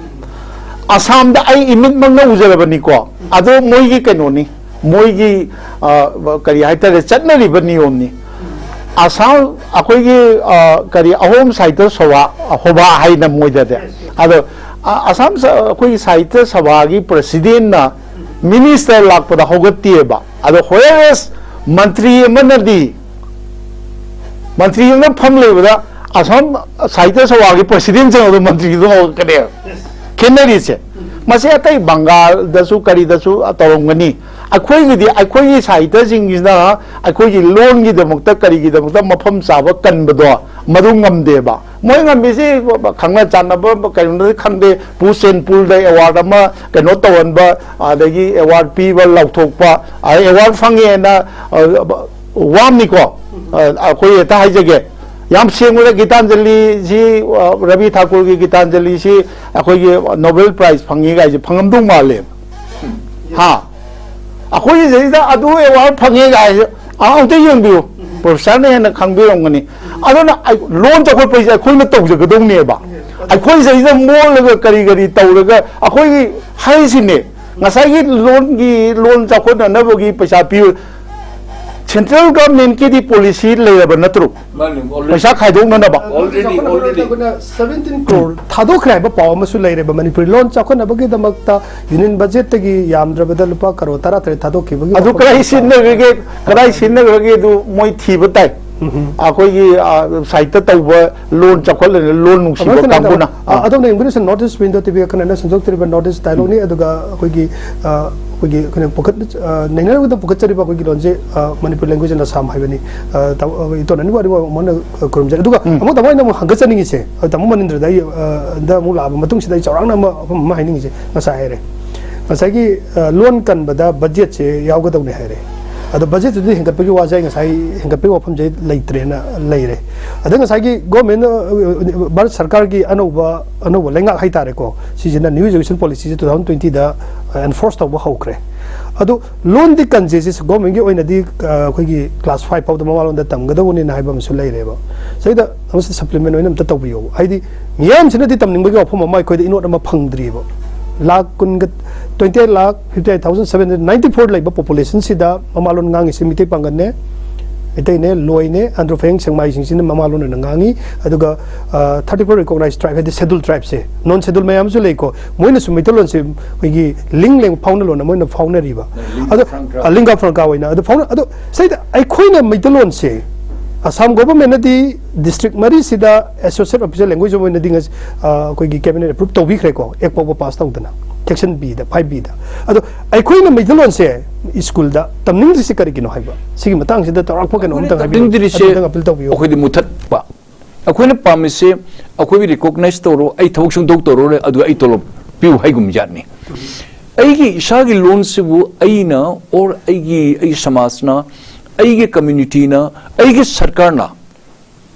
ꯑꯁꯥꯝꯗ ꯑꯩ ꯏꯃꯤꯠꯃꯛꯅ ꯎꯖꯔꯕꯅꯤꯀꯣ꯫ ꯑꯗꯣ ꯃꯣꯏꯒꯤ ꯀꯩꯅꯣꯅꯤ, ꯃꯣꯏꯒꯤ, ꯑ, ꯀꯔꯤ ꯍꯥꯏꯇꯥꯔꯦ, ꯆꯠꯅꯔꯤꯕ ꯅꯤꯌꯣꯝꯅꯤ꯫ ꯑꯁꯥꯝ, ꯑꯩꯈꯣꯏꯒꯤ, ꯑ, ꯀꯔꯤ, ꯑꯍꯣꯝ ꯁꯥꯍꯤꯇ꯭ꯌ ꯁꯚꯥ, ꯍꯣꯕꯥ ꯍꯥꯏꯅ ꯃꯣꯏꯗꯗꯤ꯫ ꯑꯗꯣ, ꯑ, ꯑꯁꯥꯝ ꯁ-, ꯑꯩꯈꯣꯏꯒꯤ ꯁꯥꯍꯤꯇ꯭ꯌ ꯁꯚꯥꯒꯤ ꯄ꯭ꯔꯁꯤꯗꯦꯟꯅ ꯃꯤꯅꯤꯁꯇꯔ ꯂꯥꯛꯄꯗ ꯍꯧꯒꯠꯇꯦꯕ꯫ ꯑꯗꯣ whereas ꯃꯟꯇ꯭ꯔꯤ ꯑꯃꯅꯗꯤ, ꯃꯟꯇ꯭ꯔꯤ ꯑꯃꯅ ꯐꯝ ꯂꯩꯕꯗ ꯑꯁꯥꯝ ꯁꯥꯍꯤꯇ꯭ꯌ ꯁꯚꯥꯒꯤ ꯄ꯭ꯔꯁꯤꯗꯦꯟ ꯆꯪꯉꯛꯄꯗ ꯃꯟꯇ꯭ꯔꯤꯗꯨ ꯍꯧꯒꯠꯀꯅꯦꯕ꯫ ꯈꯦꯠꯅꯔꯤꯁꯦ꯫ ꯃꯁꯤ ꯑꯇꯩ ꯕꯪꯒꯥꯜꯗꯁꯨ ꯀꯔꯤꯗꯁꯨ ꯇꯧꯔꯝꯒꯅꯤ꯫ ꯑꯩꯈꯣꯏꯒꯤꯗꯤ, ꯑꯩꯈꯣꯏꯒꯤ ꯁꯥꯍꯤꯇ꯭ꯌꯁꯤꯡꯁꯤꯅ ꯑꯩꯈꯣꯏꯒꯤ ꯂꯣꯟꯒꯤꯗꯃꯛꯇ, ꯀꯔꯤꯒꯤꯗꯃꯛꯇ ꯃꯐꯝ ꯆꯥꯕ ꯀꯟꯕꯗꯣ ꯃꯗꯨ ꯉꯝꯗꯦꯕ꯫ ꯃꯣꯏ ꯉꯝꯃꯤꯁꯤ ꯈꯪꯅ ꯆꯥꯟꯅꯕ ꯀꯩꯅꯣꯗꯤ ꯈꯪꯗꯦ, ꯄꯨ ꯁꯦꯟꯄꯨꯜꯗ ꯑꯦꯋꯥꯔꯗ ꯑꯃ ꯀꯩꯅꯣ ꯇꯧꯍꯟꯕ, ꯑꯗꯒꯤ ꯑꯦꯋꯥꯔꯗ ꯄꯤꯕ, ꯂꯥꯎꯊꯣꯛꯄ, ꯑꯗꯩ ꯑꯦꯋꯥꯔꯗ ꯐꯪꯉꯦꯅ, ꯑ, ꯋꯥꯝꯅꯤꯀꯣ꯫ ꯑ, ꯑꯩꯈꯣꯏ ꯍꯦꯛꯇ ꯍꯥꯏꯖꯒꯦ, ꯌꯥꯝ ꯁꯦꯡꯕꯗ ꯒꯤꯇꯥꯟꯖꯂꯤꯁꯤ, ꯑ, ꯔꯕꯤ ꯊꯥꯀꯨꯔꯒꯤ ꯒꯤꯇꯥꯟꯖꯂꯤꯁꯤ ꯑꯩꯈꯣꯏꯒꯤ ꯅꯣꯕꯦꯜ ꯄ꯭ꯔꯥꯏꯖ ꯐꯪꯉꯤ ꯀꯥꯏꯁꯦ ꯐꯪꯉꯝꯗꯧ ꯃꯥꯜꯂꯦ꯫ ꯍꯥ? ꯑꯩꯈꯣꯏꯒꯤ ꯁꯤꯗꯩꯁꯤꯗ ꯑꯗꯨ ꯑꯦꯋꯥꯔꯗ ꯐꯪꯉꯦ ꯀꯥꯏꯁꯦ, ꯑ, ꯑꯃꯨꯛꯇ ꯌꯦꯡꯕꯤꯌꯨ, ꯄ꯭ꯔꯣꯐꯦꯁꯔꯅ ꯍꯦꯟꯅ ꯈꯪꯕꯤꯔꯝꯒꯅꯤ꯫ ꯑꯗꯨꯅ ꯑꯩ-, ꯂꯣꯟ ꯆꯥꯎꯈꯠꯄꯁꯦ ꯑꯩꯈꯣꯏꯅ ꯇꯧꯖꯒꯗꯧꯅꯦꯕ꯫ ꯑꯩꯈꯣꯏ ꯁꯤꯗꯩꯗ ꯃꯣꯜꯂꯒ ꯀꯔꯤ ꯀꯔꯤ ꯇꯧꯔꯒ ꯑꯩꯈꯣꯏꯒꯤ ꯍꯥꯏꯔꯤꯁꯤꯅꯦ, ꯉꯁꯥꯏꯒꯤ ꯂꯣꯟꯒꯤ, ꯂꯣꯟ ꯆꯥꯎꯈꯠꯅꯅꯕꯒꯤ ꯄꯩꯁꯥ ꯄꯤꯌꯨ, ꯁꯦꯟꯇ꯭ꯔꯦꯜ ꯒꯚꯔꯟꯃꯦꯟꯠꯀꯤꯗꯤ ꯄꯣꯂꯤꯁꯤ ꯂꯩꯔꯕ ꯅꯠꯇ꯭ꯔꯣ? ꯃꯥꯅꯤ, already. ꯄꯩꯁꯥ ꯈꯥꯏꯗꯣꯛꯅꯅꯕ꯫ Already, already. ꯑꯩꯈꯣꯏꯅ seventeen crore ꯊꯥꯗꯣꯛꯈ꯭ꯔꯦ ꯍꯥꯏꯕ ꯄꯥꯎ ꯑꯃꯁꯨ ꯂꯩꯔꯦꯕ, ꯃꯅꯤꯄꯨꯔꯤ ꯂꯣꯟ ꯆꯥꯎꯈꯠꯅꯕꯒꯤꯗꯃꯛꯇ ꯌꯨꯅꯤꯌꯟ ꯕꯖꯦꯠꯇꯒꯤ ꯌꯥꯝꯗ꯭ꯔꯕꯗ ꯂꯨꯄꯥ ꯀꯔꯣꯔ ꯇꯔꯥ ꯇꯔꯦꯠ ꯊꯥꯗꯣꯛꯈꯤꯕꯒꯤ ꯑꯗꯨ ꯋꯥꯐꯝ ꯀꯗꯥꯏ ꯊꯣꯛꯄ꯫ ꯁꯤꯖꯤꯟꯅꯈ꯭ꯔꯒꯦ? ꯀꯗꯥꯏ ꯁꯤꯖꯤꯟꯅꯈ꯭ꯔꯒꯦ? ꯑꯗꯨ ꯃꯣꯏ ꯊꯤꯕ ꯇꯥꯏ꯫ ꯎꯝ꯫ ꯑꯩꯈꯣꯏꯒꯤ, ꯑ, ꯁꯥꯏꯠꯇ ꯇꯧꯕ ꯂꯣꯟ ꯆꯥꯎꯈꯠꯂꯅ ꯂꯣꯟ ꯅꯨꯡꯁꯤꯕ ꯑꯃꯈꯛꯇꯅꯦ, ꯑꯗꯣ, ꯀꯥꯡꯕꯨꯅ꯫ ꯑ, ꯑꯥ꯫ ꯑꯗꯣꯝꯅ ꯌꯦꯡꯕꯤꯔꯤꯁꯦ North East Window ꯇꯤꯚꯤ ꯑꯈꯟꯅꯅ ꯁꯟꯗꯣꯛꯆꯔꯤꯕ North East Dialogue ꯅꯤ, ꯑꯗꯨꯒ ꯑꯩꯈꯣꯏꯒꯤ, ꯑ, ꯑꯩꯈꯣꯏꯒꯤ ꯑꯩꯈꯣꯏꯅ ꯄꯨꯈꯠ-, ꯑ, ꯅꯩꯅꯔꯒ ꯄꯨꯈꯠꯆꯔꯤꯕ ꯑꯩꯈꯣꯏꯒꯤ ꯂꯣꯟꯁꯦ, ꯑ, Manipuri Language in Assam ꯍꯥꯏꯕꯅꯤ꯫ ꯑ, ꯇꯥꯃꯣ, ꯑ, ꯏꯇꯣꯟ ꯑꯅꯤꯕꯨ, ꯑꯅꯤꯕꯨ ꯑꯃꯨꯛ ꯍꯟꯅ, ꯑ, ꯈꯨꯔꯨꯝꯖꯔꯤ꯫ ꯑꯗꯨꯒ ꯎꯝ꯫ ꯑꯃꯨꯛ ꯇꯥꯃꯣ ꯑꯩꯅ ꯑꯃꯨꯛ ꯍꯪꯒꯠꯆꯅꯤꯡꯉꯤꯁꯦ, ꯑ, ꯇꯥꯃꯣ ꯃꯅꯤꯟꯗ꯭ꯔꯗ ꯑꯩ, ꯑ, ꯗ ꯑꯃꯨꯛ ꯂꯥꯛꯑꯕ ꯃꯇꯨꯡꯁꯤꯗ ꯑꯩ ꯆꯥꯎꯔꯥꯛꯅ ꯑꯃ, ꯋꯥꯐꯝ ꯑꯃ ꯍꯥꯏꯅꯤꯡꯉꯤꯁꯦ, ꯉꯁꯥꯏ ꯍꯥꯏꯔꯦ꯫ ꯉꯁꯥꯏꯒꯤ, ꯑ, ꯂꯣꯟ ꯀꯟꯕꯗ ꯕꯖꯦꯠꯁꯦ ꯌꯥꯎꯒꯗꯧꯅꯦ ꯍꯥꯏꯔꯦ꯫ ꯑꯗꯣ ꯕꯖꯦꯠꯇꯨꯗꯤ ꯍꯦꯟꯒꯠꯄꯒꯤ ꯋꯥꯁꯦ ꯑꯩ ꯉꯁꯥꯏ ꯍꯦꯟꯒꯠꯄꯒꯤ ꯋꯥꯐꯝꯁꯦ ꯂꯩꯇ꯭ꯔꯦꯅ ꯂꯩꯔꯦ꯫ ꯑꯗ ꯉꯁꯥꯏꯒꯤ ꯒꯣꯔꯃꯦꯟ, ꯑ, ꯚꯥꯔꯠ ꯁꯔꯀꯥꯔꯒꯤ ꯑꯅꯧꯕ, ꯑꯅꯧꯕ ꯂꯩꯉꯥꯛ ꯍꯥꯏꯇꯥꯔꯦꯀꯣ, ꯁꯤꯁꯤꯅ New Education Policyꯁꯦ two thousand twentyꯗ, ꯑ, enforce ꯇꯧꯕ ꯍꯧꯈ꯭ꯔꯦ꯫ ꯑꯗꯣ ꯂꯣꯟꯗꯤ ꯀꯟꯁꯦ, ꯁꯤ ꯒꯣꯔꯃꯦꯟꯒꯤ ꯑꯣꯏꯅꯗꯤ, ꯑ, ꯑꯩꯈꯣꯏꯒꯤ class five ꯐꯥꯎꯗ ꯃꯃꯥꯂꯣꯟꯗ ꯇꯝꯒꯗꯧꯕꯅꯤꯅ ꯍꯥꯏꯕ ꯑꯃꯁꯨ ꯂꯩꯔꯦꯕ꯫ ꯁꯤꯗ ꯑꯃꯁꯨ supplement ꯑꯣꯏꯅ ꯑꯝꯇ ꯇꯧꯕꯤꯌꯣ꯫ ꯍꯥꯏꯗꯤ ꯃꯤꯌꯥꯝꯁꯤꯅꯗꯤ ꯇꯝꯅꯤꯡꯕꯒꯤ ꯋꯥꯐꯝ ꯑꯃ ꯑꯩꯈꯣꯏꯗ ꯏꯅꯣꯠ ꯑꯃ ꯐꯪꯗ꯭ꯔꯤꯕ꯫ ꯂꯥꯈ ꯀꯨꯟꯒ, twenty eight lakh fifty eight thousand seven hundred ninety four ꯂꯩꯕ populationꯁꯤꯗ ꯃꯃꯥꯂꯣꯟ ꯉꯥꯡꯉꯤꯁꯤ ꯃꯤꯇꯩ ꯄꯥꯡꯒꯜꯅꯦ, ꯃꯩꯇꯩꯅꯦ, ꯂꯣꯏꯅꯦ, ꯑꯟꯗ꯭ꯔꯣ ꯐꯌꯦꯡ ꯁꯦꯡꯃꯥꯏꯁꯤꯡꯁꯤꯅ ꯃꯃꯥꯂꯣꯟ ꯑꯣꯏꯅ ꯉꯥꯡꯉꯤ꯫ ꯑꯗꯨꯒ, ꯑ, thirty four recognized tribe, ꯍꯥꯏꯗꯤ scheduled tribeꯁꯦ, non scheduled ꯃꯌꯥꯝ ꯑꯃꯁꯨ ꯂꯩꯀꯣ, ꯃꯣꯏꯅꯁꯨ ꯃꯩꯇꯩꯂꯣꯟꯁꯦ ꯑꯩꯈꯣꯏꯒꯤ link ꯂꯦꯡ ꯐꯥꯎꯅ ꯂꯣꯟ ꯑꯃ ꯑꯣꯏꯅ ꯐꯥꯎꯅꯔꯤꯕ꯫ Lingua ꯑꯗꯣ, franca꯫ ꯑ, lingua franca ꯑꯣꯏꯅ꯫ ꯑꯗꯣ ꯐꯥꯎꯅ-, ꯑꯗꯣ ꯁꯤꯗ ꯑꯩꯈꯣꯏꯅ ꯃꯩꯇꯩꯂꯣꯟꯁꯦ ꯑꯁꯥꯝ ꯒꯣꯚꯔꯟꯃꯦꯟꯠꯅꯗꯤ ꯗꯤꯁꯇ꯭ꯔꯤꯛ ꯃꯔꯤꯁꯤꯗ associate official language ꯑꯃ ꯑꯣꯏꯅꯗꯤ ꯉꯁꯤ, ꯑ, ꯑꯩꯈꯣꯏꯒꯤ cabinet approve ꯇꯧꯕꯤꯈ꯭ꯔꯦꯀꯣ, ꯑꯦꯛ ꯐꯥꯎꯕ pass ꯇꯧꯗꯅ, section Bꯗ, five Bꯗ꯫ ꯑꯗꯣ ꯑꯩꯈꯣꯏꯅ ꯃꯩꯇꯩꯂꯣꯟꯁꯦ ꯁ꯭ꯀꯨꯜꯗ ꯇꯝꯅꯤꯡꯗ꯭ꯔꯤꯁꯤ ꯀꯔꯤꯒꯤꯅꯣ ꯍꯥꯏꯕ, ꯁꯤꯒꯤ ꯃꯇꯥꯡꯁꯤꯗ ꯆꯥꯎꯔꯥꯛꯄ ꯀꯩꯅꯣ ꯑꯝꯇꯪ ꯍꯥꯏꯕꯤꯌꯨ꯫ ꯇꯝꯅꯤꯡꯗ꯭ꯔꯤꯁꯦ ꯑꯗꯨ ꯑꯝꯇꯪ appeal ꯇꯧꯕꯤꯌꯨ꯫ ꯑꯩꯈꯣꯏꯗꯤ ꯃꯨꯊꯠꯄ꯫ ꯑꯩꯈꯣꯏꯅ ꯄꯥꯝꯃꯤꯁꯦ ꯑꯩꯈꯣꯏꯒꯤ recognize ꯇꯧꯔꯣ, ꯑꯩ ꯊꯕꯛ ꯁꯨꯡꯇꯧ ꯇꯧꯔꯔꯣꯏ, ꯑꯗꯨꯒ ꯑꯩ ꯇꯣꯂꯣꯞ ꯄꯤꯌꯨ ꯍꯥꯏꯒꯨꯝꯕ ꯖꯥꯠꯅꯤ꯫ ꯑꯩꯒꯤ ꯏꯁꯥꯒꯤ ꯂꯣꯟꯁꯤꯕꯨ ꯑꯩꯅ, or ꯑꯩꯒꯤ, ꯑꯩꯒꯤ ꯁꯃꯥꯖꯅ, ꯑꯩꯒꯤ communityꯅ, ꯑꯩꯒꯤ ꯁꯔꯀꯥꯔꯅ,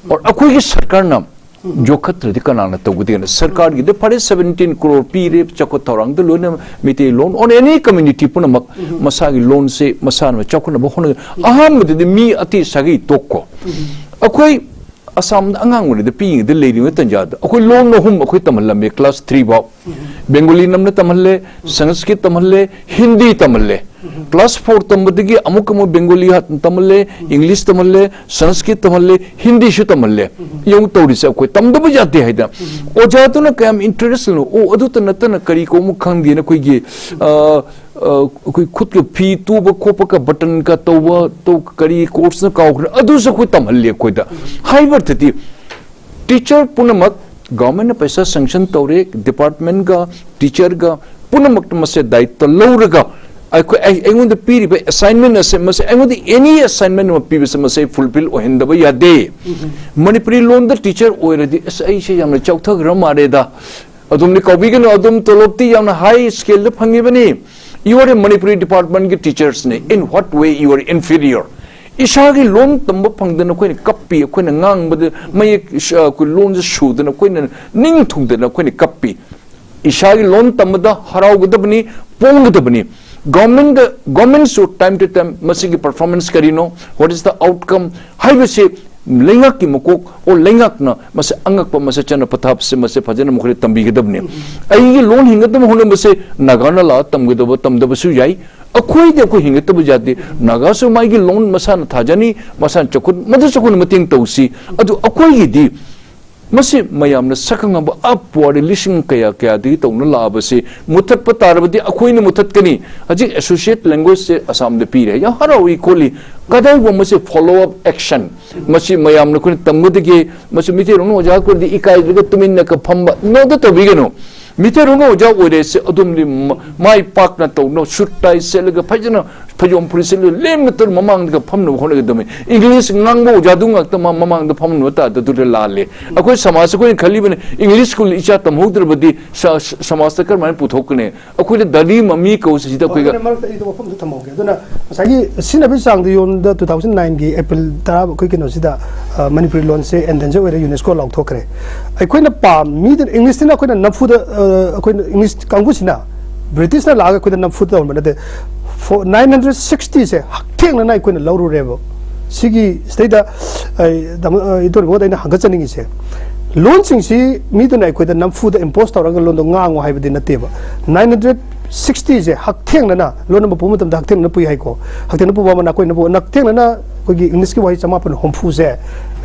or ꯑꯩꯈꯣꯏꯒꯤ ꯁꯔꯀꯥꯔꯅ ꯌꯣꯛꯈꯠꯇ꯭ꯔꯗꯤ ꯀꯅꯥꯅ ꯇꯧꯒꯗꯣꯏꯅꯣ? ꯁꯔꯀꯥꯔꯒꯤꯗ ꯐꯔꯦ, seventeen crore ꯄꯤꯔꯦ, ꯆꯥꯎꯈꯠ ꯊꯧꯔꯥꯡꯗ ꯂꯣꯏꯅ ꯃꯩꯇꯩꯂꯣꯟ, or any community ꯄꯨꯝꯅꯃꯛ ꯃꯁꯥꯒꯤ ꯂꯣꯟꯁꯦ ꯃꯁꯥꯅ ꯆꯥꯎꯈꯠꯅꯕ ꯍꯣꯠꯅꯒ-, ꯑꯍꯥꯟꯕꯗꯗꯤ ꯃꯤ ꯑꯇꯩ ꯁꯥꯒꯩ ꯇꯣꯛꯈꯣ꯫ ꯑꯩꯈꯣꯏ ꯑꯁꯥꯝꯗ ꯑꯉꯥꯡ ꯑꯣꯏꯔꯤꯉꯩꯗ ꯄꯤꯛꯏꯉꯩꯗ ꯂꯩꯔꯤꯉꯩ ꯇꯟꯖꯥꯗ ꯑꯩꯈꯣꯏ ꯂꯣꯟ ꯑꯍꯨꯝ ꯑꯩꯈꯣꯏ ꯇꯝꯍꯜꯂꯝꯃꯦ꯫ ꯀ꯭ꯂꯥꯁ ꯊ꯭ꯔꯤ ꯐꯥꯎ ꯕꯦꯡꯒꯣꯂꯤ ꯅꯝꯅ ꯇꯝꯍꯜꯂꯦ, ꯁꯪꯁꯀ꯭ꯔꯤꯠ ꯇꯝꯍꯜꯂꯦ, ꯍꯤꯟꯗꯤ ꯇꯝꯍꯜꯂꯦ꯫ ꯀ꯭ꯂꯥꯁ ꯐꯣꯔ ꯇꯝꯕꯗꯒꯤ ꯑꯃꯨꯛ ꯑꯃꯨꯛ ꯕꯦꯡꯒꯣꯂꯤ ꯍꯥ-, ꯇꯝꯍꯜꯂꯦ, ꯏꯪꯂꯤꯁ ꯇꯝꯍꯜꯂꯦ, ꯁꯪꯁꯀ꯭ꯔꯤꯠ ꯇꯝꯍꯜꯂꯦ, ꯍꯤꯟꯗꯤꯁꯨ ꯇꯝꯍꯜꯂꯦ꯫ ꯌꯦꯡꯉꯨ ꯇꯧꯔꯤꯁꯦ, ꯑꯩꯈꯣꯏ ꯇꯝꯗꯕ ꯌꯥꯗꯦ ꯍꯥꯏꯗꯅ꯫ ꯑꯣꯖꯥꯗꯨꯅ ꯀꯌꯥꯝ ꯏꯟꯇꯔꯦꯁ ꯂꯩꯅꯣ? ꯑꯣ, ꯑꯗꯨꯇ ꯅꯠꯇꯅ ꯀꯔꯤ ꯀꯧꯕ ꯈꯪꯗꯦꯅ ꯑꯩꯈꯣꯏꯒꯤ, ꯑ, ꯑ, ꯑꯩꯈꯣꯏ ꯈꯨꯠꯀ ꯐꯤ ꯇꯨꯕ ꯈꯣꯠꯄꯒ ꯕꯇꯟꯒ ꯇꯧꯕ, ꯇꯧ-, ꯀꯔꯤ ꯀꯣꯔꯁꯅ ꯀꯥꯎꯈ꯭ꯔꯦ, ꯑꯗꯨꯁꯨ ꯑꯩꯈꯣꯏ ꯇꯝꯍꯜꯂꯤ ꯑꯩꯈꯣꯏꯗ꯫ ꯍꯥꯏꯕ ꯑꯔꯊꯗꯤ ꯇꯤꯆꯔ ꯄꯨꯝꯅꯃꯛ ꯒꯚꯔꯟꯃꯦꯟꯠꯅ ꯄꯩꯁꯥ ꯁꯦꯡꯁꯟ ꯇꯧꯔꯦ, ꯗꯤꯄꯥꯔꯠꯃꯦꯟꯠꯒ ꯇꯤꯆꯔꯒ ꯄꯨꯝꯅꯃꯛꯅ ꯃꯁꯦ ꯗꯥꯌꯤꯠꯇ ꯂꯧꯔꯒ ꯑꯩꯈꯣꯏ, ꯑꯩ-, ꯑꯩꯉꯣꯟꯗ ꯄꯤꯔꯤꯕ ꯑꯦꯁꯥꯏꯟꯃꯦꯟ ꯑꯁꯦ, ꯃꯁꯦ ꯑꯩꯉꯣꯟꯗ ꯑꯦꯅꯤ ꯑꯦꯁꯥꯏꯟꯃꯦꯟ ꯑꯃ ꯄꯤꯕꯁꯦ ꯃꯁꯦ ꯐꯨꯜꯐꯤꯜ ꯑꯣꯏꯍꯟꯗꯕ ꯌꯥꯗꯦ꯫ ꯃꯅꯤꯄꯨꯔꯤ ꯂꯣꯟꯗ ꯇꯤꯆꯔ ꯑꯣꯏꯔꯗꯤ ꯑꯁ ꯑꯩꯁꯦ ꯌꯥꯝꯅ ꯆꯥꯎꯊꯈ꯭ꯔ ꯃꯥꯜꯂꯦꯗ꯫ ꯑꯗꯣꯝꯗꯤ ꯀꯥꯎꯕꯤꯒꯅꯨ, ꯑꯗꯣꯝ ꯇꯣꯂꯣꯞꯇꯤ ꯌꯥꯝꯅ ꯍꯥꯏ ꯁ꯭ꯀꯦꯜꯗ ꯐꯪꯉꯤꯕꯅꯤ꯫ You are a Manipuri department ꯒꯤ ꯇꯤꯆꯔꯁꯅꯤ꯫ In what way you are inferior? ꯏꯁꯥꯒꯤ ꯂꯣꯟ ꯇꯝꯕ ꯐꯪꯗꯅ ꯑꯩꯈꯣꯏꯅ ꯀꯞꯄꯤ, ꯑꯩꯈꯣꯏꯅ ꯉꯥꯡꯕꯗ ꯃꯌꯦꯛ, ꯑ, ꯑꯩꯈꯣꯏ ꯂꯣꯟꯁꯦ ꯁꯨꯗꯅ ꯑꯩꯈꯣꯏꯅ ꯅꯤꯡ ꯊꯨꯡꯗꯅ ꯑꯩꯈꯣꯏꯅ ꯀꯞꯄꯤ꯫ ꯏꯁꯥꯒꯤ ꯂꯣꯟ ꯇꯝꯕꯗ ꯍꯔꯥꯎꯒꯗꯕꯅꯤ, ꯄꯣꯡꯒꯗꯕꯅꯤ꯫ ꯒꯚꯔꯟꯃꯦꯟꯠꯗ, ꯒꯚꯔꯟꯃꯦꯟꯠꯁꯨ time to time ꯃꯁꯤꯒꯤ performance ꯀꯔꯤꯅꯣ, what is the outcome ꯍꯥꯏꯕꯁꯤ ꯂꯩꯉꯥꯛꯀꯤ ꯃꯀꯣꯛ ꯑꯣꯔ ꯂꯩꯉꯥꯛꯅ ꯃꯁꯤ ꯑꯉꯛꯄ ꯃꯁꯤ ꯆꯠꯅ ꯄꯊꯥꯞꯁꯦ ꯃꯁꯤ ꯐꯖꯅ ꯃꯈꯣꯏꯗ ꯇꯝꯕꯤꯒꯗꯕꯅꯤ꯫ ꯑꯩꯒꯤ ꯂꯣꯟ ꯍꯤꯡꯒꯗꯕ ꯍꯣꯠꯅꯕꯁꯦ ꯅꯥꯒꯥꯅ ꯂꯥꯛꯑ ꯇꯝꯒꯗꯕ, ꯇꯝꯗꯕꯁꯨ ꯌꯥꯏ꯫ ꯑꯩꯈꯣꯏꯗꯤ ꯑꯩꯈꯣꯏ ꯍꯤꯡꯒꯠꯇꯕ ꯌꯥꯗꯦ꯫ ꯅꯥꯒꯥꯁꯨ ꯃꯥꯒꯤ ꯂꯣꯟ ꯃꯁꯥꯅ ꯊꯥꯖꯅꯤ, ꯃꯁꯥꯅ ꯆꯥꯎꯈꯠ-, ꯃꯗꯨꯁꯨ ꯑꯩꯈꯣꯏꯅ ꯃꯇꯦꯡ ꯇꯧꯁꯤ꯫ ꯑꯗꯨ ꯑꯩꯈꯣꯏꯒꯤꯗꯤ ꯃꯁꯤ ꯃꯌꯥꯝꯅ ꯁꯛꯈꯪꯉꯕ ꯑꯞ ꯄꯨꯋꯥꯔꯤ ꯂꯤꯁꯤꯡ ꯀꯌꯥ ꯀꯌꯥꯗꯒꯤ ꯇꯧꯅ ꯂꯥꯛꯑꯕꯁꯤ ꯃꯨꯊꯠꯄ ꯇꯥꯔꯕꯗꯤ ꯑꯩꯈꯣꯏꯅ ꯃꯨꯊꯠꯀꯅꯤ꯫ ꯍꯧꯖꯤꯛ associate language ꯁꯦ ꯑꯁꯥꯝꯗ ꯄꯤꯔꯦ, ꯌꯥꯝ ꯍꯔꯥꯎꯏ ꯈꯣꯠꯂꯤ꯫ ꯀꯗꯥꯏꯕꯨ ꯃꯁꯤ follow up action? ꯃꯁꯤ ꯃꯌꯥꯝꯅ ꯑꯩꯈꯣꯏꯅ ꯇꯝꯒꯗꯒꯦ꯫ ꯃꯁꯤ ꯃꯤꯇꯩꯔꯣꯟ ꯑꯣꯖꯥ ꯑꯩꯈꯣꯏꯅꯗꯤ ꯏꯀꯥꯏꯗ꯭ꯔꯒ ꯇꯨꯃꯤꯟꯅꯒ ꯐꯝꯕ ꯅꯣꯗ ꯇꯧꯕꯤꯒꯅꯨ꯫ ꯃꯤꯇꯩꯔꯣꯟ ꯑꯣꯖꯥ ꯑꯣꯏꯔꯦꯁꯦ ꯑꯗꯣꯝꯗꯤ ꯃ-, ꯃꯥꯏ ꯄꯥꯛꯅ ꯇꯧꯅ ꯁꯨꯠ ꯇꯥꯏ ꯁꯦꯠꯂꯒ ꯐꯖꯅ ꯐꯩꯖꯣꯝ ꯐꯨꯔꯤꯠ ꯁꯦꯠꯂꯒ ꯂꯦꯝꯅ ꯇꯧꯔ ꯃꯃꯥꯡꯗꯒ ꯐꯝꯅꯕ ꯍꯣꯠꯅꯒꯗꯕꯅꯤ꯫ ꯏꯪꯂꯤꯁ ꯉꯥꯡꯕ ꯑꯣꯖꯥꯗꯨ ꯉꯥꯛꯇ ꯃꯥ ꯃꯃꯥꯡꯗ ꯐꯝꯅꯕ ꯇꯥꯗ ꯑꯗꯨꯗ ꯂꯥꯜꯂꯦ꯫ ꯑꯩꯈꯣꯏ ꯁꯃꯥꯖ ꯑꯩꯈꯣꯏꯅ ꯈꯜꯂꯤꯕꯅꯤ, ꯏꯪꯂꯤꯁ ꯁ꯭ꯀꯨꯜ ꯏꯆꯥ ꯇꯝꯍꯧꯗ꯭ꯔꯕꯗꯤ ꯁ-, ꯁ-, ꯁꯃꯥꯖꯇ ꯀꯔꯝꯍꯥꯏꯅ ꯄꯨꯊꯣꯛꯀꯅꯤ? ꯑꯩꯈꯣꯏꯗ ꯗꯂꯤ ꯃꯃꯤ ꯀꯧꯁꯤ ꯁꯤꯗ ꯑꯩꯈꯣꯏꯒ ꯑꯗꯨꯅ ꯃꯔꯛꯇ ꯑꯩꯗꯣ ꯋꯥꯐꯝꯗꯣ ꯊꯝꯍꯧꯒꯦ꯫ ꯑꯗꯨꯅ ꯉꯁꯥꯏꯒꯤ ꯁꯤꯖꯤꯟꯅꯕꯒꯤ ꯆꯥꯡꯗ ꯌꯣꯟꯗ two thousand nine ꯒꯤ April ꯇꯔꯥ ꯑꯩꯈꯣꯏ ꯀꯩꯅꯣꯁꯤꯗ, ꯑ, ꯃꯅꯤꯄꯨꯔꯤ ꯂꯣꯟꯁꯦ endanger ꯑꯣꯏꯔꯦ, ꯌꯨꯅꯦꯁꯀꯣ ꯂꯥꯎꯊꯣꯛꯈ꯭ꯔꯦ꯫ ꯑꯩꯈꯣꯏꯅ ꯄꯥꯝ-, ꯃꯤꯗ ꯏꯪꯂꯤꯁꯇꯅ ꯑꯩꯈꯣꯏꯅ ꯅꯝꯐꯨꯗ, ꯑ, ꯑꯩꯈꯣꯏꯅ ꯏꯪꯂꯤꯁ ꯀꯥꯡꯕꯨꯁꯤꯅ ꯕ꯭ꯔꯤꯇꯤꯁꯅ ꯂꯥꯛꯑꯒ ꯑꯩꯈꯣꯏꯗ ꯅꯝꯐꯨꯗ ꯇꯧꯍꯟꯕ ꯅꯠꯇꯦ꯫ Four, nine hundred sixty ꯁꯦ ꯍꯛꯊꯦꯡꯅꯅ ꯑꯩꯈꯣꯏꯅ ꯂꯧꯔꯨꯔꯦꯕ꯫ ꯁꯤꯒꯤ ꯁꯤꯗꯩꯗ ꯑꯩ ꯇꯥꯃꯣ, ꯑ, ꯏꯇꯣꯟ ꯏꯕꯣꯗ ꯑꯩꯅ ꯍꯪꯒꯠꯆꯅꯤꯡꯉꯤꯁꯦ, ꯂꯣꯟꯁꯤꯡꯁꯤ ꯃꯤꯗꯨꯅ ꯑꯩꯈꯣꯏꯗ ꯅꯝꯐꯨꯗ impose ꯇꯧꯔꯒ ꯂꯣꯟꯗꯣ ꯉꯥꯡꯉꯣ ꯍꯥꯏꯕꯗꯤ ꯅꯠꯇꯦꯕ꯫ Nine hundred sixty ꯁꯦ ꯍꯛꯊꯦꯡꯅꯅ ꯂꯣꯟ ꯑꯃ ꯄꯨꯕ ꯃꯇꯝꯗ ꯍꯛꯊꯦꯡꯅꯅ ꯄꯨꯏ ꯍꯥꯏꯀꯣ꯫ ꯍꯛꯊꯦꯡꯅ ꯄꯨꯕ ꯑꯃꯅ ꯑꯩꯈꯣꯏꯅ ꯄꯨ-, ꯍꯛꯊꯦꯡꯅꯅ ꯑꯩꯈꯣꯏꯒꯤ English ꯀꯤ ꯋꯥꯍꯩ ꯆꯃꯥꯄꯟ ꯍꯨꯝꯐꯨꯁꯦ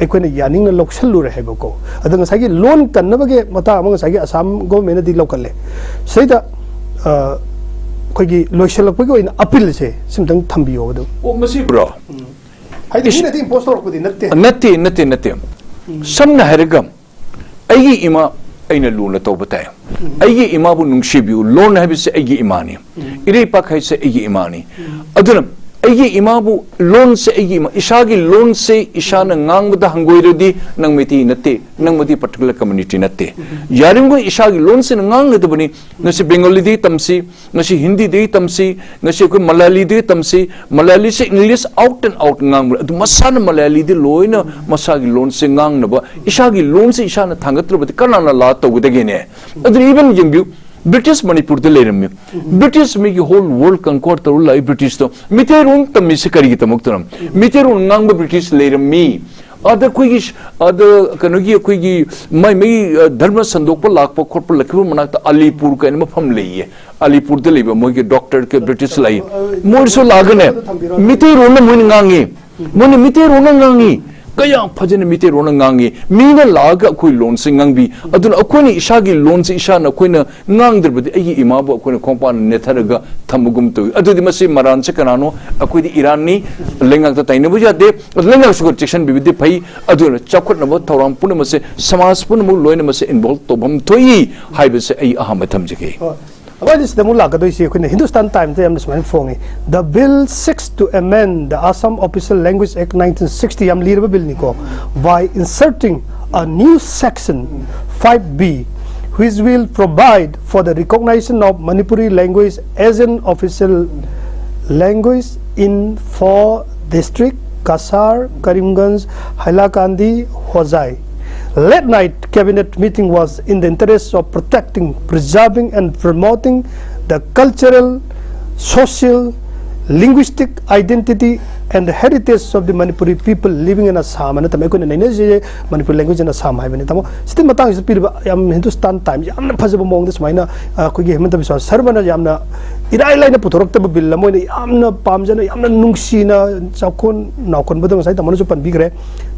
ꯑꯩꯈꯣꯏꯅ ꯌꯥꯅꯤꯡꯅ ꯂꯧꯁꯜꯂꯨꯔꯦ ꯍꯥꯏꯕꯀꯣ꯫ ꯑꯗꯣ ꯉꯁꯥꯏꯒꯤ ꯂꯣꯟ ꯀꯟꯅꯕꯒꯤ ꯃꯇꯥꯡ ꯑꯃ ꯉꯁꯥꯏꯒꯤ ꯑꯁꯥꯝ government ꯅꯗꯤ ꯂꯧꯈꯠꯂꯦ꯫ ꯁꯤꯗꯩꯗ, ꯑ, ꯑꯩꯈꯣꯏꯒꯤ ꯂꯣꯏꯁꯤꯜꯂꯛꯄꯒꯤ ꯑꯣꯏꯅ appeal ꯁꯦ ꯁꯤꯝꯇꯪ ꯊꯝꯕꯤꯌꯣ ꯑꯗꯨ꯫ ꯑꯣ, ꯃꯁꯤꯕ꯭ꯔꯣ? ꯍꯥꯏꯗꯤ ꯏꯁ- ꯃꯤꯅꯗꯤ impose ꯇꯧꯔꯛꯄꯗꯤ ꯅꯠꯇꯦ꯫ ꯅꯠꯇꯦ, ꯅꯠꯇꯦ, ꯅꯠꯇꯦ꯫ ꯁꯝꯅ ꯍꯥꯏꯔꯒ, ꯑꯩꯒꯤ ꯏꯃꯥ ꯑꯩꯅ ꯂꯨꯅ ꯇꯧꯕ ꯇꯥꯏ꯫ ꯑꯩꯒꯤ ꯏꯃꯥꯕꯨ ꯅꯨꯡꯁꯤꯕꯤꯌꯨ꯫ ꯂꯣꯟ ꯍꯥꯏꯕꯁꯤ ꯑꯩꯒꯤ ꯏꯃꯥꯅꯤ꯫ ꯏꯔꯩꯄꯥꯛ ꯍꯥꯏꯁꯦ ꯑꯩꯒꯤ ꯏꯃꯥꯅꯤ꯫ ꯑꯗꯨꯅ ꯑꯩꯒꯤ ꯏꯃꯥꯕꯨ, ꯂꯣꯟꯁꯦ ꯑꯩꯒꯤ ꯏꯃꯥ, ꯏꯁꯥꯒꯤ ꯂꯣꯟꯁꯦ ꯏꯁꯥꯅ ꯉꯥꯡꯕꯗ ꯍꯪꯒꯣꯏꯔꯗꯤ ꯅꯪ ꯃꯩꯇꯩ ꯅꯠꯇꯦ, ꯅꯪ ꯃꯗꯤ particular community ꯅꯠꯇꯦ꯫ ꯌꯥꯔꯤꯃꯈꯩ ꯏꯁꯥꯒꯤ ꯂꯣꯟꯁꯤꯅ ꯉꯥꯡꯒꯗꯕꯅꯤ꯫ ꯉꯁꯤ ꯕꯦꯡꯒꯣꯂꯤꯗꯒꯤ ꯇꯝꯁꯤ, ꯉꯁꯤ ꯍꯤꯟꯗꯤꯗꯒꯤ ꯇꯝꯁꯤ, ꯉꯁꯤ ꯑꯩꯈꯣꯏ ꯃꯂꯥꯂꯤꯗꯒꯤ ꯇꯝꯁꯤ꯫ ꯃꯂꯥꯂꯤꯁꯦ English out and out ꯉꯥꯡꯕ, ꯑꯗꯨ ꯃꯁꯥꯅ ꯃꯂꯥꯂꯤꯗ ꯂꯣꯏꯅ ꯃꯁꯥꯒꯤ ꯂꯣꯟꯁꯦ ꯉꯥꯡꯅꯕ, ꯏꯁꯥꯒꯤ ꯂꯣꯟꯁꯦ ꯏꯁꯥꯅ ꯊꯥꯡꯒꯠꯇ꯭ꯔꯕꯗꯤ ꯀꯅꯥꯅ ꯂꯥ ꯇꯧꯒꯗꯒꯦꯅꯦ? ꯑꯗꯨꯅ even ꯌꯦꯡꯕꯤꯌꯨ, ꯕ꯭ꯔꯤꯇꯤꯁ ꯃꯅꯤꯄꯨꯔꯗ ꯂꯩꯔꯝꯃꯤ꯫ ꯕ꯭ꯔꯤꯇꯤꯁ ꯃꯤꯒꯤ whole world conquer ꯇꯧꯔ ꯂꯥꯛꯏ ꯕ꯭ꯔꯤꯇꯤꯁꯇꯣ꯫ ꯃꯤꯇꯩꯔꯣꯟ ꯇꯝꯃꯤꯁꯦ ꯀꯔꯤꯒꯤꯗꯃꯛꯇꯅꯣ? ꯃꯤꯇꯩꯔꯣꯟ ꯉꯥꯡꯕ ꯕ꯭ꯔꯤꯇꯤꯁ ꯂꯩꯔꯝꯃꯤ꯫ ꯑꯗ ꯑꯩꯈꯣꯏꯒꯤ ꯁ-, ꯑꯗ ꯀꯩꯅꯣꯒꯤ ꯑꯩꯈꯣꯏꯒꯤ ꯃꯥꯏ ꯃꯥꯏ, ꯑ, ꯙꯔꯃ ꯁꯟꯗꯣꯛꯄ ꯂꯥꯛꯄ ꯈꯣꯠꯄ ꯂꯈꯤꯕ ꯃꯅꯥꯛꯇ ꯑꯂꯤꯄꯨꯔ ꯀꯥꯏꯅ ꯃꯐꯝ ꯂꯩꯌꯦ꯫ ꯑꯂꯤꯄꯨꯔꯗ ꯂꯩꯕ ꯃꯣꯏꯒꯤ ꯗꯣꯛꯇꯔ ꯀ-, ꯕ꯭ꯔꯤꯇꯤꯁ ꯂꯩ꯫ ꯃꯣꯏꯁꯨ ꯂꯥꯛꯑꯒꯅꯦ, ꯃꯤꯇꯩꯔꯣꯟꯗ ꯃꯣꯏꯅ ꯉꯥꯡꯉꯤ꯫ ꯃꯣꯏꯅ ꯃꯤꯇꯩꯔꯣꯟꯗ ꯉꯥꯡꯉꯤ꯫ ꯀꯌꯥ ꯐꯖꯅ ꯃꯤꯇꯩꯔꯣꯟꯗ ꯉꯥꯡꯉꯤ꯫ ꯃꯤꯅ ꯂꯥꯛꯑꯒ ꯑꯩꯈꯣꯏ ꯂꯣꯟꯁꯦ ꯉꯥꯡꯕꯤ꯫ ꯑꯗꯨꯅ ꯑꯩꯈꯣꯏꯅ ꯏꯁꯥꯒꯤ ꯂꯣꯟꯁꯦ ꯏꯁꯥꯅ ꯑꯩꯈꯣꯏꯅ ꯉꯥꯡꯗ꯭ꯔꯕꯗꯤ ꯑꯩꯒꯤ ꯏꯃꯥꯕꯨ ꯑꯩꯈꯣꯏꯅ ꯈꯣꯡꯄꯥꯛꯅ ꯅꯦꯠꯊꯔꯒ ꯊꯝꯕꯒꯨꯝ ꯇꯧꯏ꯫ ꯑꯗꯨꯗꯤ ꯃꯁꯤ ꯃꯔꯥꯟꯁꯦ ꯀꯅꯥꯅꯣ? ꯑꯩꯈꯣꯏꯗꯤ ꯏꯔꯥꯟꯅꯤ꯫ ꯂꯩꯉꯥꯛꯇ ꯇꯥꯏꯅꯕ ꯌꯥꯗꯦ꯫ ꯂꯩꯉꯥꯛꯁꯨ ꯆꯦꯛꯁꯤꯟꯕꯤꯕꯗꯤ ꯐꯩ꯫ ꯑꯗꯨꯅ ꯆꯥꯎꯈꯠꯅꯕ ꯊꯧꯔꯥꯡ ꯄꯨꯝꯅꯃꯛꯁꯦ, ꯁꯃꯥꯖ ꯄꯨꯝꯅꯃꯛ ꯂꯣꯏꯅꯃꯛꯁꯦ involve ꯇꯧꯐꯝ ꯊꯣꯛꯏ ꯍꯥꯏꯕꯁꯦ ꯑꯩ ꯑꯍꯥꯟꯕ ꯊꯝꯖꯒꯦ꯫ ꯑꯩꯈꯣꯏꯅ ꯁꯤꯗ ꯑꯃꯨꯛ ꯂꯥꯛꯀꯗꯣꯏꯁꯤ ꯑꯩꯈꯣꯏꯅ Hindustan Times ꯇ ꯌꯥꯝꯅ ꯁꯨꯃꯥꯏꯅ ꯐꯣꯡꯉꯤ: "The bill seeks to amend the Assam Official Language Act nineteen sixty", ꯌꯥꯝ ꯂꯤꯔꯕ ꯕꯤꯜꯅꯤꯀꯣ, "by inserting a new section, five B, which will provide for the recognition of Manipuri language as an official language in four district: Cachar, Karimganj, Hailakandi, Hojai." Late night cabinet meeting was in the interest of protecting, preserving and promoting the cultural, social, linguistic identity and the heritage of the Manipuri people living in Assam ꯍꯥꯏꯅ ꯇꯝꯃꯦ꯫ ꯑꯩꯈꯣꯏꯅ ꯅꯩꯅꯔꯤꯁꯦ ꯃꯅꯤꯄꯨꯔ language in Assam ꯍꯥꯏꯕꯅꯤ꯫ ꯇꯥꯃꯣ, ꯁꯤꯗꯤ ꯃꯇꯥꯡꯁꯤꯗ ꯄꯤꯔꯤꯕ ꯌꯥꯝ Hindustan Times ꯌꯥꯝꯅ ꯐꯖꯕ ꯃꯑꯣꯡꯗ ꯁꯨꯃꯥꯏꯅ, ꯑ, ꯑꯩꯈꯣꯏꯒꯤ ꯍꯦꯃꯟꯇ ꯕꯤꯁ꯭ꯋꯥ ꯁꯔꯃꯅ ꯌꯥꯝꯅ ꯏꯔꯥꯏ ꯂꯥꯏꯅ ꯄꯨꯊꯣꯔꯛꯇꯕ bill ꯑꯃ ꯑꯣꯏꯅ ꯌꯥꯝꯅ ꯄꯥꯝꯖꯅ, ꯌꯥꯝꯅ ꯅꯨꯡꯁꯤꯅ ꯆꯥꯎꯈꯣꯟ ꯅꯥꯎꯈꯣꯟꯕꯗꯣ ꯉꯁꯥꯏ ꯇꯥꯃꯣꯅꯁꯨ ꯄꯟꯕꯤꯈ꯭ꯔꯦ꯫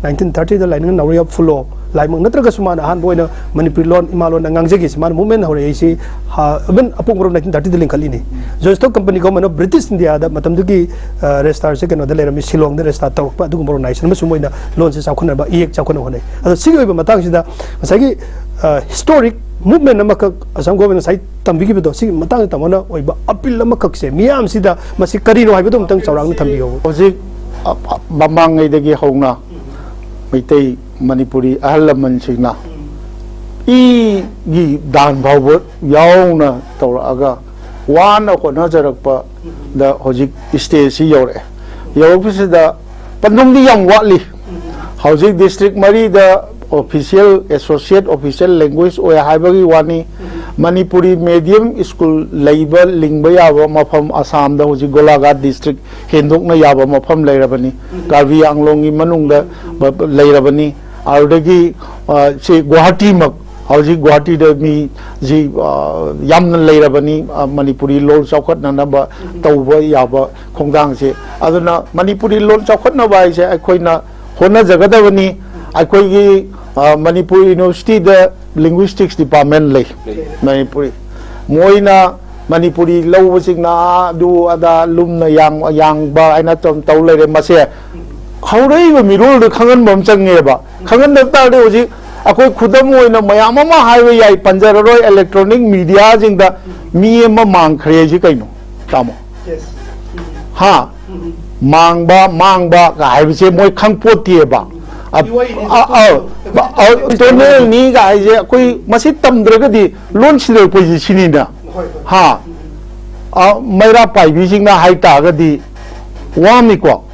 Nineteen thirty ꯗ ꯂꯥꯏꯅꯤꯡ ꯅꯥꯎꯔꯩꯌꯥ ꯐꯨꯂꯣ ꯂꯥꯏꯃꯛ ꯅꯠꯇ꯭ꯔꯒꯁꯨ ꯃꯥꯅ ꯑꯍꯥꯟꯕ ꯑꯣꯏꯅ ꯃꯅꯤꯄꯨꯔꯤ ꯂꯣꯟ, ꯏꯃꯥ ꯂꯣꯟꯗ ꯉꯥꯡꯖꯒꯦꯁꯤ ꯃꯥꯅ movement ꯍꯧꯔꯛꯏꯁꯤ, ꯍꯥ, even ꯑꯄꯣꯛ ꯃꯔꯣꯟ nineteen thirty the ꯂꯤꯡꯈꯠꯂꯤꯅꯤ꯫ George Stock Company Government of British India ꯗ ꯃꯇꯝꯗꯨꯒꯤ, ꯑ, registrar ꯁꯦ ꯀꯩꯅꯣꯗ ꯂꯩꯔꯝꯃꯤ, ꯁꯤꯂꯣꯡꯗ registrar ꯇꯧꯔꯛꯄ ꯑꯗꯨꯒꯨꯝꯕ organization ꯑꯃꯁꯨ ꯃꯣꯏꯅ ꯂꯣꯟꯁꯦ ꯆꯥꯎꯈꯠꯅꯕ, ꯏꯌꯦꯛ ꯆꯥꯎꯈꯠꯅꯕ ꯍꯣꯠꯅꯩ꯫ ꯑꯗꯣ ꯁꯤꯒꯤ ꯑꯣꯏꯕ ꯃꯇꯥꯡꯁꯤꯗ ꯉꯁꯥꯏꯒꯤ, ꯑ, historic movement ꯑꯃꯈꯛ ꯑꯁꯥꯝ government ꯉꯁꯥꯏ ꯇꯝꯕꯤꯈꯤꯕꯗꯣ, ꯁꯤꯒꯤ ꯃꯇꯥꯡꯗ ꯇꯥꯃꯣꯅ ꯑꯣꯏꯕ appeal ꯑꯃꯈꯛꯁꯦ ꯃꯤꯌꯥꯝꯁꯤꯗ ꯃꯁꯤ ꯀꯔꯤꯅꯣ ꯍꯥꯏꯕꯗꯣ ꯑꯃꯨꯛꯇꯪ ꯆꯥꯎꯔꯥꯛꯅ ꯊꯝꯕꯤꯌꯣ꯫ ꯍꯧꯖꯤꯛ, ꯑ, ꯑ, ꯃꯃꯥꯡꯉꯩꯗꯒꯤ ꯍꯧꯅ ꯃꯩꯇꯩ ꯃꯅꯤꯄꯨꯔꯤ ꯑꯍꯜ ꯂꯃꯟꯁꯤꯡꯅ ꯏꯒꯤ ꯗꯥꯟ ꯐꯥꯎꯕ ꯌꯥꯎꯅ ꯇꯧꯔꯛꯑꯒ ꯋꯥꯅ ꯍꯣꯠꯅꯖꯔꯛꯄꯗ ꯍꯧꯖꯤꯛ stage ꯁꯤ ꯌꯧꯔꯛꯑꯦ꯫ ꯌꯧꯔꯛꯄꯁꯤꯗ ꯄꯟꯊꯨꯡꯗꯤ ꯌꯥꯝ ꯋꯥꯠꯂꯤ꯫ ꯍꯧꯖꯤꯛ district ꯃꯔꯤꯗ official, associate official language ꯑꯣꯏ ꯍꯥꯏꯕꯒꯤ ꯋꯥꯅꯤ꯫ ꯃꯅꯤꯄꯨꯔꯤ medium school ꯂꯩꯕ, ꯂꯤꯡꯕ ꯌꯥꯕ ꯃꯐꯝ ꯑꯁꯥꯝꯗ ꯍꯧꯖꯤꯛ ꯒꯣꯂꯥꯘꯥꯠ district ꯍꯦꯟꯗꯣꯛꯅ ꯌꯥꯕ ꯃꯐꯝ ꯂꯩꯔꯕꯅꯤ꯫ ꯀꯥꯔꯕꯤ ꯑꯪꯂꯣꯡꯒꯤ ꯃꯅꯨꯡꯗ ꯕ-, ꯕ-, ꯂꯩꯔꯕꯅꯤ꯫ ꯑꯗꯨꯗꯒꯤ, ꯑ, ꯁꯤ ꯒꯨꯋꯥꯍꯥꯇꯤꯃꯛ, ꯍꯧꯖꯤꯛ ꯒꯨꯋꯥꯍꯥꯇꯤꯗ ꯃꯤ ꯁꯤ, ꯑ, ꯌꯥꯝꯅ ꯂꯩꯔꯕꯅꯤ, ꯑ, ꯃꯅꯤꯄꯨꯔꯤ ꯂꯣꯜ ꯆꯥꯎꯈꯠꯅꯅꯕ ꯇꯧꯕ ꯌꯥꯕ ꯈꯣꯡꯊꯥꯡꯁꯦ꯫ ꯑꯗꯨꯅ ꯃꯅꯤꯄꯨꯔꯤ ꯂꯣꯜ ꯆꯥꯎꯈꯠꯅꯕ ꯍꯥꯏꯁꯦ ꯑꯩꯈꯣꯏꯅ ꯍꯣꯠꯅꯖꯒꯗꯕꯅꯤ꯫ ꯑꯩꯈꯣꯏꯒꯤ, ꯑ, ꯃꯅꯤꯄꯨꯔ university ꯗ linguistics department ꯂꯩ꯫ ꯃꯅꯤꯄꯨꯔꯤ ꯃꯣꯏꯅ ꯃꯅꯤꯄꯨꯔꯤ ꯂꯧꯕꯁꯤꯡꯅ ꯑꯗꯨ ꯑꯗꯥ ꯂꯨꯝꯅ ꯌꯥꯡ-, ꯌꯥꯡꯕ ꯍꯥꯏꯅ ꯇꯧ, ꯇꯧ ꯂꯩꯔꯦ꯫ ꯃꯁꯦ ꯍꯧꯔꯛꯏꯕ ꯃꯤꯔꯣꯜꯗ ꯈꯪꯍꯟꯕ ꯑꯃ ꯆꯪꯉꯦꯕ꯫ ꯈꯪꯍꯟꯗꯕ ꯇꯥꯔꯗꯤ ꯍꯧꯖꯤꯛ ꯑꯩꯈꯣꯏ ꯈꯨꯗꯝ ꯑꯣꯏꯅ ꯃꯌꯥꯝ ꯑꯃ ꯍꯥꯏꯕ ꯌꯥꯏ, ꯄꯟꯖꯔꯔꯣꯏ, electronic media ꯁꯤꯡꯗ ꯃꯤ ꯑꯃ ꯃꯥꯡꯈ꯭ꯔꯦ ꯍꯥꯏꯁꯤ ꯀꯩꯅꯣ, ꯇꯥꯃꯣ? ꯍꯥ? ꯃꯥꯡꯕ, ꯃꯥꯡꯕ ꯀ ꯍꯥꯏꯕꯁꯦ ꯃꯣꯏ ꯈꯪꯄꯣꯠꯇꯦꯕ꯫ ꯑ, ꯃꯤꯑꯣꯏꯅꯤ ꯑ, ꯑ, ꯑ, ꯇꯣꯅꯦꯜꯅꯤ ꯀ ꯍꯥꯏꯁꯦ ꯑꯩꯈꯣꯏ ꯃꯁꯤ ꯇꯝꯗ꯭ꯔꯒꯗꯤ ꯂꯣꯟ ꯁꯤꯗꯔꯛꯄꯁꯤ ꯁꯤꯅꯤꯅ꯫ ꯍꯣꯏ, ꯍꯣꯏ꯫ ꯍꯥ? ꯑ, ꯃꯩꯔꯥ ꯄꯥꯏꯕꯤꯁꯤꯡꯅ ꯍꯥꯏ ꯇꯥꯔꯒꯗꯤ ꯋꯥꯅꯤꯀꯣ꯫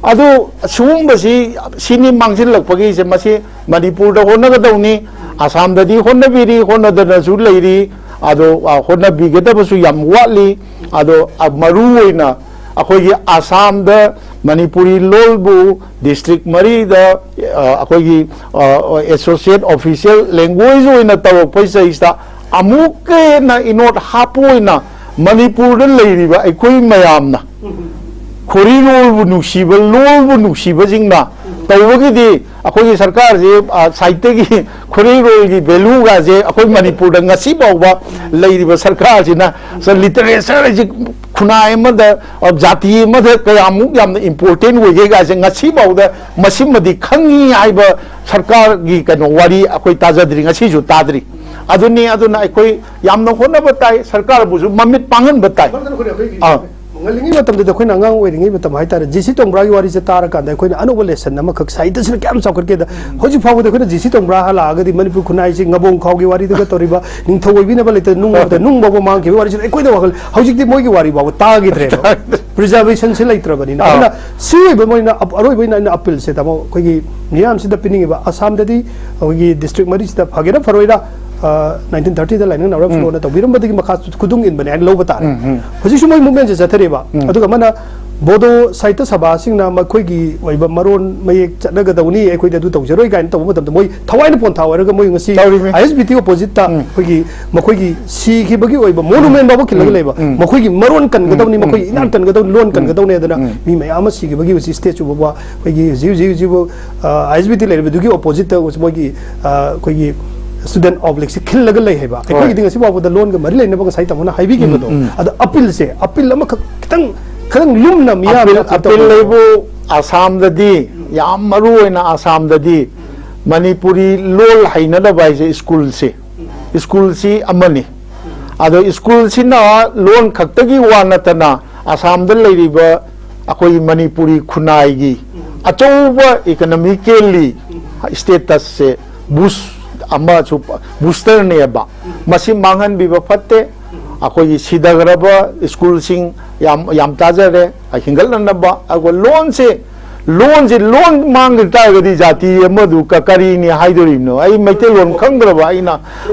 ꯑꯗꯨ ꯁꯤꯒꯨꯝꯕꯁꯤ, ꯁꯤꯅꯤ ꯃꯥꯡꯁꯤꯜꯂꯛꯄꯒꯤꯁꯦ, ꯃꯁꯤ ꯃꯅꯤꯄꯨꯔꯗ ꯍꯣꯠꯅꯒꯗꯧꯅꯤ꯫ ꯑꯁꯥꯝꯗꯗꯤ ꯍꯣꯠꯅꯕꯤꯔꯤ, ꯍꯣꯠꯅꯗꯅꯁꯨ ꯂꯩꯔꯤ꯫ ꯑꯗꯣ, ꯑ, ꯍꯣꯠꯅꯕꯤꯒꯗꯕꯁꯨ ꯌꯥꯝ ꯋꯥꯠꯂꯤ꯫ ꯑꯗꯣ, ꯑ, ꯃꯔꯨ ꯑꯣꯏꯅ ꯑꯩꯈꯣꯏꯒꯤ ꯑꯁꯥꯝꯗ ꯃꯅꯤꯄꯨꯔꯤ ꯂꯣꯜꯕꯨ ꯗꯤꯁꯇ꯭ꯔꯤꯛ ꯃꯔꯤꯗ, ꯑ, ꯑꯩꯈꯣꯏꯒꯤ, ꯑ, ꯑꯦꯁꯣꯁꯤꯌꯦꯠ ꯑꯣꯐꯤꯁꯤꯌꯦꯜ ꯂꯦꯡꯒ꯭ꯋꯦꯖ ꯑꯣꯏꯅ ꯇꯧꯔꯛꯄꯩ ꯆꯩꯁꯤꯗ ꯑꯃꯨꯛꯀ ꯍꯦꯟꯅ ꯏꯅꯣꯠ ꯍꯥꯞꯄ ꯑꯣꯏꯅ ꯃꯅꯤꯄꯨꯔꯗ ꯂꯩꯔꯤꯕ ꯑꯩꯈꯣꯏ ꯃꯌꯥꯝꯅ ꯈꯣꯔꯤꯔꯣꯜꯕꯨ ꯅꯨꯡꯁꯤꯕ, ꯂꯣꯜꯕꯨ ꯅꯨꯡꯁꯤꯕꯁꯤꯡꯅ ꯇꯧꯕꯒꯤꯗꯤ ꯑꯩꯈꯣꯏꯒꯤ ꯁꯔꯀꯥꯔꯁꯤ, ꯑ, ꯁꯥꯍꯤꯇ꯭ꯌꯒꯤ ꯈꯣꯔꯤꯔꯣꯜꯒꯤ ꯚꯦꯂꯨꯒꯁꯦ ꯑꯩꯈꯣꯏ ꯃꯅꯤꯄꯨꯔꯗ ꯉꯁꯤ ꯐꯥꯎꯕ ꯂꯩꯔꯤꯕ ꯁꯔꯀꯥꯔꯁꯤꯅ ꯁ-, ꯂꯤꯇꯔꯦꯆꯔ ꯍꯥꯏꯁꯤ ꯈꯨꯟꯅꯥꯏ ꯑꯃꯗ, ꯑ, ꯖꯥꯇꯤ ꯑꯃꯗ ꯀꯌꯥꯃꯨꯛ ꯌꯥꯝꯅ ꯏꯝꯄꯣꯔꯇꯦꯟ ꯑꯣꯏꯒꯦ ꯀꯥꯏꯁꯦ ꯉꯁꯤ ꯐꯥꯎꯗ ꯃꯁꯤꯃꯗꯤ ꯈꯪꯉꯤ ꯍꯥꯏꯕ ꯁꯔꯀꯥꯔꯒꯤ ꯀꯩꯅꯣ ꯋꯥꯔꯤ ꯑꯩꯈꯣꯏ ꯇꯥꯖꯗ꯭ꯔꯤ, ꯉꯁꯤꯁꯨ ꯇꯥꯗ꯭ꯔꯤ꯫ ꯑꯗꯨꯅꯤ, ꯑꯗꯨꯅ ꯑꯩꯈꯣꯏ ꯌꯥꯝꯅ ꯍꯣꯠꯅꯕ ꯇꯥꯏ, ꯁꯔꯀꯥꯔꯕꯨꯁꯨ ꯃꯃꯤꯠ ꯄꯥꯡꯍꯟꯕ ꯇꯥꯏ꯫ ꯃꯔꯨꯞ, ꯑꯩꯈꯣꯏꯅ ꯑꯩꯈꯣꯏꯒꯤ ꯑꯥ꯫ ꯉꯜꯂꯤꯉꯩ ꯃꯇꯝꯗꯨꯗ, ꯑꯩꯈꯣꯏꯅ ꯑꯉꯥꯡ ꯑꯣꯏꯔꯤꯉꯩ ꯃꯇꯝ ꯍꯥꯏꯇꯥꯔꯦ, ꯖꯤ ꯁꯤ ꯇꯣꯡꯕ꯭ꯔꯥꯒꯤ ꯋꯥꯔꯤꯁꯦ ꯇꯥꯔꯀꯥꯟꯗ ꯑꯩꯈꯣꯏꯅ ꯑꯅꯧꯕ ꯂꯦꯁꯟ ꯑꯃꯈꯛ, ꯁꯥꯍꯤꯇ꯭ꯌꯁꯤꯅ ꯀꯌꯥꯝ ꯆꯥꯎꯈꯠꯀꯦꯗ, ꯍꯧꯖꯤꯛ ꯐꯥꯎꯕꯗ ꯑꯩꯈꯣꯏꯅ ꯖꯤ ꯁꯤ ꯇꯣꯡꯕ꯭ꯔꯥ ꯍꯜꯂꯛꯑꯒꯗꯤ ꯃꯅꯤꯄꯨꯔ ꯈꯨꯟꯅꯥꯏꯁꯤ ꯉꯕꯣꯡ ꯈꯥꯎꯒꯤ ꯋꯥꯔꯤꯗꯨꯒ ꯇꯧꯔꯤꯕ, ꯅꯤꯡꯊꯧ ꯑꯣꯏꯕꯤꯅꯕ ꯂꯩꯇ ꯅꯨꯡ ꯍꯣꯏ꯫ ꯅꯨꯡ ꯐꯥꯎꯕ ꯃꯥꯡꯈꯤꯕ ꯋꯥꯔꯤꯁꯤꯅ ꯑꯩꯈꯣꯏꯗ ꯋꯥꯈꯜ, ꯍꯧꯖꯤꯛꯇꯤ ꯃꯣꯏꯒꯤ ꯋꯥꯔꯤ ꯐꯥꯎꯕ ꯇꯥꯈꯤꯗ꯭ꯔꯦꯕ꯫ ꯄ꯭ꯔꯤꯖꯥꯔꯕꯦꯁꯟꯁꯦ ꯂꯩꯇ꯭ꯔꯕꯅꯤꯅ꯫ ꯑꯥ꯫ ꯑꯗꯨꯅ ꯁꯤ ꯑꯣꯏꯕ ꯃꯣꯏꯅ ꯑꯞ-, ꯑꯔꯣꯏꯕ ꯑꯣꯏꯅ ꯑꯩꯅ ꯑꯄꯤꯜꯁꯦ, ꯇꯥꯃꯣ, ꯑꯩꯈꯣꯏꯒꯤ ꯃꯤꯌꯥꯝꯁꯤꯗ ꯄꯤꯅꯤꯡꯉꯤꯕ, ꯑꯁꯥꯝꯗꯗꯤ ꯑꯩꯈꯣꯏꯒꯤ ꯗꯤꯁꯇ꯭ꯔꯤꯛ ꯃꯔꯤꯁꯤꯗ ꯐꯒꯦꯔꯥ ꯐꯔꯣꯏꯔꯥ, ꯑ, ꯅꯥꯏꯟꯇꯤꯟ ꯊꯥꯔꯇꯤꯗ ꯂꯥꯏꯅꯤꯡ ꯅꯥꯎꯔꯦꯝ ꯎꯝ꯫ ꯐꯤꯂꯣꯅ ꯇꯧꯕꯤꯔꯝꯕꯗꯒꯤ ꯃꯈꯥ ꯈꯨꯗꯨꯡ ꯏꯟꯕꯅꯦ ꯍꯥꯏꯅ ꯂꯧꯕ ꯇꯥꯔꯦ꯫ ꯎꯝ, ꯎꯝ꯫ ꯍꯧꯖꯤꯛꯁꯨ ꯃꯣꯏ ꯃꯨꯞꯃꯦꯟꯁꯦ ꯆꯠꯊꯔꯤꯕ꯫ ꯎꯝ꯫ ꯑꯗꯨꯒ ꯑꯃꯅ ꯕꯣꯗꯣ ꯁꯥꯍꯤꯇ꯭ꯌ ꯁꯚꯥꯁꯤꯡꯅ ꯃꯈꯣꯏꯒꯤ ꯑꯣꯏꯕ ꯃꯔꯣꯟ ꯃꯌꯦꯛ ꯆꯠꯅꯒꯗꯧꯅꯤ, ꯑꯩꯈꯣꯏꯗꯤ ꯑꯗꯨ ꯇꯧꯖꯔꯣꯏ ꯀꯥꯏꯅ ꯇꯧꯕ ꯃꯇꯝꯗ ꯃꯣꯏ ꯊꯋꯥꯏꯅ ꯄꯣꯟꯊꯥ ꯑꯣꯏꯔꯒ ꯃꯣꯏ ꯉꯁꯤ ꯇꯧꯔꯤꯃꯤ꯫ ꯑꯥꯏ ꯑꯦꯁ ꯕꯤ ꯇꯤ ꯑꯣꯄꯣꯖꯤꯠꯇ ꯎꯝ꯫ ꯑꯩꯈꯣꯏꯒꯤ ꯃꯈꯣꯏꯒꯤ ꯁꯤꯈꯤꯕꯒꯤ ꯑꯣꯏꯕ ꯃꯣꯅꯨꯃꯦꯟ ꯐꯥꯎꯕ ꯈꯤꯜꯂꯒ ꯎꯝ, ꯂꯩꯕ꯫ ꯎꯝ꯫ ꯃꯈꯣꯏꯒꯤ ꯃꯔꯣꯟ ꯀꯟꯒꯗꯧꯅꯤ, ꯎꯝ, ꯃꯈꯣꯏ ꯎꯝ, ꯏꯅꯥꯠ ꯎꯝ꯫ ꯀꯟꯒꯗꯧꯅꯤ, ꯂꯣꯟ ꯎꯝ꯫ ꯀꯟꯒꯗꯧꯅꯤ ꯍꯥꯏꯗꯅ ꯎꯝ꯫ ꯃꯤ ꯃꯌꯥꯝ ꯑꯃ ꯁꯤꯈꯤꯕꯒꯤ ꯍꯧꯖꯤꯛ ꯁ꯭ꯇꯦꯆꯨ ꯐꯥꯎꯕ ꯑꯩꯈꯣꯏꯒꯤ ꯍꯧꯖꯤꯛ, ꯍꯧꯖꯤꯛ, ꯍꯧꯖꯤꯛ, ꯑ, ꯑꯥꯏ ꯑꯦꯁ ꯕꯤ ꯇꯤ ꯂꯩꯔꯤꯕꯗꯨꯒꯤ ꯑꯣꯄꯣꯖꯤꯠꯇ ꯃꯣꯏꯒꯤ, ꯑ, ꯑꯩꯈꯣꯏꯒꯤ ꯁ꯭ꯇꯨꯗꯦꯟꯠ ꯑꯣꯕ꯭ꯂꯤꯛꯁꯦ ꯈꯤꯜꯂꯒ ꯂꯩ ꯍꯥꯏꯕ꯫ ꯍꯣꯏ꯫ ꯑꯩꯈꯣꯏꯒꯤꯗꯤ ꯉꯁꯤ ꯐꯥꯎꯕꯗ ꯂꯣꯟꯒ ꯃꯔꯤ ꯂꯩꯅꯕ ꯉꯁꯥꯏ ꯇꯥꯃꯣꯅ ꯍꯥꯏꯕꯤꯈꯤꯕꯗꯣ꯫ ꯎꯝ, ꯎꯝ꯫ ꯑꯗꯣ ꯑꯄꯤꯜꯁꯦ, ꯑꯄꯤꯜ ꯑꯃꯈꯛ ꯈꯤꯇꯪ, ꯈꯤꯇꯪ ꯂꯨꯝꯅ ꯃꯤꯌꯥꯝ ꯑꯄꯤꯜ, ꯇꯧꯕ꯫ ꯑꯄꯤꯜ ꯂꯩꯕꯨ ꯑꯁꯥꯝꯗꯗꯤ, ꯌꯥꯝ ꯃꯔꯨ ꯑꯣꯏꯅ ꯑꯁꯥꯝꯗꯗꯤ ꯃꯅꯤꯄꯨꯔꯤ ꯂꯣꯜ ꯍꯩꯅꯅꯕ ꯍꯥꯏꯁꯦ ꯁ꯭ꯀꯨꯜꯁꯦ, ꯁ꯭ꯀꯨꯜꯁꯤ ꯑꯃꯅꯤ꯫ ꯑꯗꯣ ꯁ꯭ꯀꯨꯜꯁꯤꯅ ꯂꯣꯟ ꯈꯛꯇꯒꯤ ꯋꯥ ꯅꯠꯇꯅ ꯑꯁꯥꯝꯗ ꯂꯩꯔꯤꯕ ꯑꯩꯈꯣꯏꯒꯤ ꯃꯅꯤꯄꯨꯔꯤ ꯈꯨꯟꯅꯥꯏꯒꯤ ꯑꯆꯧꯕ ꯏꯀꯣꯅꯣꯃꯤꯀꯦꯜꯂꯤ ꯁ꯭ꯇꯦꯇꯁꯁꯦ ꯕꯨꯁ ꯑꯃꯁꯨ, ꯕꯨꯁꯇꯔꯅꯦꯕ꯫ ꯃꯁꯤ ꯃꯥꯡꯍꯟꯕꯤꯕ ꯐꯠꯇꯦ꯫ ꯑꯩꯈꯣꯏꯒꯤ ꯁꯤꯊꯈ꯭ꯔꯕ ꯁ꯭ꯀꯨꯜꯁꯤꯡ ꯌꯥꯝ, ꯌꯥꯝ ꯇꯥꯖꯔꯦ, ꯍꯤꯡꯒꯠꯅꯅꯕ꯫ ꯑꯗꯨꯒ ꯂꯣꯟꯁꯦ, ꯂꯣꯟꯁꯦ, ꯂꯣꯟ ꯃꯥꯡꯈꯤ ꯇꯥꯔꯒꯗꯤ ꯖꯥꯇꯤ ꯑꯃꯗꯨ ꯀ-, ꯀꯔꯤꯅꯤ ꯍꯥꯏꯗꯣꯔꯤꯕꯅꯣ? ꯑꯩ ꯃꯩꯇꯩꯂꯣꯟ ꯈꯪꯗ꯭ꯔꯕ ꯑꯩꯅ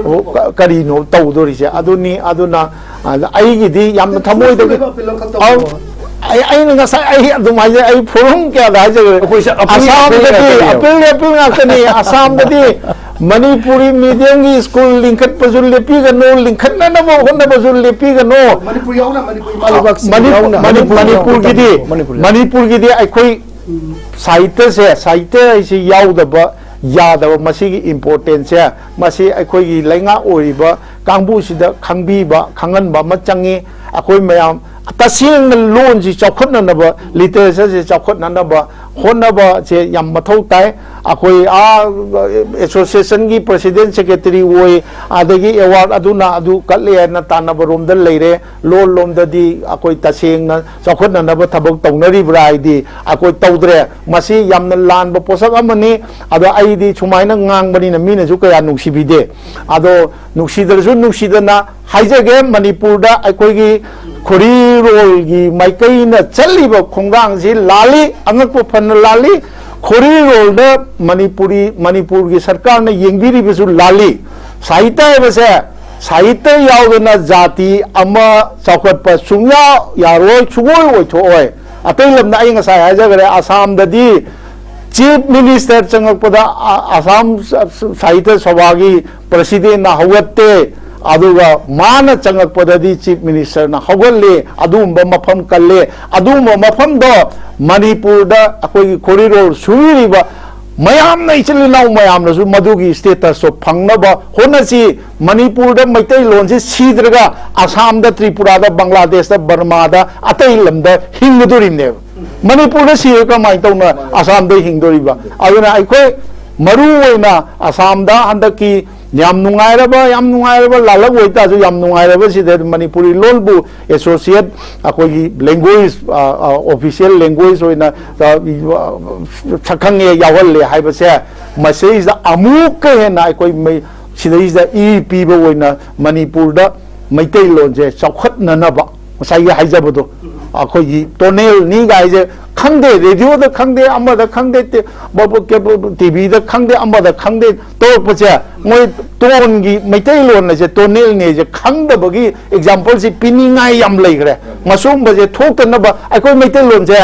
ꯀ-, ꯀꯔꯤꯅꯣ ꯇꯧꯗꯣꯔꯤꯁꯦ? ꯑꯗꯨꯅꯤ, ꯑꯗꯨꯅ, ꯑ, ꯑꯩꯒꯤꯗꯤ ꯌꯥꯝꯅ ꯊꯃꯣꯏꯗꯒꯤ ꯑꯄꯤꯜ ꯑꯃꯈꯛ ꯇꯧꯕꯤꯌꯣ꯫ ꯑ-, ꯑꯩ, ꯑꯩꯅ ꯉꯁꯥꯏ, ꯑꯩ ꯑꯗꯨꯝ ꯍꯥꯏꯖꯩ, ꯑꯩ ꯐꯣꯔꯝ ꯀꯌꯥꯗ ꯍꯥꯏꯖꯈ꯭ꯔꯦ꯫ ꯑꯩꯈꯣꯏꯁꯦ ꯑꯄꯤꯜ, ꯑꯄꯤꯜ ꯑꯁꯥꯝꯗꯗꯤ ꯉꯥꯛꯇꯅꯦꯕ꯫ ꯑꯄꯤꯜ, ꯑꯄꯤꯜ ꯉꯥꯛꯇꯅꯤ꯫ ꯑꯁꯥꯝꯗꯗꯤ ꯃꯅꯤꯄꯨꯔꯤ ꯃꯤꯗꯤꯌꯝꯒꯤ ꯁ꯭ꯀꯨꯜ ꯂꯤꯡꯈꯠꯄꯁꯨ ꯂꯦꯞꯄꯤꯒꯅꯨ, ꯂꯤꯡꯈꯠꯅꯅꯕ ꯍꯣꯠꯅꯕꯁꯨ ꯂꯦꯞꯄꯤꯒꯅꯨ꯫ ꯃꯅꯤꯄꯨꯔ ꯌꯥꯎꯅ, ꯃꯅꯤꯄꯨꯔ ꯏꯃꯥ ꯂꯩꯕꯥꯛꯁꯤꯡ ꯃꯅꯤꯄꯨꯔ, ꯌꯥꯎꯅ꯫ ꯃꯅꯤ-, ꯃꯅꯤꯄꯨꯔ ꯃꯅꯤꯄꯨꯔꯒꯤꯗꯤ, ꯌꯥꯎꯅ꯫ ꯃꯅꯤꯄꯨꯔ ꯌꯥꯎꯅ꯫ ꯃꯅꯤꯄꯨꯔꯒꯤꯗꯤ ꯑꯩꯈꯣꯏ ꯁꯥꯍꯤꯇ꯭ꯌꯁꯦ, ꯁꯥꯍꯤꯇ꯭ꯌ ꯍꯥꯏꯁꯤ ꯌꯥꯎꯗꯕ ꯌꯥꯗꯕ, ꯃꯁꯤꯒꯤ importance ꯁꯦ, ꯃꯁꯤ ꯑꯩꯈꯣꯏꯒꯤ ꯂꯩꯉꯥꯛ ꯑꯣꯏꯔꯤꯕ ꯀꯥꯡꯕꯨꯁꯤꯗ ꯈꯪꯕꯤꯕ, ꯈꯪꯍꯟꯕ ꯑꯃ ꯆꯪꯉꯤ꯫ ꯑꯩꯈꯣꯏ ꯃꯌꯥꯝ ꯇꯁꯦꯡꯅ ꯂꯣꯟꯁꯤ ꯆꯥꯎꯈꯠꯅꯅꯕ, literature ꯁꯦ ꯆꯥꯎꯈꯠꯅꯅꯕ ꯍꯣꯠꯅꯕꯁꯦ ꯌꯥꯝ ꯃꯊꯧ ꯇꯥꯏ꯫ ꯑꯩꯈꯣꯏ ꯑꯥ association ꯒꯤ president secretary ꯑꯣꯏ, ꯑꯗꯒꯤ award ꯑꯗꯨꯅ ꯑꯗꯨ ꯀꯠꯂꯦ ꯍꯥꯏꯅ ꯇꯥꯟꯅꯕ ꯔꯣꯝꯗ ꯂꯩꯔꯦ꯫ ꯂꯣꯟ ꯂꯣꯝꯗꯗꯤ ꯑꯩꯈꯣꯏ ꯇꯁꯦꯡꯅ ꯆꯥꯎꯈꯠꯅꯅꯕ ꯊꯕꯛ ꯇꯧꯅꯔꯤꯕ꯭ꯔꯥ ꯍꯥꯏꯗꯤ ꯑꯩꯈꯣꯏ ꯇꯧꯗ꯭ꯔꯦ꯫ ꯃꯁꯤ ꯌꯥꯝꯅ ꯂꯥꯟꯕ ꯄꯣꯠꯁꯛ ꯑꯃꯅꯤ꯫ ꯑꯗꯣ ꯑꯩꯗꯤ ꯁꯨꯃꯥꯏꯅ ꯉꯥꯡꯕꯅꯤꯅ ꯃꯤꯅꯁꯨ ꯀꯌꯥ ꯅꯨꯡꯁꯤꯕꯤꯗꯦ꯫ ꯑꯗꯣ ꯅꯨꯡꯁꯤꯗ꯭ꯔꯁꯨ ꯅꯨꯡꯁꯤꯗꯅ ꯍꯥꯏꯖꯒꯦ, ꯃꯅꯤꯄꯨꯔꯗ ꯑꯩꯈꯣꯏꯒꯤ ꯈꯣꯔꯤꯔꯣꯜꯒꯤ ꯃꯥꯏꯀꯩꯅ ꯆꯠꯂꯤꯕ ꯈꯣꯡꯒꯥꯡꯁꯤ ꯂꯥꯜꯂꯤ, ꯑꯉꯛꯄ ꯐꯅ ꯂꯥꯜꯂꯤ꯫ ꯈꯣꯔꯤꯔꯣꯜꯗ ꯃꯅꯤꯄꯨꯔꯤ, ꯃꯅꯤꯄꯨꯔꯒꯤ ꯁꯔꯀꯥꯔꯅ ꯌꯦꯡꯕꯤꯔꯤꯕꯁꯨ ꯂꯥꯜꯂꯤ꯫ ꯁꯥꯍꯤꯇ꯭ꯌ ꯍꯥꯏꯕꯁꯦ, ꯁꯥꯍꯤꯇ꯭ꯌ ꯌꯥꯎꯗꯅ ꯖꯥꯇꯤ ꯑꯃ ꯆꯥꯎꯈꯠꯄ ꯁꯨꯡꯌꯥ ꯌꯥꯔꯣꯏ, ꯁꯨꯡꯑꯣꯏ ꯑꯣꯏꯊꯣꯛꯑꯣꯏ꯫ ꯑꯇꯩ ꯂꯝꯗ ꯑꯩ ꯉꯁꯥꯏ ꯍꯥꯏꯖꯈ꯭ꯔꯦ, ꯑꯁꯥꯝꯗꯗꯤ chief minister ꯆꯪꯉꯛꯄꯗ ꯑ-, ꯑꯁꯥꯝ ꯁ-, ꯁ-, ꯁꯥꯍꯤꯇ꯭ꯌ ꯁꯚꯥꯒꯤ president ꯅ ꯍꯧꯒꯠꯇꯦ, ꯑꯗꯨꯒ ꯃꯥꯅ ꯆꯪꯉꯛꯄꯗꯗꯤ chief minister ꯅ ꯍꯧꯒꯠꯂꯦ꯫ ꯑꯗꯨꯒꯨꯝꯕ ꯃꯐꯝ ꯀꯜꯂꯦ꯫ ꯑꯗꯨꯒꯨꯝꯕ ꯃꯐꯝꯗꯣ ꯃꯅꯤꯄꯨꯔꯗ ꯑꯩꯈꯣꯏꯒꯤ ꯈꯣꯔꯤꯔꯣꯜ ꯁꯨꯕꯤꯔꯤꯕ ꯃꯌꯥꯝꯅ, ꯏꯆꯤꯜ ꯏꯅꯥꯎ ꯃꯌꯥꯝꯅꯁꯨ ꯃꯗꯨꯒꯤ status ꯇꯣ ꯐꯪꯅꯕ ꯍꯣꯠꯅꯁꯤ꯫ ꯃꯅꯤꯄꯨꯔꯗ ꯃꯩꯇꯩꯂꯣꯟꯁꯤ ꯁꯤꯗ꯭ꯔꯒ ꯑꯁꯥꯝꯗ, ꯇ꯭ꯔꯤꯄꯨꯔꯥꯗ, ꯕꯪꯒ꯭ꯂꯥꯗꯦꯁꯇ, ꯕꯔꯃꯥꯗ, ꯑꯇꯩ ꯂꯝꯗ ꯍꯤꯡꯒꯗꯣꯔꯤꯕꯅꯦꯕ꯫ ꯃꯅꯤꯄꯨꯔꯗ ꯁꯤꯔꯒ ꯀꯃꯥꯏꯅ ꯇꯧꯅ ꯑꯁꯥꯝꯗ ꯍꯤꯡꯗꯣꯔꯤꯕ? ꯑꯗꯨꯅ ꯑꯩꯈꯣꯏ ꯃꯔꯨ ꯑꯣꯏꯅ ꯑꯁꯥꯝꯗ ꯍꯟꯗꯛꯀꯤ ꯌꯥꯝ ꯅꯨꯡꯉꯥꯏꯔꯕ, ꯌꯥꯝ ꯅꯨꯡꯉꯥꯏꯔꯕ ꯂꯥꯜꯂꯛ ꯑꯣꯏꯇꯥꯔꯁꯨ, ꯌꯥꯝ ꯅꯨꯡꯉꯥꯏꯔꯕ ꯁꯤꯗ ꯃꯅꯤꯄꯨꯔꯤ ꯂꯣꯟꯕꯨ associate ꯑꯩꯈꯣꯏꯒꯤ language, ꯑ, ꯑ, official language ꯑꯣꯏꯅ, ꯑ, ꯁꯛꯈꯪꯉꯦ, ꯌꯥꯎꯍꯜꯂꯦ ꯍꯥꯏꯕꯁꯦ, ꯃꯁꯤꯗꯩꯁꯤꯗ ꯑꯃꯨꯛꯀ ꯍꯦꯟꯅ ꯑꯩꯈꯣꯏ ꯃꯩ-, ꯁꯤꯗꯩꯁꯤꯗ ꯏ ꯄꯤꯕ ꯑꯣꯏꯅ ꯃꯅꯤꯄꯨꯔꯗ ꯃꯩꯇꯩꯂꯣꯟꯁꯦ ꯆꯥꯎꯈꯠꯅꯅꯕ, ꯉꯁꯥꯏꯒꯤ ꯍꯥꯏꯖꯕꯗꯣ, ꯑꯩꯈꯣꯏꯒꯤ tonal ꯅꯤ ꯀꯥꯏꯁꯦ ꯈꯪꯗꯦ, radio ꯗ ꯈꯪꯗꯦ, ꯑꯃꯗ ꯈꯪꯗꯦ, ꯇꯦ-, ꯕ-, ꯕ-, ꯀꯦ-, ꯕ-, T V ꯗ ꯈꯪꯗꯦ, ꯑꯃꯗ ꯈꯪꯗꯦ, ꯇꯧꯔꯛꯄꯁꯦ ꯃꯣꯏ ꯇꯣꯟꯒꯤ ꯃꯩꯇꯩꯂꯣꯟ ꯑꯁꯦ ꯇꯣꯅꯦꯜꯅꯤ ꯑꯁꯦ ꯈꯪꯗꯕꯒꯤ ꯑꯦꯛꯖꯥꯝꯄꯜꯁꯤ ꯄꯤꯅꯤꯡꯉꯥꯏ ꯌꯥꯝ ꯂꯩꯈ꯭ꯔꯦ꯫ ꯃꯁꯤꯒꯨꯝꯕꯁꯦ ꯊꯣꯛꯇꯅꯕ ꯑꯩꯈꯣꯏ ꯃꯩꯇꯩꯂꯣꯟꯁꯦ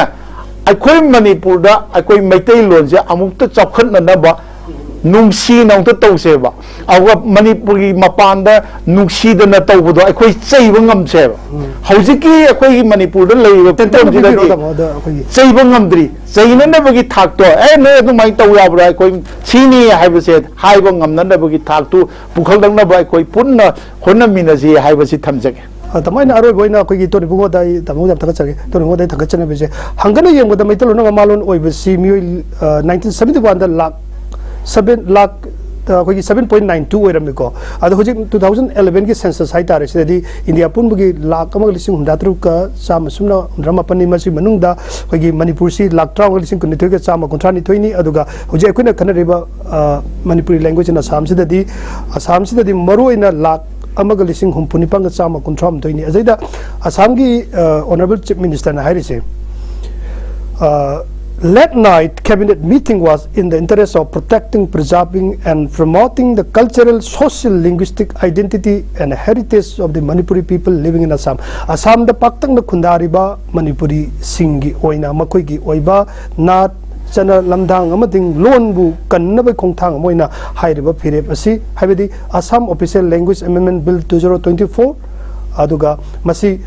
ꯑꯩꯈꯣꯏ ꯃꯅꯤꯄꯨꯔꯗ ꯑꯩꯈꯣꯏ ꯃꯩꯇꯩꯂꯣꯟꯁꯦ ꯑꯃꯨꯛꯇ ꯆꯥꯎꯈꯠꯅꯅꯕ ꯅꯨꯡꯁꯤꯅ ꯑꯃꯨꯛꯇ ꯇꯧꯁꯦꯕ꯫ ꯑꯗꯨꯒ ꯃꯅꯤꯄꯨꯔꯒꯤ ꯃꯄꯥꯟꯗ ꯅꯨꯡꯁꯤꯗꯅ ꯇꯧꯕꯗꯣ ꯑꯩꯈꯣꯏ ꯆꯩꯕ ꯉꯝꯁꯦꯕ꯫ ꯍꯧꯖꯤꯛꯀꯤ ꯑꯩꯈꯣꯏꯒꯤ ꯃꯅꯤꯄꯨꯔꯗ ꯂꯩꯔꯤꯕ ꯐꯤꯕꯝꯁꯤꯗꯗꯤ ꯆꯩꯕ ꯉꯝꯗ꯭ꯔꯤ꯫ ꯆꯩꯅꯅꯕꯒꯤ ꯊꯥꯛꯇꯣ, "ꯑꯦ, ꯅꯣꯏ ꯑꯗꯨꯃꯥꯏꯅ ꯇꯧ ꯌꯥꯕ꯭ꯔꯥ? ꯑꯩꯈꯣꯏ ꯁꯤꯅꯤ" ꯍꯥꯏꯕꯁꯦ ꯍꯥꯏꯕ ꯉꯝꯅꯅꯕꯒꯤ ꯊꯥꯛꯇꯨ ꯄꯨꯈꯠꯂꯛꯅꯕ ꯑꯩꯈꯣꯏ ꯄꯨꯟꯅ ꯍꯣꯠꯅꯃꯤꯟꯅꯁꯤ ꯍꯥꯏꯕꯁꯤ ꯊꯝꯖꯒꯦ꯫ ꯑ, ꯇꯃꯥꯏꯅ ꯑꯔꯣꯏꯕ ꯑꯣꯏꯅ ꯑꯩꯈꯣꯏꯒꯤ ꯇꯣꯅꯤ ꯄꯨꯡꯉꯣꯗ ꯑꯩ, ꯇꯥꯃꯣ, ꯌꯥꯝ ꯊꯥꯒꯠꯆꯔꯤ꯫ ꯇꯣꯅꯤ ꯄꯨꯡꯉꯣꯗ ꯑꯩ ꯊꯥꯒꯠꯆꯅꯕꯤꯁꯦ, ꯍꯪꯒꯠꯅ ꯌꯦꯡꯕꯗ ꯃꯩꯇꯩꯂꯣꯟꯅ ꯃꯃꯥꯂꯣꯟ ꯑꯣꯏꯕꯁꯤ ꯃꯤꯑꯣꯏ, ꯑ, ꯅꯥꯏꯟꯇꯤꯟ ꯁꯕꯦꯟꯇꯤ ꯋꯥꯟꯗ ꯂꯥꯛ ꯁꯕꯦꯟ ꯂꯥꯛ, ꯑ, ꯑꯩꯈꯣꯏꯒꯤ ꯁꯕꯦꯟ ꯄꯣꯏꯟ ꯅꯥꯏꯟ ꯇꯨ ꯑꯣꯏꯔꯝꯃꯤꯀꯣ꯫ ꯑꯗꯣ ꯍꯧꯖꯤꯛ ꯇꯨ ꯊꯥꯎꯖꯟ ꯑꯦꯂꯚꯦꯟꯒꯤ ꯁꯦꯟꯁꯁ ꯍꯥꯏꯇꯥꯔꯦ, ꯁꯤꯗꯗꯤ ꯏꯟꯗꯤꯌꯥ ꯄꯨꯝꯕꯒꯤ ꯂꯥꯛ ꯑꯃꯒ ꯂꯤꯁꯤꯡ ꯍꯨꯝꯗ꯭ꯌꯥ ꯇꯔꯨꯛꯀ ꯆꯥꯝꯃ ꯁꯨꯞꯅ ꯍꯨꯝꯗ꯭ꯌꯥ ꯃꯥꯄꯟꯅꯤ꯫ ꯃꯁꯤ ꯃꯅꯨꯡꯗ ꯑꯩꯈꯣꯏꯒꯤ ꯃꯅꯤꯄꯨꯔꯁꯤ ꯂꯥꯛ ꯇꯔꯥꯃꯉꯥꯒ ꯂꯤꯁꯤꯡ ꯀꯨꯟꯅꯤꯊꯣꯏꯒ ꯆꯥꯝꯃ ꯀꯨꯟꯊ꯭ꯔꯥ ꯅꯤꯊꯣꯏꯅꯤ꯫ ꯑꯗꯨꯒ ꯍꯧꯖꯤꯛ ꯑꯩꯈꯣꯏꯅ ꯈꯟꯅꯔꯤꯕ, ꯑ, ꯃꯅꯤꯄꯨꯔꯤ language in ꯑꯁꯥꯝꯁꯤꯗꯗꯤ, ꯑꯁꯥꯝꯁꯤꯗꯗꯤ ꯃꯔꯨꯑꯣꯏꯅ ꯂꯥꯛ ꯑꯃꯒ ꯂꯤꯁꯤꯡ ꯍꯨꯝꯐꯨ ꯅꯤꯄꯥꯟꯒ ꯆꯥꯝꯃ ꯀꯨꯟꯊ꯭ꯔꯥ ꯍꯨꯝꯗꯣꯏꯅꯤ꯫ ꯑꯁꯤꯗ ꯑꯁꯥꯝꯒꯤ, ꯑ, ꯑꯣꯅꯔꯦꯕꯜ ꯆꯤꯐ ꯃꯤꯅꯤꯁꯇꯔꯅ ꯍꯥꯏꯔꯤꯁꯦ, ꯑ, "Late night cabinet meeting was in the interest of protecting, preserving and promoting the cultural, social, linguistic identity and heritage of the Manipuri people living in Assam." ꯑꯁꯥꯝꯗ ꯄꯥꯛꯇꯛꯅ ꯈꯨꯟꯗꯥꯔꯤꯕ ꯃꯅꯤꯄꯨꯔꯤꯁꯤꯡꯒꯤ ꯑꯣꯏꯅ ꯃꯈꯣꯏꯒꯤ ꯑꯣꯏꯕ ꯅꯥꯠ, ꯆꯠꯅ ꯂꯝꯗꯥꯡ ꯑꯃꯗꯤ ꯂꯣꯟꯕꯨ ꯀꯟꯅꯕꯒꯤ ꯈꯣꯡꯊꯥꯡ ꯑꯃ ꯑꯣꯏꯅ ꯍꯥꯏꯔꯤꯕ ꯐꯤꯔꯦꯞ ꯑꯁꯤ, ꯍꯥꯏꯕꯗꯤ Assam Official Language Amendment Bill two zero twenty four, ꯑꯗꯨꯒ ꯃꯁꯤ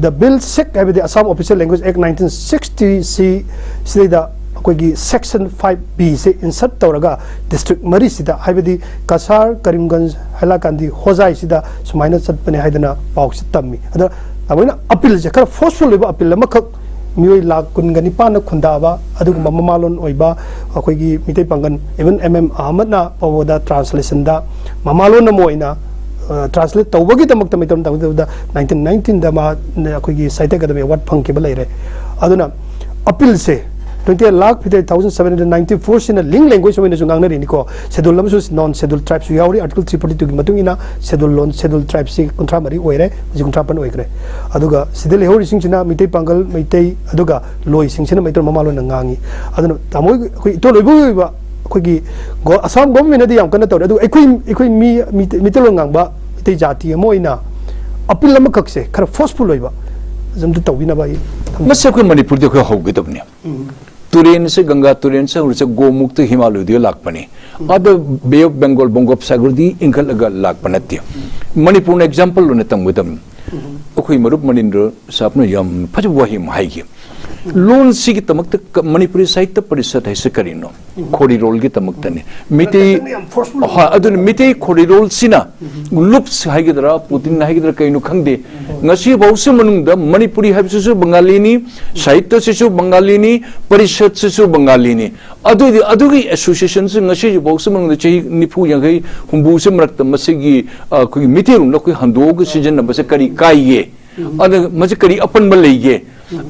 the bill six, ꯍꯥꯏꯕꯗꯤ Assam Official Language Act nineteen sixty ꯁꯤ, ꯁꯤꯗꯩꯗ ꯑꯩꯈꯣꯏꯒꯤ section five B ꯁꯦ insert ꯇꯧꯔꯒ district ꯃꯔꯤꯁꯤꯗ, ꯍꯥꯏꯕꯗꯤ ꯀꯁꯥꯔ, ꯀꯔꯤꯝꯒꯟꯖ, ꯍꯥꯏꯂꯥꯀꯥꯟꯗꯤ, ꯍꯣꯖꯥꯏꯁꯤꯗ ꯁꯨꯃꯥꯏꯅ ꯆꯠꯄꯅꯦ ꯍꯥꯏꯗꯅ ꯄꯥꯎꯁꯤ ꯇꯝꯃꯤ꯫ ꯑꯗ ꯇꯥꯃꯣꯅ appeal ꯁꯦ ꯈꯔ forceful ꯑꯣꯏꯕ appeal ꯑꯃꯈꯛ, ꯃꯤꯑꯣꯏ ꯂꯥꯛ ꯀꯨꯟꯒ ꯅꯤꯄꯥꯟꯅ ꯈꯨꯟꯗꯥꯕ ꯑꯗꯨꯒꯨꯝꯕ ꯃꯃꯥꯂꯣꯟ ꯑꯣꯏꯕ ꯑꯩꯈꯣꯏꯒꯤ ꯃꯤꯇꯩ ꯄꯥꯡꯒꯜ, even M M ꯑꯍꯃꯗꯅ ꯐꯥꯎꯕꯗ translation ꯗ ꯃꯃꯥꯂꯣꯟ ꯑꯃ ꯑꯣꯏꯅ, ꯑ, translate ꯇꯧꯕꯒꯤꯗꯃꯛꯇ ꯃꯩꯇꯩꯂꯣꯟ ꯇꯝꯒꯗꯕꯗ nineteen nineteenꯗ ꯃꯥ ꯑꯩꯈꯣꯏꯒꯤ Sahitya Akademi Award ꯐꯪꯈꯤꯕ ꯂꯩꯔꯦ꯫ ꯑꯗꯨꯅ appeal ꯁꯦ twenty eight lakh fifty thousand seven hundred ninety four ꯁꯤꯅ linked language ꯑꯣꯏꯅꯁꯨ ꯉꯥꯡꯅꯔꯤꯅꯤꯀꯣ꯫ Schedule ꯑꯃꯁꯨ, non schedule tribeꯁꯨ ꯌꯥꯎꯔꯤ꯫ Article three forty twoꯒꯤ ꯃꯇꯨꯡ ꯏꯟꯅ schedule ꯂꯣꯟ, schedule tribeꯁꯤ ꯀꯨꯟꯊ꯭ꯔꯥ ꯃꯔꯤ ꯑꯣꯏꯔꯦ, ꯍꯧꯖꯤꯛ ꯀꯨꯟꯊ꯭ꯔꯥ ꯃꯥꯄꯟ ꯑꯣꯏꯈ꯭ꯔꯦ꯫ ꯑꯗꯨꯒ ꯁꯤꯗ ꯂꯩꯍꯧꯔꯤꯁꯤꯡꯁꯤꯅ ꯃꯤꯇꯩ ꯄꯥꯡꯒꯜ, ꯃꯩꯇꯩ, ꯑꯗꯨꯒ ꯂꯣꯏꯁꯤꯡꯁꯤꯅ ꯃꯩꯇꯩ ꯃꯃꯥꯂꯣꯟꯅ ꯉꯥꯡꯉꯤ꯫ ꯑꯗꯨꯅ ꯇꯥꯃꯣ ꯑꯩꯈꯣꯏ ꯏꯇꯣꯟ ꯂꯣꯏꯕꯒꯤ ꯑꯣꯏꯕ ꯑꯩꯈꯣꯏꯒꯤ ꯒꯣ-, ꯑꯁꯥꯝ ꯒꯣꯚꯔꯟꯃꯦꯟꯅꯗꯤ ꯌꯥꯝ ꯀꯟꯅ ꯇꯧꯔꯦ, ꯑꯗꯨꯒ ꯑꯩꯈꯣꯏ, ꯑꯩꯈꯣꯏ ꯃꯤ, ꯃꯤꯇꯩ-, ꯃꯤꯇꯩꯂꯣꯟ ꯉꯥꯡꯕ ꯃꯤꯇꯩ ꯖꯥꯇꯤ ꯑꯃ ꯑꯣꯏꯅ ꯑꯄꯤꯜ ꯑꯃꯈꯛꯁꯦ ꯈꯔ ꯐꯣꯔꯁꯐꯨꯜ ꯑꯣꯏꯕ ꯑꯝꯇ ꯇꯧꯕꯤꯅꯕ ꯑꯩ ꯊꯝꯖꯒꯦ꯫ ꯃꯁꯤ ꯑꯩꯈꯣꯏ ꯃꯅꯤꯄꯨꯔꯗ ꯑꯩꯈꯣꯏ ꯍꯧꯒꯗꯕꯅꯤ꯫ ꯇꯨꯔꯦꯟꯁꯦ, ꯒꯪꯒꯥ ꯇꯨꯔꯦꯟꯁꯦ ꯍꯧꯔꯤꯁꯦ ꯒꯣꯃꯨꯈꯇ, ꯍꯤꯃꯥꯂꯣꯏꯗꯒꯤ ꯂꯥꯛꯄꯅꯤ꯫ ꯑꯗ ꯕꯦ ꯑꯣꯐ ꯕꯦꯡꯒꯣꯜ, ꯕꯣꯡꯒꯣꯞ ꯁꯥꯒꯔꯗꯤ ꯏꯟꯈꯠꯂꯒ ꯂꯥꯛꯄ ꯅꯠꯇꯦ꯫ ꯃꯅꯤꯄꯨꯔꯅ ꯑꯦꯛꯖꯥꯝꯄꯜ ꯑꯣꯏꯅ ꯇꯝꯒꯗꯕꯅꯤ꯫ ꯑꯩꯈꯣꯏ ꯃꯔꯨꯞ ꯃꯅꯤꯟꯗ꯭ꯔ ꯁꯥꯍꯕꯅ ꯌꯥꯝ ꯐꯖꯕ ꯋꯥꯍꯩ ꯑꯃ ꯍꯥꯏꯈꯤ꯫ ꯂꯣꯟꯁꯤꯒꯤꯗꯃꯛꯇ ꯀ-, ꯃꯅꯤꯄꯨꯔꯤ ꯁꯥꯍꯤꯇ꯭ꯌ ꯄꯔꯤꯁꯠ ꯍꯥꯏꯁꯦ ꯀꯔꯤꯅꯣ? ꯈꯣꯔꯤꯔꯣꯜꯒꯤꯗꯃꯛꯇꯅꯤ꯫ ꯃꯤꯇꯩ, ꯍꯣꯏ, ꯑꯗꯨꯅ ꯃꯤꯇꯩ ꯈꯣꯔꯤꯔꯣꯜꯁꯤꯅ ꯂꯨꯞꯁ ꯍꯥꯏꯒꯗ꯭ꯔꯥ, ꯄꯨꯇꯤꯟ ꯍꯥꯏꯒꯗ꯭ꯔꯥ, ꯀꯩꯅꯣ ꯈꯪꯗꯦ, ꯉꯁꯤ ꯐꯥꯎꯁꯤ ꯃꯅꯨꯡꯗ ꯃꯅꯤꯄꯨꯔꯤ ꯍꯥꯏꯕꯁꯤꯁꯨ ꯕꯪꯒꯥꯂꯤꯅꯤ, ꯁꯥꯍꯤꯇ꯭ꯌꯁꯤꯁꯨ ꯕꯪꯒꯥꯂꯤꯅꯤ, ꯄꯔꯤꯁꯠꯁꯤꯁꯨ ꯕꯪꯒꯥꯂꯤꯅꯤ꯫ ꯑꯗꯨꯗꯤ ꯑꯗꯨꯒꯤ ꯑꯦꯁꯣꯁꯤꯌꯦꯁꯟꯁꯤ ꯉꯁꯤ ꯐꯥꯎꯁꯤ ꯃꯅꯨꯡꯗ ꯆꯍꯤ ꯅꯤꯐꯨ, ꯌꯥꯡꯈꯩ, ꯍꯨꯝꯐꯨꯁꯤ ꯃꯔꯛꯇ ꯃꯁꯤꯒꯤ, ꯑ, ꯑꯩꯈꯣꯏꯒꯤ ꯃꯤꯇꯩꯔꯣꯟꯗ ꯑꯩꯈꯣꯏ ꯍꯟꯗꯣꯛꯑꯒ ꯁꯤꯖꯤꯟꯅꯕꯁꯦ ꯀꯔꯤ ꯀꯥꯏꯒꯦ? ꯑꯗ ꯃꯁꯤ ꯀꯔꯤ ꯑꯄꯟꯕ ꯂꯩꯒꯦ?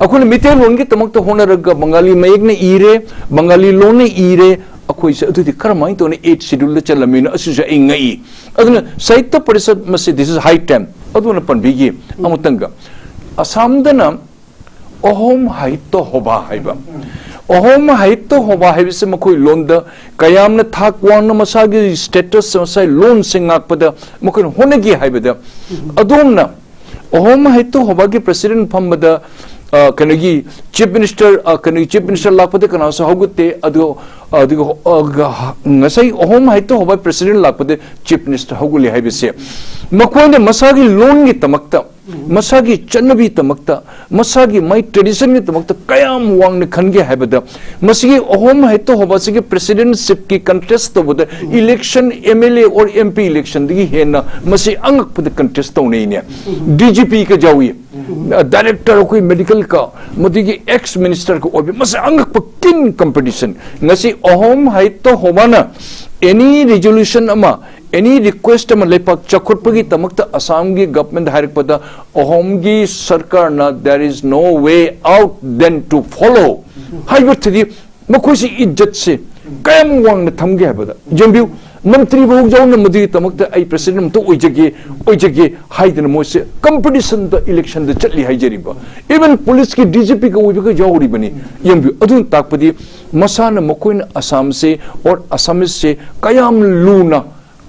ꯑꯩꯈꯣꯏꯅ ꯃꯤꯇꯩꯂꯣꯟꯒꯤꯗꯃꯛꯇ ꯍꯣꯠꯅꯔꯒ ꯕꯪꯒꯥꯂꯤ ꯃꯌꯦꯛꯅ ꯏꯔꯦ, ꯕꯪꯒꯥꯂꯤ ꯂꯣꯟꯅ ꯏꯔꯦ, ꯑꯩꯈꯣꯏꯁꯦ ꯑꯗꯨꯗꯤ ꯀꯔꯝꯍꯥꯏꯅ ꯇꯧꯅ ꯑꯩꯠ ꯁꯦꯗ꯭ꯌꯨꯜꯗ ꯆꯜꯂꯝꯃꯤꯅꯣ? ꯑꯁꯤꯁꯨ ꯑꯩ ꯉꯛꯏ꯫ ꯑꯗꯨꯅ ꯁꯥꯍꯤꯇ꯭ꯌ ꯄꯔꯤꯁꯠ ꯃꯁꯤ, this is high time꯫ ꯑꯗꯨꯅ ꯄꯟꯕꯤꯒꯦ ꯑꯃꯇꯪꯒ꯫ ꯑꯁꯥꯝꯗꯅ ꯑꯍꯣꯝ ꯍꯥꯍꯤꯇ꯭ꯌ ꯁꯚꯥ ꯍꯥꯏꯕ, ꯑꯍꯣꯝ ꯍꯥꯍꯤꯇ꯭ꯌ ꯁꯚꯥ ꯍꯥꯏꯕꯁꯤ ꯃꯈꯣꯏ ꯂꯣꯟꯗ ꯀꯌꯥꯝꯅ ꯊꯥꯛ ꯋꯥꯡꯅ ꯃꯁꯥꯒꯤ ꯁ꯭ꯇꯦꯇꯁ, ꯃꯁꯥꯒꯤ ꯂꯣꯟꯁꯦ ꯉꯥꯛꯄꯗ ꯃꯈꯣꯏꯅ ꯍꯣꯠꯅꯒꯦ ꯍꯥꯏꯕꯗ, ꯑꯗꯣꯝꯅ ꯑꯍꯣꯝ ꯍꯥꯍꯤꯇ꯭ꯌ ꯁꯚꯥꯒꯤ ꯄ꯭ꯔꯁꯤꯗꯦꯟꯠ ꯐꯝꯕꯗ, ꯑ, ꯀꯩꯅꯣꯒꯤ ꯆꯤꯐ ꯃꯤꯅꯤꯁꯇꯔ, ꯑ, ꯀꯩꯅꯣꯒꯤ ꯆꯤꯐ ꯃꯤꯅꯤꯁꯇꯔ ꯂꯥꯛꯄꯗ ꯀꯅꯥꯁꯨ ꯍꯧꯒꯠꯇꯦ꯫ ꯑꯗꯨ, ꯑꯗꯨꯒ, ꯑ, ꯉꯁꯥꯏ ꯑꯍꯣꯝ ꯍꯥꯍꯤꯇ꯭ꯌ ꯁꯚꯥ ꯄ꯭ꯔꯁꯤꯗꯦꯟꯠ ꯂꯥꯛꯄꯗ ꯆꯤꯐ ꯃꯤꯅꯤꯁꯇꯔ ꯍꯧꯒꯠꯂꯦ ꯍꯥꯏꯕꯁꯦ, ꯃꯈꯣꯏꯅ ꯃꯁꯥꯒꯤ ꯂꯣꯟꯒꯤꯗꯃꯛꯇ, ꯃꯁꯥꯒꯤ ꯆꯠꯅꯕꯤꯗꯃꯛꯇ, ꯃꯁꯥꯒꯤ ꯃꯥꯏ ꯇ꯭ꯔꯦꯗꯤꯁꯟꯒꯤꯗꯃꯛꯇ ꯀꯌꯥꯝ ꯋꯥꯡꯅ ꯈꯟꯒꯦ ꯍꯥꯏꯕꯗ, ꯃꯁꯤꯒꯤ ꯑꯍꯣꯝ ꯍꯥꯍꯤꯇ꯭ꯌ ꯁꯚꯥꯁꯤꯒꯤ ꯄ꯭ꯔꯁꯤꯗꯦꯟꯠꯁꯤꯞꯀꯤ ꯀꯟꯇꯦꯁ ꯇꯧꯕꯗ election, M L A or M P ꯏꯂꯦꯛꯁꯟꯗꯒꯤ ꯍꯦꯟꯅ ꯃꯁꯤ ꯑꯉꯛꯄꯗ ꯀꯟꯇꯦꯁ ꯇꯧꯅꯩꯅꯦ꯫ ꯗꯤ ꯖꯤ ꯄꯤ ꯀ ꯌꯥꯎꯏ, ꯗꯥꯏꯔꯦꯛꯇꯔ ꯑꯩꯈꯣꯏ ꯃꯦꯗꯤꯀꯦꯜ ꯀ, ꯃꯗꯨꯒꯤ ꯑꯦꯛꯁ ꯃꯤꯅꯤꯁꯇꯔ ꯀ ꯑꯣꯏꯕ, ꯃꯁꯤ ꯑꯉꯛꯄ ꯀꯤꯟ ꯀꯝꯄꯤꯇꯤꯁꯟ꯫ ꯉꯁꯤ ꯑꯍꯣꯝ ꯍꯥꯍꯤꯇ꯭ꯌ ꯁꯚꯥꯅ ꯑꯦꯅꯤ ꯔꯤꯖꯣꯂꯨꯁꯟ ꯑꯃ, ꯑꯦꯅꯤ ꯔꯤꯀ꯭ꯋꯦꯁ ꯑꯃ ꯂꯩꯄꯥꯛ ꯆꯥꯎꯈꯠꯄꯒꯤꯗꯃꯛꯇ ꯑꯁꯥꯝꯒꯤ ꯒꯚꯔꯟꯃꯦꯟꯠ ꯍꯥꯏꯔꯛꯄꯗ ꯑꯍꯣꯝꯒꯤ ꯁꯔꯀꯥꯔꯅ there is no way out than to follow ꯍꯥꯏꯕ ꯊꯤꯗꯤ ꯃꯈꯣꯏꯁꯤ ꯏꯖꯠꯁꯦ ꯀꯌꯥꯝ ꯋꯥꯡꯅ ꯊꯝꯒꯦ ꯍꯥꯏꯕꯗ ꯌꯦꯡꯕꯤꯌꯨ꯫ ꯃꯟꯇ꯭ꯔꯤ ꯐꯥꯎ ꯌꯥꯎꯅ ꯃꯗꯨꯒꯤꯗꯃꯛꯇ ꯑꯩ ꯄ꯭ꯔꯁꯤꯗꯦꯟ ꯑꯝꯇ ꯑꯣꯏꯖꯒꯦ, ꯑꯣꯏꯖꯒꯦ ꯍꯥꯏꯗꯅ ꯃꯣꯏꯁꯦ ꯀꯝꯄꯤꯇꯤꯁꯟꯗ ꯏꯂꯦꯛꯁꯟꯗ ꯆꯠꯂꯤ ꯍꯥꯏꯖꯔꯤꯕ꯫ ꯏꯚꯟ ꯄꯨꯂꯤꯁꯀꯤ ꯗꯤ ꯖꯤ ꯄꯤꯒ ꯑꯣꯏꯕꯒ ꯌꯥꯎꯔꯤꯕꯅꯤ꯫ ꯌꯦꯡꯕꯤꯌꯨ, ꯑꯗꯨꯅ ꯇꯥꯛꯄꯗꯤ ꯃꯁꯥꯅ ꯃꯈꯣꯏꯅ ꯑꯁꯥꯝꯁꯦ ꯑꯣꯔ ꯑꯁꯥꯃꯤꯁꯁꯦ ꯀꯌꯥꯝ ꯂꯨꯅ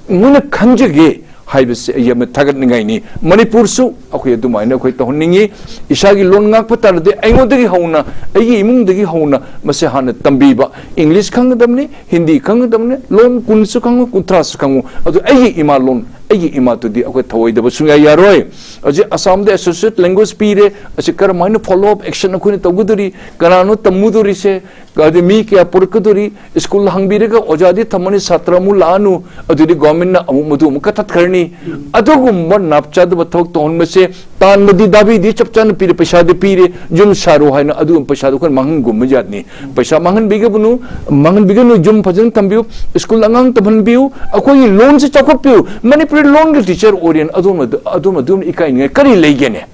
ꯃꯣꯏꯅ ꯈꯟꯖꯒꯦ ꯍꯥꯏꯕꯁꯦ ꯑꯩ ꯌꯥꯝꯅ ꯊꯥꯒꯠꯅꯤꯡꯉꯥꯏꯅꯤ꯫ ꯃꯅꯤꯄꯨꯔꯁꯨ ꯑꯩꯈꯣꯏ ꯑꯗꯨꯃꯥꯏꯅ ꯑꯩꯈꯣꯏ ꯇꯧꯍꯟꯅꯤꯡꯉꯤ꯫ ꯏꯁꯥꯒꯤ ꯂꯣꯟ ꯉꯥꯛꯄ ꯇꯥꯔꯗꯤ ꯑꯩꯉꯣꯟꯗꯒꯤ ꯍꯧꯅ, ꯑꯩꯒꯤ ꯏꯃꯨꯡꯗꯒꯤ ꯍꯧꯅ ꯃꯁꯦ ꯍꯥꯟꯅ ꯇꯝꯕꯤꯕ꯫ ꯏꯪꯂꯤꯁ ꯈꯪꯒꯗꯕꯅꯤ, ꯍꯤꯟꯗꯤ ꯈꯪꯒꯗꯕꯅꯤ, ꯂꯣꯟ ꯀꯨꯟꯁꯨ ꯈꯪꯉꯨ, ꯀꯨꯟꯊ꯭ꯔꯥꯁꯨ ꯈꯪꯉꯨ, ꯑꯗꯨ ꯑꯩꯒꯤ ꯏꯃꯥ ꯂꯣꯟ, ꯑꯩꯒꯤ ꯏꯃꯥꯗꯨꯗꯤ ꯑꯩꯈꯣꯏ ꯊꯧꯑꯣꯏꯗꯕ ꯁꯨꯡꯌꯥ ꯌꯥꯔꯣꯏ꯫ ꯍꯧꯖꯤꯛ ꯑꯁꯥꯝꯗ ꯑꯦꯁꯣꯁꯤꯌꯦꯠ ꯂꯦꯡꯒ꯭ꯋꯦꯖ ꯄꯤꯔꯦ, ꯑꯁꯤ ꯀꯔꯝꯍꯥꯏꯅ ꯐꯣꯂꯣ ꯑꯞ ꯑꯦꯛꯁꯟ ꯑꯩꯈꯣꯏꯅ ꯇꯧꯒꯗꯧꯔꯤ, ꯀꯅꯥꯅꯣ ꯇꯝꯃꯨꯗꯧꯔꯤꯁꯦ, ꯑꯗꯩ ꯃꯤ ꯀꯌꯥ ꯄꯨꯔꯛꯀꯗꯧꯔꯤ, ꯁ꯭ꯀꯨꯜ ꯍꯥꯡꯕꯤꯔꯒ ꯑꯣꯖꯥꯗꯤ ꯊꯝꯃꯅꯤ, ꯁꯥꯇ꯭ꯔ ꯑꯃꯨꯛ ꯂꯥꯛꯑꯅꯨ, ꯑꯗꯨꯗꯤ ꯒꯣꯔꯃꯦꯟꯅ ꯑꯃꯨꯛ ꯃꯗꯨ ꯑꯃꯨꯛ ꯀꯛꯊꯠꯈ꯭ꯔꯅꯤ꯫ ꯑꯗꯨꯒꯨꯝꯕ ꯅꯥꯞ ꯆꯥꯗꯕ ꯊꯕꯛ ꯇꯧꯍꯟꯕꯁꯦ, ꯇꯥꯟꯕꯗꯤ ꯗꯥꯕꯤꯗꯤ ꯆꯞ ꯆꯥꯅ ꯄꯤꯔꯦ, ꯄꯩꯁꯥꯗꯤ ꯄꯤꯔꯦ, ꯌꯨꯝ ꯁꯥꯔꯣ ꯍꯥꯏꯅ ꯑꯗꯨꯒꯨꯝꯕ ꯄꯩꯁꯥꯗꯣ ꯑꯩꯈꯣꯏꯅ ꯃꯥꯡꯍꯟꯒꯨꯝꯕ ꯌꯥꯗꯅꯤ꯫ ꯄꯩꯁꯥ ꯃꯥꯡꯍꯟꯕꯤꯒꯕꯅꯨ, ꯃꯥꯡꯍꯟꯕꯤꯒꯅꯨ, ꯌꯨꯝ ꯐꯖꯅ ꯊꯝꯕꯤꯌꯨ, ꯁ꯭ꯀꯨꯜ ꯑꯉꯥꯡ ꯇꯝꯍꯟꯕꯤꯌꯨ, ꯑꯩꯈꯣꯏꯒꯤ ꯂꯣꯟꯁꯦ ꯆꯥꯎꯈꯠꯄꯤꯌꯨ꯫ ꯃꯅꯤꯄꯨꯔꯤ ꯂꯣꯟꯒꯤ ꯇꯤꯆꯔ ꯑꯣꯏꯔꯦꯅ ꯑꯗꯣꯝꯅ, ꯑꯗꯣꯝꯅ ꯏꯀꯥꯏꯅꯤꯡꯉꯥꯏ ꯀꯔꯤ ꯂꯩꯒꯦꯅꯦ?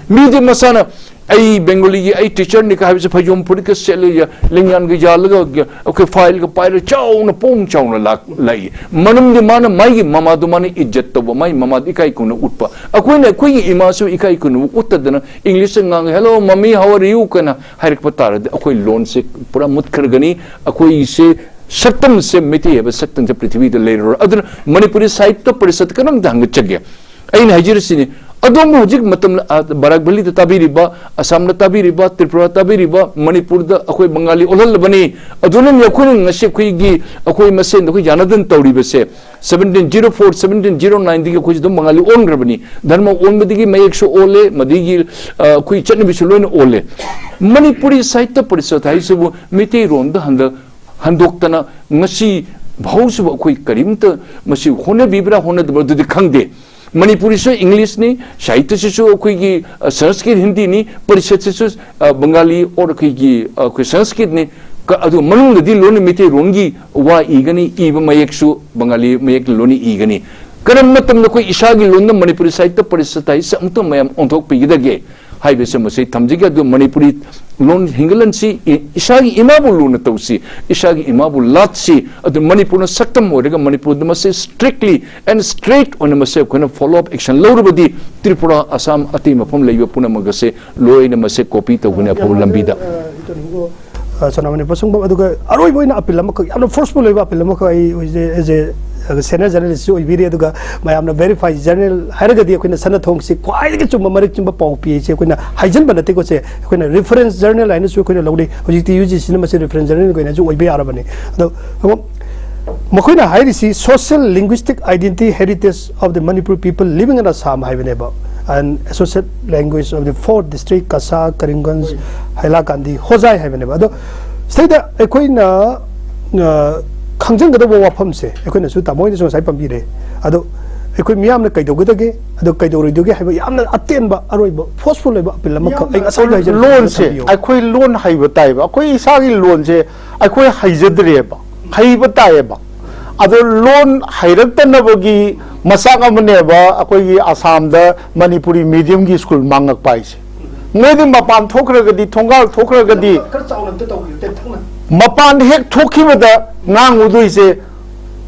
ꯃꯤꯗꯤ ꯃꯁꯥꯅ ꯑꯩ ꯕꯦꯡꯒꯣꯂꯤꯒꯤ ꯑꯩ ꯇꯤꯆꯔꯅꯤ ꯀ ꯍꯥꯏꯕꯁꯦ ꯐꯩꯖꯣꯝ ꯐꯨꯔꯤꯠꯀ ꯁꯦꯠꯂꯒ ꯂꯦꯡꯌꯥꯟꯒ ꯌꯥꯜꯂꯒ ꯑꯩꯈꯣꯏ ꯐꯥꯏꯜꯒ ꯄꯥꯏꯔꯒ ꯆꯥꯎꯅ ꯄꯣꯡ ꯆꯥꯎꯅ ꯂꯥꯛ-, ꯂꯥꯛꯏ꯫ ꯃꯔꯝꯗꯤ ꯃꯥꯅ ꯃꯥꯒꯤ ꯃꯃꯥꯗꯣ ꯃꯥꯅ ꯏꯖꯠ ꯇꯧꯕ, ꯃꯥꯒꯤ ꯃꯃꯥꯗꯣ ꯏꯀꯥꯏ ꯈꯨꯝꯅ ꯎꯠꯄ꯫ ꯑꯩꯈꯣꯏꯅ ꯑꯩꯈꯣꯏꯒꯤ ꯏꯃꯥꯁꯨ ꯏꯀꯥꯏ ꯈꯨꯝꯅ ꯎꯠꯇꯗꯅ ꯏꯪꯂꯤꯁꯇ ꯉꯥꯡꯉꯦ, "Hello, mommy, how are you?" ꯀꯅ ꯍꯥꯏꯔꯛꯄ ꯇꯥꯔꯗꯤ ꯑꯩꯈꯣꯏ ꯂꯣꯟꯁꯦ ꯄꯨꯔꯥ ꯃꯨꯠꯈ꯭ꯔꯒꯅꯤ꯫ ꯑꯩꯈꯣꯏꯁꯦ ꯁꯛꯇꯝꯁꯦ, ꯃꯩꯇꯩ ꯍꯥꯏꯕ ꯁꯛꯇꯝꯁꯦ ꯄ꯭ꯔꯤꯊꯤꯕꯤꯗ ꯂꯩꯔꯔꯣꯏ꯫ ꯑꯗꯨꯅ ꯃꯅꯤꯄꯨꯔꯤ ꯁꯥꯍꯤꯇ꯭ꯌ ꯄꯔꯤꯁꯠ ꯀꯔꯝꯇ ꯍꯪꯒꯠꯆꯒꯦ꯫ ꯑꯩꯅ ꯍꯥꯏꯖꯔꯤꯁꯤꯅꯤ, ꯑꯗꯣꯝꯕꯨ ꯍꯧꯖꯤꯛ ꯃꯇꯝ, ꯑ, ꯕꯔꯥꯛ ꯚꯦꯂꯤꯗ ꯇꯥꯕꯤꯔꯤꯕ, ꯑꯁꯥꯝꯗ ꯇꯥꯕꯤꯔꯤꯕ, ꯇ꯭ꯔꯤꯄꯨꯔꯥ ꯇꯥꯕꯤꯔꯤꯕ, ꯃꯅꯤꯄꯨꯔꯗ ꯑꯩꯈꯣꯏ ꯕꯪꯒꯥꯂꯤ ꯑꯣꯜꯍꯜꯂꯕꯅꯤ꯫ ꯑꯗꯨꯅꯅꯤ ꯑꯩꯈꯣꯏꯅ ꯉꯁꯤ ꯑꯩꯈꯣꯏꯒꯤ, ꯑꯩꯈꯣꯏ ꯃꯁꯦꯟꯗ ꯑꯩꯈꯣꯏ ꯌꯥꯅꯗꯅ ꯇꯧꯔꯤꯕꯁꯦ꯫ Seventeen zero four, seventeen zero ꯅꯥꯏꯟꯗꯒꯤ ꯑꯩꯈꯣꯏꯁꯦ ꯑꯗꯨꯝ ꯕꯪꯒꯥꯂꯤ ꯑꯣꯟꯈ꯭ꯔꯕꯅꯤ꯫ ꯙꯔꯃ ꯑꯣꯟꯕꯗꯒꯤ ꯃꯌꯦꯛꯁꯨ ꯑꯣꯜꯂꯦ, ꯃꯗꯒꯤ, ꯑ, ꯑꯩꯈꯣꯏ ꯆꯠꯅꯕꯤꯁꯨ ꯂꯣꯏꯅ ꯑꯣꯜꯂꯦ꯫ ꯃꯅꯤꯄꯨꯔꯤ ꯁꯥꯍꯤꯇ꯭ꯌ ꯄꯔꯤꯁꯠ ꯍꯥꯏꯁꯤꯕꯨ ꯃꯤꯇꯩꯔꯣꯟꯗ ꯍꯟꯗꯛ ꯍꯟꯗꯣꯛꯇꯅ ꯉꯁꯤ ꯐꯥꯎꯁꯤꯕꯨ ꯑꯩꯈꯣꯏ ꯀꯔꯤꯝꯇ ꯃꯁꯤ ꯍꯣꯠꯅꯕꯤꯕ꯭ꯔꯥ ꯍꯣꯠꯅꯗꯕ꯭ꯔꯥ ꯑꯗꯨꯗꯤ ꯈꯪꯗꯦ꯫ ꯃꯅꯤꯄꯨꯔꯤꯁꯨ ꯏꯪꯂꯤꯁꯅꯤ, ꯁꯥꯍꯤꯇ꯭ꯌꯁꯤꯁꯨ ꯑꯩꯈꯣꯏꯒꯤ, ꯑ, ꯁꯪꯁꯀ꯭ꯔꯤꯠ ꯍꯤꯟꯗꯤꯅꯤ, ꯄꯔꯤꯁꯠꯁꯤꯁꯨ, ꯑ, ꯕꯪꯒꯥꯂꯤ ꯑꯣꯔ ꯑꯩꯈꯣꯏꯒꯤ, ꯑ, ꯑꯩꯈꯣꯏ ꯁꯪꯁꯀ꯭ꯔꯤꯠꯅꯤ꯫ ꯀ-, ꯑꯗꯨ ꯃꯅꯨꯡꯗꯗꯤ ꯂꯣꯟꯅ ꯃꯩꯇꯩꯔꯣꯟꯒꯤ ꯋꯥ ꯏꯒꯅꯤ, ꯏꯕ ꯃꯌꯦꯛꯁꯨ ꯕꯪꯒꯥꯂꯤ ꯃꯌꯦꯛꯅ ꯂꯣꯟꯅ ꯏꯒꯅꯤ꯫ ꯀꯔꯝꯕ ꯃꯇꯝꯗ ꯑꯩꯈꯣꯏ ꯏꯁꯥꯒꯤ ꯂꯣꯟꯗ ꯃꯅꯤꯄꯨꯔꯤ ꯁꯥꯍꯤꯇ꯭ꯌ ꯄꯔꯤꯁꯠ ꯍꯥꯏꯁꯦ ꯑꯃꯨꯛꯇ ꯃꯌꯥꯝ ꯑꯣꯟꯊꯣꯛꯄꯤꯒꯗꯒꯦ? ꯍꯥꯏꯕꯁꯤ ꯃꯁꯤ ꯊꯝꯖꯒꯦ꯫ ꯑꯗꯨ ꯃꯅꯤꯄꯨꯔꯤ ꯂꯣꯟ ꯍꯤꯡꯒꯠꯍꯟꯁꯤ, ꯏ-, ꯏꯁꯥꯒꯤ ꯏꯃꯥꯕꯨ ꯂꯨꯅ ꯇꯧꯁꯤ, ꯏꯁꯥꯒꯤ ꯏꯃꯥꯕꯨ ꯂꯥꯠꯁꯤ꯫ ꯑꯗꯨ ꯃꯅꯤꯄꯨꯔꯅ ꯁꯛꯇꯝ ꯑꯣꯏꯔꯒ ꯃꯅꯤꯄꯨꯔꯗ ꯃꯁꯤ strictly and straight ꯑꯣꯏꯅ ꯃꯁꯤ ꯑꯩꯈꯣꯏꯅ follow up action ꯂꯧꯔꯕꯗꯤ Tripura, Assam, ꯑꯇꯩ ꯃꯐꯝ ꯂꯩꯕ ꯄꯨꯝꯅꯃꯛ ꯑꯁꯦ ꯂꯣꯏꯅ ꯃꯁꯤ copy ꯇꯧꯒꯅꯤ ꯑꯐꯕ ꯂꯝꯕꯤꯗ꯫ ꯑ, ꯁꯣꯅꯥꯃꯅꯤ ꯄꯣꯠꯁꯪꯕꯝ, ꯑꯗꯨꯒ ꯑꯔꯣꯏꯕ ꯑꯣꯏꯅ appeal ꯑꯃꯈꯛ, ꯌꯥꯝꯅ forceful ꯑꯣꯏꯕ appeal ꯑꯃꯈꯛ ꯑꯩ ꯍꯧꯖꯤꯛ as a, as a senior journalist ꯁꯨ ꯑꯣꯏꯕꯤꯔꯤ, ꯑꯗꯨꯒ ꯃꯌꯥꯝꯅ verify journal ꯍꯥꯏꯔꯒꯗꯤ ꯑꯩꯈꯣꯏꯅ ꯁꯅꯥ ꯊꯣꯡꯁꯤ ꯈ꯭ꯋꯥꯏꯗꯒꯤ ꯆꯨꯝꯕ, ꯃꯔꯤꯛ ꯆꯨꯝꯕ ꯄꯥꯎ ꯄꯤ ꯍꯥꯏꯁꯦ ꯑꯩꯈꯣꯏꯅ ꯍꯥꯏꯖꯤꯟꯕ ꯅꯠꯇꯦꯀꯣ꯫ ꯁꯦ ꯑꯩꯈꯣꯏꯅ reference journal ꯍꯥꯏꯅꯁꯨ ꯑꯩꯈꯣꯏꯅ ꯂꯧꯅꯩ꯫ ꯍꯧꯖꯤꯛꯇꯤ UGC ꯅ ꯃꯁꯤ reference journal ꯑꯣꯏꯅꯁꯨ ꯑꯣꯏꯕ ꯌꯥꯔꯕꯅꯤ꯫ ꯑꯗꯣ ꯑꯃꯨꯛ ꯃꯈꯣꯏꯅ ꯍꯥꯏꯔꯤꯁꯤ social linguistic identity heritage of the Manipuri people living in Assam ꯍꯥꯏꯕꯅꯦꯕ, and associate language of the four district, Cachar, Karimganj, ꯍꯥꯏꯂꯥꯀꯥꯟꯗꯤ, ꯍꯣꯖꯥꯏ ꯍꯥꯏꯕꯅꯦꯕ꯫ ꯑꯗꯣ ꯁꯤꯗꯩꯗ ꯑꯩꯈꯣꯏꯅ ꯑ, ꯈꯪꯖꯤꯟꯒꯗꯕ ꯋꯥꯐꯝꯁꯦ ꯑꯩꯈꯣꯏꯅꯁꯨ ꯇꯥꯃꯣ ꯍꯣꯏꯅꯁꯨ ꯉꯁꯥꯏ ꯄꯟꯕꯤꯔꯦ꯫ ꯑꯗꯣ ꯑꯩꯈꯣꯏ ꯃꯤꯌꯥꯝꯅ ꯀꯩꯗꯧꯒꯗꯒꯦ, ꯑꯗꯣ ꯀꯩꯗꯧꯔꯣꯏꯗꯒꯦ ꯍꯥꯏꯕ ꯌꯥꯝꯅ ꯑꯇꯦꯟꯕ, ꯑꯔꯣꯏꯕ forceful ꯑꯣꯏꯕ appeal ꯑꯃꯈꯛ ꯑꯩ ꯉꯁꯥꯏꯗ ꯍꯥꯏꯖꯔꯤꯕ ꯂꯣꯟꯁꯦ ꯊꯝꯕꯤꯌꯨ꯫ ꯑꯩꯈꯣꯏ ꯂꯣꯟ ꯍꯩꯕ ꯇꯥꯏꯕ, ꯑꯩꯈꯣꯏ ꯏꯁꯥꯒꯤ ꯂꯣꯟꯁꯦ ꯑꯩꯈꯣꯏ ꯍꯩꯖꯗ꯭ꯔꯦꯕ, ꯍꯩꯕ ꯇꯥꯏꯌꯦꯕ꯫ ꯑꯗꯣ ꯂꯣꯟ ꯍꯩꯔꯛꯇꯅꯕꯒꯤ ꯃꯆꯥꯛ ꯑꯃꯅꯦꯕ ꯑꯩꯈꯣꯏꯒꯤ ꯑꯁꯥꯝꯗ ꯃꯅꯤꯄꯨꯔꯤ medium ꯒꯤ school ꯃꯥꯡꯉꯛꯄ ꯍꯥꯏꯁꯦ꯫ ꯃꯣꯏꯗꯤ ꯃꯄꯥꯟ ꯊꯣꯛꯈ꯭ꯔꯒꯗꯤ, ꯊꯣꯡꯒꯥꯜ ꯊꯣꯛꯈ꯭ꯔꯒꯗꯤ, ꯈꯔ ꯆꯥꯎꯅ ꯑꯝꯇ ꯇꯧꯕꯤꯌꯨ, ꯇꯦꯟꯊꯪꯅ꯫ ꯃꯄꯥꯟꯗ ꯍꯦꯛ ꯊꯣꯛꯈꯤꯕꯗ ꯉꯥꯡꯉꯨꯗꯣꯏꯁꯦ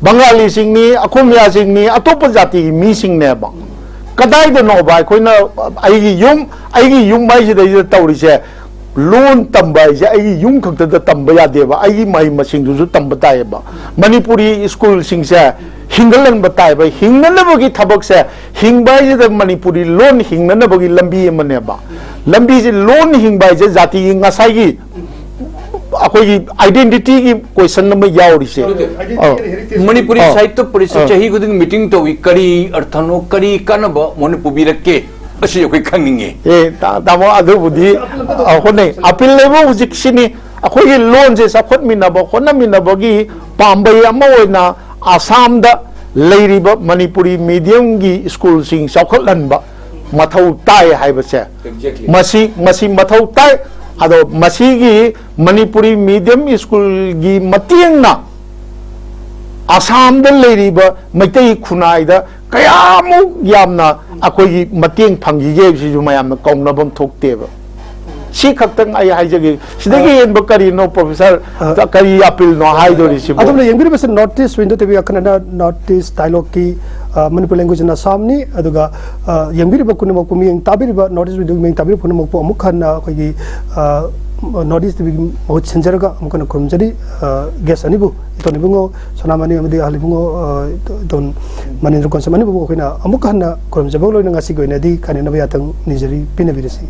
ꯕꯪꯒꯥꯂꯤꯁꯤꯡꯅꯤ, ꯑꯈꯣꯃꯤꯌꯥꯁꯤꯡꯅꯤ, ꯑꯇꯣꯞꯄ ꯖꯥꯇꯤꯒꯤ ꯃꯤꯁꯤꯡꯅꯦꯕ꯫ ꯀꯗꯥꯏꯗꯅꯣꯕ ꯑꯩꯈꯣꯏꯅ, ꯑꯩꯒꯤ ꯌꯨꯝ, ꯑꯩꯒꯤ ꯌꯨꯝ ꯍꯥꯏꯁꯤꯗꯩꯁꯤꯗ ꯇꯧꯔꯤꯁꯦ? ꯂꯣꯟ ꯇꯝꯕ ꯍꯥꯏꯁꯦ ꯑꯩꯒꯤ ꯌꯨꯝ ꯈꯛꯇꯗ ꯇꯝꯕ ꯌꯥꯗꯦꯕ, ꯑꯩꯒꯤ ꯃꯍꯩ ꯃꯁꯤꯡꯗꯨꯁꯨ ꯇꯝꯕ ꯇꯥꯏꯌꯦꯕ꯫ ꯃꯅꯤꯄꯨꯔꯤ school ꯁꯤꯡꯁꯦ ꯍꯤꯡꯒꯠꯍꯟꯕ ꯇꯥꯏꯌꯦꯕ꯫ ꯍꯤꯡꯅꯅꯕꯒꯤ ꯊꯕꯛꯁꯦ, ꯍꯤꯡꯕ ꯍꯥꯏꯁꯤꯗ ꯃꯅꯤꯄꯨꯔꯤ ꯂꯣꯟ ꯍꯤꯡꯅꯅꯕꯒꯤ ꯂꯝꯕꯤ ꯑꯃꯅꯦꯕ꯫ ꯂꯝꯕꯤꯁꯦ, ꯂꯣꯟ ꯍꯤꯡꯕ ꯍꯥꯏꯁꯦ ꯖꯥꯇꯤꯒꯤ ꯉꯁꯥꯏꯒꯤ ꯑꯩꯈꯣꯏꯒꯤ identity ꯒꯤ question ꯑꯃ ꯌꯥꯎꯔꯤꯁꯦ꯫ ꯑꯧ꯫ ꯃꯅꯤꯄꯨꯔꯤ ꯑꯧ꯫ ꯁꯥꯍꯤꯇ꯭ꯌ ꯄꯔꯤꯁꯠ ꯑꯧ꯫ ꯆꯍꯤ ꯈꯨꯗꯤꯡꯒꯤ meeting ꯇꯧꯏ, ꯀꯔꯤ ꯑꯔꯊꯅꯣ, ꯀꯔꯤ ꯀꯥꯟꯅꯕ ꯃꯣꯏꯅ ꯄꯨꯕꯤꯔꯛꯀꯦ? ꯑꯁꯤ ꯑꯩꯈꯣꯏ ꯈꯪꯅꯤꯡꯉꯤ꯫ ꯑꯦ, ꯇꯥ-, ꯇꯥꯃꯣ, ꯑꯗꯨꯕꯨꯗꯤ, ꯑ, ꯍꯣꯠꯅꯩ꯫ Appeal ꯂꯩꯕ ꯍꯧꯖꯤꯛꯁꯤꯅꯤ, ꯑꯩꯈꯣꯏꯒꯤ ꯂꯣꯟꯁꯦ ꯆꯥꯎꯈꯠꯃꯤꯟꯅꯕ ꯍꯣꯠꯅꯃꯤꯟꯅꯕꯒꯤ ꯄꯥꯝꯕꯩ ꯑꯃ ꯑꯣꯏꯅ ꯑꯁꯥꯝꯗ ꯂꯩꯔꯤꯕ ꯃꯅꯤꯄꯨꯔꯤ medium ꯒꯤ school ꯁꯤꯡ ꯆꯥꯎꯈꯠꯍꯟꯕ ꯃꯊꯧ ꯇꯥꯏ ꯍꯥꯏꯕꯁꯦ꯫ Exactly. ꯃꯁꯤ, ꯃꯁꯤ ꯃꯊꯧ ꯇꯥꯏ꯫ ꯑꯗꯣ ꯃꯁꯤꯒꯤ ꯃꯅꯤꯄꯨꯔꯤ medium school ꯒꯤ ꯃꯇꯦꯡꯅ ꯑꯁꯥꯝꯗ ꯂꯩꯔꯤꯕ ꯃꯩꯇꯩ ꯈꯨꯟꯅꯥꯏꯗ ꯀꯌꯥꯃꯨꯛ ꯌꯥꯝꯅ ꯑꯩꯈꯣꯏꯒꯤ ꯃꯇꯦꯡ ꯐꯪꯈꯤꯒꯦ ꯍꯥꯏꯕꯁꯤꯁꯨ ꯃꯌꯥꯝꯅ ꯀꯧꯅꯐꯝ ꯊꯣꯛꯇꯦꯕ꯫ ꯁꯤ ꯈꯛꯇꯪ ꯑꯩ ꯍꯥꯏꯖꯒꯦ꯫ ꯁꯤꯗꯒꯤ ꯍꯦꯟꯕ ꯀꯔꯤꯅꯣ, ꯄ꯭ꯔꯣꯐꯦꯁꯔ? ꯑ, ꯀꯔꯤ ꯑꯄꯤꯜꯅꯣ ꯍꯥꯏꯗꯣꯔꯤꯁꯤꯕꯨ? ꯑꯗꯣꯝꯅ ꯌꯦꯡꯕꯤꯔꯤꯕꯁꯤ ꯅꯣꯔꯠ ꯏꯁ ꯋꯤꯟꯗꯣ ꯇꯤꯚꯤ ꯑꯈꯟꯅꯅ ꯅꯣꯔꯠ ꯏꯁ ꯗꯥꯏꯂꯣꯒꯀꯤ, ꯑ, ꯃꯅꯤꯄꯨꯔ ꯂꯦꯡꯒ꯭ꯋꯦꯖ ꯏꯟ ꯑꯁꯥꯝꯅꯤ꯫ ꯑꯗꯨꯒ, ꯑ, ꯌꯦꯡꯕꯤꯔꯤꯕ ꯈꯨꯗꯤꯡꯃꯛꯄꯨ, ꯃꯤꯠꯌꯦꯡ ꯇꯥꯕꯤꯔꯤꯕ, ꯅꯣꯔꯠ ꯏꯁ ꯋꯤꯟꯗꯣꯒꯤ ꯃꯤꯠꯌꯦꯡ ꯇꯥꯕꯤꯔꯤꯕ ꯄꯨꯝꯅꯃꯛꯄꯨ ꯑꯃꯨꯛ ꯍꯟꯅ ꯑꯩꯈꯣꯏꯒꯤ, ꯑ, ꯅꯣꯔꯠ ꯏꯁ ꯇꯤꯚꯤꯒꯤ ꯃꯍꯨꯠ ꯁꯤꯟꯖꯔꯒ ꯑꯃꯨꯛ ꯍꯟꯅ ꯈꯨꯔꯨꯝꯖꯔꯤ꯫ ꯑ, ꯒꯦꯁ ꯑꯅꯤꯕꯨ, ꯏꯇꯣꯟ ꯏꯕꯨꯡꯉꯣ ꯁꯣꯅꯥꯃꯅꯤ ꯑꯃꯗꯤ ꯑꯍꯜ ꯏꯕꯨꯡꯉꯣ, ꯑ, ꯏꯇꯣꯟ ꯃꯅꯤꯟꯗ꯭ꯔ ꯀꯣꯟꯁꯝ ꯑꯅꯤꯕꯨ ꯑꯩꯈꯣꯏꯅ ꯑꯃꯨꯛ ꯍꯟꯅ ꯈꯨꯔꯨꯝꯖꯕꯒ ꯂꯣꯏꯅꯅ ꯉꯁꯤꯒꯤ ꯑꯣꯏꯅꯗꯤ ꯀꯥꯏꯅꯅꯕ ꯌꯥꯊꯪ ꯅꯤꯖꯔꯤ, ꯄꯤꯅꯕꯤꯔꯁꯤ꯫